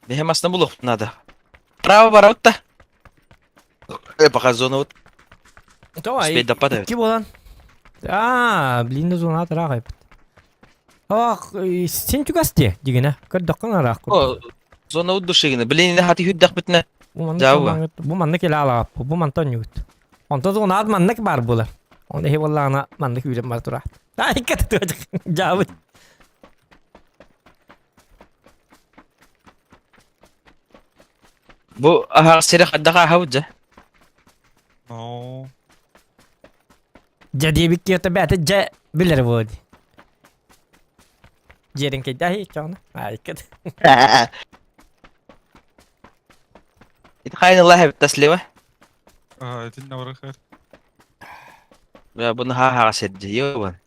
Биһи масна булуох надо. Право барабыт да. Э, пока зона вот. Давай. Успеть допадает. Икки буолан. Аа, блин да зона ыраах эбит. Ах, сен чугас дии, дигинэ. Көрдөххүн ыраах О, зона вот душигина. Блин, хати хүрдэхпитинэ. Бу маннык Дьаабы. бу маннык илэ алааппы, бу мантан ньүгүт. Онтон зона маннык баар буолар. Оны иһи буоллаҕына маннык үүрэн бар тура. Ай, кытытыачык. Дьаабы. Бу аһаҕас сири хайдах ааһабыт дьэ? Но. Дьэ диэбит киһитэ бэйэтэ дьэ билэр буо дии. Дьиэриҥкэйдээх иччэҕинэ. Айкыт. Ити хайын ылла эбит слева. А, итиннэ барахар. Бля, буну ха-хаҕа сирдьийиэ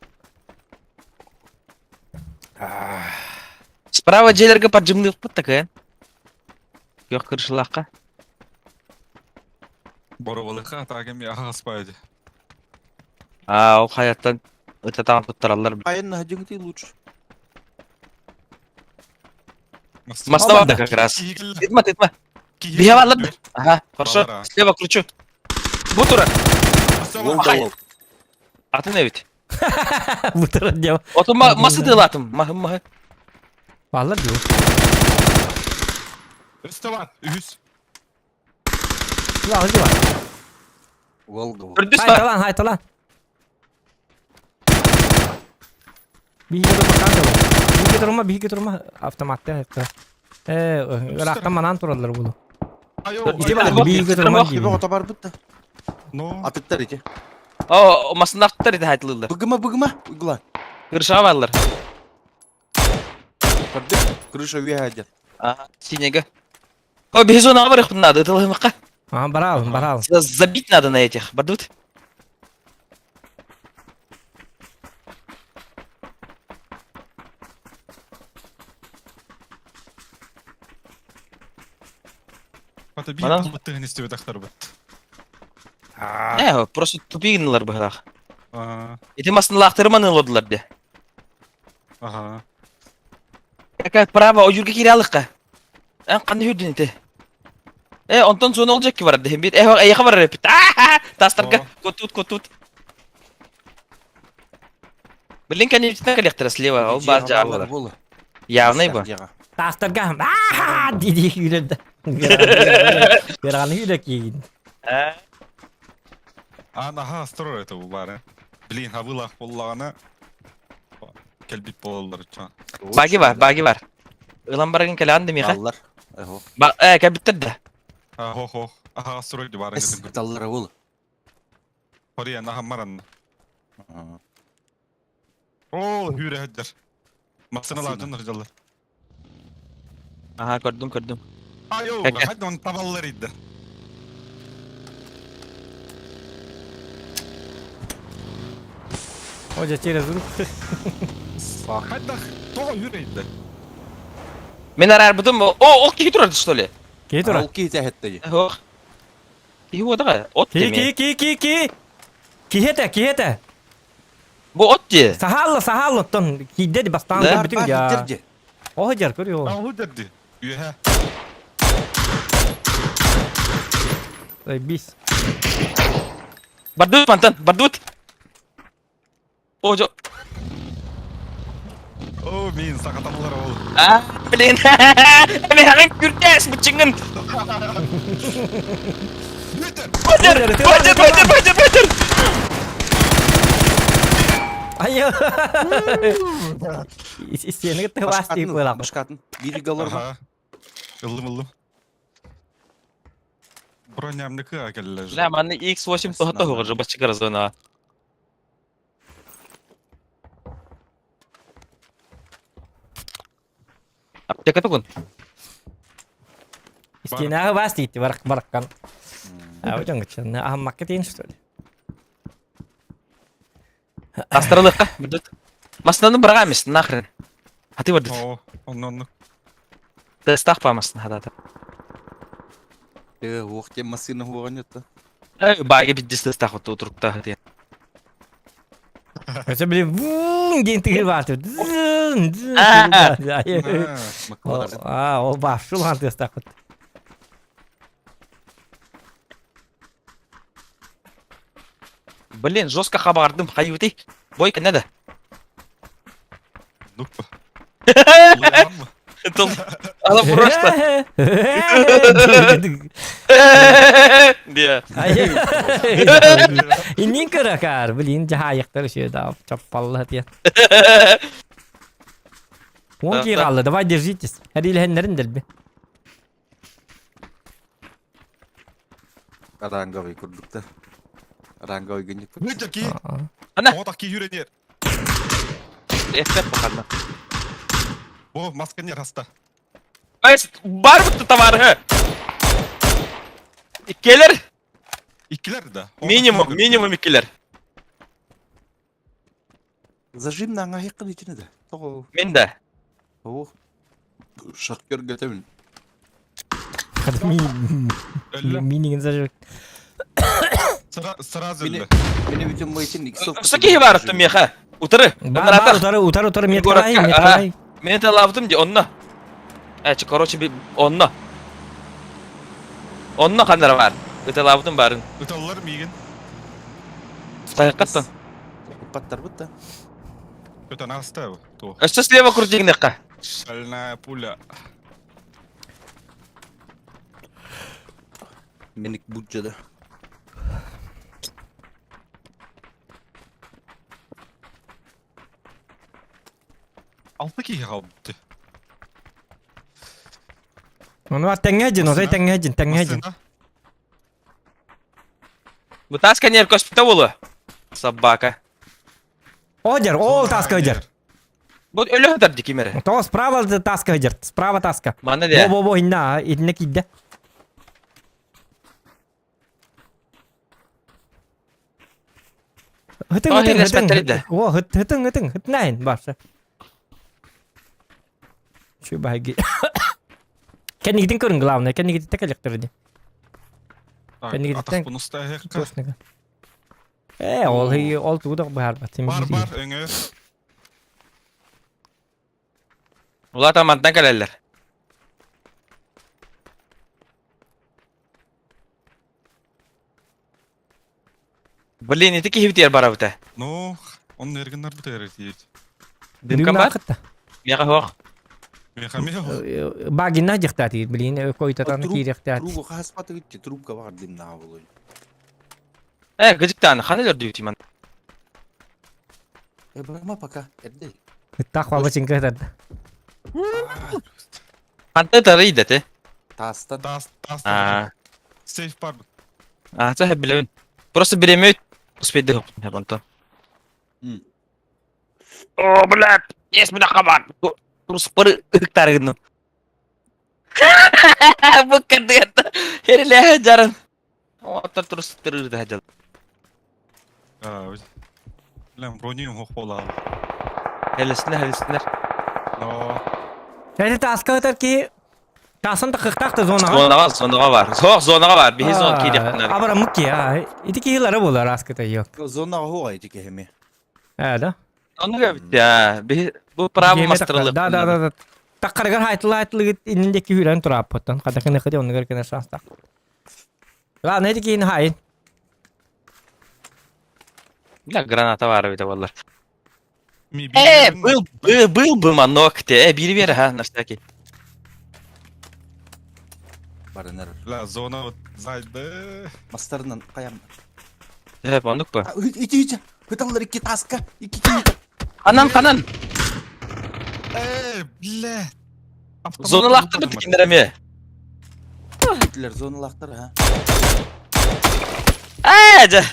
Справа дьиэлэргэ поджимныахпыт такая. Күөх кыршылаахха. Боробалыха атаагым аһаҕаспайды. Аа, ол хайаттан ытатаан туттараллар. Айын наһадьыҥытый лучше. Моста барда как раз. Тытма, тытма. Биһэ бааллар да? Ага, хорошо. Слева кручу. Бу турар. Атын эбит. Бу турар диэн. Оту масы тыалаатым. Маһым маһы. Бааллар дуу. Өстө бар, үһүс. Лаҕы бар. Уолга. Төрдүс бар. Хайталан, хайталан. Биһиги турма канда бар. Биһиги турма, биһиги турма автоматта хекка. Э, ыраахтан манан тураллар буолу. Ити бар, биһиги турма Тебе диибин. ото барбыт да. Но. Атыттар ити. О, масынактар ити хайтылылар. Быгыма быгыма. Уйгулан. Крышаға барлар. Көрдүк. Крыша үөһэ дьэ. Ага, синега. О, биһи зонаға барыахпын надо, ытылыһымакка. А, барал, барал. Забить надо на этих. Бардыбыт. Хата биир Манан? талбыттыгын истибит ахтарбыт. Э, просто тупигинлар быһылаах. Аа, Ити масыналаахтары ылодулар де. Ага. Какая право, ойуурга киирэ алыкка. Эн ханна хүрдүн ити? Э, онтон суон ол дьэкки барар дэһин бит. Э, эйиэхэ барар эппит. Аа, тастарга кутут кутут. Блин, конечно, кэлиэхтэрэ слева, ол баар дьаабылар. Явный бу. Тастарга аа дии күүрэрдэ. Ыараханы күүрэ киигин. А, наһаа астырар это бу баары. Блин, хабылаах буоллаҕына кэлбит буолаллар ча. Баги бар, баги бар. Ылан барагын кэлээн да миэхэ. Аллар. Ба, э, кэлбиттэр да. Хо хо. Аха астырар ди баары. Таллар ол. Хория наһа маран. О, хүрэ хаддар. Масына лаажан рыжалар. Аха, көрдүм, көрдүм. Айо, хадда он табаллар идде. Ожа через руку. Хадда тоҕо хүрэ идде. Мен араарбытым, о, ол киһи турар что ли? Киһи турар. Ол киһи тэһэттэги. Ох. Киһи уодаҕа, от Ки деми. ки ки ки ки. Киһи этэ, киһи этэ. Бу от дии. Саһаалла, саһаалла оттон киирдэ ди бастаан Да. көрбүтүҥ дьа. Оһо дьар көрүө. Оһо дьар Үөһэ. Ой, бис. Бардыбыт мантан, бардыбыт. О, жо. О, мин сакаталлар ол. А, блин. Мехагын күрдәс бычыңын. Бадыр, бадыр, бадыр, бадыр, бадыр. Айо. Истиэни кытта вас тип буолар. Башкатын. Биир голор. Ыллым ыллым. Бронямныкы кэллэ. Бля, манны X8 тоһото хугыр бачыгар зона. Аптека тугун. Истиэнээҕи баас диитти барак бараккан. А дьоҥ аһаммакка тиин что ли? Астарылыкка бүдүт. Маснаны быраҕа нахрен. Хаты бардыт. О, онно онно. Тестах памасын хатата. Э, уох тем массыына хуоҕан ятта. Э, баги биддис тестах оту турукта хаты. Өсө били вуун диэн тыгыр бааты. Аа, ол бафшул хан тестахпыт. Блин, жестко хабардым, хайыты. Бойка надо. Ну. Она просто. Де. Иннин көрөкөр, блин, жаһайыктар үшө да чаппалла тиен. Он кигаллы, давай держитесь. Хәриләһеннәрен дәлбе. Ранговый курдукта. Ранговый гынник. Мытаки. Ана. Отаки юренер. Эффект баханна. О, маска не раста. Айс, бар бутты товары. Иккелер. Иккилер да. Минимум, минимум иккилер. Зажим на аңа хеккын итини да. Того. Мен да. О. Шахтер готовен. Минигин зажиг. Сразу эле. Мени бүтүн бойтин иксов. Саки бар меха. Утыры. Бар, утары, утары, утары, меткалай, меткалай. Мен это лавдым де, онна. Эчи, короче, онна. Онна хандар бар. Это лавдым барын. Ыталлар миген. Тайкаттан. Паттар бутта. Это наставил. То. Өстө слева крутигнекка. Шальная пуля. Меник буджада. Алты киһи хаалбыт. Ону бар тэҥҥэ дьин, отой тэҥҥэ дьин, тэҥҥэ дьин. Бутас конер коспита болу. Собака. Одер, ол таска одер. Бу өлө хатар ди кимере. То справа таска одер, справа таска. Мана де. Бо бо бо инна, инна кидде. Хытың хытың хытың. О, хытың хытың, хытнайн барса. Şu байги. Кэннигитин көрүн главное, кэннигитин текелектер ди. Кэннигитин. Атах Э, ол ол туудак баар бат. Бар бар өңө. Улар тамантан кэлэллэр. Блин, ити киһибитигэр барабыта. Ну, он эргиннарбыт эрэтиит. Дымкан бар? Миэхэ суох. Миэхэ эмиэ Багина дьахтаатыгыт, блин, койтатан киириэхтэат. Трубу хаспатыгыт, трубка бар дымнаа болой. Э, гыжыктааны хана өлөрдүбүт ман. Э, барма пока, эрдей. Ыттаах баба чиҥка ытарда. Ханта тарыйда те. Таастан. Таас, таас. Аа. Сейф бар. Аа, це билебин. Просто биремөт успейды онтон. О, блядь, есть меня хабар. Туруспары ытыктарыгын. Бу кырдыгатта. Херилэһэ жаран. Оттар турустырыр да жал. Аа, Лем броню хох болаа. Хелесинер, хелесинер. Но Это таска ытар ки Тасан да кыктак да зонаға. Зонаға, зонаға бар. Соқ зонаға бар. Биһи зон киирехтинер. Абара мукки, а. Ити киһилары болар аскыта yok. Зонаға хуға ити кehemi. Э, да? Оны көбүт я. Биһи бу право мастырылык. Да, да, да, да. Таккарыгар хайтылы хайтылы инниндеки хүрен тураппыттан. Кадакын кыды онугар кene шанстак. Ладно, эти кийин хайын. Бля, граната бар бит болар. ми Э, был, был, был бы манок те. Э, бири бер, ха, на всякий. Барынар. Ла зона вот зайды. Мастарынан каям. Э, манук ба. Ити ити. Хыталлар икки таска. Икки ки. Анан, канан. Э, бля. Зона лахты бит киндереме. Итлер зона лахтар, ха. Э, жа.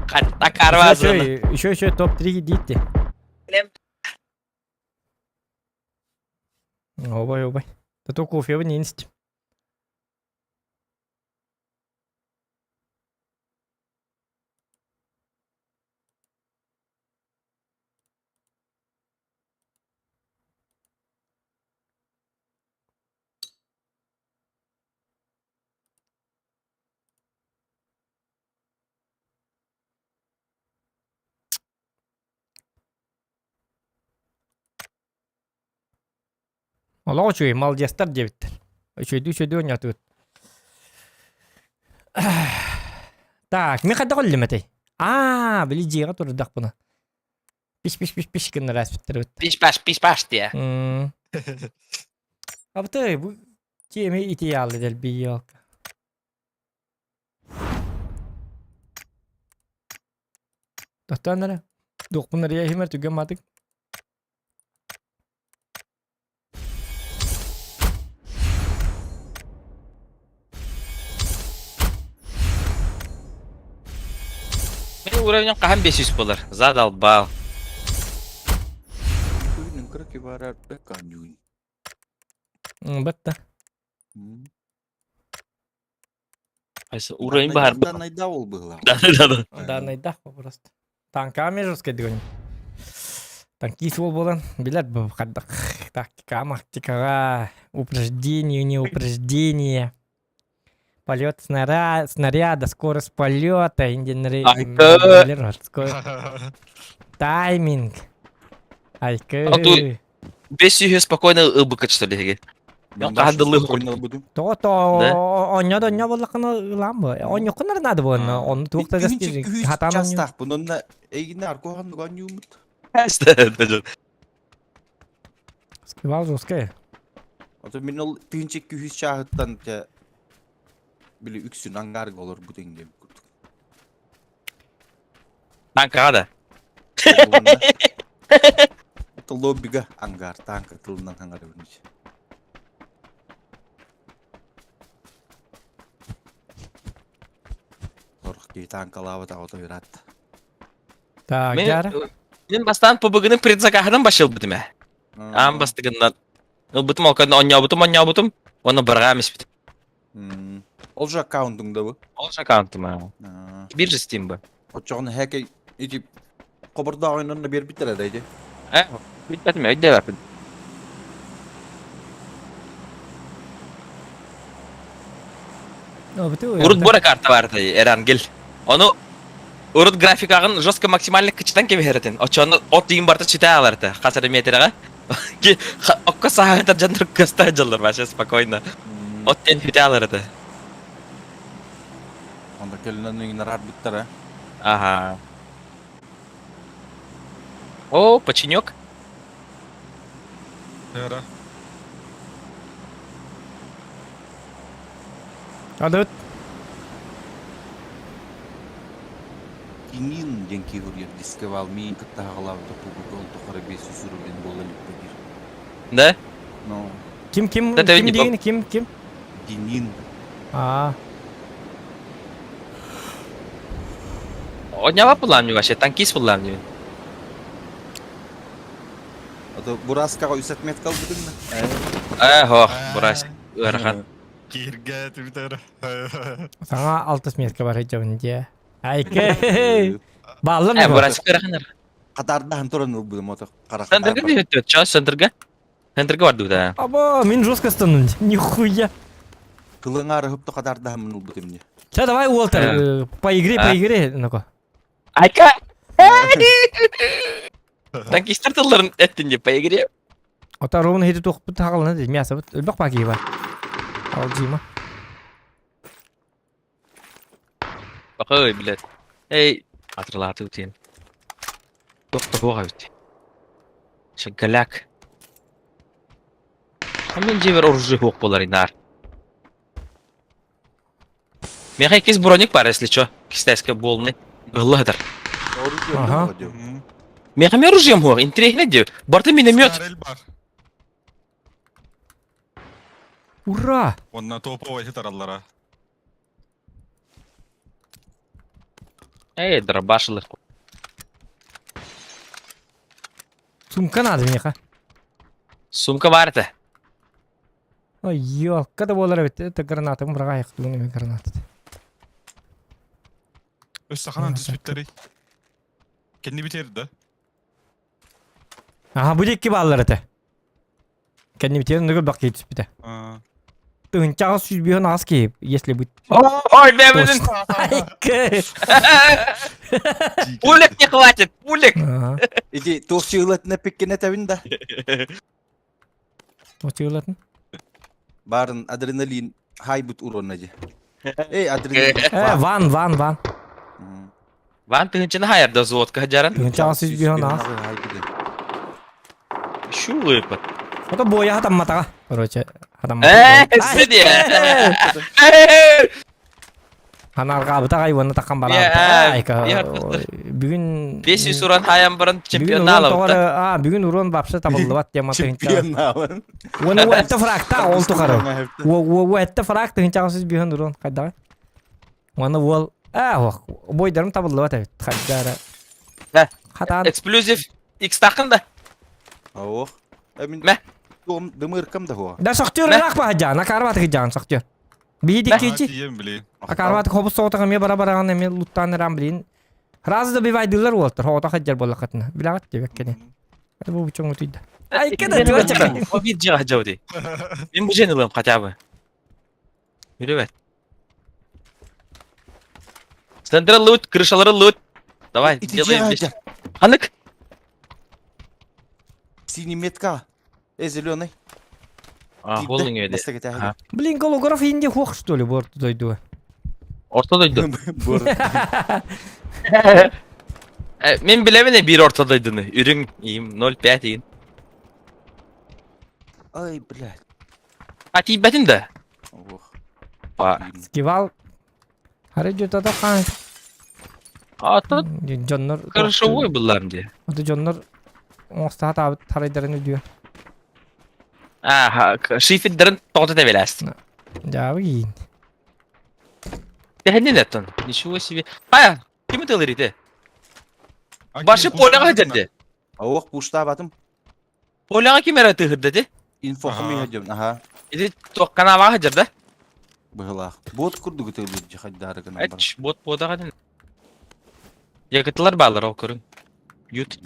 Катта карва зона. Еще, еще топ-3 идите. Обай, обай. Да то кофе не инст. Олох үчүгэй, молодецтар диэбиттэр. Үчүгэйдүү үчүгэйдүү оонньоотубут. Так, мин хайдах өллүм этэй? Аа, били дьиэҕэ турдахпына. Пиш-пиш-пиш-пиш гыннар ааспыттар эбит. Пиш-паш, пиш-паш диэ. Абытай, бу тиэми ити яалла дэлби елка. Тохтоон эрэ. Дуохпун эрийэ иһимэр түгэн маатык. Мин уровнем хаһан 500 буолар. Задолбал. Бытта. Уровень баар. Данайда ол быһылаах. Да, да, да. Данайда просто. Танками жестко дегоним. Танкист ол болан билер бу хаддак. Тактика, мактикаға, упреждение, не упреждение. Полет снаряда, снаряда, скорость полета, инденри... Тайминг. Айкы. Бес спокойно ылбыкыт что ли То-то онньо онньо буоллаххына ылаан бу. Онньоккун эрэ наада буолна. Онну туох да хатаан Частаахпын онно эйгинне аркухан онньуумут. Скивал жесткая. Ото мин ол тыынча күһүс чааһыттан те били үксүн ангарга олорбут иҥдем курдук. Танкаҕа да. Это лоббига ангар танка тылынан хаҥарабын. Сорох киһи танкалаабат аҕата ыраатта. Так, дьара. Мин бастаан ПБГны предзакаһынан башылбытым ээ. Аан бастыгынан ылбытым ол кэннэ онньообутум онньообутум уонна барҕаам испитим. Ол же аккаунтуҥ да бу? Ол же аккаунтум аа. Биржа Steam бу. Оччоҕуна хэкэй ити хобордоох ойнонно биэрбиттэрэ да ити? Э, билбэтим өйдөөбөппүн. Урут бура карта бар Эрангел. Ону урут графикаҕын жестко максимально кычытан кэбиһэрэтин. Оччону от иин барта читэ ааларта. Хас эрэ метрэҕэ. Окко сааһытар дьоннор кыста дьаллар вообще спокойно. От тен хүтэ аалар этэ. Онда кэлинэн ыҥнарар биттара. Ага. О, починек. Эра. Адыт. Кинин диэн киһи уруйар дисковал миин кытта хаҕалаабыта пубука ол тухары 500 рублин буола иликпэ диир. Да? Ну, Ким ким Да, ты ким не диэн ким ким? Динин. Аа. Оонньообот буллаам дии вообще, танкист буллаам дии. А то Бураскаҕа үс отметка ылбытыҥ да? Ээ, хоох, Бурасик ыарахан. Кииргэ түбүтэр. Саҥа алтыс метка бар дьабын дии. Айке. Бааллар Ээ, ма? Бурасик ыарахан. Хатардаһан туран ылбытым ото хара Центрга диэбит чё, центрга? Центрга бардыбыт аа. Аба, мин жестко стану. Нихуя. Кылыңаары хыпты хатардаһаммын ылбытым дии. Ча, давай, Уолтер, э, по игре, по А? игре, ну-ка. Айка! Танкистар тылларын эттин деп по игре. Ота ровно хити туохпут хагалына дии, мясо бут өлбөх баки бар. Ал Дима. Бакай, блядь. Эй, атырлааты утен. Туох да буоҕа эбит. Шагаляк. Мен жебер оружие хуох болар инаар. Меха иккис броник бар, если чё. Кистайска болны. Ыллыһытар. Ага. Меха ме оружием хуох, интересно де. Барты миномет. Старель бар. Ура! Онна топовый тараллара. Эй, дробашилых. Сумка надо меха. Сумка бар это. Ой, ёлка да буолар эбит. Это граната, быраҕаайах тугун граната. Өс саханан түспүттери. Кенни битер да. Аха, бу диэки бааллар этэ. Кэннибитигэр оннугу бак киһи түспүтэ. Аа. Тыһынчаҕа сүүс аас киһи, если быть Ой, бля, блин. Пулек не хватит, пулек. Ага. Ити туох чыылатын эппиккин этэбин да. Туох чыылатын? Баарын адреналин хайбыт урона дии. Эй, адреналин. Э, ван, ван, ван. Ван тыһынчаны хайарда золотка жаран. Тыһынчаҕа сүүс аас. Шу лыпат. Ото буойа хатамматаҕа. Короче, Э, хатамматаҕа. сиди. Анарҕаабыта аҕай уонна таххан бараабыта. Бүгүн 500 уран хайан баран Бүгүн чемпион урон тоҕо алабыта. эрэ аа бүгүн урон вообще табыллыбат диэн матыынча. Чемпион Уонна уэтте фракта ол тухары. Уэтте фрак тыһынчаҕа сүүс биһэн урон хайдаҕай. Уонна уол аа ох бойдарым табыллыбат эбит хайда эрэ. Э, Хатаан Эксклюзив X тахын да. Ох. Мин Мэ. дымыркам да хуа. Да сохтер Мэ. ыраах баһа накарбат жаан сохтер. Биһи диккичи. Тиийэн блин. Акарбат хобус соҕотох эмиэ бара бараҕан эмиэ луттаан эран блин. Раз добивайдылар уолтар хоҕото хаджар буоллаххытына. Билэҕит диэбэккэни. Это бу бучоҥ утуйда. Айка да туоча. Обид жига жауди. Мен бу жен ылым хотя бы. Билебет. Центр лут, крышалары лут. Давай, делаем вместе. Ханык. Синий метка. Э, зеленый. А, холдинг эди. Блин, голограф инде хуох что ли борт дойду. Орто дойду. Мен билебин бир орто дойдуну. Үрүҥ иим 0.5 иин. Ай, блядь. А тиийбэтин да? Ох. Скивал. Хары жутата хан. А тут Дьоннор хорошо булларым дии. Ото дьоннор оҥостаат аабыт харайдарын үдүө. А, шифердерин тоҕото тэбэлээстин. Дьаабы киин. Тэһэннин эттон. Ничего себе. Ая, ким тылыр ити? Башы поляға дерди. Ох, пуштабатым. Поляға ким эрэ тыһырда ти? Инфо хомуйа Аха. Ити туох канаваға жерда? Быһылаах. Бот курдук ытылыр жахайдары гынан бар. Эч, бот бодаға ден. Якытылар баалар ол көрүң. Ют.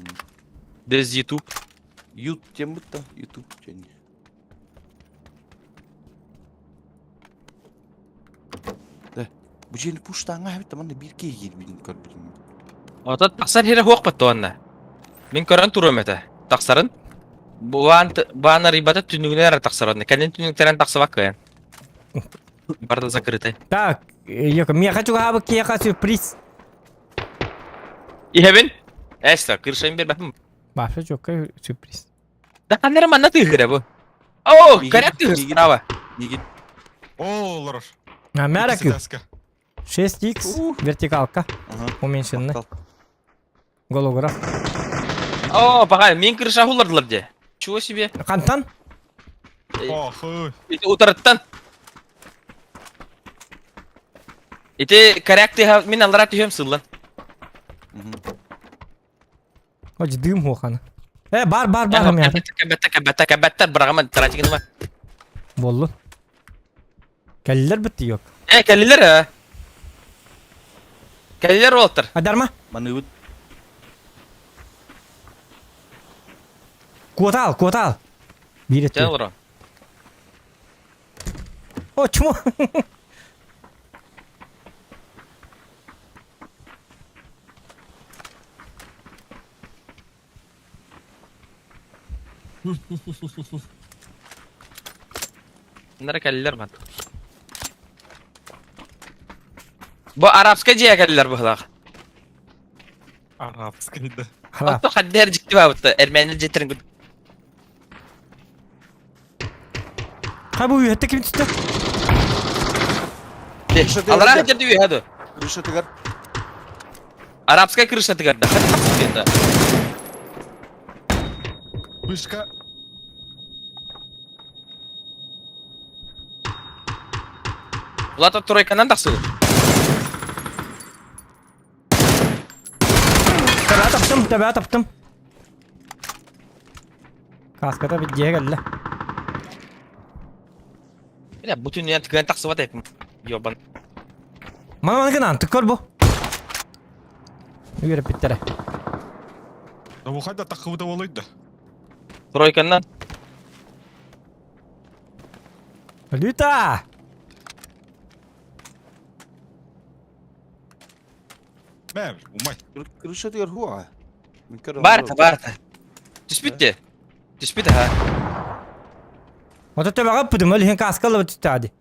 Без YouTube. Ют тем бутта, YouTube тен. Да. Бу жени пуштаңа хабит манна бир кей кирбин көрбүтүм. Ото тахсар хире хуох баттуанна. Мин көрөн туруом этэ. Тахсарын. Буан баан арыйбата түнүгүнэн эрэ тахсар онно. Кэлин түнүктэрэн тахсыбак кыайан. Барда закрытый. Так, Йока, миэхэ чугаһаабыт киһиэхэ сюрприз. Иһэбин. Эста, крышайын бербэппин. Баша чокка сюрприз. Да ханнары манна тыыһыра бу. О, коряк тыыһыр справа. Мигин. О, олорор. А мәрәкү. Икки 6х вертикалка. Уменьшенный. Голограф. О, пока мин крыша хулардылар де. Чего себе? Кантан? О, хуй. Ити утарыттан. Ити коряк тыһа мин аллара түһөм сыллан. Ой, дым хуохана. Э, бар, бар, бар, мята. Кәбәттә, кәбәттә, кәбәттә, бырагама тратигин бар. Болду. Кэллилэр битти yok. Э, кэллилэр э. Кэллилэр уолаттар. Адарма. Маныбыт. Куотал, куотал. Биир Чэ өттү. олоро. О, чмо. Нара кэллилэр ман. Бу арабскай дьиэ кэллилэр быһылаах. Арабскай да. Отто хаддер дьикти баабытта эрмээнил дьиэттерин кут. Ха бу үһэтте ким түстэ? Алараа жерде үһэ ду. Крышатыгар. Арабская крышатыгар да. Где-то. Вышка. Улата тройканан тахсыбыт. Тэбэ таптым, тэбэ таптым. Каската биддиэ кэллэ. Бля, бу түннүнэн тыган тахсыбат эпим. Ёбан. Мана маны гынан, тыккор бу. Үөреппиттэрэ. Да бу хайда таххыбыта болойда. Тройканнан. Люта! Мэ, умай. Крышатыгар хуа. Барта, барта. Түспүт де. Түспүт аха. Ото төбөҕө ыппытым, ол иһин кааска ылыбыт түстэҕэ дии.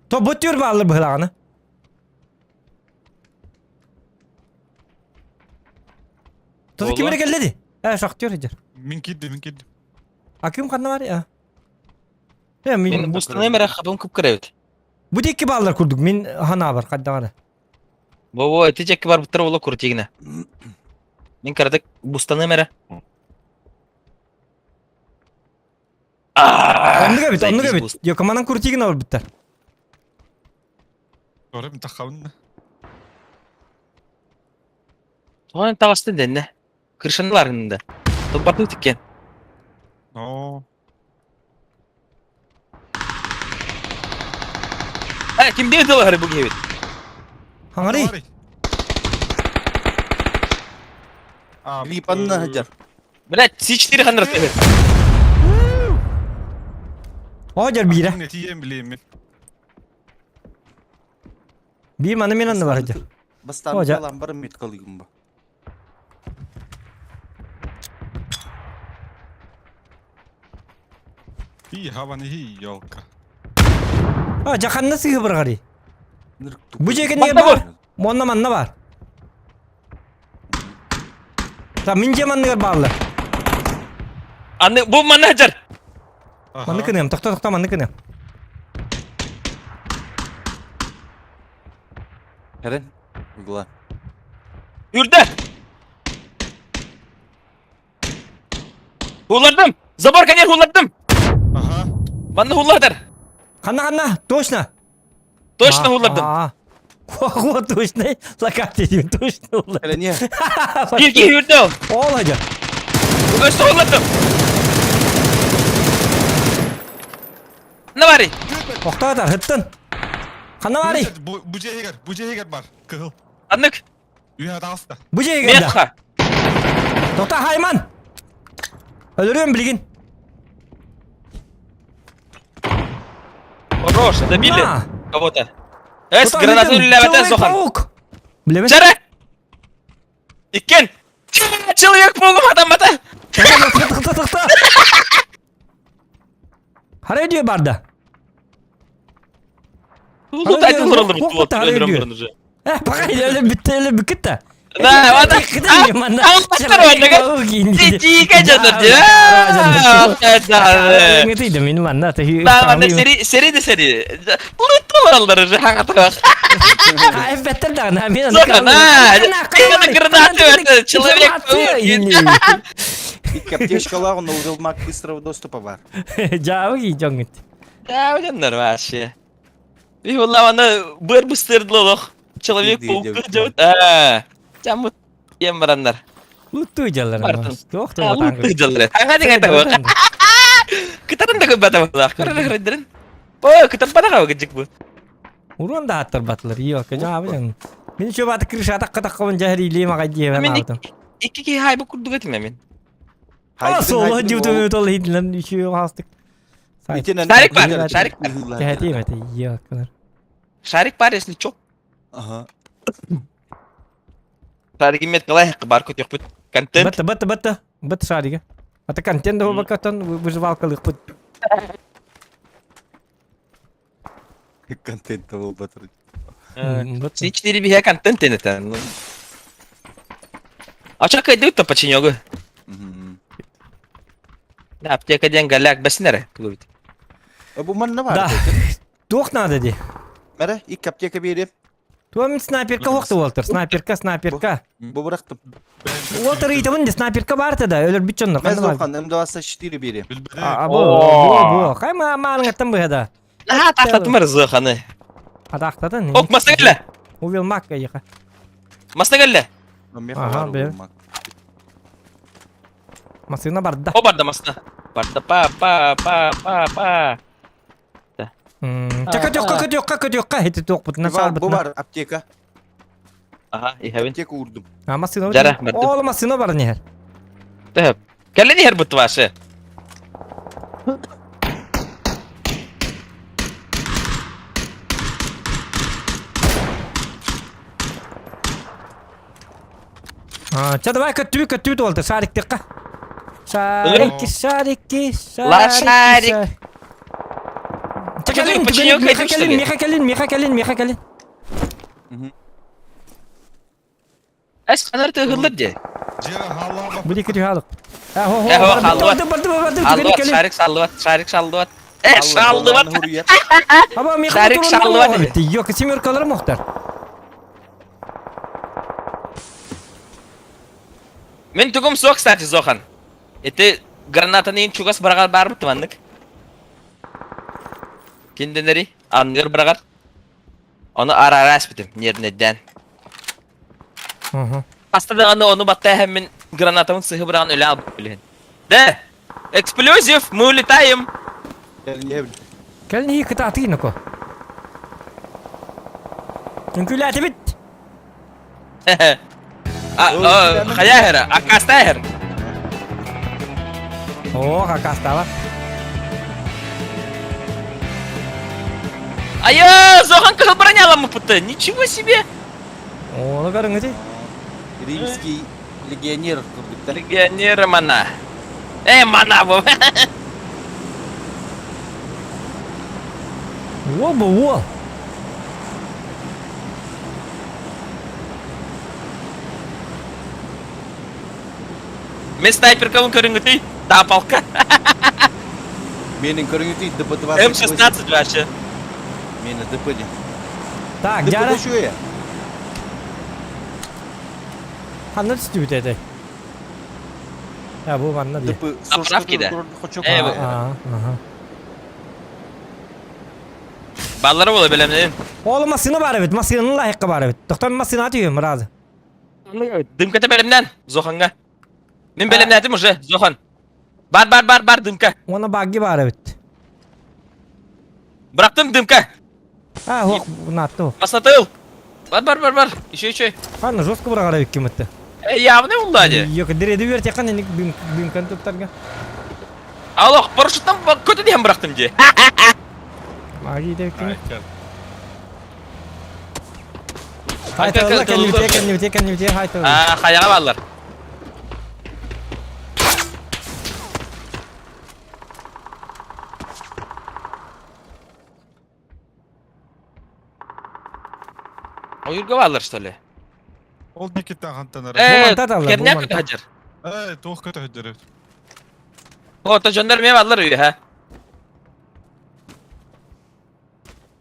То бу түр бааллар быһылаҕына. Тото ким эрэ кэллэ дии? Э, шахтер идер. Мин киирдим, мин киирдим. А ким ханна бар? А. Э, мин Мин бустаным эрэ хабым кып-кыра эбит. Бу диэки бааллар курдук, мин ханаабар хайдаҕына. Во-во, ити дьэкки барбыттар буола куртигина. Мин кыратык бустаным эрэ. Оннук эбит, оннук эбит. Йокоманан куртигина барбыттар. Көрөм тахабын. Тоҕон таҕыстын дэннэ. Крышаналарын да. Туппатын тиккен. Оо. Э, ким диэн тылаһары бу киһибит? Хаҥарый. Липанна сылдьар. Блядь, С4 ханнар эбит. О, дьэр биирэ. Тиийэн билиэммин. Биир маны мен анны бар дьэр. Бастаан О, дьэ. ламбар миткалыгым ба. Хи хабаны хи елка. А, жаканна сыһы бырҕарый. Бу дьиэ Манна бар. Монна манна бар. Та мин дьиэ манныгар бааллар. Аны бу манна сылдьар. Манны кыныам, тохто тохто манны кыныам. Эрен, угла. Үрдэ! Хуллардым! Забор конер хуллардым! Ага. Манна хуллардар! Ханна ханна, точно. Точно хуллардым! А, Куа точно. Локация деймін, точно хуллардым. Эрен, не? Биир киһи үрдэ ол! Ол хадьа. Өссө хуллардым! На барый! Охтоотар, хыттын. Ханна барый? Бу бу дьиэгэр, бу дьиэгэр бар. Кыһыл. Аннык! Үһэ таҕыста. Бу дьиэгэр да. Метха! Тоқта Хайман! Өлөрүөм билигин. Хорош, добили На! кого-то. Эс, Тоқта, гранату Литин, үллэбэтэ Зохан. Человек-паук! Билэбин? Чара! Иккен! Человек-паук атаммата! Тоқта, тоқта, тоқта! Харай диye барда. Лутать олороллор Хара өлөрөн диye. баран уже. Э, пока эле бүтте эле бүкүт да. Да, вот. Сери де сери. Лутулалар уже хаңатах. Беттер да, на мен. Гранаты человек. Икки аптечкалаах онно узелмак быстрого доступа бар. Жабы жоңгит. Да, оденнер вообще. И аны быр быстырдылық. Человек-паук делает. А, Жамут ем барандар. Лутту жалар. Бартын. Тох А, Лутту жалар. Аңа деген айтам. Кытарын да көп бата болақ. Көрі көрдірін. Ой, кытар бата қау гыжык бу. Урон да аттар батылар. Йо, жабы жан. Мен чөп аты крыша атақ қатақ қабын жахри илем ағай дие Мен алдым. Икки ки хайбы курдук этим мен. А, соло жуту тол хитлен үші хастык. Шарик бар, шарик бар. Кәһәти мәте, йо, кылар. Шарик бар, если чо. Ага. Шарик имет қалай бар көт бит. Контент. Бытты, бытты, бытты. Бытты шариге. Ата контент да бакатан выживалкалык быт. Контент был батыр. Бытты. Си 4 бихе контент это. А чо кайдык то починёгы? Да, аптека ден галяк бәсінәрі. Клубит. Бу манна бар. Да. Туох надо ди. Мәрі, икки аптека берем. Туа мен снайперка оқты Уолтер. Снайперка, снайперка. Бу бырақтым. Уолтер ыйтабын де снайперка бар да, өлөр бүтчөннөр. Мен Зохан М24 берем. А, бу, бу, бу. Кай ма маарыңаттан быһада. А, тақтатым бар зоханы. Атақтатын. Ок, масна келле. Увел макка еха. Масна келле. Ага, бер. Масына барда. О, барда масна. Барда па па па па па. Чака тёкка көтөкка көтөкка хети тоқпут на Бар, бу сарбыт. бар аптека. Ага, ихавин. Аптека урдум. А масына. Жара, барды. Ол масына бар не. Төп. Келле не бут вашы. А, ча давай көттүбү көттүбү Уолтер шарик тыкка. Шарики, шарики, Ла шарик. Чакалин, Починёк меха хотим, что калин, ли? меха калин, меха калин, меха калин. Әс қанар тығылыр де. Буди көтү халык. А, хо, хо. Э, хо, халык. Барды, барды, барды, Аллы калин. шарик саллы шарик саллы Э, шаллы Аба меха Шарик шаллы Йок, семеркалар мохтар. Мен түгім соқ, кстати, Зохан. Это гранатаны ең чугас барағар бар бітіманнык. Кенденери, анныр барағар. Оны ара-ара әспітім, нернеден. Астада аны оны баттай һәм мен гранатамын сыхы бараған өлі алып білген. Да! Эксплозив, мы улетаем! Кэлни кытааты ноко. Үҥкүүлээтэ бит. А, хая хера, акаста хер. О, акастава. А я Зохан кыһыл броняла пыты. Ничего себе! О, ну көрүҥүтүй. Римский легионер курдук. Легионер мана. Э, мана бу. О, бу, о. Мен снайперкабын көрүҥүтүй. Тапалка. Менин көрүҥүтүй ДП-20. М16 вообще. Мени ДП ден. Так, ДП жара. шуя. Ханна түстүбүт этэй. Я бу манна ди. ДП Заправки да. Э, бу. А, ага. Баллары бола белемнен. Ол масына бар бит, масынын лайыкка бар бит. Токтон масына түйөм разы. Дымката белемнен Зоханга. Мен белемнетим уже, Зохан. Бар бар бар бар дымка. Оны багги бар бит. Бырактым дымка. А, хок, натты. Басатыл. Бар бар бар бар. Еще еще. Ханна жестко бара бит кимитти. Э, явный уллади. Йок, диреди бер текан эник дымкан туттарга. Аллах, парашюттан көтө дем бырактым же. Маги деп ким. Айта, Хайта, кеннибите, кеннибите, кеннибите, хайта. А, хаяга баллар. Ойырга баллар, что ли? Ол диэкиттэн хантан эрэ. Э, манта талла, бу кэрнэк манта. көтөһөдьөр. Э, туох көтөһөддөрү. Ото дьоннор эмиэ баллар үһэ.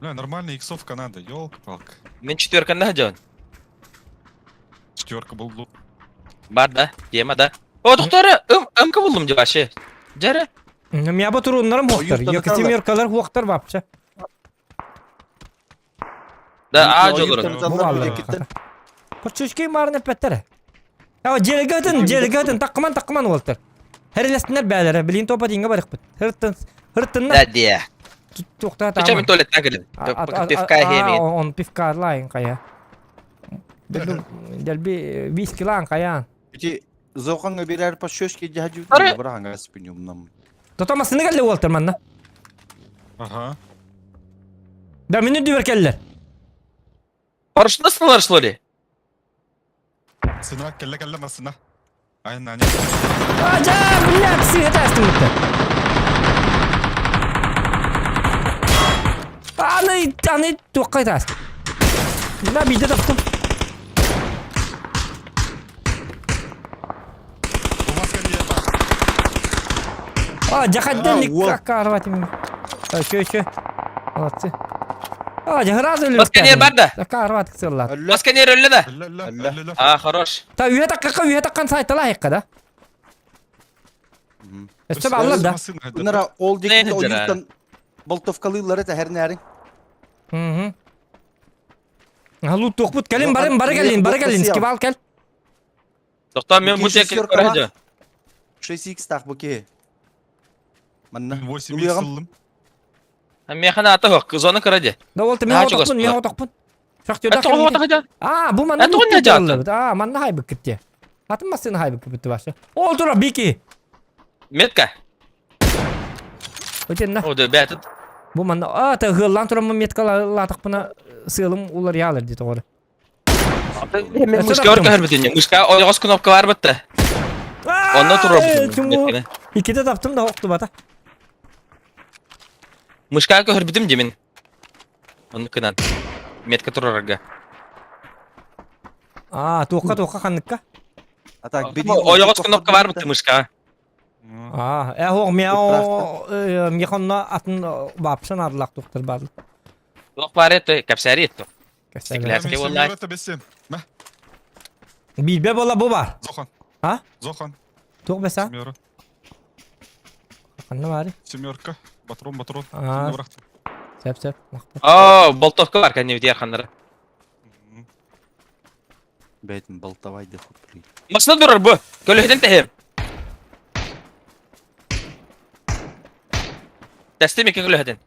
Бля, нормальная иксовка надо, елка-палка. Мин четверканы дьон. Четверка был. Бар да, тема да. О, доктора, ым, ымка булдум деп вообще. Жары. Мя бу туруннарым хуохтар. Ойур Йо семеркалар хуохтар вообще. Да, а жолорун. Бу аллар. Курчучки марын эппеттер. Я желгөтүн, желгөтүн таккыман таккыман уолтар. Хәрилестинер бәләре, билин топа динге барыкпыт. Хырттын, хырттынна Да, де. тохта Ты чем туалеттан кэлин? Пивка хемин. Он пивка лайн кая. Дэлби виски лаан каян. Ити зоқаңа берер по шөшке жажу. Ары. Бұраңа спинюмнам. Тото масыны келли уолтар манна. Ага. Да мине дүбер келлер. Парышында сылар шлоли. Сына, кэллэ кэллэ масына. Айна, не. Ажа, бля, сыгыта астымытты. Аны, аны туққа тас. Да биде таптым. У вас кэллэ А, жахаддан А, уол. карват. Чё, чё. Молодцы. А, жахразы өлі. Басканер бар да. Карват кысылар. Әллә. Масканер өллө да. Өллө, Әллә. өллө. А, хорош. Та үйе таққа үйе таққан сайтала айыққа да. Өстіп аллар да. Bunlara ол Не декінде ойыртан болтовкалыйлары та хәрнәрин. Мгм. Алу тоқпут кәлін барын бары кәлін бары кәлін скибал кәл. Тоқтан мен Бу бу тек шестерка көрөдө. 6x тақ бұке. Манна. 8 Улуягам. ыллым. Механа ата хок, зона көрөдө. Да ол мен А, отақпын мен чугас. отақпын. Шахтер Это оғы отақыда. А, бу манна Это он не жаты. А, манна хайбы китте. Атын масын хайбы китте башы. Ол тура бики. Метка. Өтен на. О, да, бәт. Бу манна а та гыллан тура метка латықпына сылым улар ялыр дейді оғыры. Мен мышка орка хөрбүтүн. Мышка ойгос кнопка бар битте. Онда тура бу. Иките таптым да оқты бата. Мышка көрбүтүм демин. Оны кынан. Метка турарга. А, туққа туққа қаныққа. А так, бери. Ойгос кнопка бар битте мышка. А, э оқ мяу мехонна атын бапшын арлақ тоқтыр барлы. Тох бар это, капсари это. Стеклярский боллай. Билбе бола бу бар. Зохан. А? Зохан. Туқ беса? Семера. Қанны бары? Семерка. Батрон, батрон. А. Сәп сәп. Мақта. О, болтовка бар кәне бит ярханнары. Бәйтін болтовайды хуп. Машина дурар бу. Көлөһүтен тәһем. Тәстем ике көлөһүтен.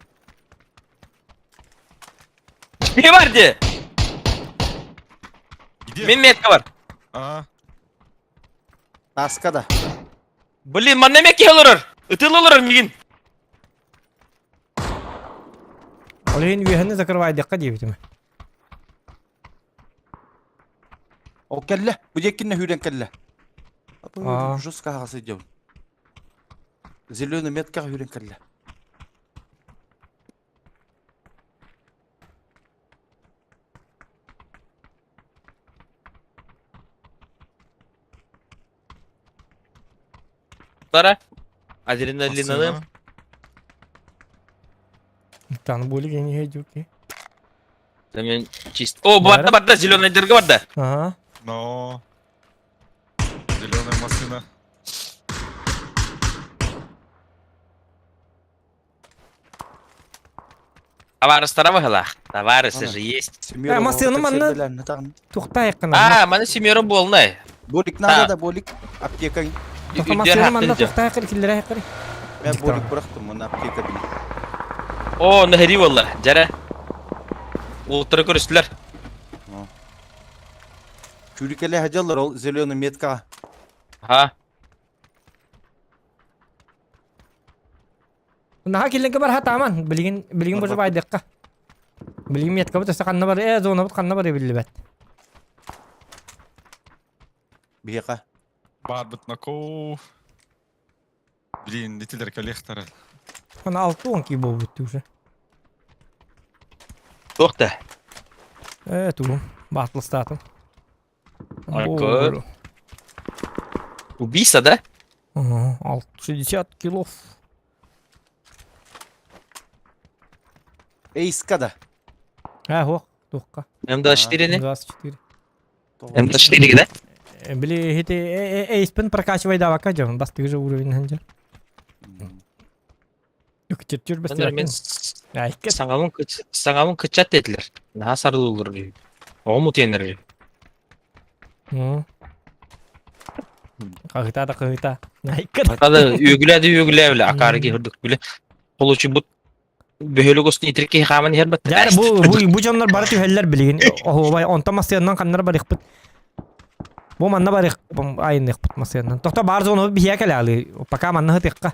Не бар де? Где? Мен метка бар. А, Таска да. Блин, манна меке олорор. Ытыл олорор мигин. Олейін үйені закрывай декка дейбітім. Ол кәллә. Бу жеккинне хүрен кәллә. А. Жестко ағасы идем. Зеленый метка хүрен кәллә. Бара. Адреналинаны. машина. Таны бөлік ене хедюки. Мен чист. О, барда барда зеленый дырга барда. Ага. Но. Зеленая машина. Товарыстара выгала. Товарысы Ана. же есть. Э, масыны манна- Туқта айқына. А, мана семеро болнай. Болик надо да болик. Аптека. Тоқта масыны манна туқта айқыр, киллер айқыр. Мен болик бұрақтым, мұны аптека бил. О, нахри болла. Жара. Ултыры көрүстүлөр. Күрікеле хажалар ол зеленый метка. Ха. Наха килленке бар хатаман. Билигин билигин божо байдыкка. Билигин метка бут қанна бар, э зона бут қанна бар билбет. Бияқа. Бар бытнаков. Блин, итилер коллектора. Ана алты он ки болуп бутты уже. Тохта. Э ту. Батыл статын. Ой, Убийца, да? Ага, 60 килов. Эйска да. А, ох, тухка. М24 не? 24. М24 да? Били, эти эйспин прокачивай давака дьон, бастыгы же уровень ханжа. Үктүр Мен саҥабын саҥабын кыччат диэтилэр. Наһаа сарылыыллар үһү. Оҕом утуйан эрэр. Хаһыта да хаһыта. Хата үөгүлээ да үөгүлээ бile акаары киһи үрдүк бile. Получу бут бөһүөлүк устун итирик киһи хааман иһэр бат. Дьэ бу бу бу дьоннор бары түһэллэр билигин. Оһуобай онтон массыынанан ханнар барыахпыт. Бу манна барыах айынныахпыт массыынанан. Тохто баар зону биһиэ кэлэалы. Пока манна сытыахха.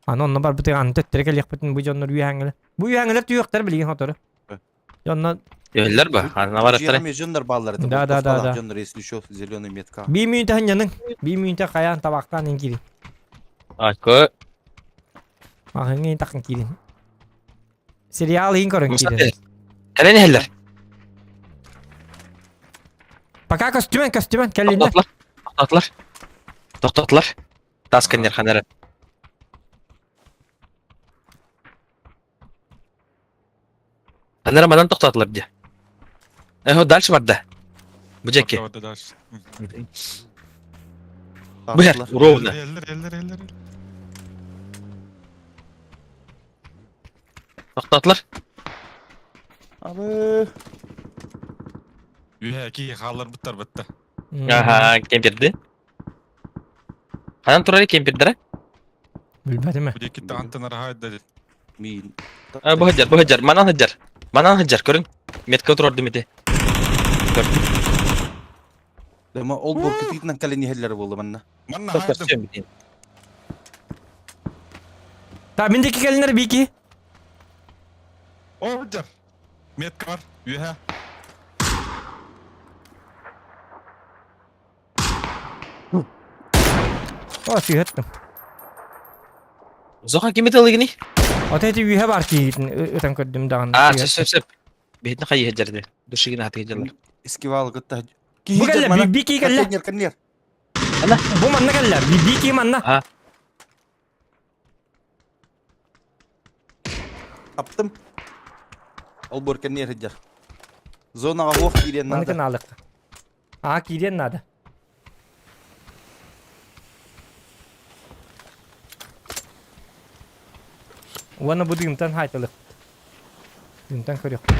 Аны онно барбытыгар аны төттөрү кэлиэхпитин бу дьоннор үөһээҥҥилэр. Бу үөһээҥҥилэр түһүөхтэр билигин сотору. Дьонно Түһэллэр ба? Аны бараттара. Дьиэҕэ дьоннор бааллар это. Да, да, да, да. Дьоннор, если еще зеленый метка. Бии мүнтэ ханньаныҥ. Бии мүнтэ хайаан табахтаан ин киирин. Акы. Ахыҥҥа тахын киирин. Сериал иһин көрөн киирин. Кэлэн иһэллэр. Пока көстүмэн, көстүмэн, кэллиннэр. Тоқтатылар. Тоқтатылар. Тоқтатылар. Тас кэннер ханара. Ханара манан тоқтатылар дии. Эхо дальше барда. Бу дьэки. Барда дальше. Быһар, ровно. Эллер, эллер, эллер. Тоқтатылар. Абы. Үһэ киһи хаалларбыттар бытта. Аха, кемперди. Ханан турар кемпердere? Билбэтим. Бу диэки таҕантан араһаайда Миин. Бу сылдьар, бу сылдьар, манан сылдьар. Манан сылдьар, көрүн. Метка турардым ити. Көр. Дема ол бу кытыытынан кэлэн иһэллэр буолла манна. Манна хаайдым. Та мин диэки кэлинэр бики. О, сылдьар. Метка бар. Үөһэ. О, сыһыттым. Зохан кими тылыгыный? Ото эти үһэ бар киһитин ытан көрдүм даҕаны. А, сөп сөп сөп. Биһитин хайы иһэрдэ. Душигин аты иһэрдилэр. Искивал кытта. Бу кэллэ, би ки кэллэ. Контейнер, контейнер. Бу манна кэллэ, би ки манна. А. Аптым. Ол бур контейнер иһэрдэр. Зонаға уох киирен Маны надо. кынаалыкка. Аа, киириэн наада. Уонна бу дыымтан хаайталык. Дыымтан көрүөхпүт.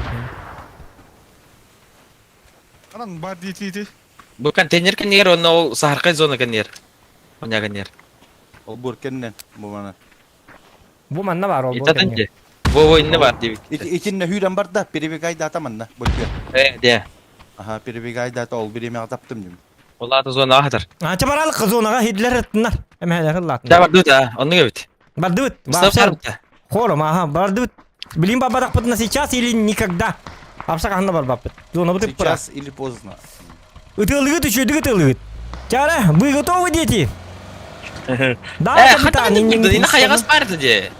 Анан бар дии Бу контейнер кэннигэр уонна ол саһархай зона кэннигэр. Оня кэннигэр. Ол бур кэннен бу мана. Бу манна баар ол бу Итатын кэннигэр. дии. Бу бу инне бар диэбит. Итиннэ хүүрэн барда, перебегай дата манна. Бөлгө. Э, дии. Аха, перебегай дата ол бириэмэҕэ таптым дим. Ол аата зонаҕа хатар. Ача баралык зонаҕа хидлер ыттыннар. Эмэһэлэр Да ыллаатыннар. бардыбыт а, оннук эбит. Бардыбыт. Мустафа Вообще, барбыта. Хором, ага, бардыбыт. Билин барбатахпытына сейчас или никогда. Апса ханна барбаппыт. Зона бытып пора. Сейчас или поздно. Ытылыгыт, үчүдүк ытылыгыт. Чара, вы готовы, дети? Да, Э, капитан, хата не не хайагас барды де.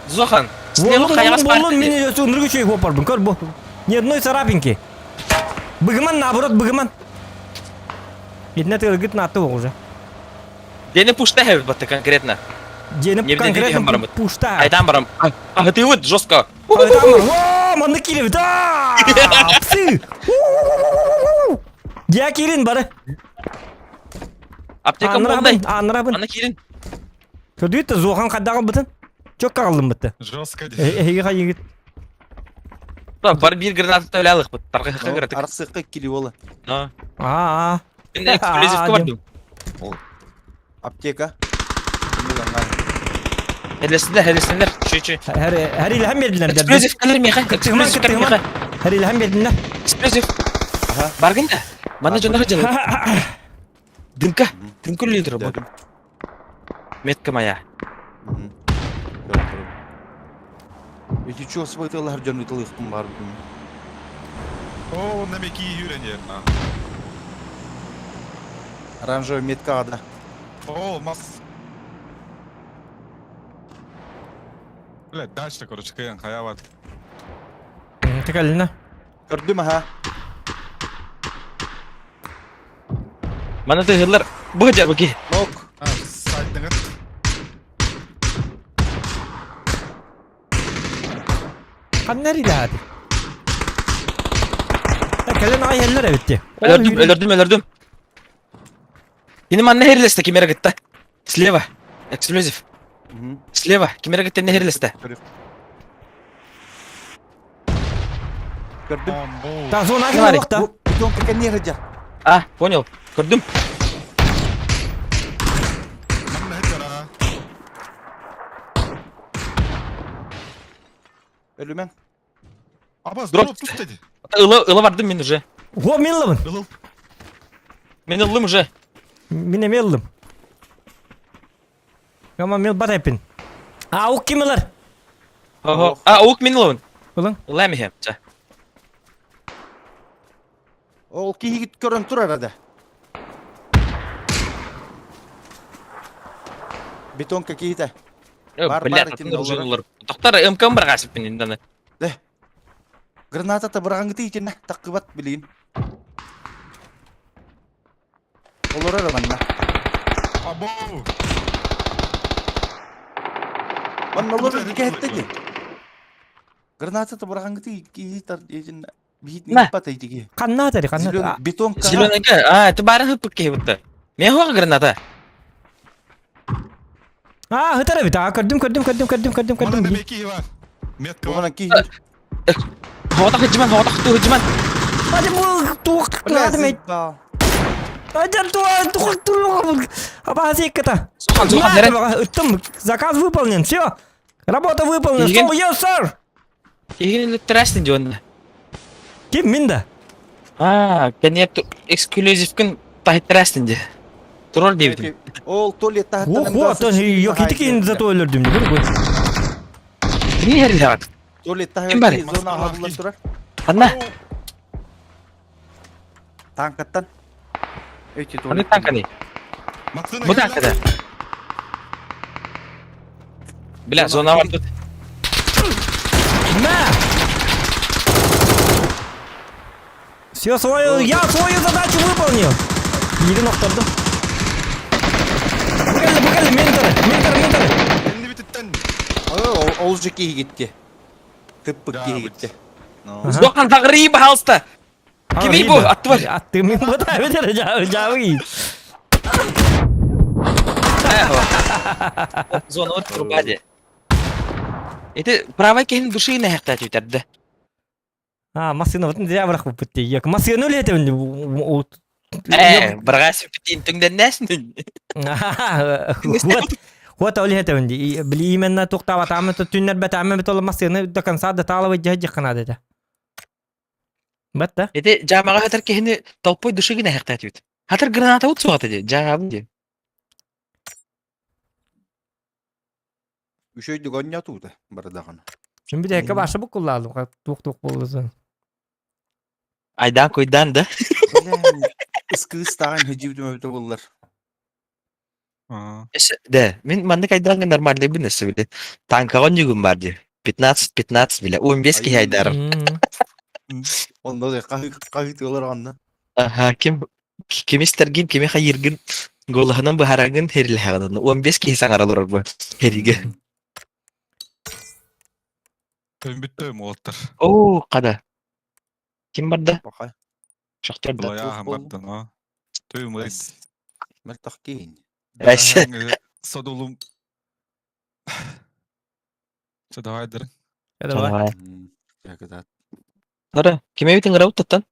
Зохан. Болун, хайагас болун, барды. мин өсү үчүй хопарбын, көр бу. Ни одной царапинки. Быгыман, наоборот, быгыман. Итинэ тылыгыт наатты уже. Дени пушта хэбит батты конкретно. Дени Не конкретно барамыт. пушта. Айтан барам. А ты вот жестко. О, манны кирив, да! Псы! Я кирин бары. Аптека болдай. Анрабын, анрабын. Ана кирин. Көрдүт зохан қадағын бытын. Чок қағылым бытты. Жестко. Эһиги хайыгыт. Бар бир граната төлялык бит. Тарга граната. Арсыкка кили бола. А. Аа. Мен эксклюзивка бардым. Аптека. Хелесинлер, хелесинлер. Чү-чү. Хәр хәр илһам бердиләр. Эксклюзив калер меха. Эксклюзив калер меха. Хәр илһам бердиләр. Эксклюзив. Баргын да. Мана жондар жыл. Дымка. Дымка лидер бу. Метка моя. Эти чё свой тылар жон ытылыктым бар бүгүн. О, намеки юренер. Оранжевый метка да. О, мас. Блядь, дальше, короче, кыян хаяват. Текалина. Көрдүм аха. Мана тыһыллар. Бу дьэ бу киһи. Нок. Сайдыңыт. Ханна эрилэһэти? Кэлэн аҕай иһэллэр эбит дии. Өлөрдүм, өлөрдүм, өлөрдүм. Кини манна иһирлэстэ ким эрэ кытта. Слева. Эксклюзив. Слева. Ким эрэ кытта иһирлэстэ. Көрдүм. Та зона ким олохта? Бутон кэнние сылдьар. А, понял. Көрдүм. Өлүмэн. Абаз, дроп түстэ ди. Ыла, ыла бардым мин уже. Во, мин ыллым. Ылыл. Мин ыллым уже. Мин эмиэ ыллым. Гама мил бат эппин. А, ук ким ылар? Ого. А, ук мин ылабын. Ылың. Ылам иһэм. Ча. Ол киһигит көрөн турар да. Бетонка киһитэ. Бар, бар, итиннэ Доктор, МК-м барҕаасыппын инданы. Де. Граната быраҕаҥҥыты итиннэ таххыбат билигин. Олорор манна. Або! Манна олорор кэһэттэ дии. Граната быраҕаҥҥыты киһи тар итиннэ На. Ханна атари, ханна? Бетонка. Зеленый А, это бары хыппыт киһи бутта. Мен хуаға граната. А, хытар эбит. А, көрдүм, көрдүм, көрдүм, көрдүм, көрдүм, Манан көрдүм. эмиэ киһи бар. Метка бар. Манан киһи. Хоҕотох хыдьыман, хоҕотох хыдьыман. Hadi bu туох наадым Адя туох туох Абазиката. Сухан, сухан, нэрэ. Ыттым. Заказ выполнен. Все. Работа выполнена. Игин. Все, yes, sir. Киһини өлөттөрөөстүн дьонна. Ким мин да? Аа, кэнниэт эксклюзивкин таһыттараастын дии. Турар диэбитим. Ол туалет таһыттан Ох, вот, yok ити киһини зато өлөрдүм. Кини иһэрилэҕит? Туалет Ким барый? таһыгар зона аһыллан турар. Ханна? Танкаттан. Эти Ханна туалет. танканы? Массыына Бу кэллэ. танкада. Бля, зона бар тут. На! Все свою, я свою задачу выполнил. Биирин охтордум. Бу кэллэ, бу кэллэ, менторы, менторы, менторы. Кэннибититтэн. Ол же киһи гитти. Тыппык Да, киһи бит. гитти. Сухан тагры пожалуйста. Кимий бу? Аттыбар. Атты мин бу та бетер жабы жабы. Зона вот труба де. Это правай киһин души нэһэхтэ түтэрдэ. А, массыына бутун зря бырах буппут дии. Yok, массыына үлэтебин. Э, бырҕаас бүтин түҥдэннээсин. Вот. Вот ол иһэтэбин дии. Били именно туохтаабатаамы түннэрбэтаамы бит ол массыына до конца до таалабы дьаһдьаххана дэтэ. Бат да? Ити жаамаҕа хатар киһини толпой души гына түт. Хатар граната ут суҕата дии, жаабын дии. Үчөйдүк онньотуута бардаҕына. Şimdi bir dakika başa bu kullandım. Туох туох буоллун. Айдаан куйдаан да. Ыскыыс таҕан хыдьыбытым эбитэ буоллар. Аа. Да, мин маннык айдаанга нормальный бин өссө били. Танкаҕа онньугум бар дии. 15-15 биле. 15 киһи айдарар. Онно да хаһыытыалар онно. Аха, ким кими истэргин, кими хайыыргын голоһунан быһаараргын хэрилэһэҕин. 15 киһи саҥара олорор бу хэригэ. Төнбүттө уолаттар. Оо, хада. Ким барда? Баха. Шахтер да. Былайааһын бардан, а. Түйүм ылайд. Мөлтөх киһин. Әссе. Содулум. Чэ, давай дырын. Давай. Ягодат. Ара, ким эбит ыҥырабыт таттан?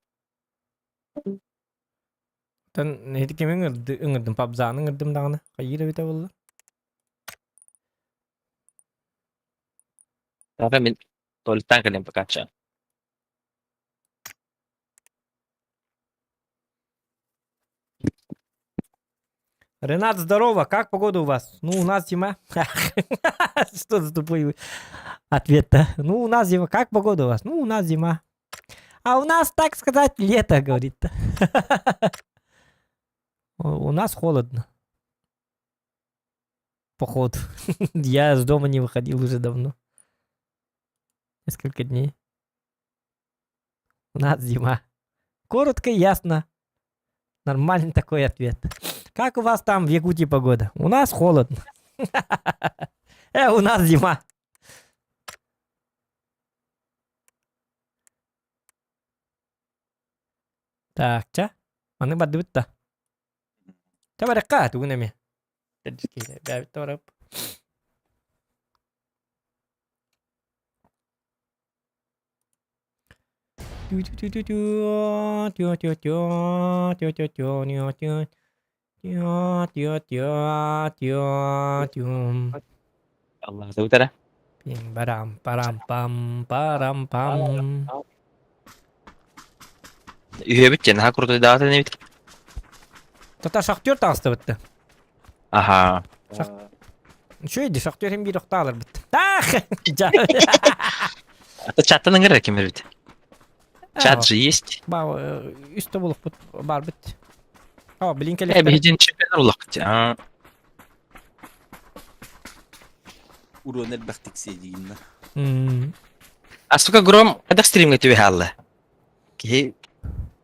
Тан эти ким ыҥырдым, пабзааны ыҥырдым даҕаны. Хайыыр эбитэ буолла. Ара, мин туалеттан кэлиэм пока ча. Ренат, здорово, как погода у вас? Ну, у нас зима. Что за тупой ответ-то? Ну, у нас зима. Как погода у вас? Ну, у нас зима. А у нас, так сказать, лето, говорит. У нас холодно. Походу. Я с дома не выходил уже давно. Несколько дней. У нас зима. Коротко и ясно. Нормальный такой ответ. Как у вас там в Якутии погода? У нас холодно. У нас зима. Так, ча. Маны бардыбыт да. Ча барыкка, тугун эми. Бэбит барып. Аллаһ Парам парам пам парам пам. Үһүөбүт диэн наһаа крутой эбит. Тата шахтер таҕыстыбытты. Аха. Үчүгэй шахтер hem биир охтааларбыт. Таах! А чаттан ыҥырар ким эбит? Чат же есть. Ба үс тобулукпут барбыт. О, блин Э, биһидин чемпионер улахпыт. Аа. Урон элбэхтик сиэдигинна. А сука гром хайдах стримҥэ түбэһэ хаалла? Киһи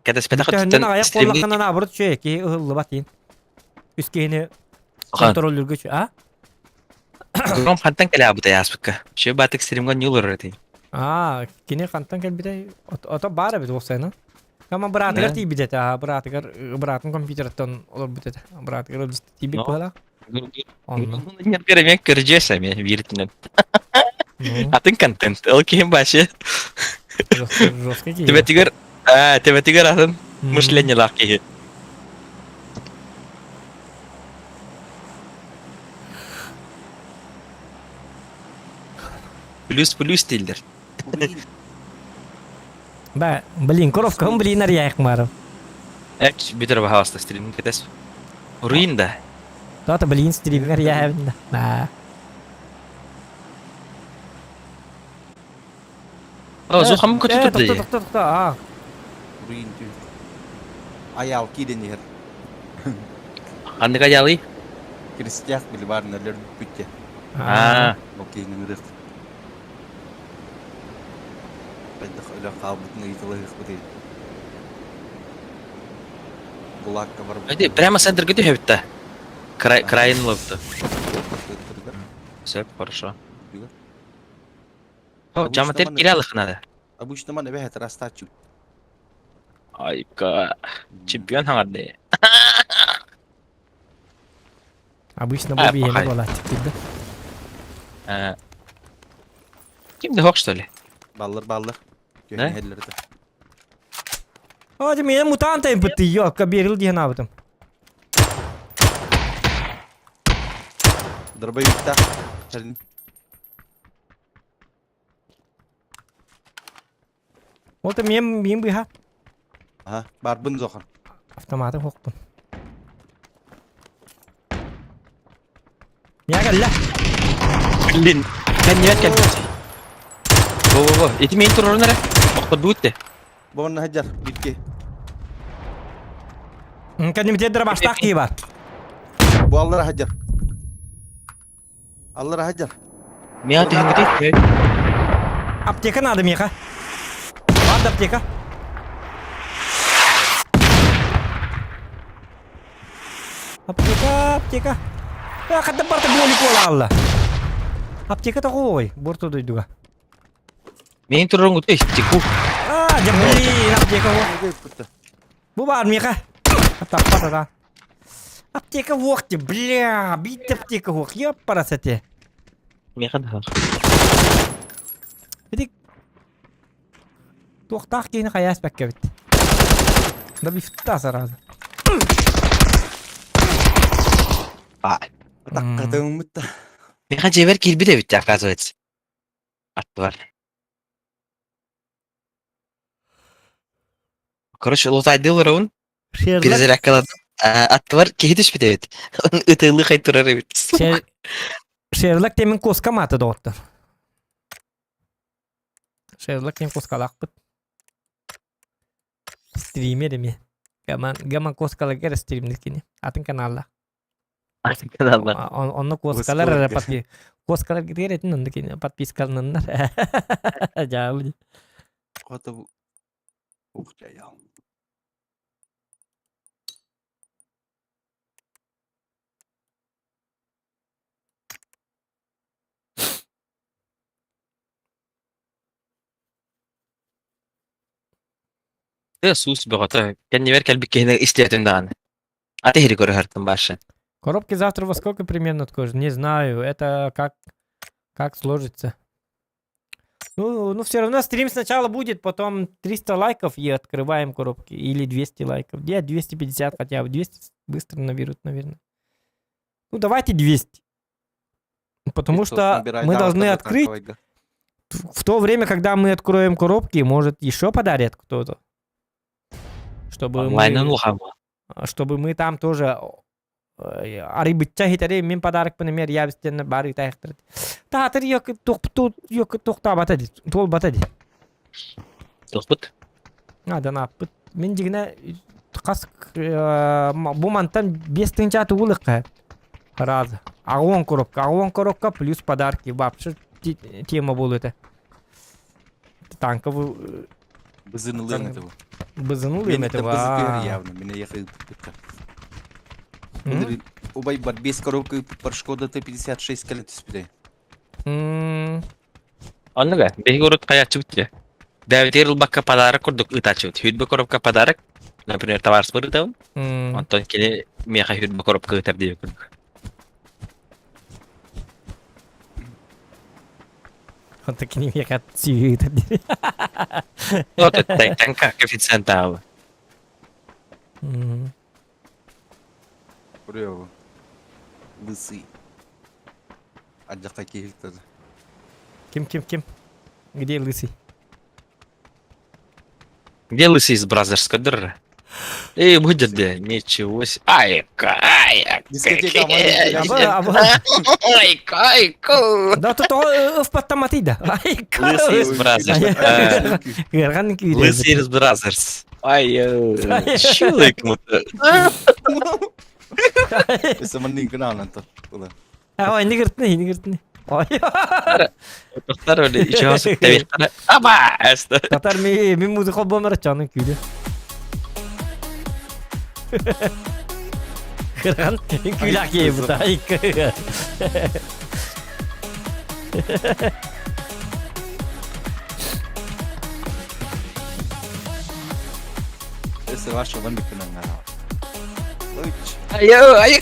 кэтэспэтэх Төһөннөн аҕыйах буоллаххына наоборот үчүгэй киһи ыһыллыбат иин. Үс киһини контроллүүргэ үчүгэй. А? Гром хантан кэлээбитэ ааспыкка? Үчүгэй баатык стримҥэ ньулар этий. Аа, кини хантан кэлбитэй? Ото баар эбит уопсайынан. Ама быраатыгар тиийбит этэ, аа, быраатыгар быраатын компьютерыттан олорбут этэ. Быраатыгар тиийбит быһалаах. Онно. Эмиэ көрдьүөс эмиэ бииртинэн. Атын контент. Ол киһим вообще. Жесткий киһи. Төбөтүгэр, аа, төбөтүгэр атын мышлениелаах киһи. Плюс плюс дииллэр. Ба, блин, коровкам блин арыйаах маарым. Эч, бүтэр баһаалыста стримин кэтэс. Уруйун да. Тоото блин стримин арыйаабын да. На. О, зухам көтө турду. Тохто, тохто, тохто. Аа. Уруйун тү. Аял киирэн иһэр. Ханнык аялый? Крестьях били баарына өлөрбүттэ. Аа. Ол киһини ырыах. Хайдах өлөн хаалбытын ыйыталаһыахпытый. Кулаакка барбыт. Эти прямо центрга түһэбит да. Край, крайын ылыбыт. Все, хорошо. О, жаматер кире алых надо. Обычно ман эбэһэ растачу. Айка, чемпион хаҥарды. Обычно бу биһиэнэ буолааччык да. Ким да хок что ли? Баллар баллар. Да? О, дим мен мутант бытты, ёлка, берил диэн аабытым. Дробовикта. Ол та мен мен быһа. Аха, барбын зохан. Автоматы хокпун. Я кэллэ. Блин, кэннибэт кэлбит. Во-во-во, ити мин турорун эрэ. Охторбут те. Бонна хаджар, битке. Кэннибитиэр дырабаштаах кии бар. Бу аллара хаджар. Аллара хаджар. Миа түһүҥҥүтүй? Аптека надо миэхэ. Бар да аптека. Аптека, аптека. Э, хадда барта буолик буолаалла. Аптека тоҕой, борто дойдуга. Мин туруҥҥутуй, тику. А, дьэ блин, аптека Бу баар миэхэ. Таппат ата. Аптека уох бля, биир аптека уох, ёппарас эти. Миэхэ да. Ити туохтаах киһини хайаас бэккэбит. Да бифта сразу. Таккатыҥмыт да. Миэхэ дьиэбэр киирбит эбит, оказывается. Аттыбар. Короче, лутайдыылар Шерлок перезарядкаладым. Аттыбар киһи түспүт эбит. Ытыылыы хай турар эбит. Шерлок темин куоска мааты доҕоттор. Шерлок тем куоскалаахпыт. Стример эмиэ. Гаман Гаман куоскаларга стримнир кини. Атын каналлаах. Атын каналлаах. Онно куоскалар эрэ подпи... Куоскалар китигэр этин онно кини подпискалананнар. Дьаабы. Хоту Ух, чаял. Тыа суус бөҕөтө. Кэннибэр кэлбит киһини истиэтин даҕаны. Аты иһири көрөһөртөн башы. Коробки завтра во сколько примерно откроешь? Не знаю, это как, как сложится. Ну, ну, все равно стрим сначала будет, потом 300 лайков и открываем коробки. Или 200 лайков. Где 250 хотя бы. 200 быстро наберут, наверное. Ну, давайте 200. Потому что мы должны открыть в то время, когда мы откроем коробки, может, еще подарят кто-то. Чтобы мы, чтобы мы там тоже арыйбычча хитэри мин подарок пынымер ябистенне бары тайхтыр. Таатыр yok yok тохтаабата ди. Туолбата ди. Тохпут. Адан аппыт. Мин дигинэ хас бу мантан 5 тыһыынча тугулыкка Разы. Аҕуон коробка. Аҕуон коробка плюс подарки. Вообще тема буолуо этэ. Танковый Бызынылыан это бу. Бызынылыан это бу. явно. Меня ехали Убай бар 5 коробка бар Шкода Т-56 кэлэн түспүтэ. Оннуга, биһиги урут хайааччыбыт дии. Бэйэбитигэр ылбакка подарок курдук ыытааччыбыт. Хүрбэ коробка подарок, например, товарыспар ыытабын. Онтон кини миэхэ хүрбэ коробка ыытар диэбит курдук. Онтон кини миэхэ сүүһү ыытар диир. Вот это танка коэффициент аабы. Курьёво. Лысый. Адьака киһи тоже. Ким, ким, ким? Где лысый? Где лысый из Бразерс көрдөрөр? Эй, бу жерде ничего себе. Айка, айка. Дискотека Айка, айка. Да тут ыфпаттаматый да. Айка. Лысый из Бразерс. Ыархан күйде. Лысый из Бразерс. Ай, чулык Саманнын кынаанан тула. А, ой, нигертни, нигертни. Ой. Тохтар өле ичо сүттәбит. Аба! Татар ми ми музыка бомар чанын күйдү. Кырган күлак ебута. Өссө ваша ван биккынан Айо, айо.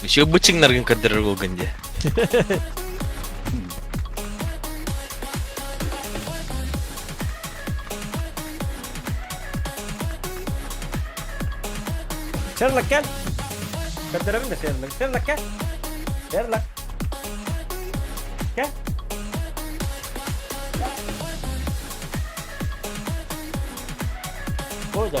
Еще бычыңнаргын көрдөрөр болгон дии. Sherlock кэл. Көрдөрөбүн да Sherlock. Sherlock кэл. Sherlock. Кэл. Burada.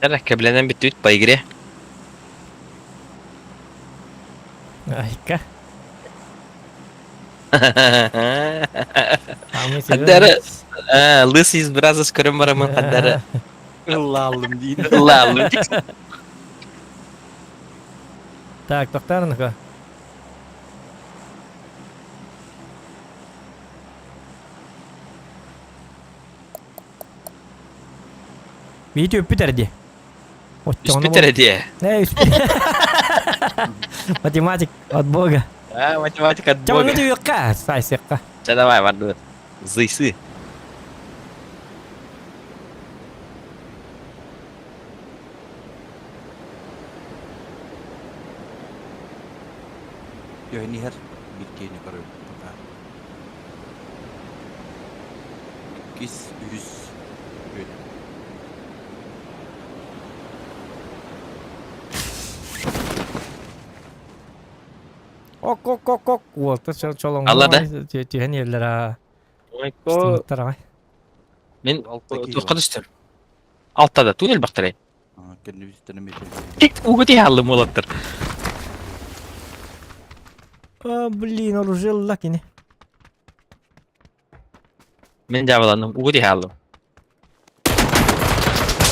Эрэ, кэбилэнэн бүттүбүт по игре. Айка. Хаддары лысый из Бразос көрөн барамын хаддары. Ыллаалым диин. Ыллаалым. Так, тохтаарныка. Биити үппүт эрди. Үспүт эрэ дии. Э, Математик от бога. А, математика от бога. Чаманы түйөккә, сайсыкка. Ча давай, барды. Зыйсы. Йөһүн иһэр биир киһини көрөбүн пока. Иккис, үһүс үөн. Ок ок ок ок уолта чолоҥ Алла да? түһэн иһэллэр аа. Мин Алта киһи туохха бар. түстүм? Алтада туун элбэхтэрэй? Кэннибититтэн эмиэ Ууга тиһааллым уолаттар. А, блин, оружие ылла кини. Мин дьаабыланным, ууга тиһааллым.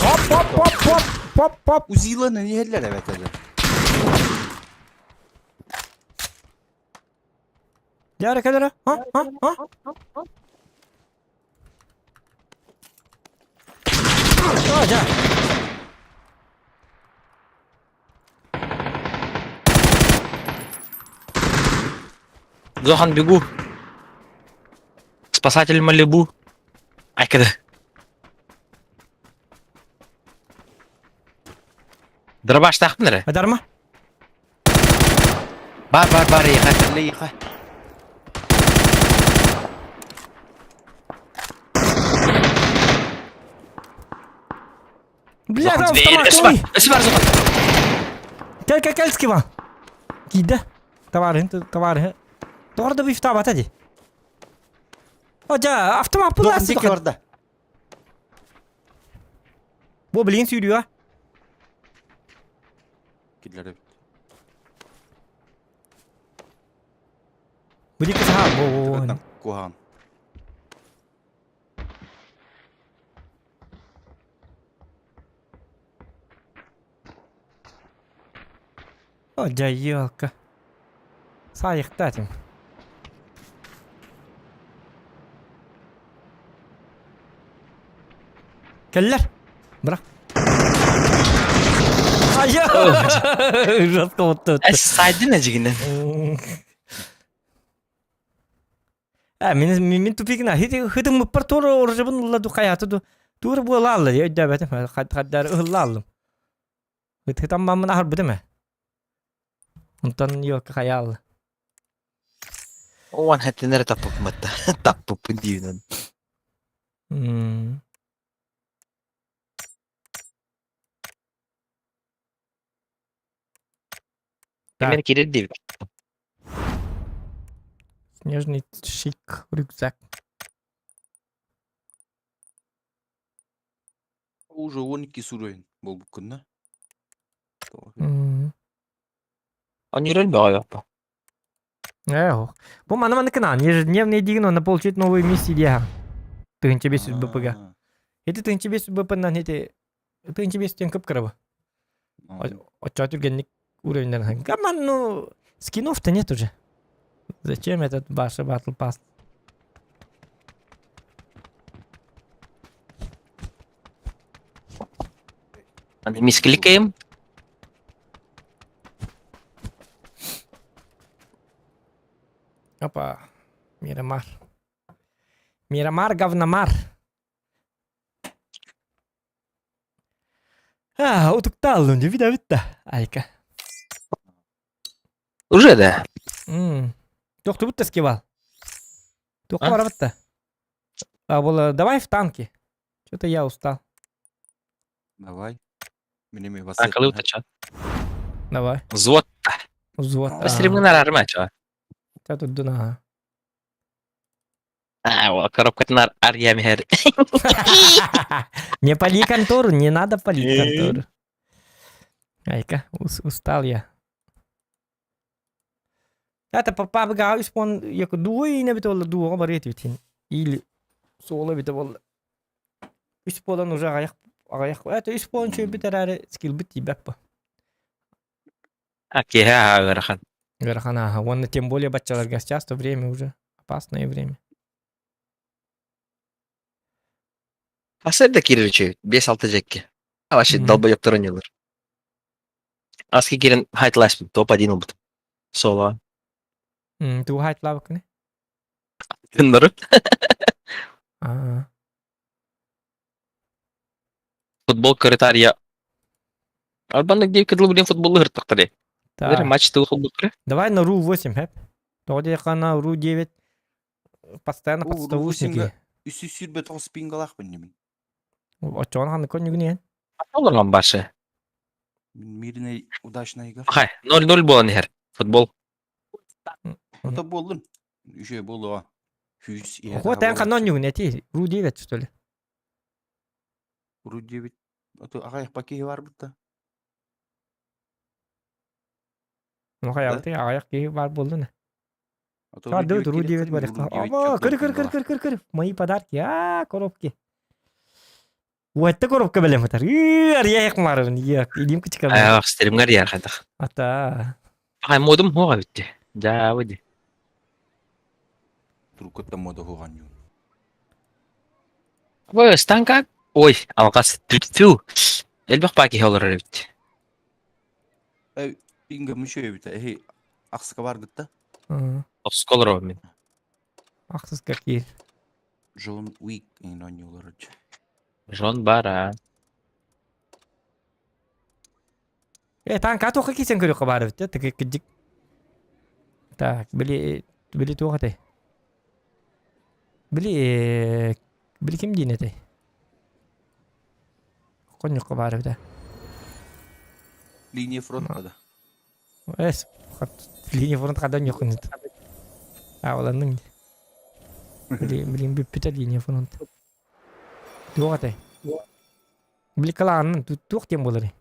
Хоп, хоп, хоп, хоп, хоп, хоп. Узиланы иһэллэр эбэтэр. Дьэ, кэлэрэ. А, а, а. А, дьэ. Зохан бегу. Спасатель Малибу. Айкада. Дробаштаахпын эрэ. Адарма. Бар бар бар иха кэллэ иха. Бля, Зохан там зверь. автомат, Өсү бар. ой! Өсү бар Зохан. Кэл, кэл, кэл, скива. Киирдэ. Товарыһын, товарыһы. Тоҕо да бифтаабата дии. О, дьэ, автомат Зохан булаас. диэки барда. Бу билигин сүүрүө. Киллэр эбит. Бу диэки саха. Во, во, во. Куһаҕан. О, дьэ, елка. Саайыхта этим. Кэллэр. Бырах. Айа! Жестко вот тут. Эс сайдын эжигинен. А, мин мин тупигина хытым мыппар тура оржыбын ылла ду хайаты ду тура буола алла өйдөбөтүм хаддар ыһылла аллым. Хытам маммын аһарбытым э. Онтон ёлка хайаалла. Оан хэттенер таппыппын таппыппын диибин. М. Так. Кимер кирер диибит. Снежный шик рюкзак. Уже 12 суруйун буолбуккун да. М. Онюрел бөҕө Э, Бу маны маны кынан ежедневный дигин онно получить новые миссии диэһэ. 1500 БПГ. Ити 1500 БП-нан ити 1500 тен кып-кыра Оччо түргенник уровеньнер. Каман, ну, скинов-то нет уже. Зачем этот Баша Battle Pass? Аны мискликаем. Опа. Мирамар. Мирамар говномар. А, утуктааллым дии бүтэ бүттэ. Айка. Уже да. М. Тохтубут да скивал. Туохха А? барабыт да. А, было, давай в танки. Что-то я устал. Давай. Мин эмиэ Танкалыы утача. Давай. Взвод. Взвод. Стримын араарма ча. Та тут дуна. А, ол коробкатын ар арьямер. Не пали контору, не надо палить контору. Айка, устал я. Это папа үс пон яку дуо ине бит олла дуоҕа барыа этибит или суола бит болла. Үс буолан уже аҕыйах аҕыйах это үс буолан чөйбүт эрээри скилбит тиийбэт бу. А киһи аһа ыарахан. Ыарахан ааһа. Уонна тем более баччаларга сейчас то время уже опасное время. Хас эрдэ киирэр үчүгэй. 5-6 дьэкки. Вообще Мгм. долбоебтор оонньуулар. Аски киирэн хайталаспыт топ-1 ылбытым. Соло. М, тугу хайталаабыккыный? Тыннары. Аа. Футбол көрүтаарыйа. Арбаннык диэки дылы билин футболу ыһыртахтары. Так. Матч тыл холбуттары. Давай на РУ-8, хэп. Тоҕо диэххэ на РУ-9 постоянно О, подставушники. РУ-8-га үс 129 пингалаахпын димин. Оччоҕун ханнык конньугун Олорон башы. Мин мирный удачный игр. Хай, 0-0 буолан иһэр. Футбол. Ото буоллун. Үчүгэй буолуо. Күүс иһэ Вот эн ханна онньугун эти? РУ-9 что ли? РУ-9. Аҕайах киһи барбыт да. Ну хайабыт аҕайах киһи баар буоллун. Арды туруу диэбит барыхта. Оба, кыр кыр кыр кыр кыр кыр. Мои подарки. А, коробки. Уэтта коробка бэлэм ытар. Арыйах марыбын. Илим кычыкабын. Ах, стримгар яр хадах. Ата. Ай модум хуга битти. Жаабы ди. Туруккutta мода хуган юн. Ой, станка. Ой, алгас түтү. Элбэх баки олорор эбит. Эй, инга мүшө эбит. Эхи, ахсыка бар гытта. Ахсыка олорор мин. Ахсыска киир. Джон Уик ин онньуулар Жон бара. Э, танка туохха киирсэн көрүөххэ баар эбит да, кырдьык. Так, били били туох этэй? Били били ким диэн этэй? Конньукка баар эбит Линия фронта да. Эс, линия фронт хадан ньуккун. Ааланның. Били билин бүппүтэ линия фронт. Туох этэй? Били кылаанын туох диэн буоларый?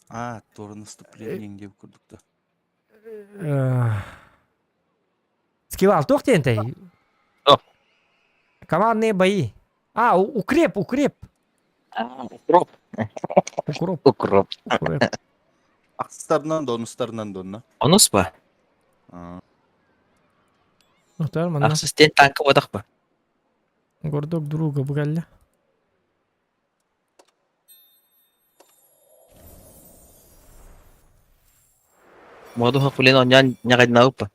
А, туора наступление диэн курдук да. Скивал туох диэн этэй? Командные бои. А, укреп, укреп. Укроп. Укроп. Укроп. Укроп. Ахсыстарынан да, онустарынан да онно. Онус ба? Ахсыс диэн танка бодах ба? Гордок друга бу кэллэ. Модуха кулин оньян ньаҕайдынаабыппа.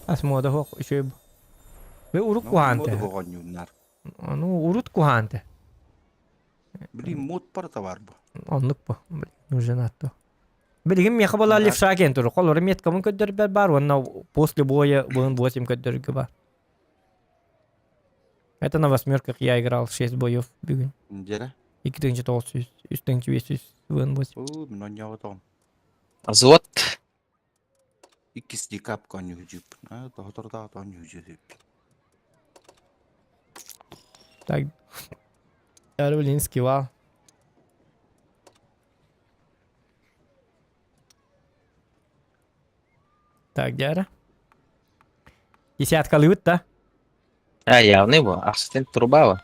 Ас муода суох үчүгэй бу. Бу урут куһаанте. Муода оҕонньууннар. Ону урут куһаанте. Блин, мод барыта бар бу. Оннук бу. Нужен атто. Билигин миэхэ буолар левша киэн туру. Холоро меткабын көрдөрбөр бар уонна после боя быһын 8 көрдөргө бар. Это на восьмерках я играл 6 боев бүгүн. Дьэрэ. 2900, 3500 быһын 8. Оо, мин онньоҕотоҕум. Азот. Иккис декапка онньуһудьуппун. А, тоһотордоох онньуһудьу Так. Блин, скивал. Так, дьара. Десяткалыыбыт да? А, явный бу. Ахсытын трубава.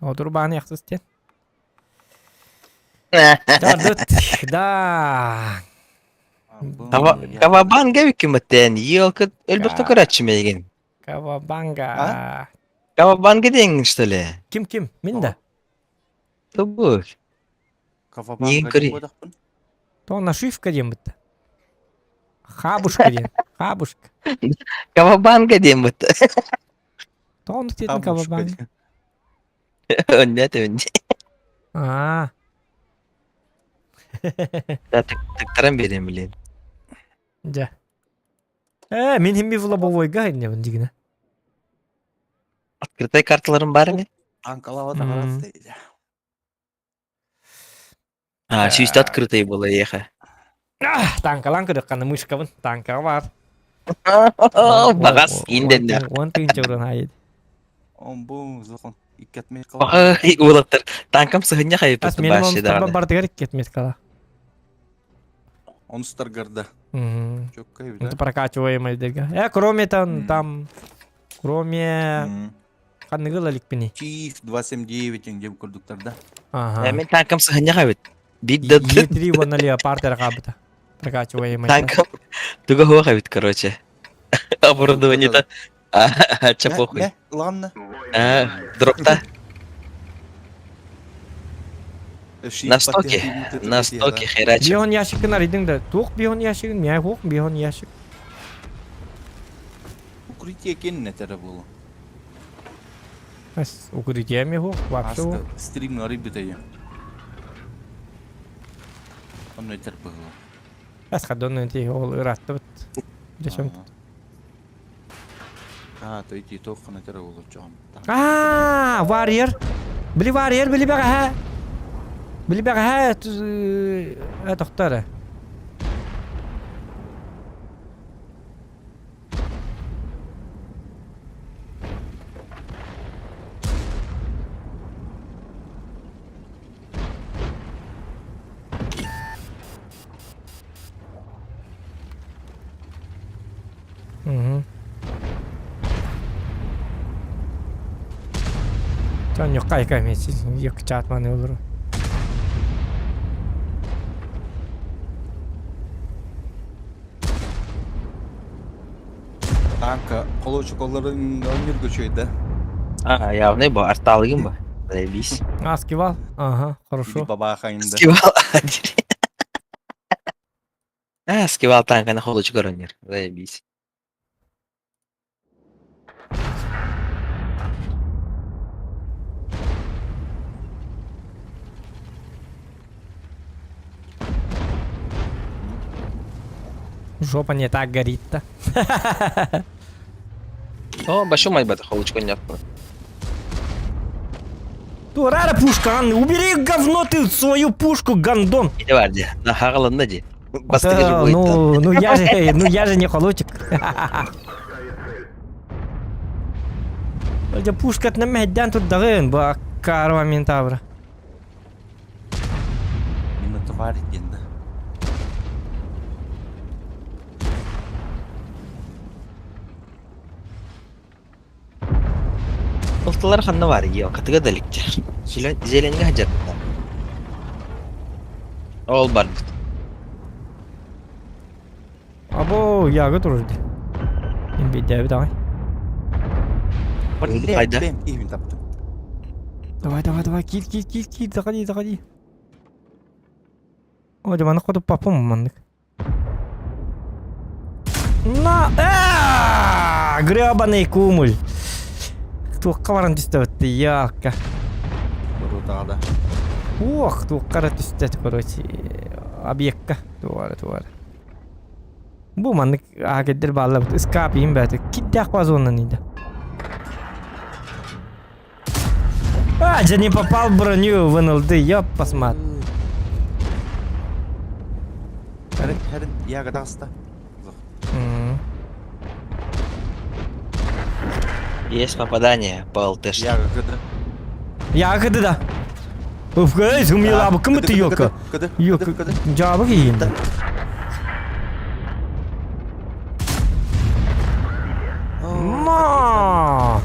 О, трубаны ахсыс диэн. Да, да. Кавабанга үкүмөттен елка элбэхтэ көрөччү мейгин. Кавабанга. Кавабанга диэн что ли? Ким ким? Мин да. Тобу. Кавабанга диэн буолахпын. То нашивка диэн бытта. Хабушка диэн. Хабушка. Кавабанга диэн бытта. То он диэтин кавабанга. Өннет өнне. Аа. Да тыктаран берем блин. Дьэ. Ээ, мин химми в лобовойга иннебин дигинэ. Открытай карталарым бар ини. Танкалава таҕарас дейdi. А, сүүстэ открытый была еха. Танкалаан көрүөххэ мышкабын. Танкаҕа баар. Багас инденнер. Уон тыынча уран айд. Омбу зохон иккетмей Ой, уолаттар танкам сыһынньа хайыппыт башы даҕаны. Бардыгар иккетмет кала. Онустаргарда. Чөккөй Это прокачиваемый дерга. Э, кроме там, там, кроме ханныгы лаликпини. Chief 279 деп курдуктарда. Ага. Мен танкам сыһынньа хайбыт. Бит да Е3 вон леопард рахабыта. Прокачиваемый. Танкам туга хуа хайбыт, короче. Оборудование-то. А, че похуй. Ладно. А, дропта. На стоке, на стоке херачим. Бион ящигин арыйдың да. Туох бион ящигин, мя хуох бион ящик. Укрытие кенне тере булу. Ас укрытие ми хуох, вообще. Стрим арыйбыт я. Онно этер быһыла. Ас хадон ти ол ыраттыбыт. Дешем. А, то ити тоққана тере болу чоғым. А, варьер. Били варьер, били бәҕэһээ. Били бәҕэһээ э тохтор. Угу. Чонньукка айка эмиэ чаат маны олору. Танка холочуколларын оонньуурга үчүгэй да. А, явный бу, арталыгын бу. Заебись. А, скивал? Ага, хорошо. Бабахайында. Скивал. А, скивал танканы холочук оронньур. Заебись. Жопа не так горит-то. О, большой майбата холочку не Турара пушка, Анны, убери говно ты свою пушку, гандон. Иди бар ди. Нахагалында ди. Да, ну, ну я же, ну я же не холочек. Дьэ пушкатынан мэһэйдээн турдаҕын, бу аккаарва ментавра. Минотовар диэн да. Ылтылар ханна бар елкатыга да иликтэр. Зеленьгэ сылдьарбыта. Ол барбыт. Або яга турар дии. Имбейдээбит аҕай. Хайда? Иһин таптым. Давай, давай, давай, киир, киир, киир, киир, заходи, заходи. О, дьэ, маннык хоту папам маннык. На, аа, гребаный кумуль. Туохха баран түстэбит, ялка. Рутада. Ох, туохха эрэ түстэ, короче, объекка. Туора, туора. Бу маннык аагердер бааллабыт. Ыскаап иһин бэйэтэ. Кирдээх базоннан ида. А, дьэ не попал в броню, вынылды, ёп, посмат. Хэрин, хэрин, яга таста. Есть попадание по ЛТ. Яга кыды. Яга кыды да. Уф, сумила, кым ты ёка? Ёка, жабы кийин. Ма!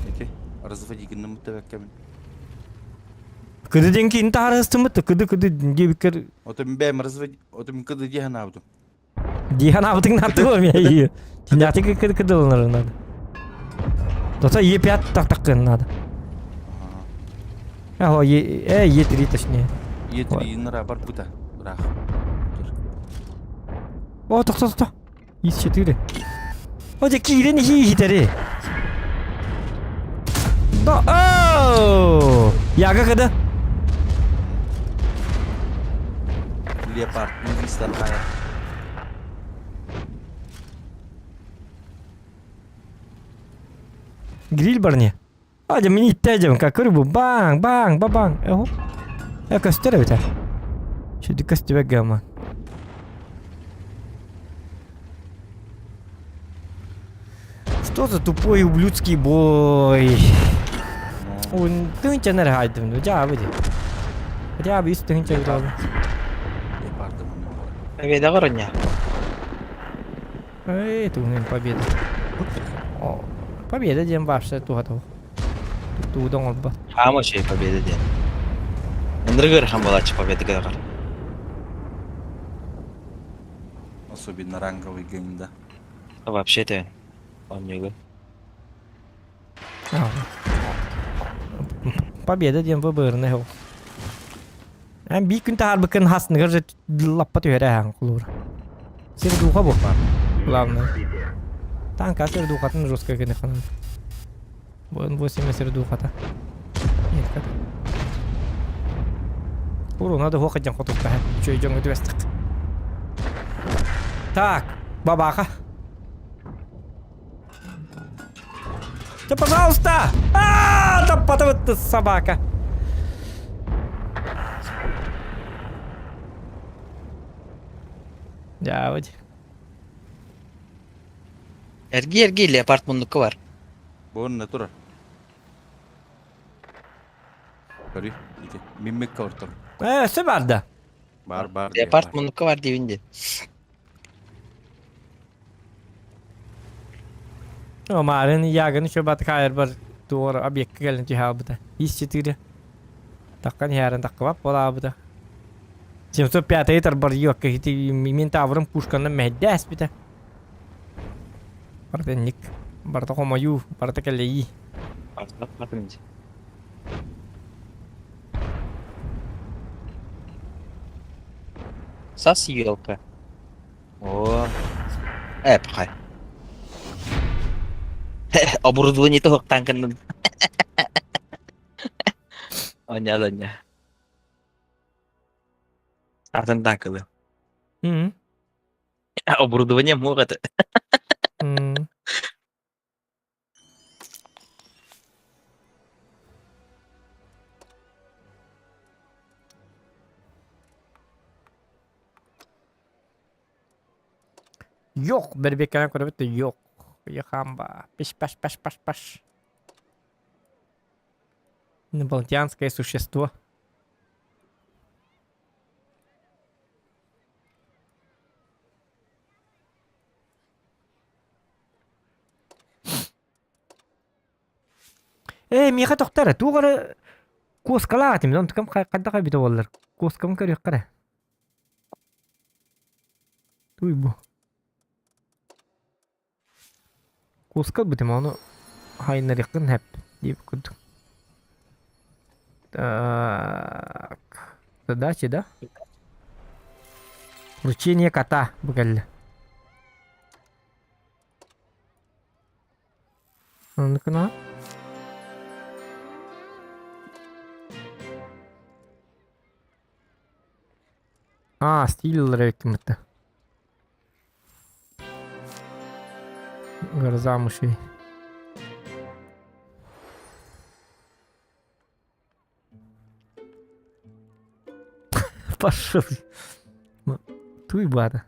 Эти, разводи гынным тэбэккэбин. Кыды ден кийин таарыстымыт, кыды кыды диэбиккер Отым бэм разводи, отым кыды диэн аабытым. Диэн аабытыҥ нааттыгым я Тинятик кыды кыды ылынар надо. Дота Е5 тактаккын надо. Ага, Е, э, Е3 точнее. Е3 нара бар бута. Бирах. О, тохто, тохто. Е4. О, дьэ киирэн иһи Да, о! Яга кыды. Леопард, не хайа. Гриль барни. А, дьэ мин иттээдьэм, как рыбу. Баҥ, баҥ, ба-баҥ. Эһо. Э, көстөр эбит Чүдү көстүбэт гамма. Что за тупой ублюдский бой? Он тыһынчаны эрэ хаайдым дуу, дьаабы дии. Хотя бы үс тыһынча бирээбин. Победа вроде. Эй, тугунан победа. О, победа диэн вообще туһа Тугу оҥорбот. Хаама үчүгэй победа диэн. Ынырык ыарахан буолааччы победа гынаҕар. Особенно ранговый гейм, да. Вообще это оонньуугун. Победа диэн выборный ол. Эн биир күн таһаарбыккын хасныгар же лаппа түһэрэ аһаан кулуура. Сир дууха бу. Главное. Танка сир дуухатын жестко гыныхан. Бу 8 сир дуухата. Нет, как. Уру, надо хуха дьон хотуктаһан. Үчүгэй дьоҥҥо түбэстэх. Так, бабаха. Да пожалуйста! А, таппатабыт собака. Дьаабыт. Эргий эргий леопард муннукка бар. Буонна турар. Көрүй, ити. Миммикка ортор. Э, өссө бар да. Бар бар. Леопард муннукка бар диибин диэн. Марын яганы чөбат кайырбар туор объектка кэлэн түһаабыта. Ис четыре. Таккан иһээрин таккыбап болаабыта. 705 тарбар йокка хити мин таврым пушканан мэһдэ эспитэ. Барда ник. Барда хомойуу, барда кэлэйии. Сас елка. О, эпхай. Оборудование тоһуктаан кыннын. Оня оня. Атын таакылы. М. Оборудование муох это. М. Yok, бэрбиэккэнэн көрөбүт да yok. Яхамба. Пиш паш паш паш паш. Инопланетянское существо. Ээ, миэхэ тохтор эрэ, туох эрэ куоскалаах этим, онтукам хайдах эбитэ буоллар, куоскабын көрүөххэ эрэ. Туй бу. Куоска ылбытым, ону хайыннарыаххын сөп диэбит курдук. Так, задачи, да? Вручение кота бу кэллэ. Оннукуна Аа, стиль ылар эбиккин бытта. Гроза мышей. Пошел. Туй бара.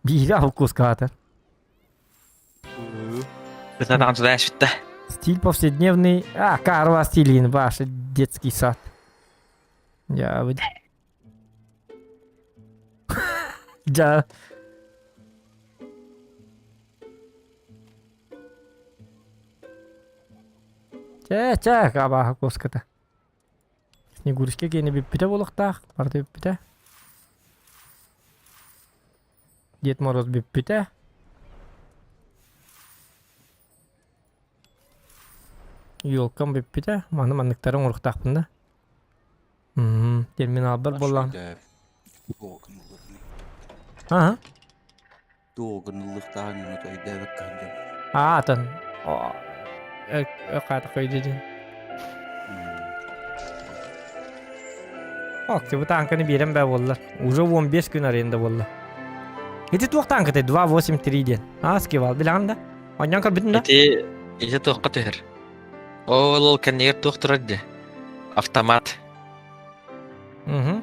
Биирэ холкуоскаатар. Бытанаҕын туда сүттэ. Стиль повседневный. А, Карла стилин, ваш детский сад. Я вот. Да. Чэ, чэ, абааһы куоската. Снегурочка киэнэ бүппүтэ буолуохтаах, барыта бүппүтэ. Дед Мороз бүппүтэ. Елкам бүппүтэ. Маны манныктары оҥоруохтаахпын да. Мм, терминалбар буоллаҕына. Аха. Туогуннуллуктаан өйдөөбөккө сылдьабын. Аатын. Хаата көйдүдүн. Ок, бу танканы биэрэн бэ буоллар. Уже 15 күн аренда буолла. Ити туох танкатай 2.8.3 диэн. Аа, скивал билэҕин да? Онньон көрбүтүн да? Ити ити туохха түһэр? Ол ол кэннигэр туох турар дии? Автомат. Угу.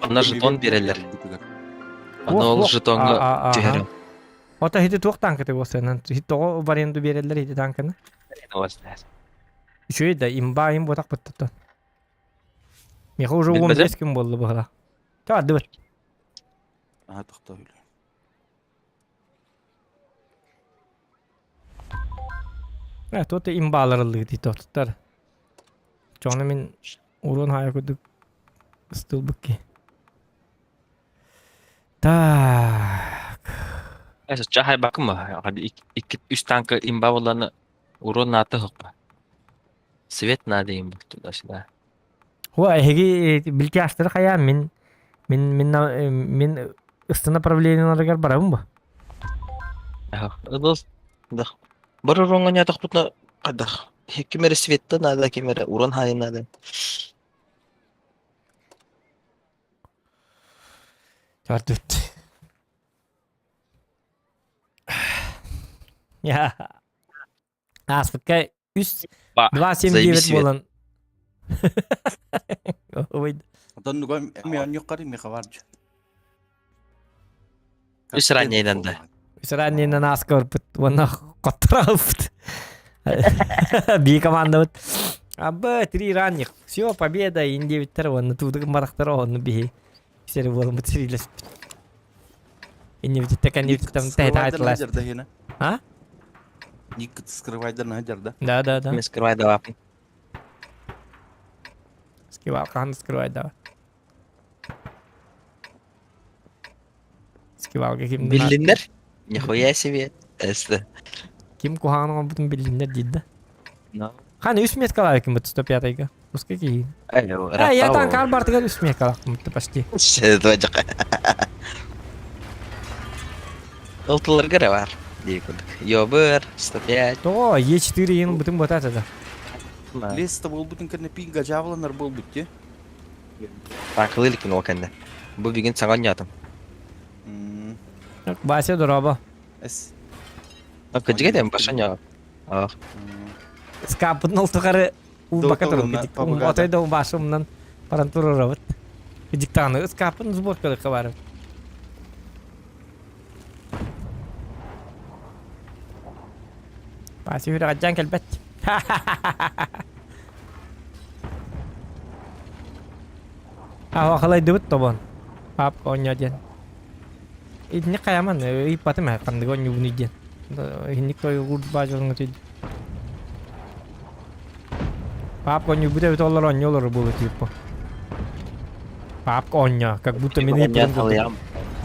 Онно жетон биэрэллэр. Ону ол жетоҥҥа түһэрин. Ото хити туох танкаты буолсанан? Тоҕо в аренду биэрэллэр хити танканы? Үчүгэй да имба им буотах быттаттан. Миха уже 15 күн буолла быһыла. Таардыбыт. Аа тохтоо үлэ. Э, туот имбааларыллыы дии тоттар. Чоҥно мин урун хаайа курдук ыстылбыт ки. Так. Э, соччо хайбаккын ба? Икки үс танка имба болланы урон наата хоппа. Свет надо им туда-сюда. Хуа, эһиги билтяштары хайаан мин мин мин мин ыстана направлениеларыгар барабын бу. Ыдыс да. Бар уронга нятахпытна кадах. Ким эрэ светта надо, ким эрэ урон хайын надо. Тартыт. Я. Ааспыкка үс 2,79 буолан Ой. Оннуга эми онньуккар миха бар Үс раннейнан да. Үс раннейнан ааска барбыт уонна хотторо албыт. Бии командабыт. Абы, три ранних. Все, победа, индиевиттер уонна туудук барахтар онну биһи. Сери буолуммут сириилэспит. Иннибититтэ кэннибититтэн тэһитэ Дьарда А? Ник скрывайдар на дьарда. Да, да, да. Мен скрывай давапын. Скрывал, хаһан скрывай давай. Скивалга ким Биллиннер? Нихуя себе. Эсте. Ким куһаҕан оҥорбутун биллиннэр диир да. No. Хана үс меткалаах ким 105-га. Пускай киһи. Алло, А, я там кар бартыгар үс меткалаах почти. Ылтыларга эрэ бар. Дии курдук. Йобыр, 105. Тоҕо Е4 иин бутун ботата да. Лес буолбутун кэннэ пинга дьаабыланар буолбут дии. Танкалыы иликпин ол кэннэ. Бу бүгүн саҥа оонньоотум. Вася дорообо. Эс. Кыдьыга этим, баша оонньоотум. Ах. Скапытын ол тухары уубака турар. Отой да баша умнан баран турарабыт. Диктаны скапын сборкалыкка барып. Вася үрэҕэддьээн кэлбэт. Аһуохалайдыбыт тобон. Пап оонньоо диэн. Итинник хайаман ыйыппатым ээ ханныгы оонньуубунуй диэн. Иһинник тойулуур баадьалаҥҥытый. Папка оонньуубут эбит олор оонньуу олорор буолуо типа. Папка оонньоо, как будто мин ыйыппытым курдук.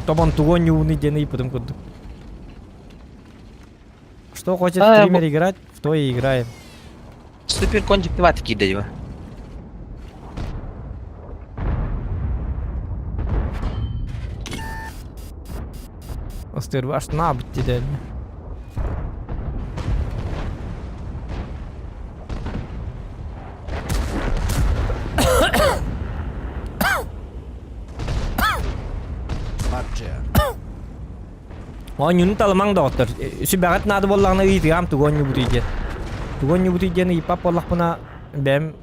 Тобон тугу оонньуубунуй диэн ыйыппытым курдук. Что хочет стример играть, в то и играем. Супер кончик тват киирдэ дии. Ыстырбаш на битти Оонньууну талымаҥ доҕоттор. Сүбэҕит наада буоллаҕына ыйытыам тугу оонньуубутуй диэн. Тугу оонньуубутуй диэн ыйыппат буоллахпына бэйэм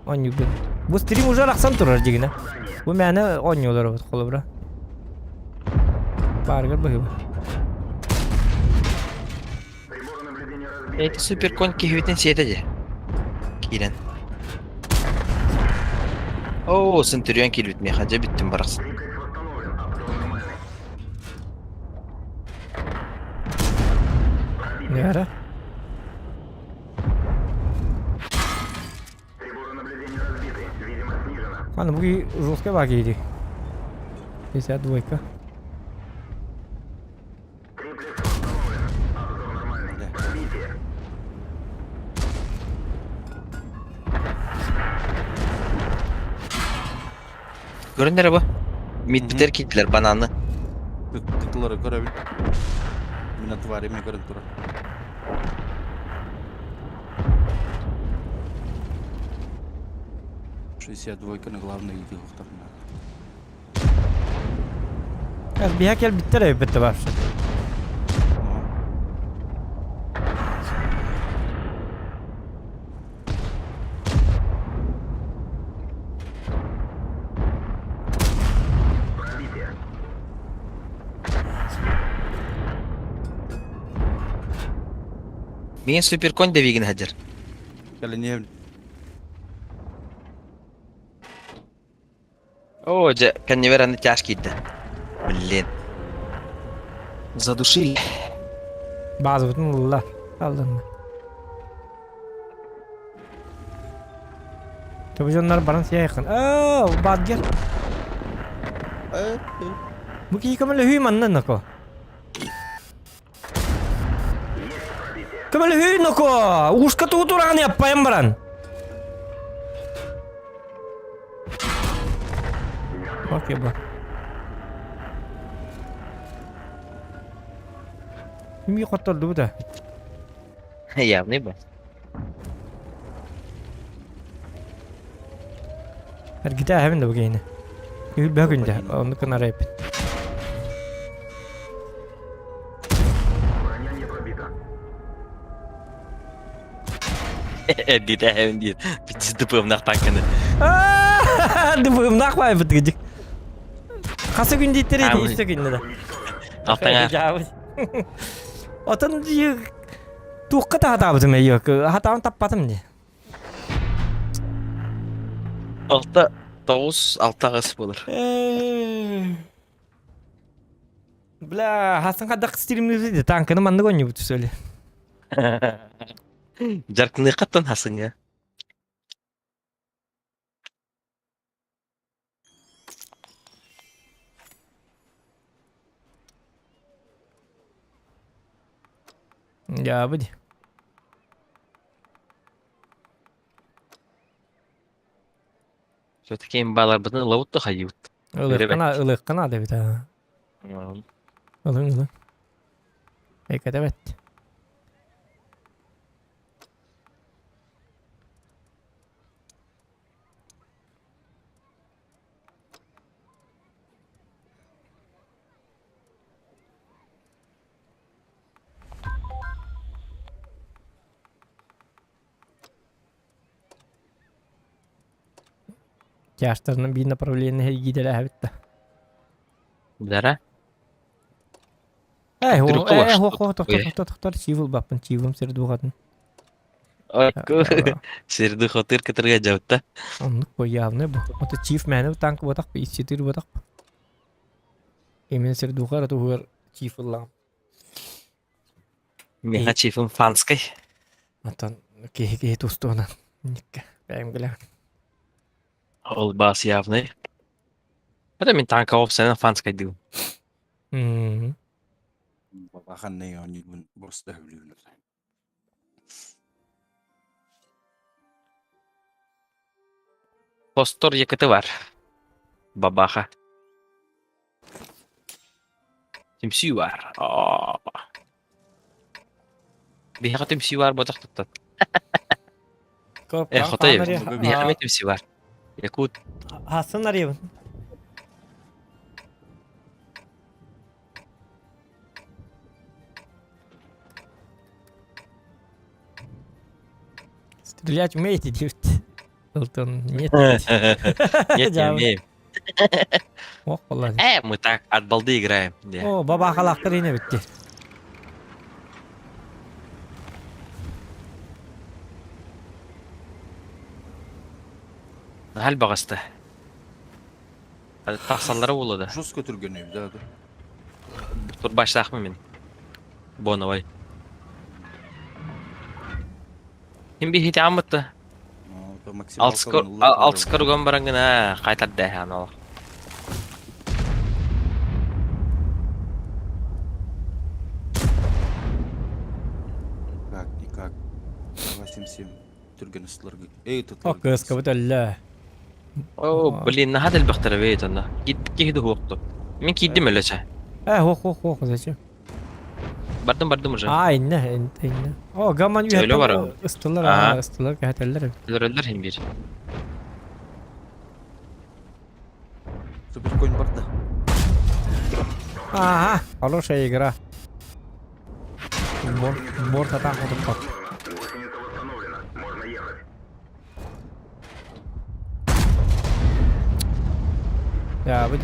оонньуубун. Бу стрим уже арахсан турар дьигинэ. Бу мээнэ оонньуулар эбит холобура. Баарыгар быһыыба. Эти суперконь киһибитин сиэтэ дии. Киирэн. Оо, Центурион киирбит миэхэ, дьэ бүттүм барахсан. Нера? Ладно, бу жесткая ваги иди. 52-ка. Көрүннэр бу. Митпитер киирдилэр бананы. Тытылары көрөбүн. Мин твари мен көрөн турар. Шестьдесят двойка на главной иди ухтарна. Биһа кэлбиттэр эбит бар. Миин суперконь дэвигин хадьар. Кэлин Оо, дьэ, кэннибэр аны тяж киирдэ. Блин. Задушили. Базабытын ылла. Алланна. Тобу дьоннор баран сиэйхин. Оо, бадгер. Бу киһи көмөлөһүү манна ноко. Көмөлөһүү ноко! Ушка тугу тураҕын яппайан баран. Окей, ба. Ми хоттордубут а. Явный бы. Эргитэ эһэбин да бу киһини. Үһүл күндэ, оннук гынар эбит. Эргитэ эһэбин диир. Бүтүс дыпыамнах танканы. Дыпыамнах баайбыт гыдьык. Хаса күн дииттэр ити үстэ күннэ да. Алтаҥа. Отон туохха таһатаабытым эйиэк хатаан таппатым дии. Алта, тоҕус, алта аҕыс буолар. Бля, хасан хадах стримнизи танканы маннык оонньуубут сөли. Дьаркыныаххаттан хасыҥҥа. Дьаабы дии. Все-таки имбаларбытын ылабыт да хайыыбыт. Ылыахха ылыахха наада эбит аа. Ылыҥ ылыҥ. Экэтэбэт. Тяжтарынан биир направление эһигиитэлээбит да. Дара? Э, э, хо тохтор тохтор тохтор чиив ылбаппын, чиивым сир дууһатын. Сирди хотыр кытырга дьабытта. Оннук бу явный бу. Ото чиив мээнэ танк буотах, иччитир буотах. Именно сир дууха туһугар чиив ыллаҕым. Миэхэ чифым фанскай. Оттон киһи киһи тустуунан никка бэйэм билэҕин. Ол баас явный. Это мин танка опсайдан фанскайдыым. Мм. Бабаханнай оонньуубун просто сөбүлүүбүн. Постор якыты бар. Бабаха. Түмсүү бар. Биһиэхэ түмсүү бар ботох туттан. Э, хотой биһиэхэ эмиэ түмсүү бар. Якут. Хасын арыйабын. Стрелять умеете, диэбит. Ылтын нет. Нет, не умеем. Ох, болла. Э, мы так от балды играем. О, бабахалахтар ине битти. Хал бағасты. Тахсаллара буолуо да. Жестко түргэнүй да. Турбаштаахпын мин. Боновай. Ким биһити аммытта? Алтыскар уган баран гына қайтар дэһэн ол. Как, никак. 87 түргэн ыстылар. Эй, тут. О, кыскабыт өллө. О, блин, наһаа элбэхтэр эбит онно. Киһи да Мин киирдим өлөчө. Э, хуох, хуох, хуох, зачем? Бардым, бардым уже. А, инне, инне. О, гаман Өлө бар. Ыстылар, ыстылар, кэһэтэллэр. Өлөрөллөр хин бир. Суперконь барда. Ага, хорошая игра. Борт, борт атаку тут. Я бу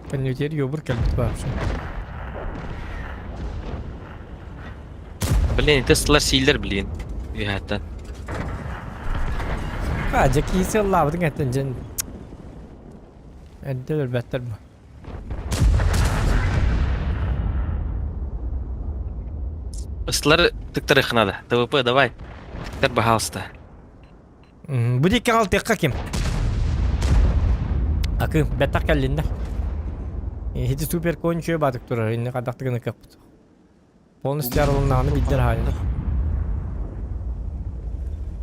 Конвертер ёбур кэлбит вообще. Блин, тестлар сиилер, блин. Үһәттен. А, дьэ киһи сыллаабытын эттен дьэн. Эрдэ өлбөттөр бу. Ыстылар тыктарыхха надо. ТВП, давай. Тыктар, пожалуйста. Бу диэки алтыахха ким? Акы, бэттэх кэллиннэр. Ити супер конь үчүгэй баатык турар, инне хадахтыгын ыкыппыт. Полностью арылыннаҕына билдер хаайын.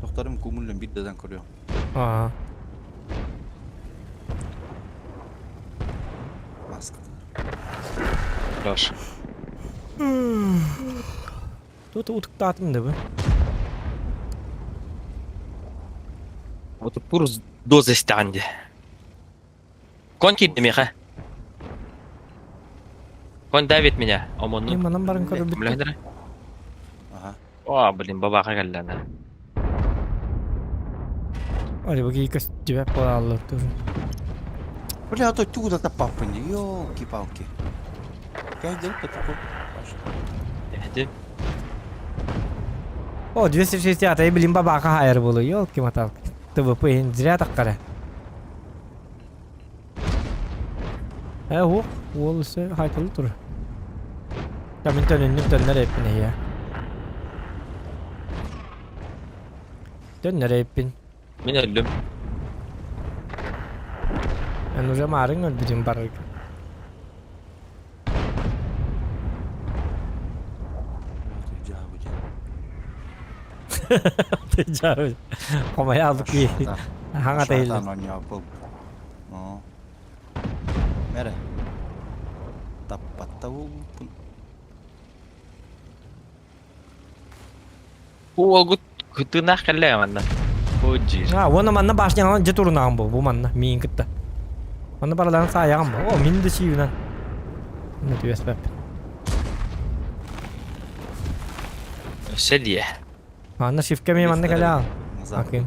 Тохторум кумуллун бир дадан көрүөм. Аа. Маска. Хорош. Тут утуктаатым да бу. Вот пур доза истэҕин дии. Конь киирдэ миэхэ. Конь давит меня. Омонну. Манан баран көрбүт. Ага. О, блин, бабаха кэллэна. Али бу киһи көстүбэт буолаллар тоже. Бля, а то туда-то папа не, елки-палки. Как делать такой? Эти. О, 260 ай билим бабака хайыр болу. Ёлки маталки. ТВП иһин зря таххара. Э, уох, уол өссө хайталы тур. Да мин төнүннүм төннөр эппин эһиэ. Төннөр эппин. Мин өллүм. Эн уже маарыҥ өлбүтүн барарга. Дьаабы. Хомойа алдык кии. Хаҥа тайыллар. Мере. Таппатта буолбуппун. Уолгут кытынаах кэллэ манна. О, А, уонна манна башняҕынан дьэ турунаҕын бу, бу манна, миин кытта. Манна бараларын саайаҕын бу. О, мин да сиибинэн. Мин түбэспэппин. Өссө диэ. Манна шифка мен манна кэлэ ал. Аким.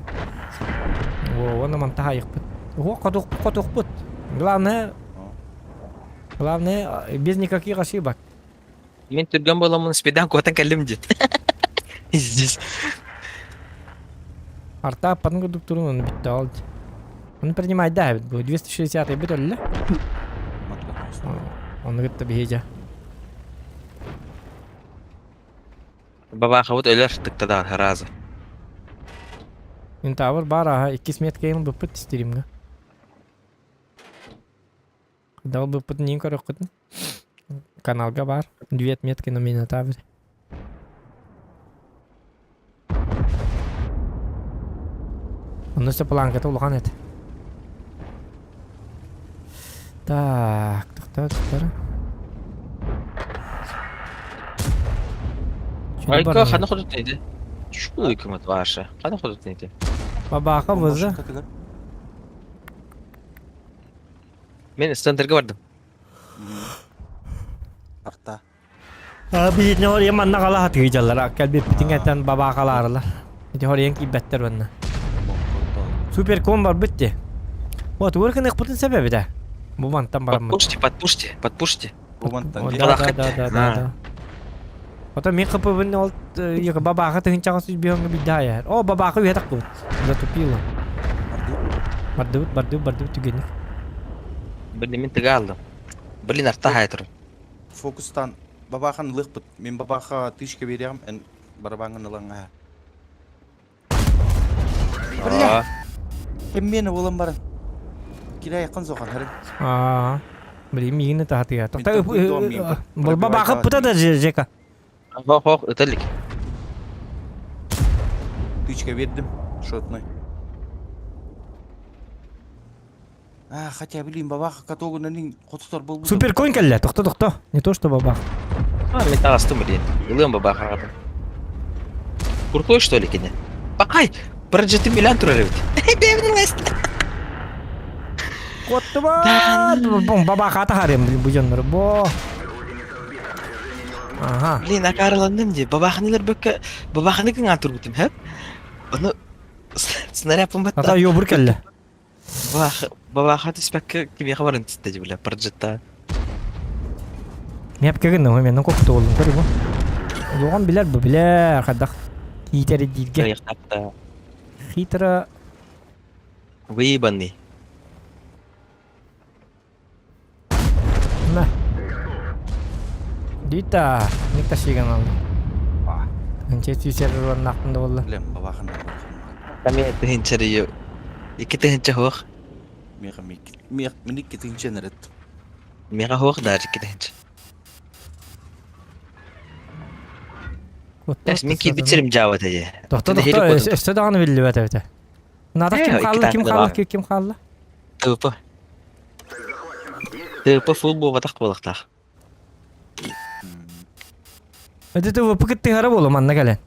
О, уонна манта хайыкпыт. Ого, хотухпут, хотухпут. Главное, главное, без никаких ошибок. Мин түргэн буоламмын спидан куотан кэллим диэн. Здесь. Арта аппатын курдук турун оны бүтті ол. Оны принимай да эбит бу 260 бит өллө. Оны кытта биһиже. Бабаахабыт өлөр тыкта даҕан харааза. Интабыр бар аха иккис меткайын быппыт стримҥа. Дал быппытын иин көрөххүтүн. Каналга бар. Две отметки на Минотавре. Онно өссө планката улахан этэ. Так, тохтоо, тохтоо. Айка хана ходут нейdi? Şu hükümet varsa. Хана ходут нейdi? Бабаха вызы. Мен центрга бардым. Арта. Биһитне хорыйан манна қала хатыгыдьаллар. Кэлбиппитин кэнтэн бабаакалаарылар. Ити хорыйан киирбэттэр уонна. Суперком барбыт дии. Вот, ур гыныахпытын сөп эбит Бу мантан бараммыт. Подпушьте, подпушьте, подпушьте. Бу мантан Да, да, да, да, да, да. Ото мин хпбын ол бабааха тыһынчаҕа сүүс биирдэ айар. О, бабааха үһэ тахпыт. Затупила. Бардыбыт, бардыбыт, бардыбыт түгэнник. Блин, мин тыга алдым. Блин, арта хаайтыр. Фокустан бабахан ылыахпыт. Мин бабаха тышка бериэҕим, эн барабаҥҥын ылаҥҥа. Бля! Ким буолан баран. Кирэ якын сохан харин. Аа. Блин, миигин таһатыга. Тоқта бабаха пыта да Жека. Хох, хох, ыталик. Тычка бердим, шотной. А, хотя, блин, бабаха катогунан хотутар болбут. Суперконь кэллэ, тохто тохто. Не то что бабах. А, мен тағастым, блин. Ылыам бабаха. Крутой, что ли, кини? Бакай! Бір миллион турар эбит. Бэбин Куоттубат! Бабаха тахарым, блин, бу дьоннор. Бо. Ага. Блин, акарыланным ди. Бабаханылар бөккө бабаханы кыңа турбутум, хэп? Оны снаряд батта. Ата йобур кэллэ. Бабаха түспәккә кимиха барын тисте бля, парджетта. Меп кегин мен мен копты болдум көрү бу. Улуган билер бу билер кадак. Киитери диирге. Хитро Выебанный. На. Дита, никта шиган алды. Ынче сүйсер нақында болла. Билем, бабахан. Каме тыһынча Икки тыһынча хуох. Меха мик. Мех миник тыһынча нэрет. Меха хуох даже икки тыһынча. Мин киирбит жаабат эже. Тохто тохто өстө даҕаны биллибэт эбитэ. Надо ким хаалла, ким хаалла, ким хаалла? ТВП. ТВП фул буолбатах буолуохтаах. Ити ТВП кыттыһара буолу манна кэлэн.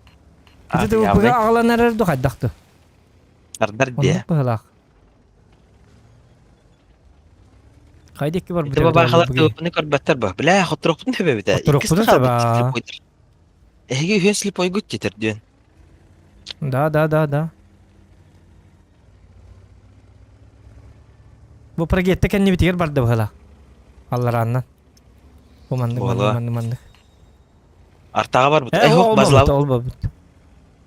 Ити ТВП-га аҕалан эрэр ду хайдахты? Ардар диэ. Оннук быһылаах. Хайда икки барбыт Ити бабаахалар ТВП-ны көрбөттөр бу. Бля, хотторохпутун төбөбүтэ. Хотторохпутун төбө. Эһиги үһүөн слепойгут титер диэн. Да, да, да, да. Бу прогетте кэннибитигэр барда быһылаах. Алларааннан. Бу маннык, маннык, маннык, маннык. Артаҕа барбыт. Э, Э, ол базлап. ол барбыт.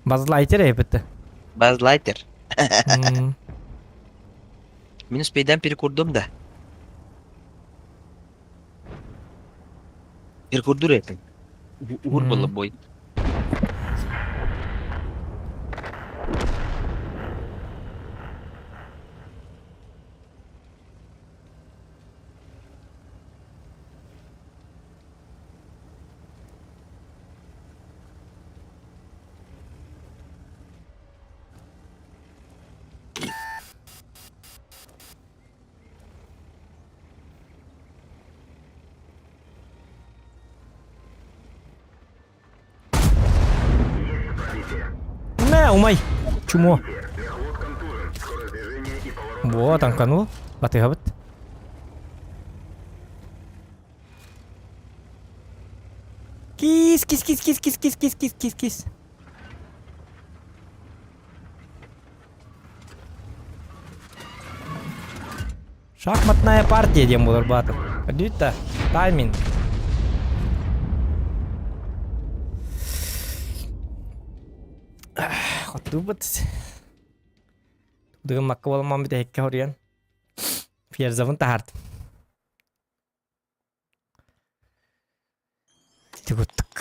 Базлайтер эбит. Базлайтер. Мин успейдан перекурдум да. Перекурдур этим. Угур было бой. Мэ, умай! Чумо. Вот, танканул. Батыгабыт. Кис, кис, кис, кис, кис, кис, кис, кис, кис, кис. Шахматная партия диэн буолар баатыр. Көрдүүт тайминг. Хотуубут. Дыгыммакка буоламман бүтэһиккэ хоруйан. Ферзовын таһаартым. Ити курдук.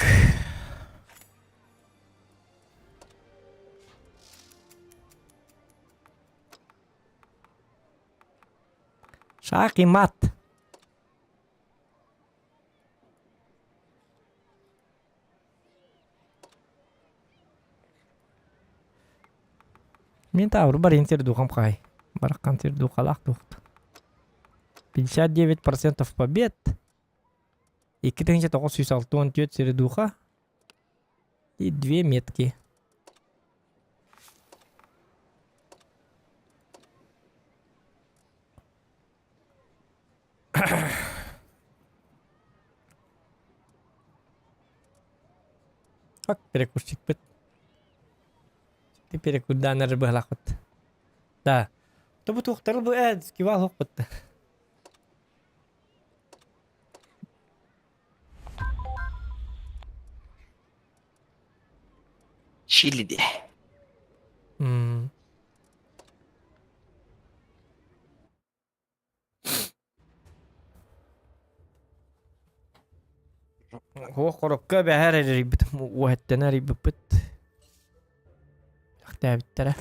Шах и мат. Мин таабыр барин сир духам хай. Бараккан сир духалаах туохт. 59% побед. 2964 сири духа. И две метки. Как перекурчикпит. Ты перекурдаан эрэ быһалаахпыт. Да. Тобу туохтары бу ээ скивал хоппут. Чили де. Ох, коробка бэһэр эрийбит уоһэттэн эрийбиппит. Ахтээбиттэрэ.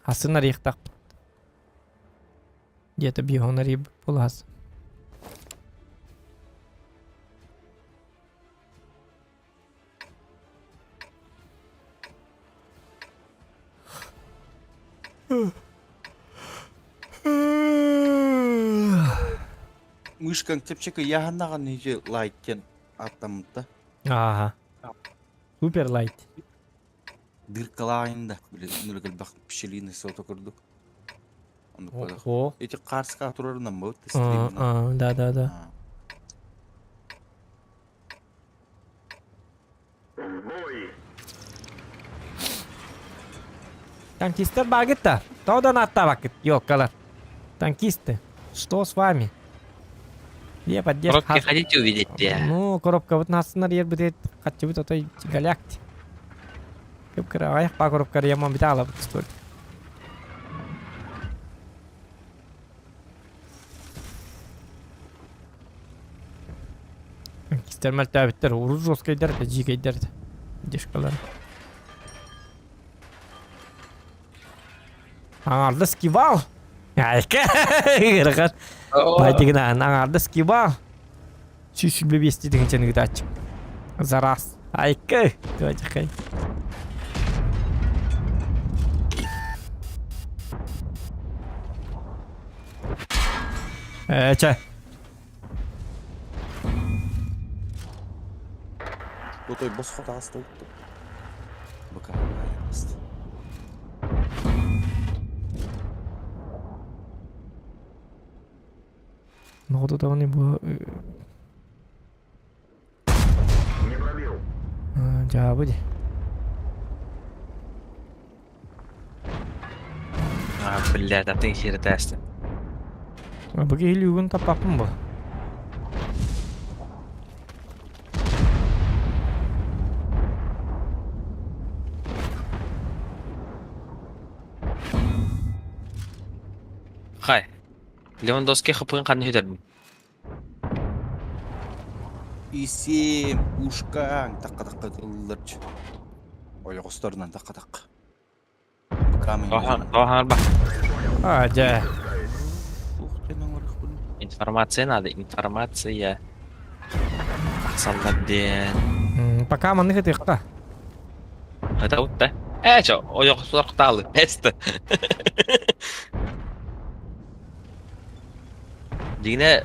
Асын арыйыахтаахпыт. Где-то биһон арыйбыт булаас. Мышкаҥ чэпчэки яһаннаҕын иһи лайк диэн ааттаммыта. Ааха. Супер лайт. Дыркалаайын да, били нүрүк элбэх пчелиный сота курдук. Оннук буолар. Ого. Ити Карска турарынан бу А, а, да, да, да. Танкистер багыт-то. Тодан аттабакыт, ёлкалар. Танкисты, что с вами? Где поддержка? Коробки хотите увидеть? Ну, коробка вот нас нарьер будет хотя бы то галякти. Кып-кыра аяқ па коробка яман бит алып что ли. Танкистер мөлтөөбүттэр, урут жесткайдар да, дьиикэйдэр да. Дешкалар. Аҥаардас кивал! Айка! Ыарахан. Байтигина аҥаардас кивал! 125 тыһыынчаны ыытааччы. За раз. Айка! Туачахай. Ээ, чэ. Отой босхо таҕыста Быка Ноҕото даҕаны бу дьаабы дии. А, блядь, а ты хер тесты. Бу киһи лүүгүн таппаппын бу. Хай. Левандовский хапыгын ханна сүтэрдим? Исим, ушкаң, таққа-таққа ылларчы. Ойоҕосторунан таққа-таққа. Камень. Тоҕо ба. А, дьэ. Ух ты, оҥорохпун. Информация надо, информация. Тахсаллар диэн. Пока маннык ытыахха. Это утта. Э, чё, ойоҕосулар кутаалы. Эсті. Дигине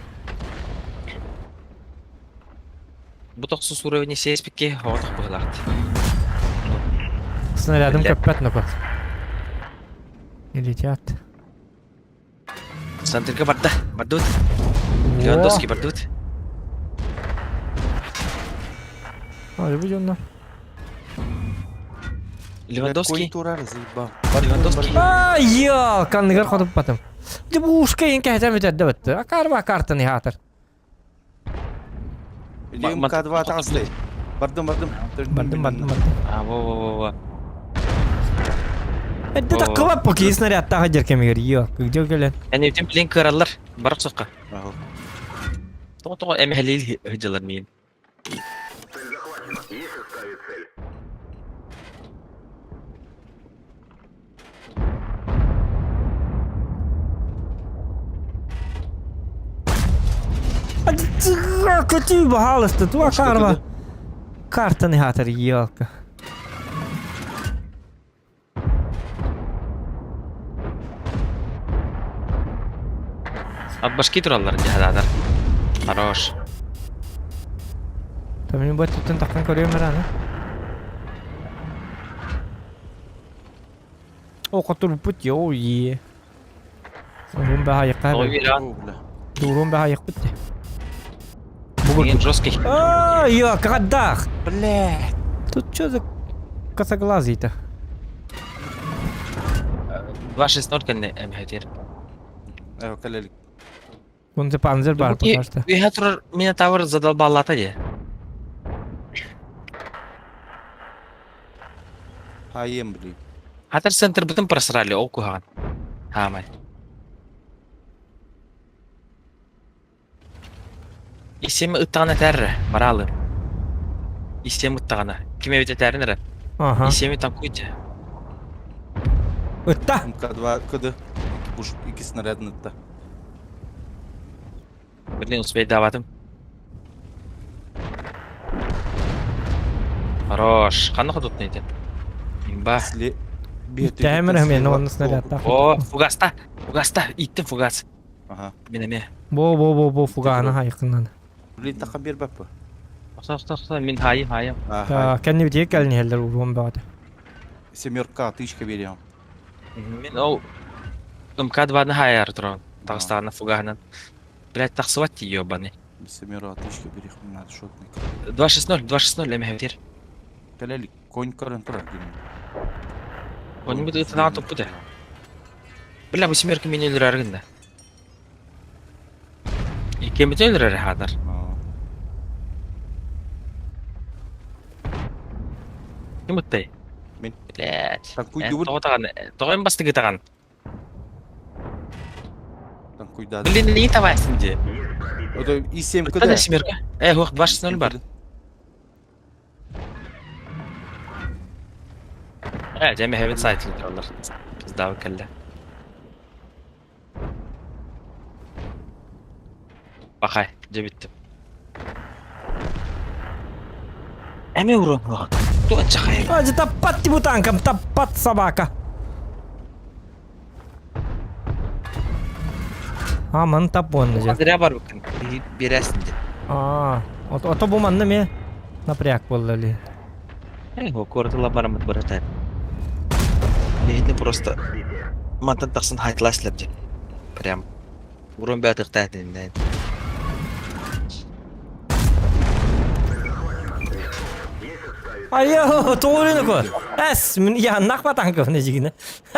бу тохсус уровень сеспикке оҕотох быһылаахт. Снарядым көппөт нокот. Летят. Центрга барда. Бардут. Левандовский бардут. Ой, бу дьонно. Левандовский. турар заебал. Левандовский. А, я, канныгар хотуппатым. Дьэ бу ушка ең кэһэтэн бүтэрдэ бытты. Акарба картаны хаатар. МК-2 таҕыслай. Бардым, бардым. Бардым, бардым, бардым. А, во-во-во-во. Эдде таккыбап бу кии снарядтаах дьэр кэмигэр. Йо, кыгдьыл кэлэн. Эн этим блин кыраллар. Барып соққа. Тоҕо-тоҕо эмэһэлиил сылдьалар миин. Көтүү баһаалыста туа карма. Картаны хатар елка. От башки тураллар дьаһададар. Хорош. Там бу өттүттэн таххан көрүөм эрэ О, хотурбут йоо е. Уурун баһайыкка. Уурун баһайыкпыт. Бугун жесткий. А, я кадах. Блядь. Тут что за косоглазый-то? 2-6-0 кэннэ эмхэтир. Кэлэлик. Онто панзер бар пока что. Үһэ турар Минотавр задолбаллата дии. Хайем, блин. Хатар центрбытын просрали, ол куһаҕан. Хаамай. Исеми ыттаҕына этээррэ, бараалы. Исеми ыттаҕына. Ким эбит этээрин эрэ. Ага. Исеми танкуйте. Ытта! МК-2 КД. Уж икки снарядын ытта. Блин, успейдаабатым. Хорош. Ханна хотутун ити? Имба. Иттэмэр мен онно снарядтаах. О, фугаста. Фугаста. Иттим фугас. Ага. Мин эмиэ. Бо-бо-бо-бо фуганы хайыкынан. Блин, тахан биэрбэппэ. Охсо, охсо, охсо. Мин хайым, хайым. Кэннибитигэр кэлин иһэллэр уруом бөҕөтө. Семерка, тычка берем. Мин ол МК-2-ны хайар туран. Таҕыстаҕына фугаһынан. Блядь, тахсыбат дии ёбаный. Семерка, тычка берех, надо шотный. 2-6-0, 2-6-0 эмэһэбитир. Кэлэлик, конь көрөн турар дим. Конь бут ытынаҕа туппут э. Бля, бу семерка мини өлөрөр гынна. Иккиэммитин өлөрөр хаатар. Ким ыттай? Мин. Блядь. Танкуйдубут. Тоҕо таҕан, тоҕо эн бастыгы таҕан? Танкуйдады. Блин, не тавайсың дии. Это И7 Ытта да семерка. Э, хух, 2-6-0 бар. Э, дьэ, мэхэбин сайтын тураллар. Пиздабы кэллэ. Бахай, дьэ бүттүм. Эми урон Туочахай. А, таппат ти бутанкам, таппат собака. А, ман таппон же. Зря бар буккун. Бересин де. А, ото бу манна ме напряг болла ли. Э, куоратыла бараммыт быратар. Биһини просто мантан тахсан хайтласлар дии. Прям урон бээтихтээтиннэн. Айо, тоҕуруну Эс, мин яаннах батанков не жигине.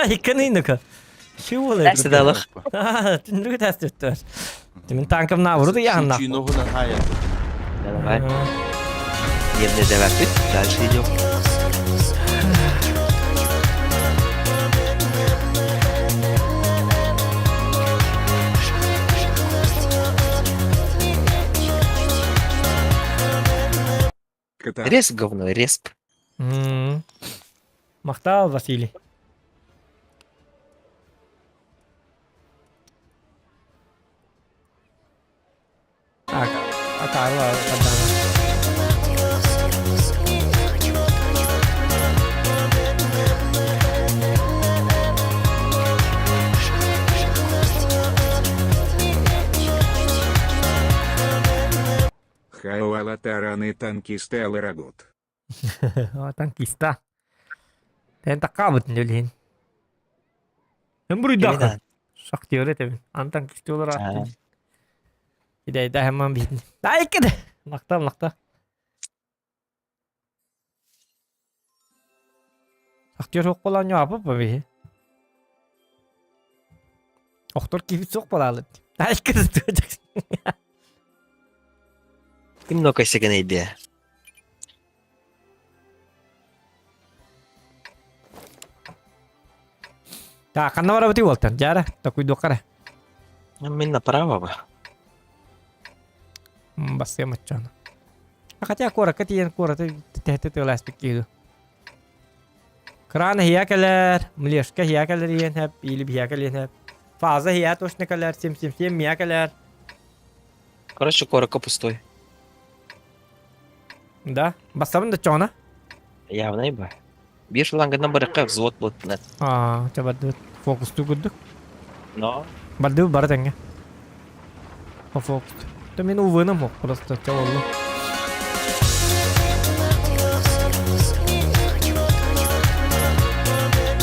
Иккини Чего Тэс далах. Түндүгү тэс түттөр. Мин танкым наоборот яаннах. Чинохунан хая. Давай. Емне дэвэппит. Дальше идем. Респ говно, респ. Махтал, Василий. Так, атаарла Хауала тараны танкиста Аларагут. Танкиста. Тэн таккаабытын үлүһүн. Эн буруйдааххын. Шахтер этэбин. Ан танкист олар ааттын. Идайда хэмман биһитин. Дайкыды. Мактал, мактал. Шахтер суох буолан ньоапып ба биһи. Охтор киһи суох буолаалыт. Дайкыды. Ким нокайсыгын идея? Так, ханна барабытый уолтан? Дьара, такуйдуохха эрэ. Мин направо ба. Бассыам оччоно. Хотя куоракка тиийэн куораты тэһитэ тыалааспыт киһи Кран иһийэ кэлэр, млешка иһийэ кэлэр иһэн хэп, или биһийэ кэлиэн хэп. Фаза иһийэ точно кэлэр, сим-сим-сим миэ кэлэр. Короче, куоракка пустой. Да, бассабын да чоҕуна. Явно ба. Биир шлангынан барыкка взвод буолтунар. Аа, чэ бардыбыт. Фокустуу курдук. Но. Бардыбыт бары тэҥҥэ. По фокус. Да мин увыным ох, просто чэ боллу.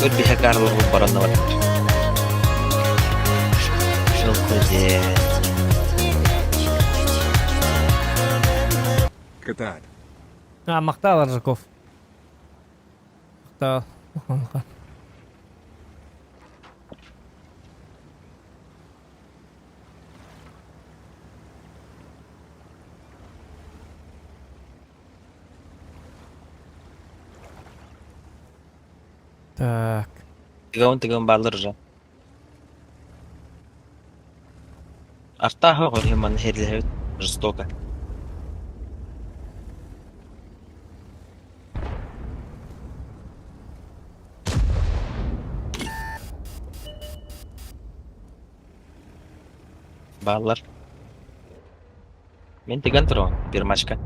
Көр биһэ карлы баранна бар. Жылкы Кытаат. А, махтал Аржаков. Махтал. Так. Тыгын тыгын бааллар уже. Артааһы оҕо манна иһиллэһэбит жестоко. Бааллар. Мин тыган туруом, пермачка.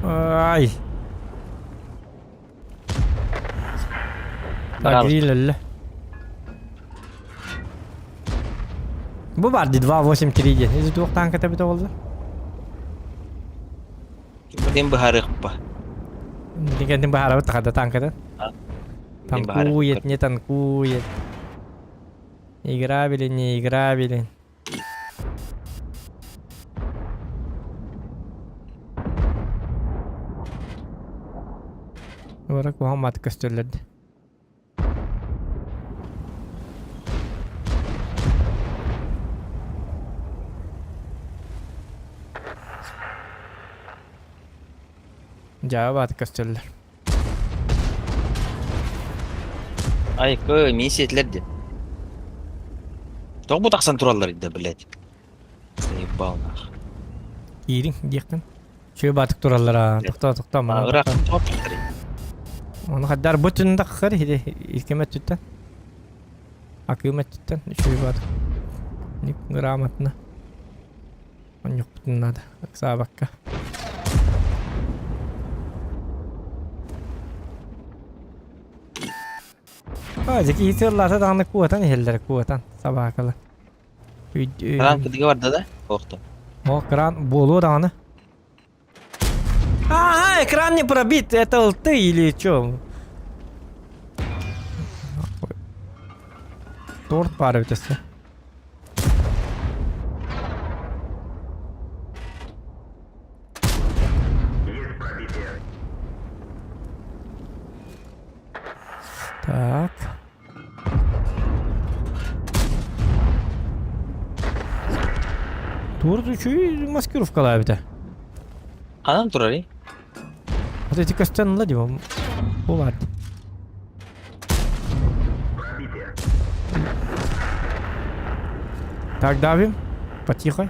Ай. Агрилелле. Бу бар ди 2.8.3 диэн. Из туох танка тэбитэ буолла? Ким быһаарыахпа. Дигэнтин быһаарабыт тахада танката. Танкует, не танкует. Играбили, не играбили. Бара куһаҕан мааты көстөллөр дии. Дьаабы бааты көстөллөр. Ай, кы, мин сиэтилэр дии. Тоҕо бу тахсан тураллар да, блядь? Заебал нах. Киириҥ диэхтин. Чүө баатык тураллара. Тохтоо, тохтоо, мана. Ыраах Ону хаддар бу түн таххар иһи илкем өттүттэн. Акыым өттүттэн үчүгэй баатык. Ник грамотно. Онньукпутун надо. Ыксаабакка. А, дьэ киһи даҕаны куотан иһэллэр, куотан, собакалар. Кран кыдыга барда да? Охто. О, кран буолуо даҕаны. Ага, экран не пробит, это ЛТ или чё? Торт пары өтөсө. Так. Торт үчүгэй маскировкалаабыта. Ханан турарый? Вот эти көстөн ла дима. Бу бар. Так, давим. Потихо.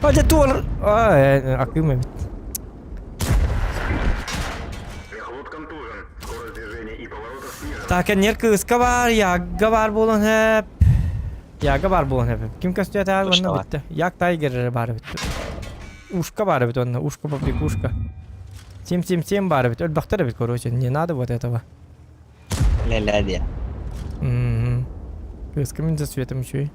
Ата туор. Акым эбит. Так, эннер кыыска бар, Ягга бар буолан хэп. Яга бар буолан хэп. Ким көстүөтэ онно битте. Як Тайгер бар битте. Ушка бар бит онно, ушка побрякушка. 777 бар бит. Өлбөхтөр эбит, короче, не надо вот этого. Ля-ля диye. Мгм. Кыыска мин за светом еще.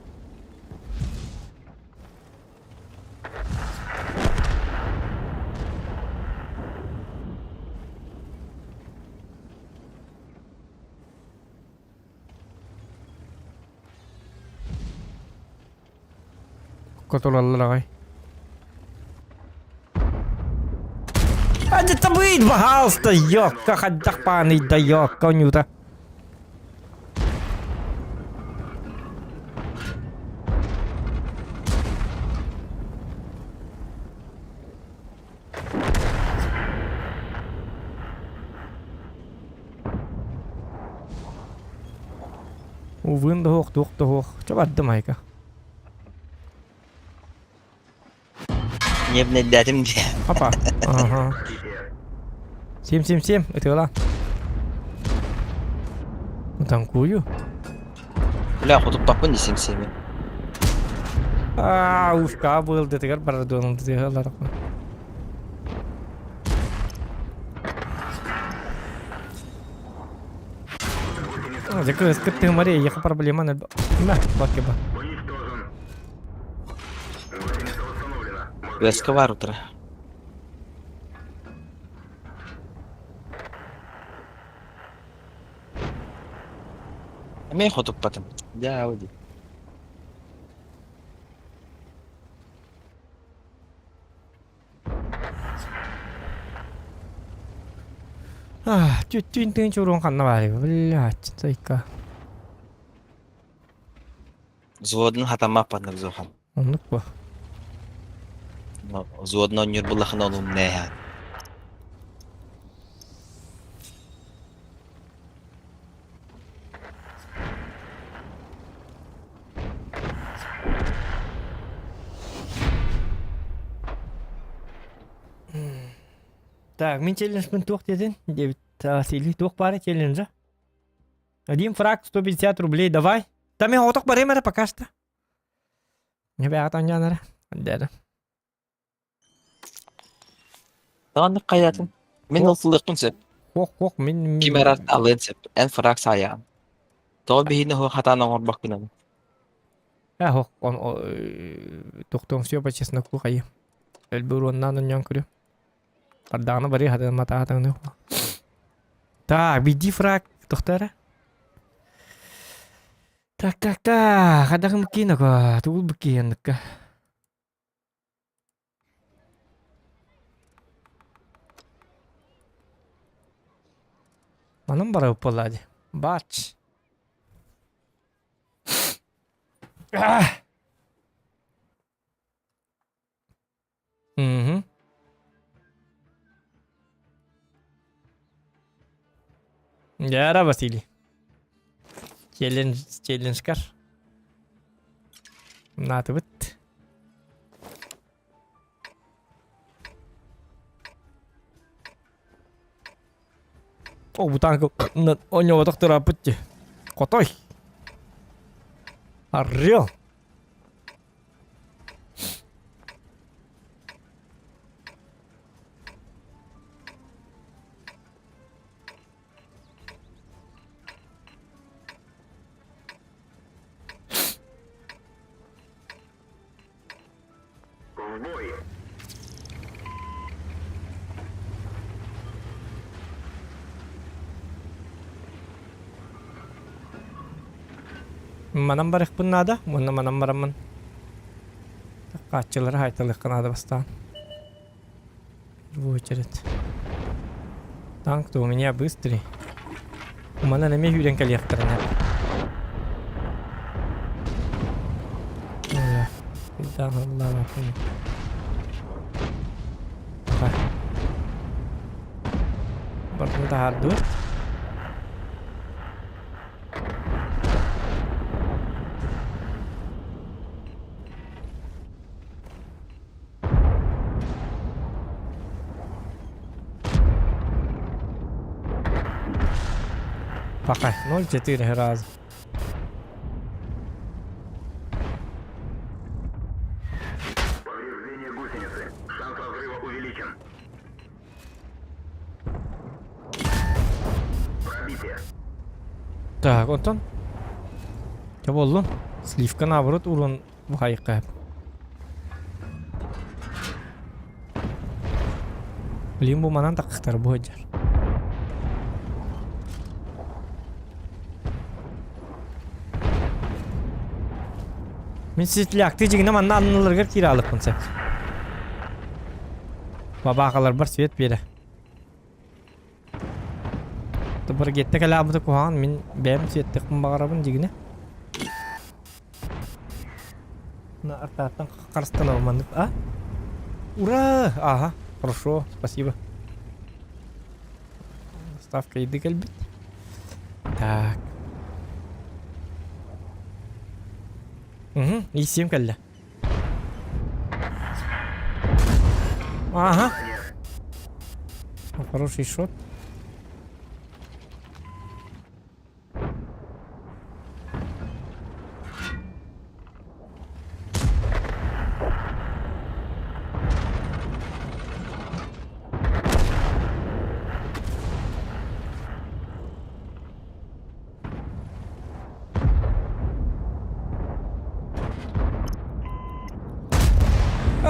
Котулаллар аҕай. А табыйт, пожалуйста, ёкка, хаддах пааны да ёкка, Нюта. Увын да суох, туох да суох. Чэ бардым айка. Небнэйдээтим диye. Опа. Ага. Сим, сим, сим. Ытыала. Танкую. Бля, хотуттаппын десем семи. Аа, ушка был дэтигэр барар дыһалар. Дьэ кыыс Мария, ехал проблема на... На, бакеба. Веска бар утра. Мен хотуппатым. Дя, уди. Түттүүн тыын чуруун ханна баарый, блядь, сайка. Взводун хатаммаппаннык зохан. Оннук бу. Взводун онньур буллахына онум нээһэ. Так, мин челленджпин туох диэтин? Диэбит Василий туох баара челленджа? Один фраг 150 рублей давай. Там я отох барым эрэ пока что. Не бэҕэ таҥньаан эрэ. Таҕаннык хайатын. Мин ылсылыахпын сөп. Хуох хуох мин Ким эрэ алыан сөп. Эн фраг саайаҕын. Тоҕо биһини хуох хатаан оҥорбоккун Э хуох он тохтуом все по чесноку хайы. Өлбүр уоннаан онньоон көрү. Бардаҕына барыы хатыламматаатаҥны. Так, биди фраг тохто эрэ. Так, так, так, хадахым киного, тугул букиянныкка. Манан барабыт буоллаа дии. Бач. Мгм. Дьэ, Василий. Челлендж, челленджкар. Наатыбыт. О, бу танк оонньооботох турааппыт дии. Хотой. Орел. Манан барыахпын наада, уонна манан бараммын хааччылары хаайталыахха наада бастаан. В очередь. Танк-то у меня быстрый. Манан эмиэ сүүрэн кэлиэхтэринэ. Бардын таһаардыбыт. Пока. 0,4 раза. Так, онтон Чэ буоллун. Сливка наоборот урун бухайыкка. Блин, бу манан тахтар бу сылдьар. Мин светлякты дьиҥинэ манна анныларыгар киирэ алыппын сөп. Бабаахаларбар свет биэрэ. Баргетта кэлээбитэ куһаҕан мин бэйэм сиэттэхпин баҕарабын дьигинэ. На артааттан харыстанабын маннык а? Ура! Ага, хорошо, спасибо. Ставка еды кэлбит. Так. Угу, и всем кэллэ. Ага. Хороший шот.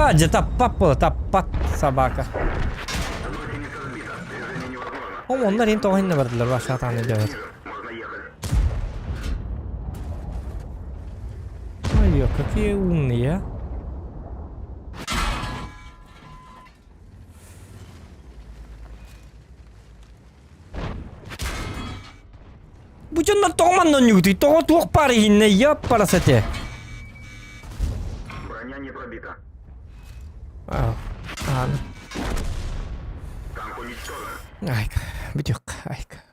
А, где таппат было, таппат собака. О, оннор ин тоҕо инне бардылар, башатааны делать. Ой, какие умные, а. Бу дьоннор тоҕо манна оонньуугутуй? Тоҕо туох баар иһиннэ яппарас этэ? Броня не пробита. А, Танк уничтожен. Айка, бүтүөх, айка.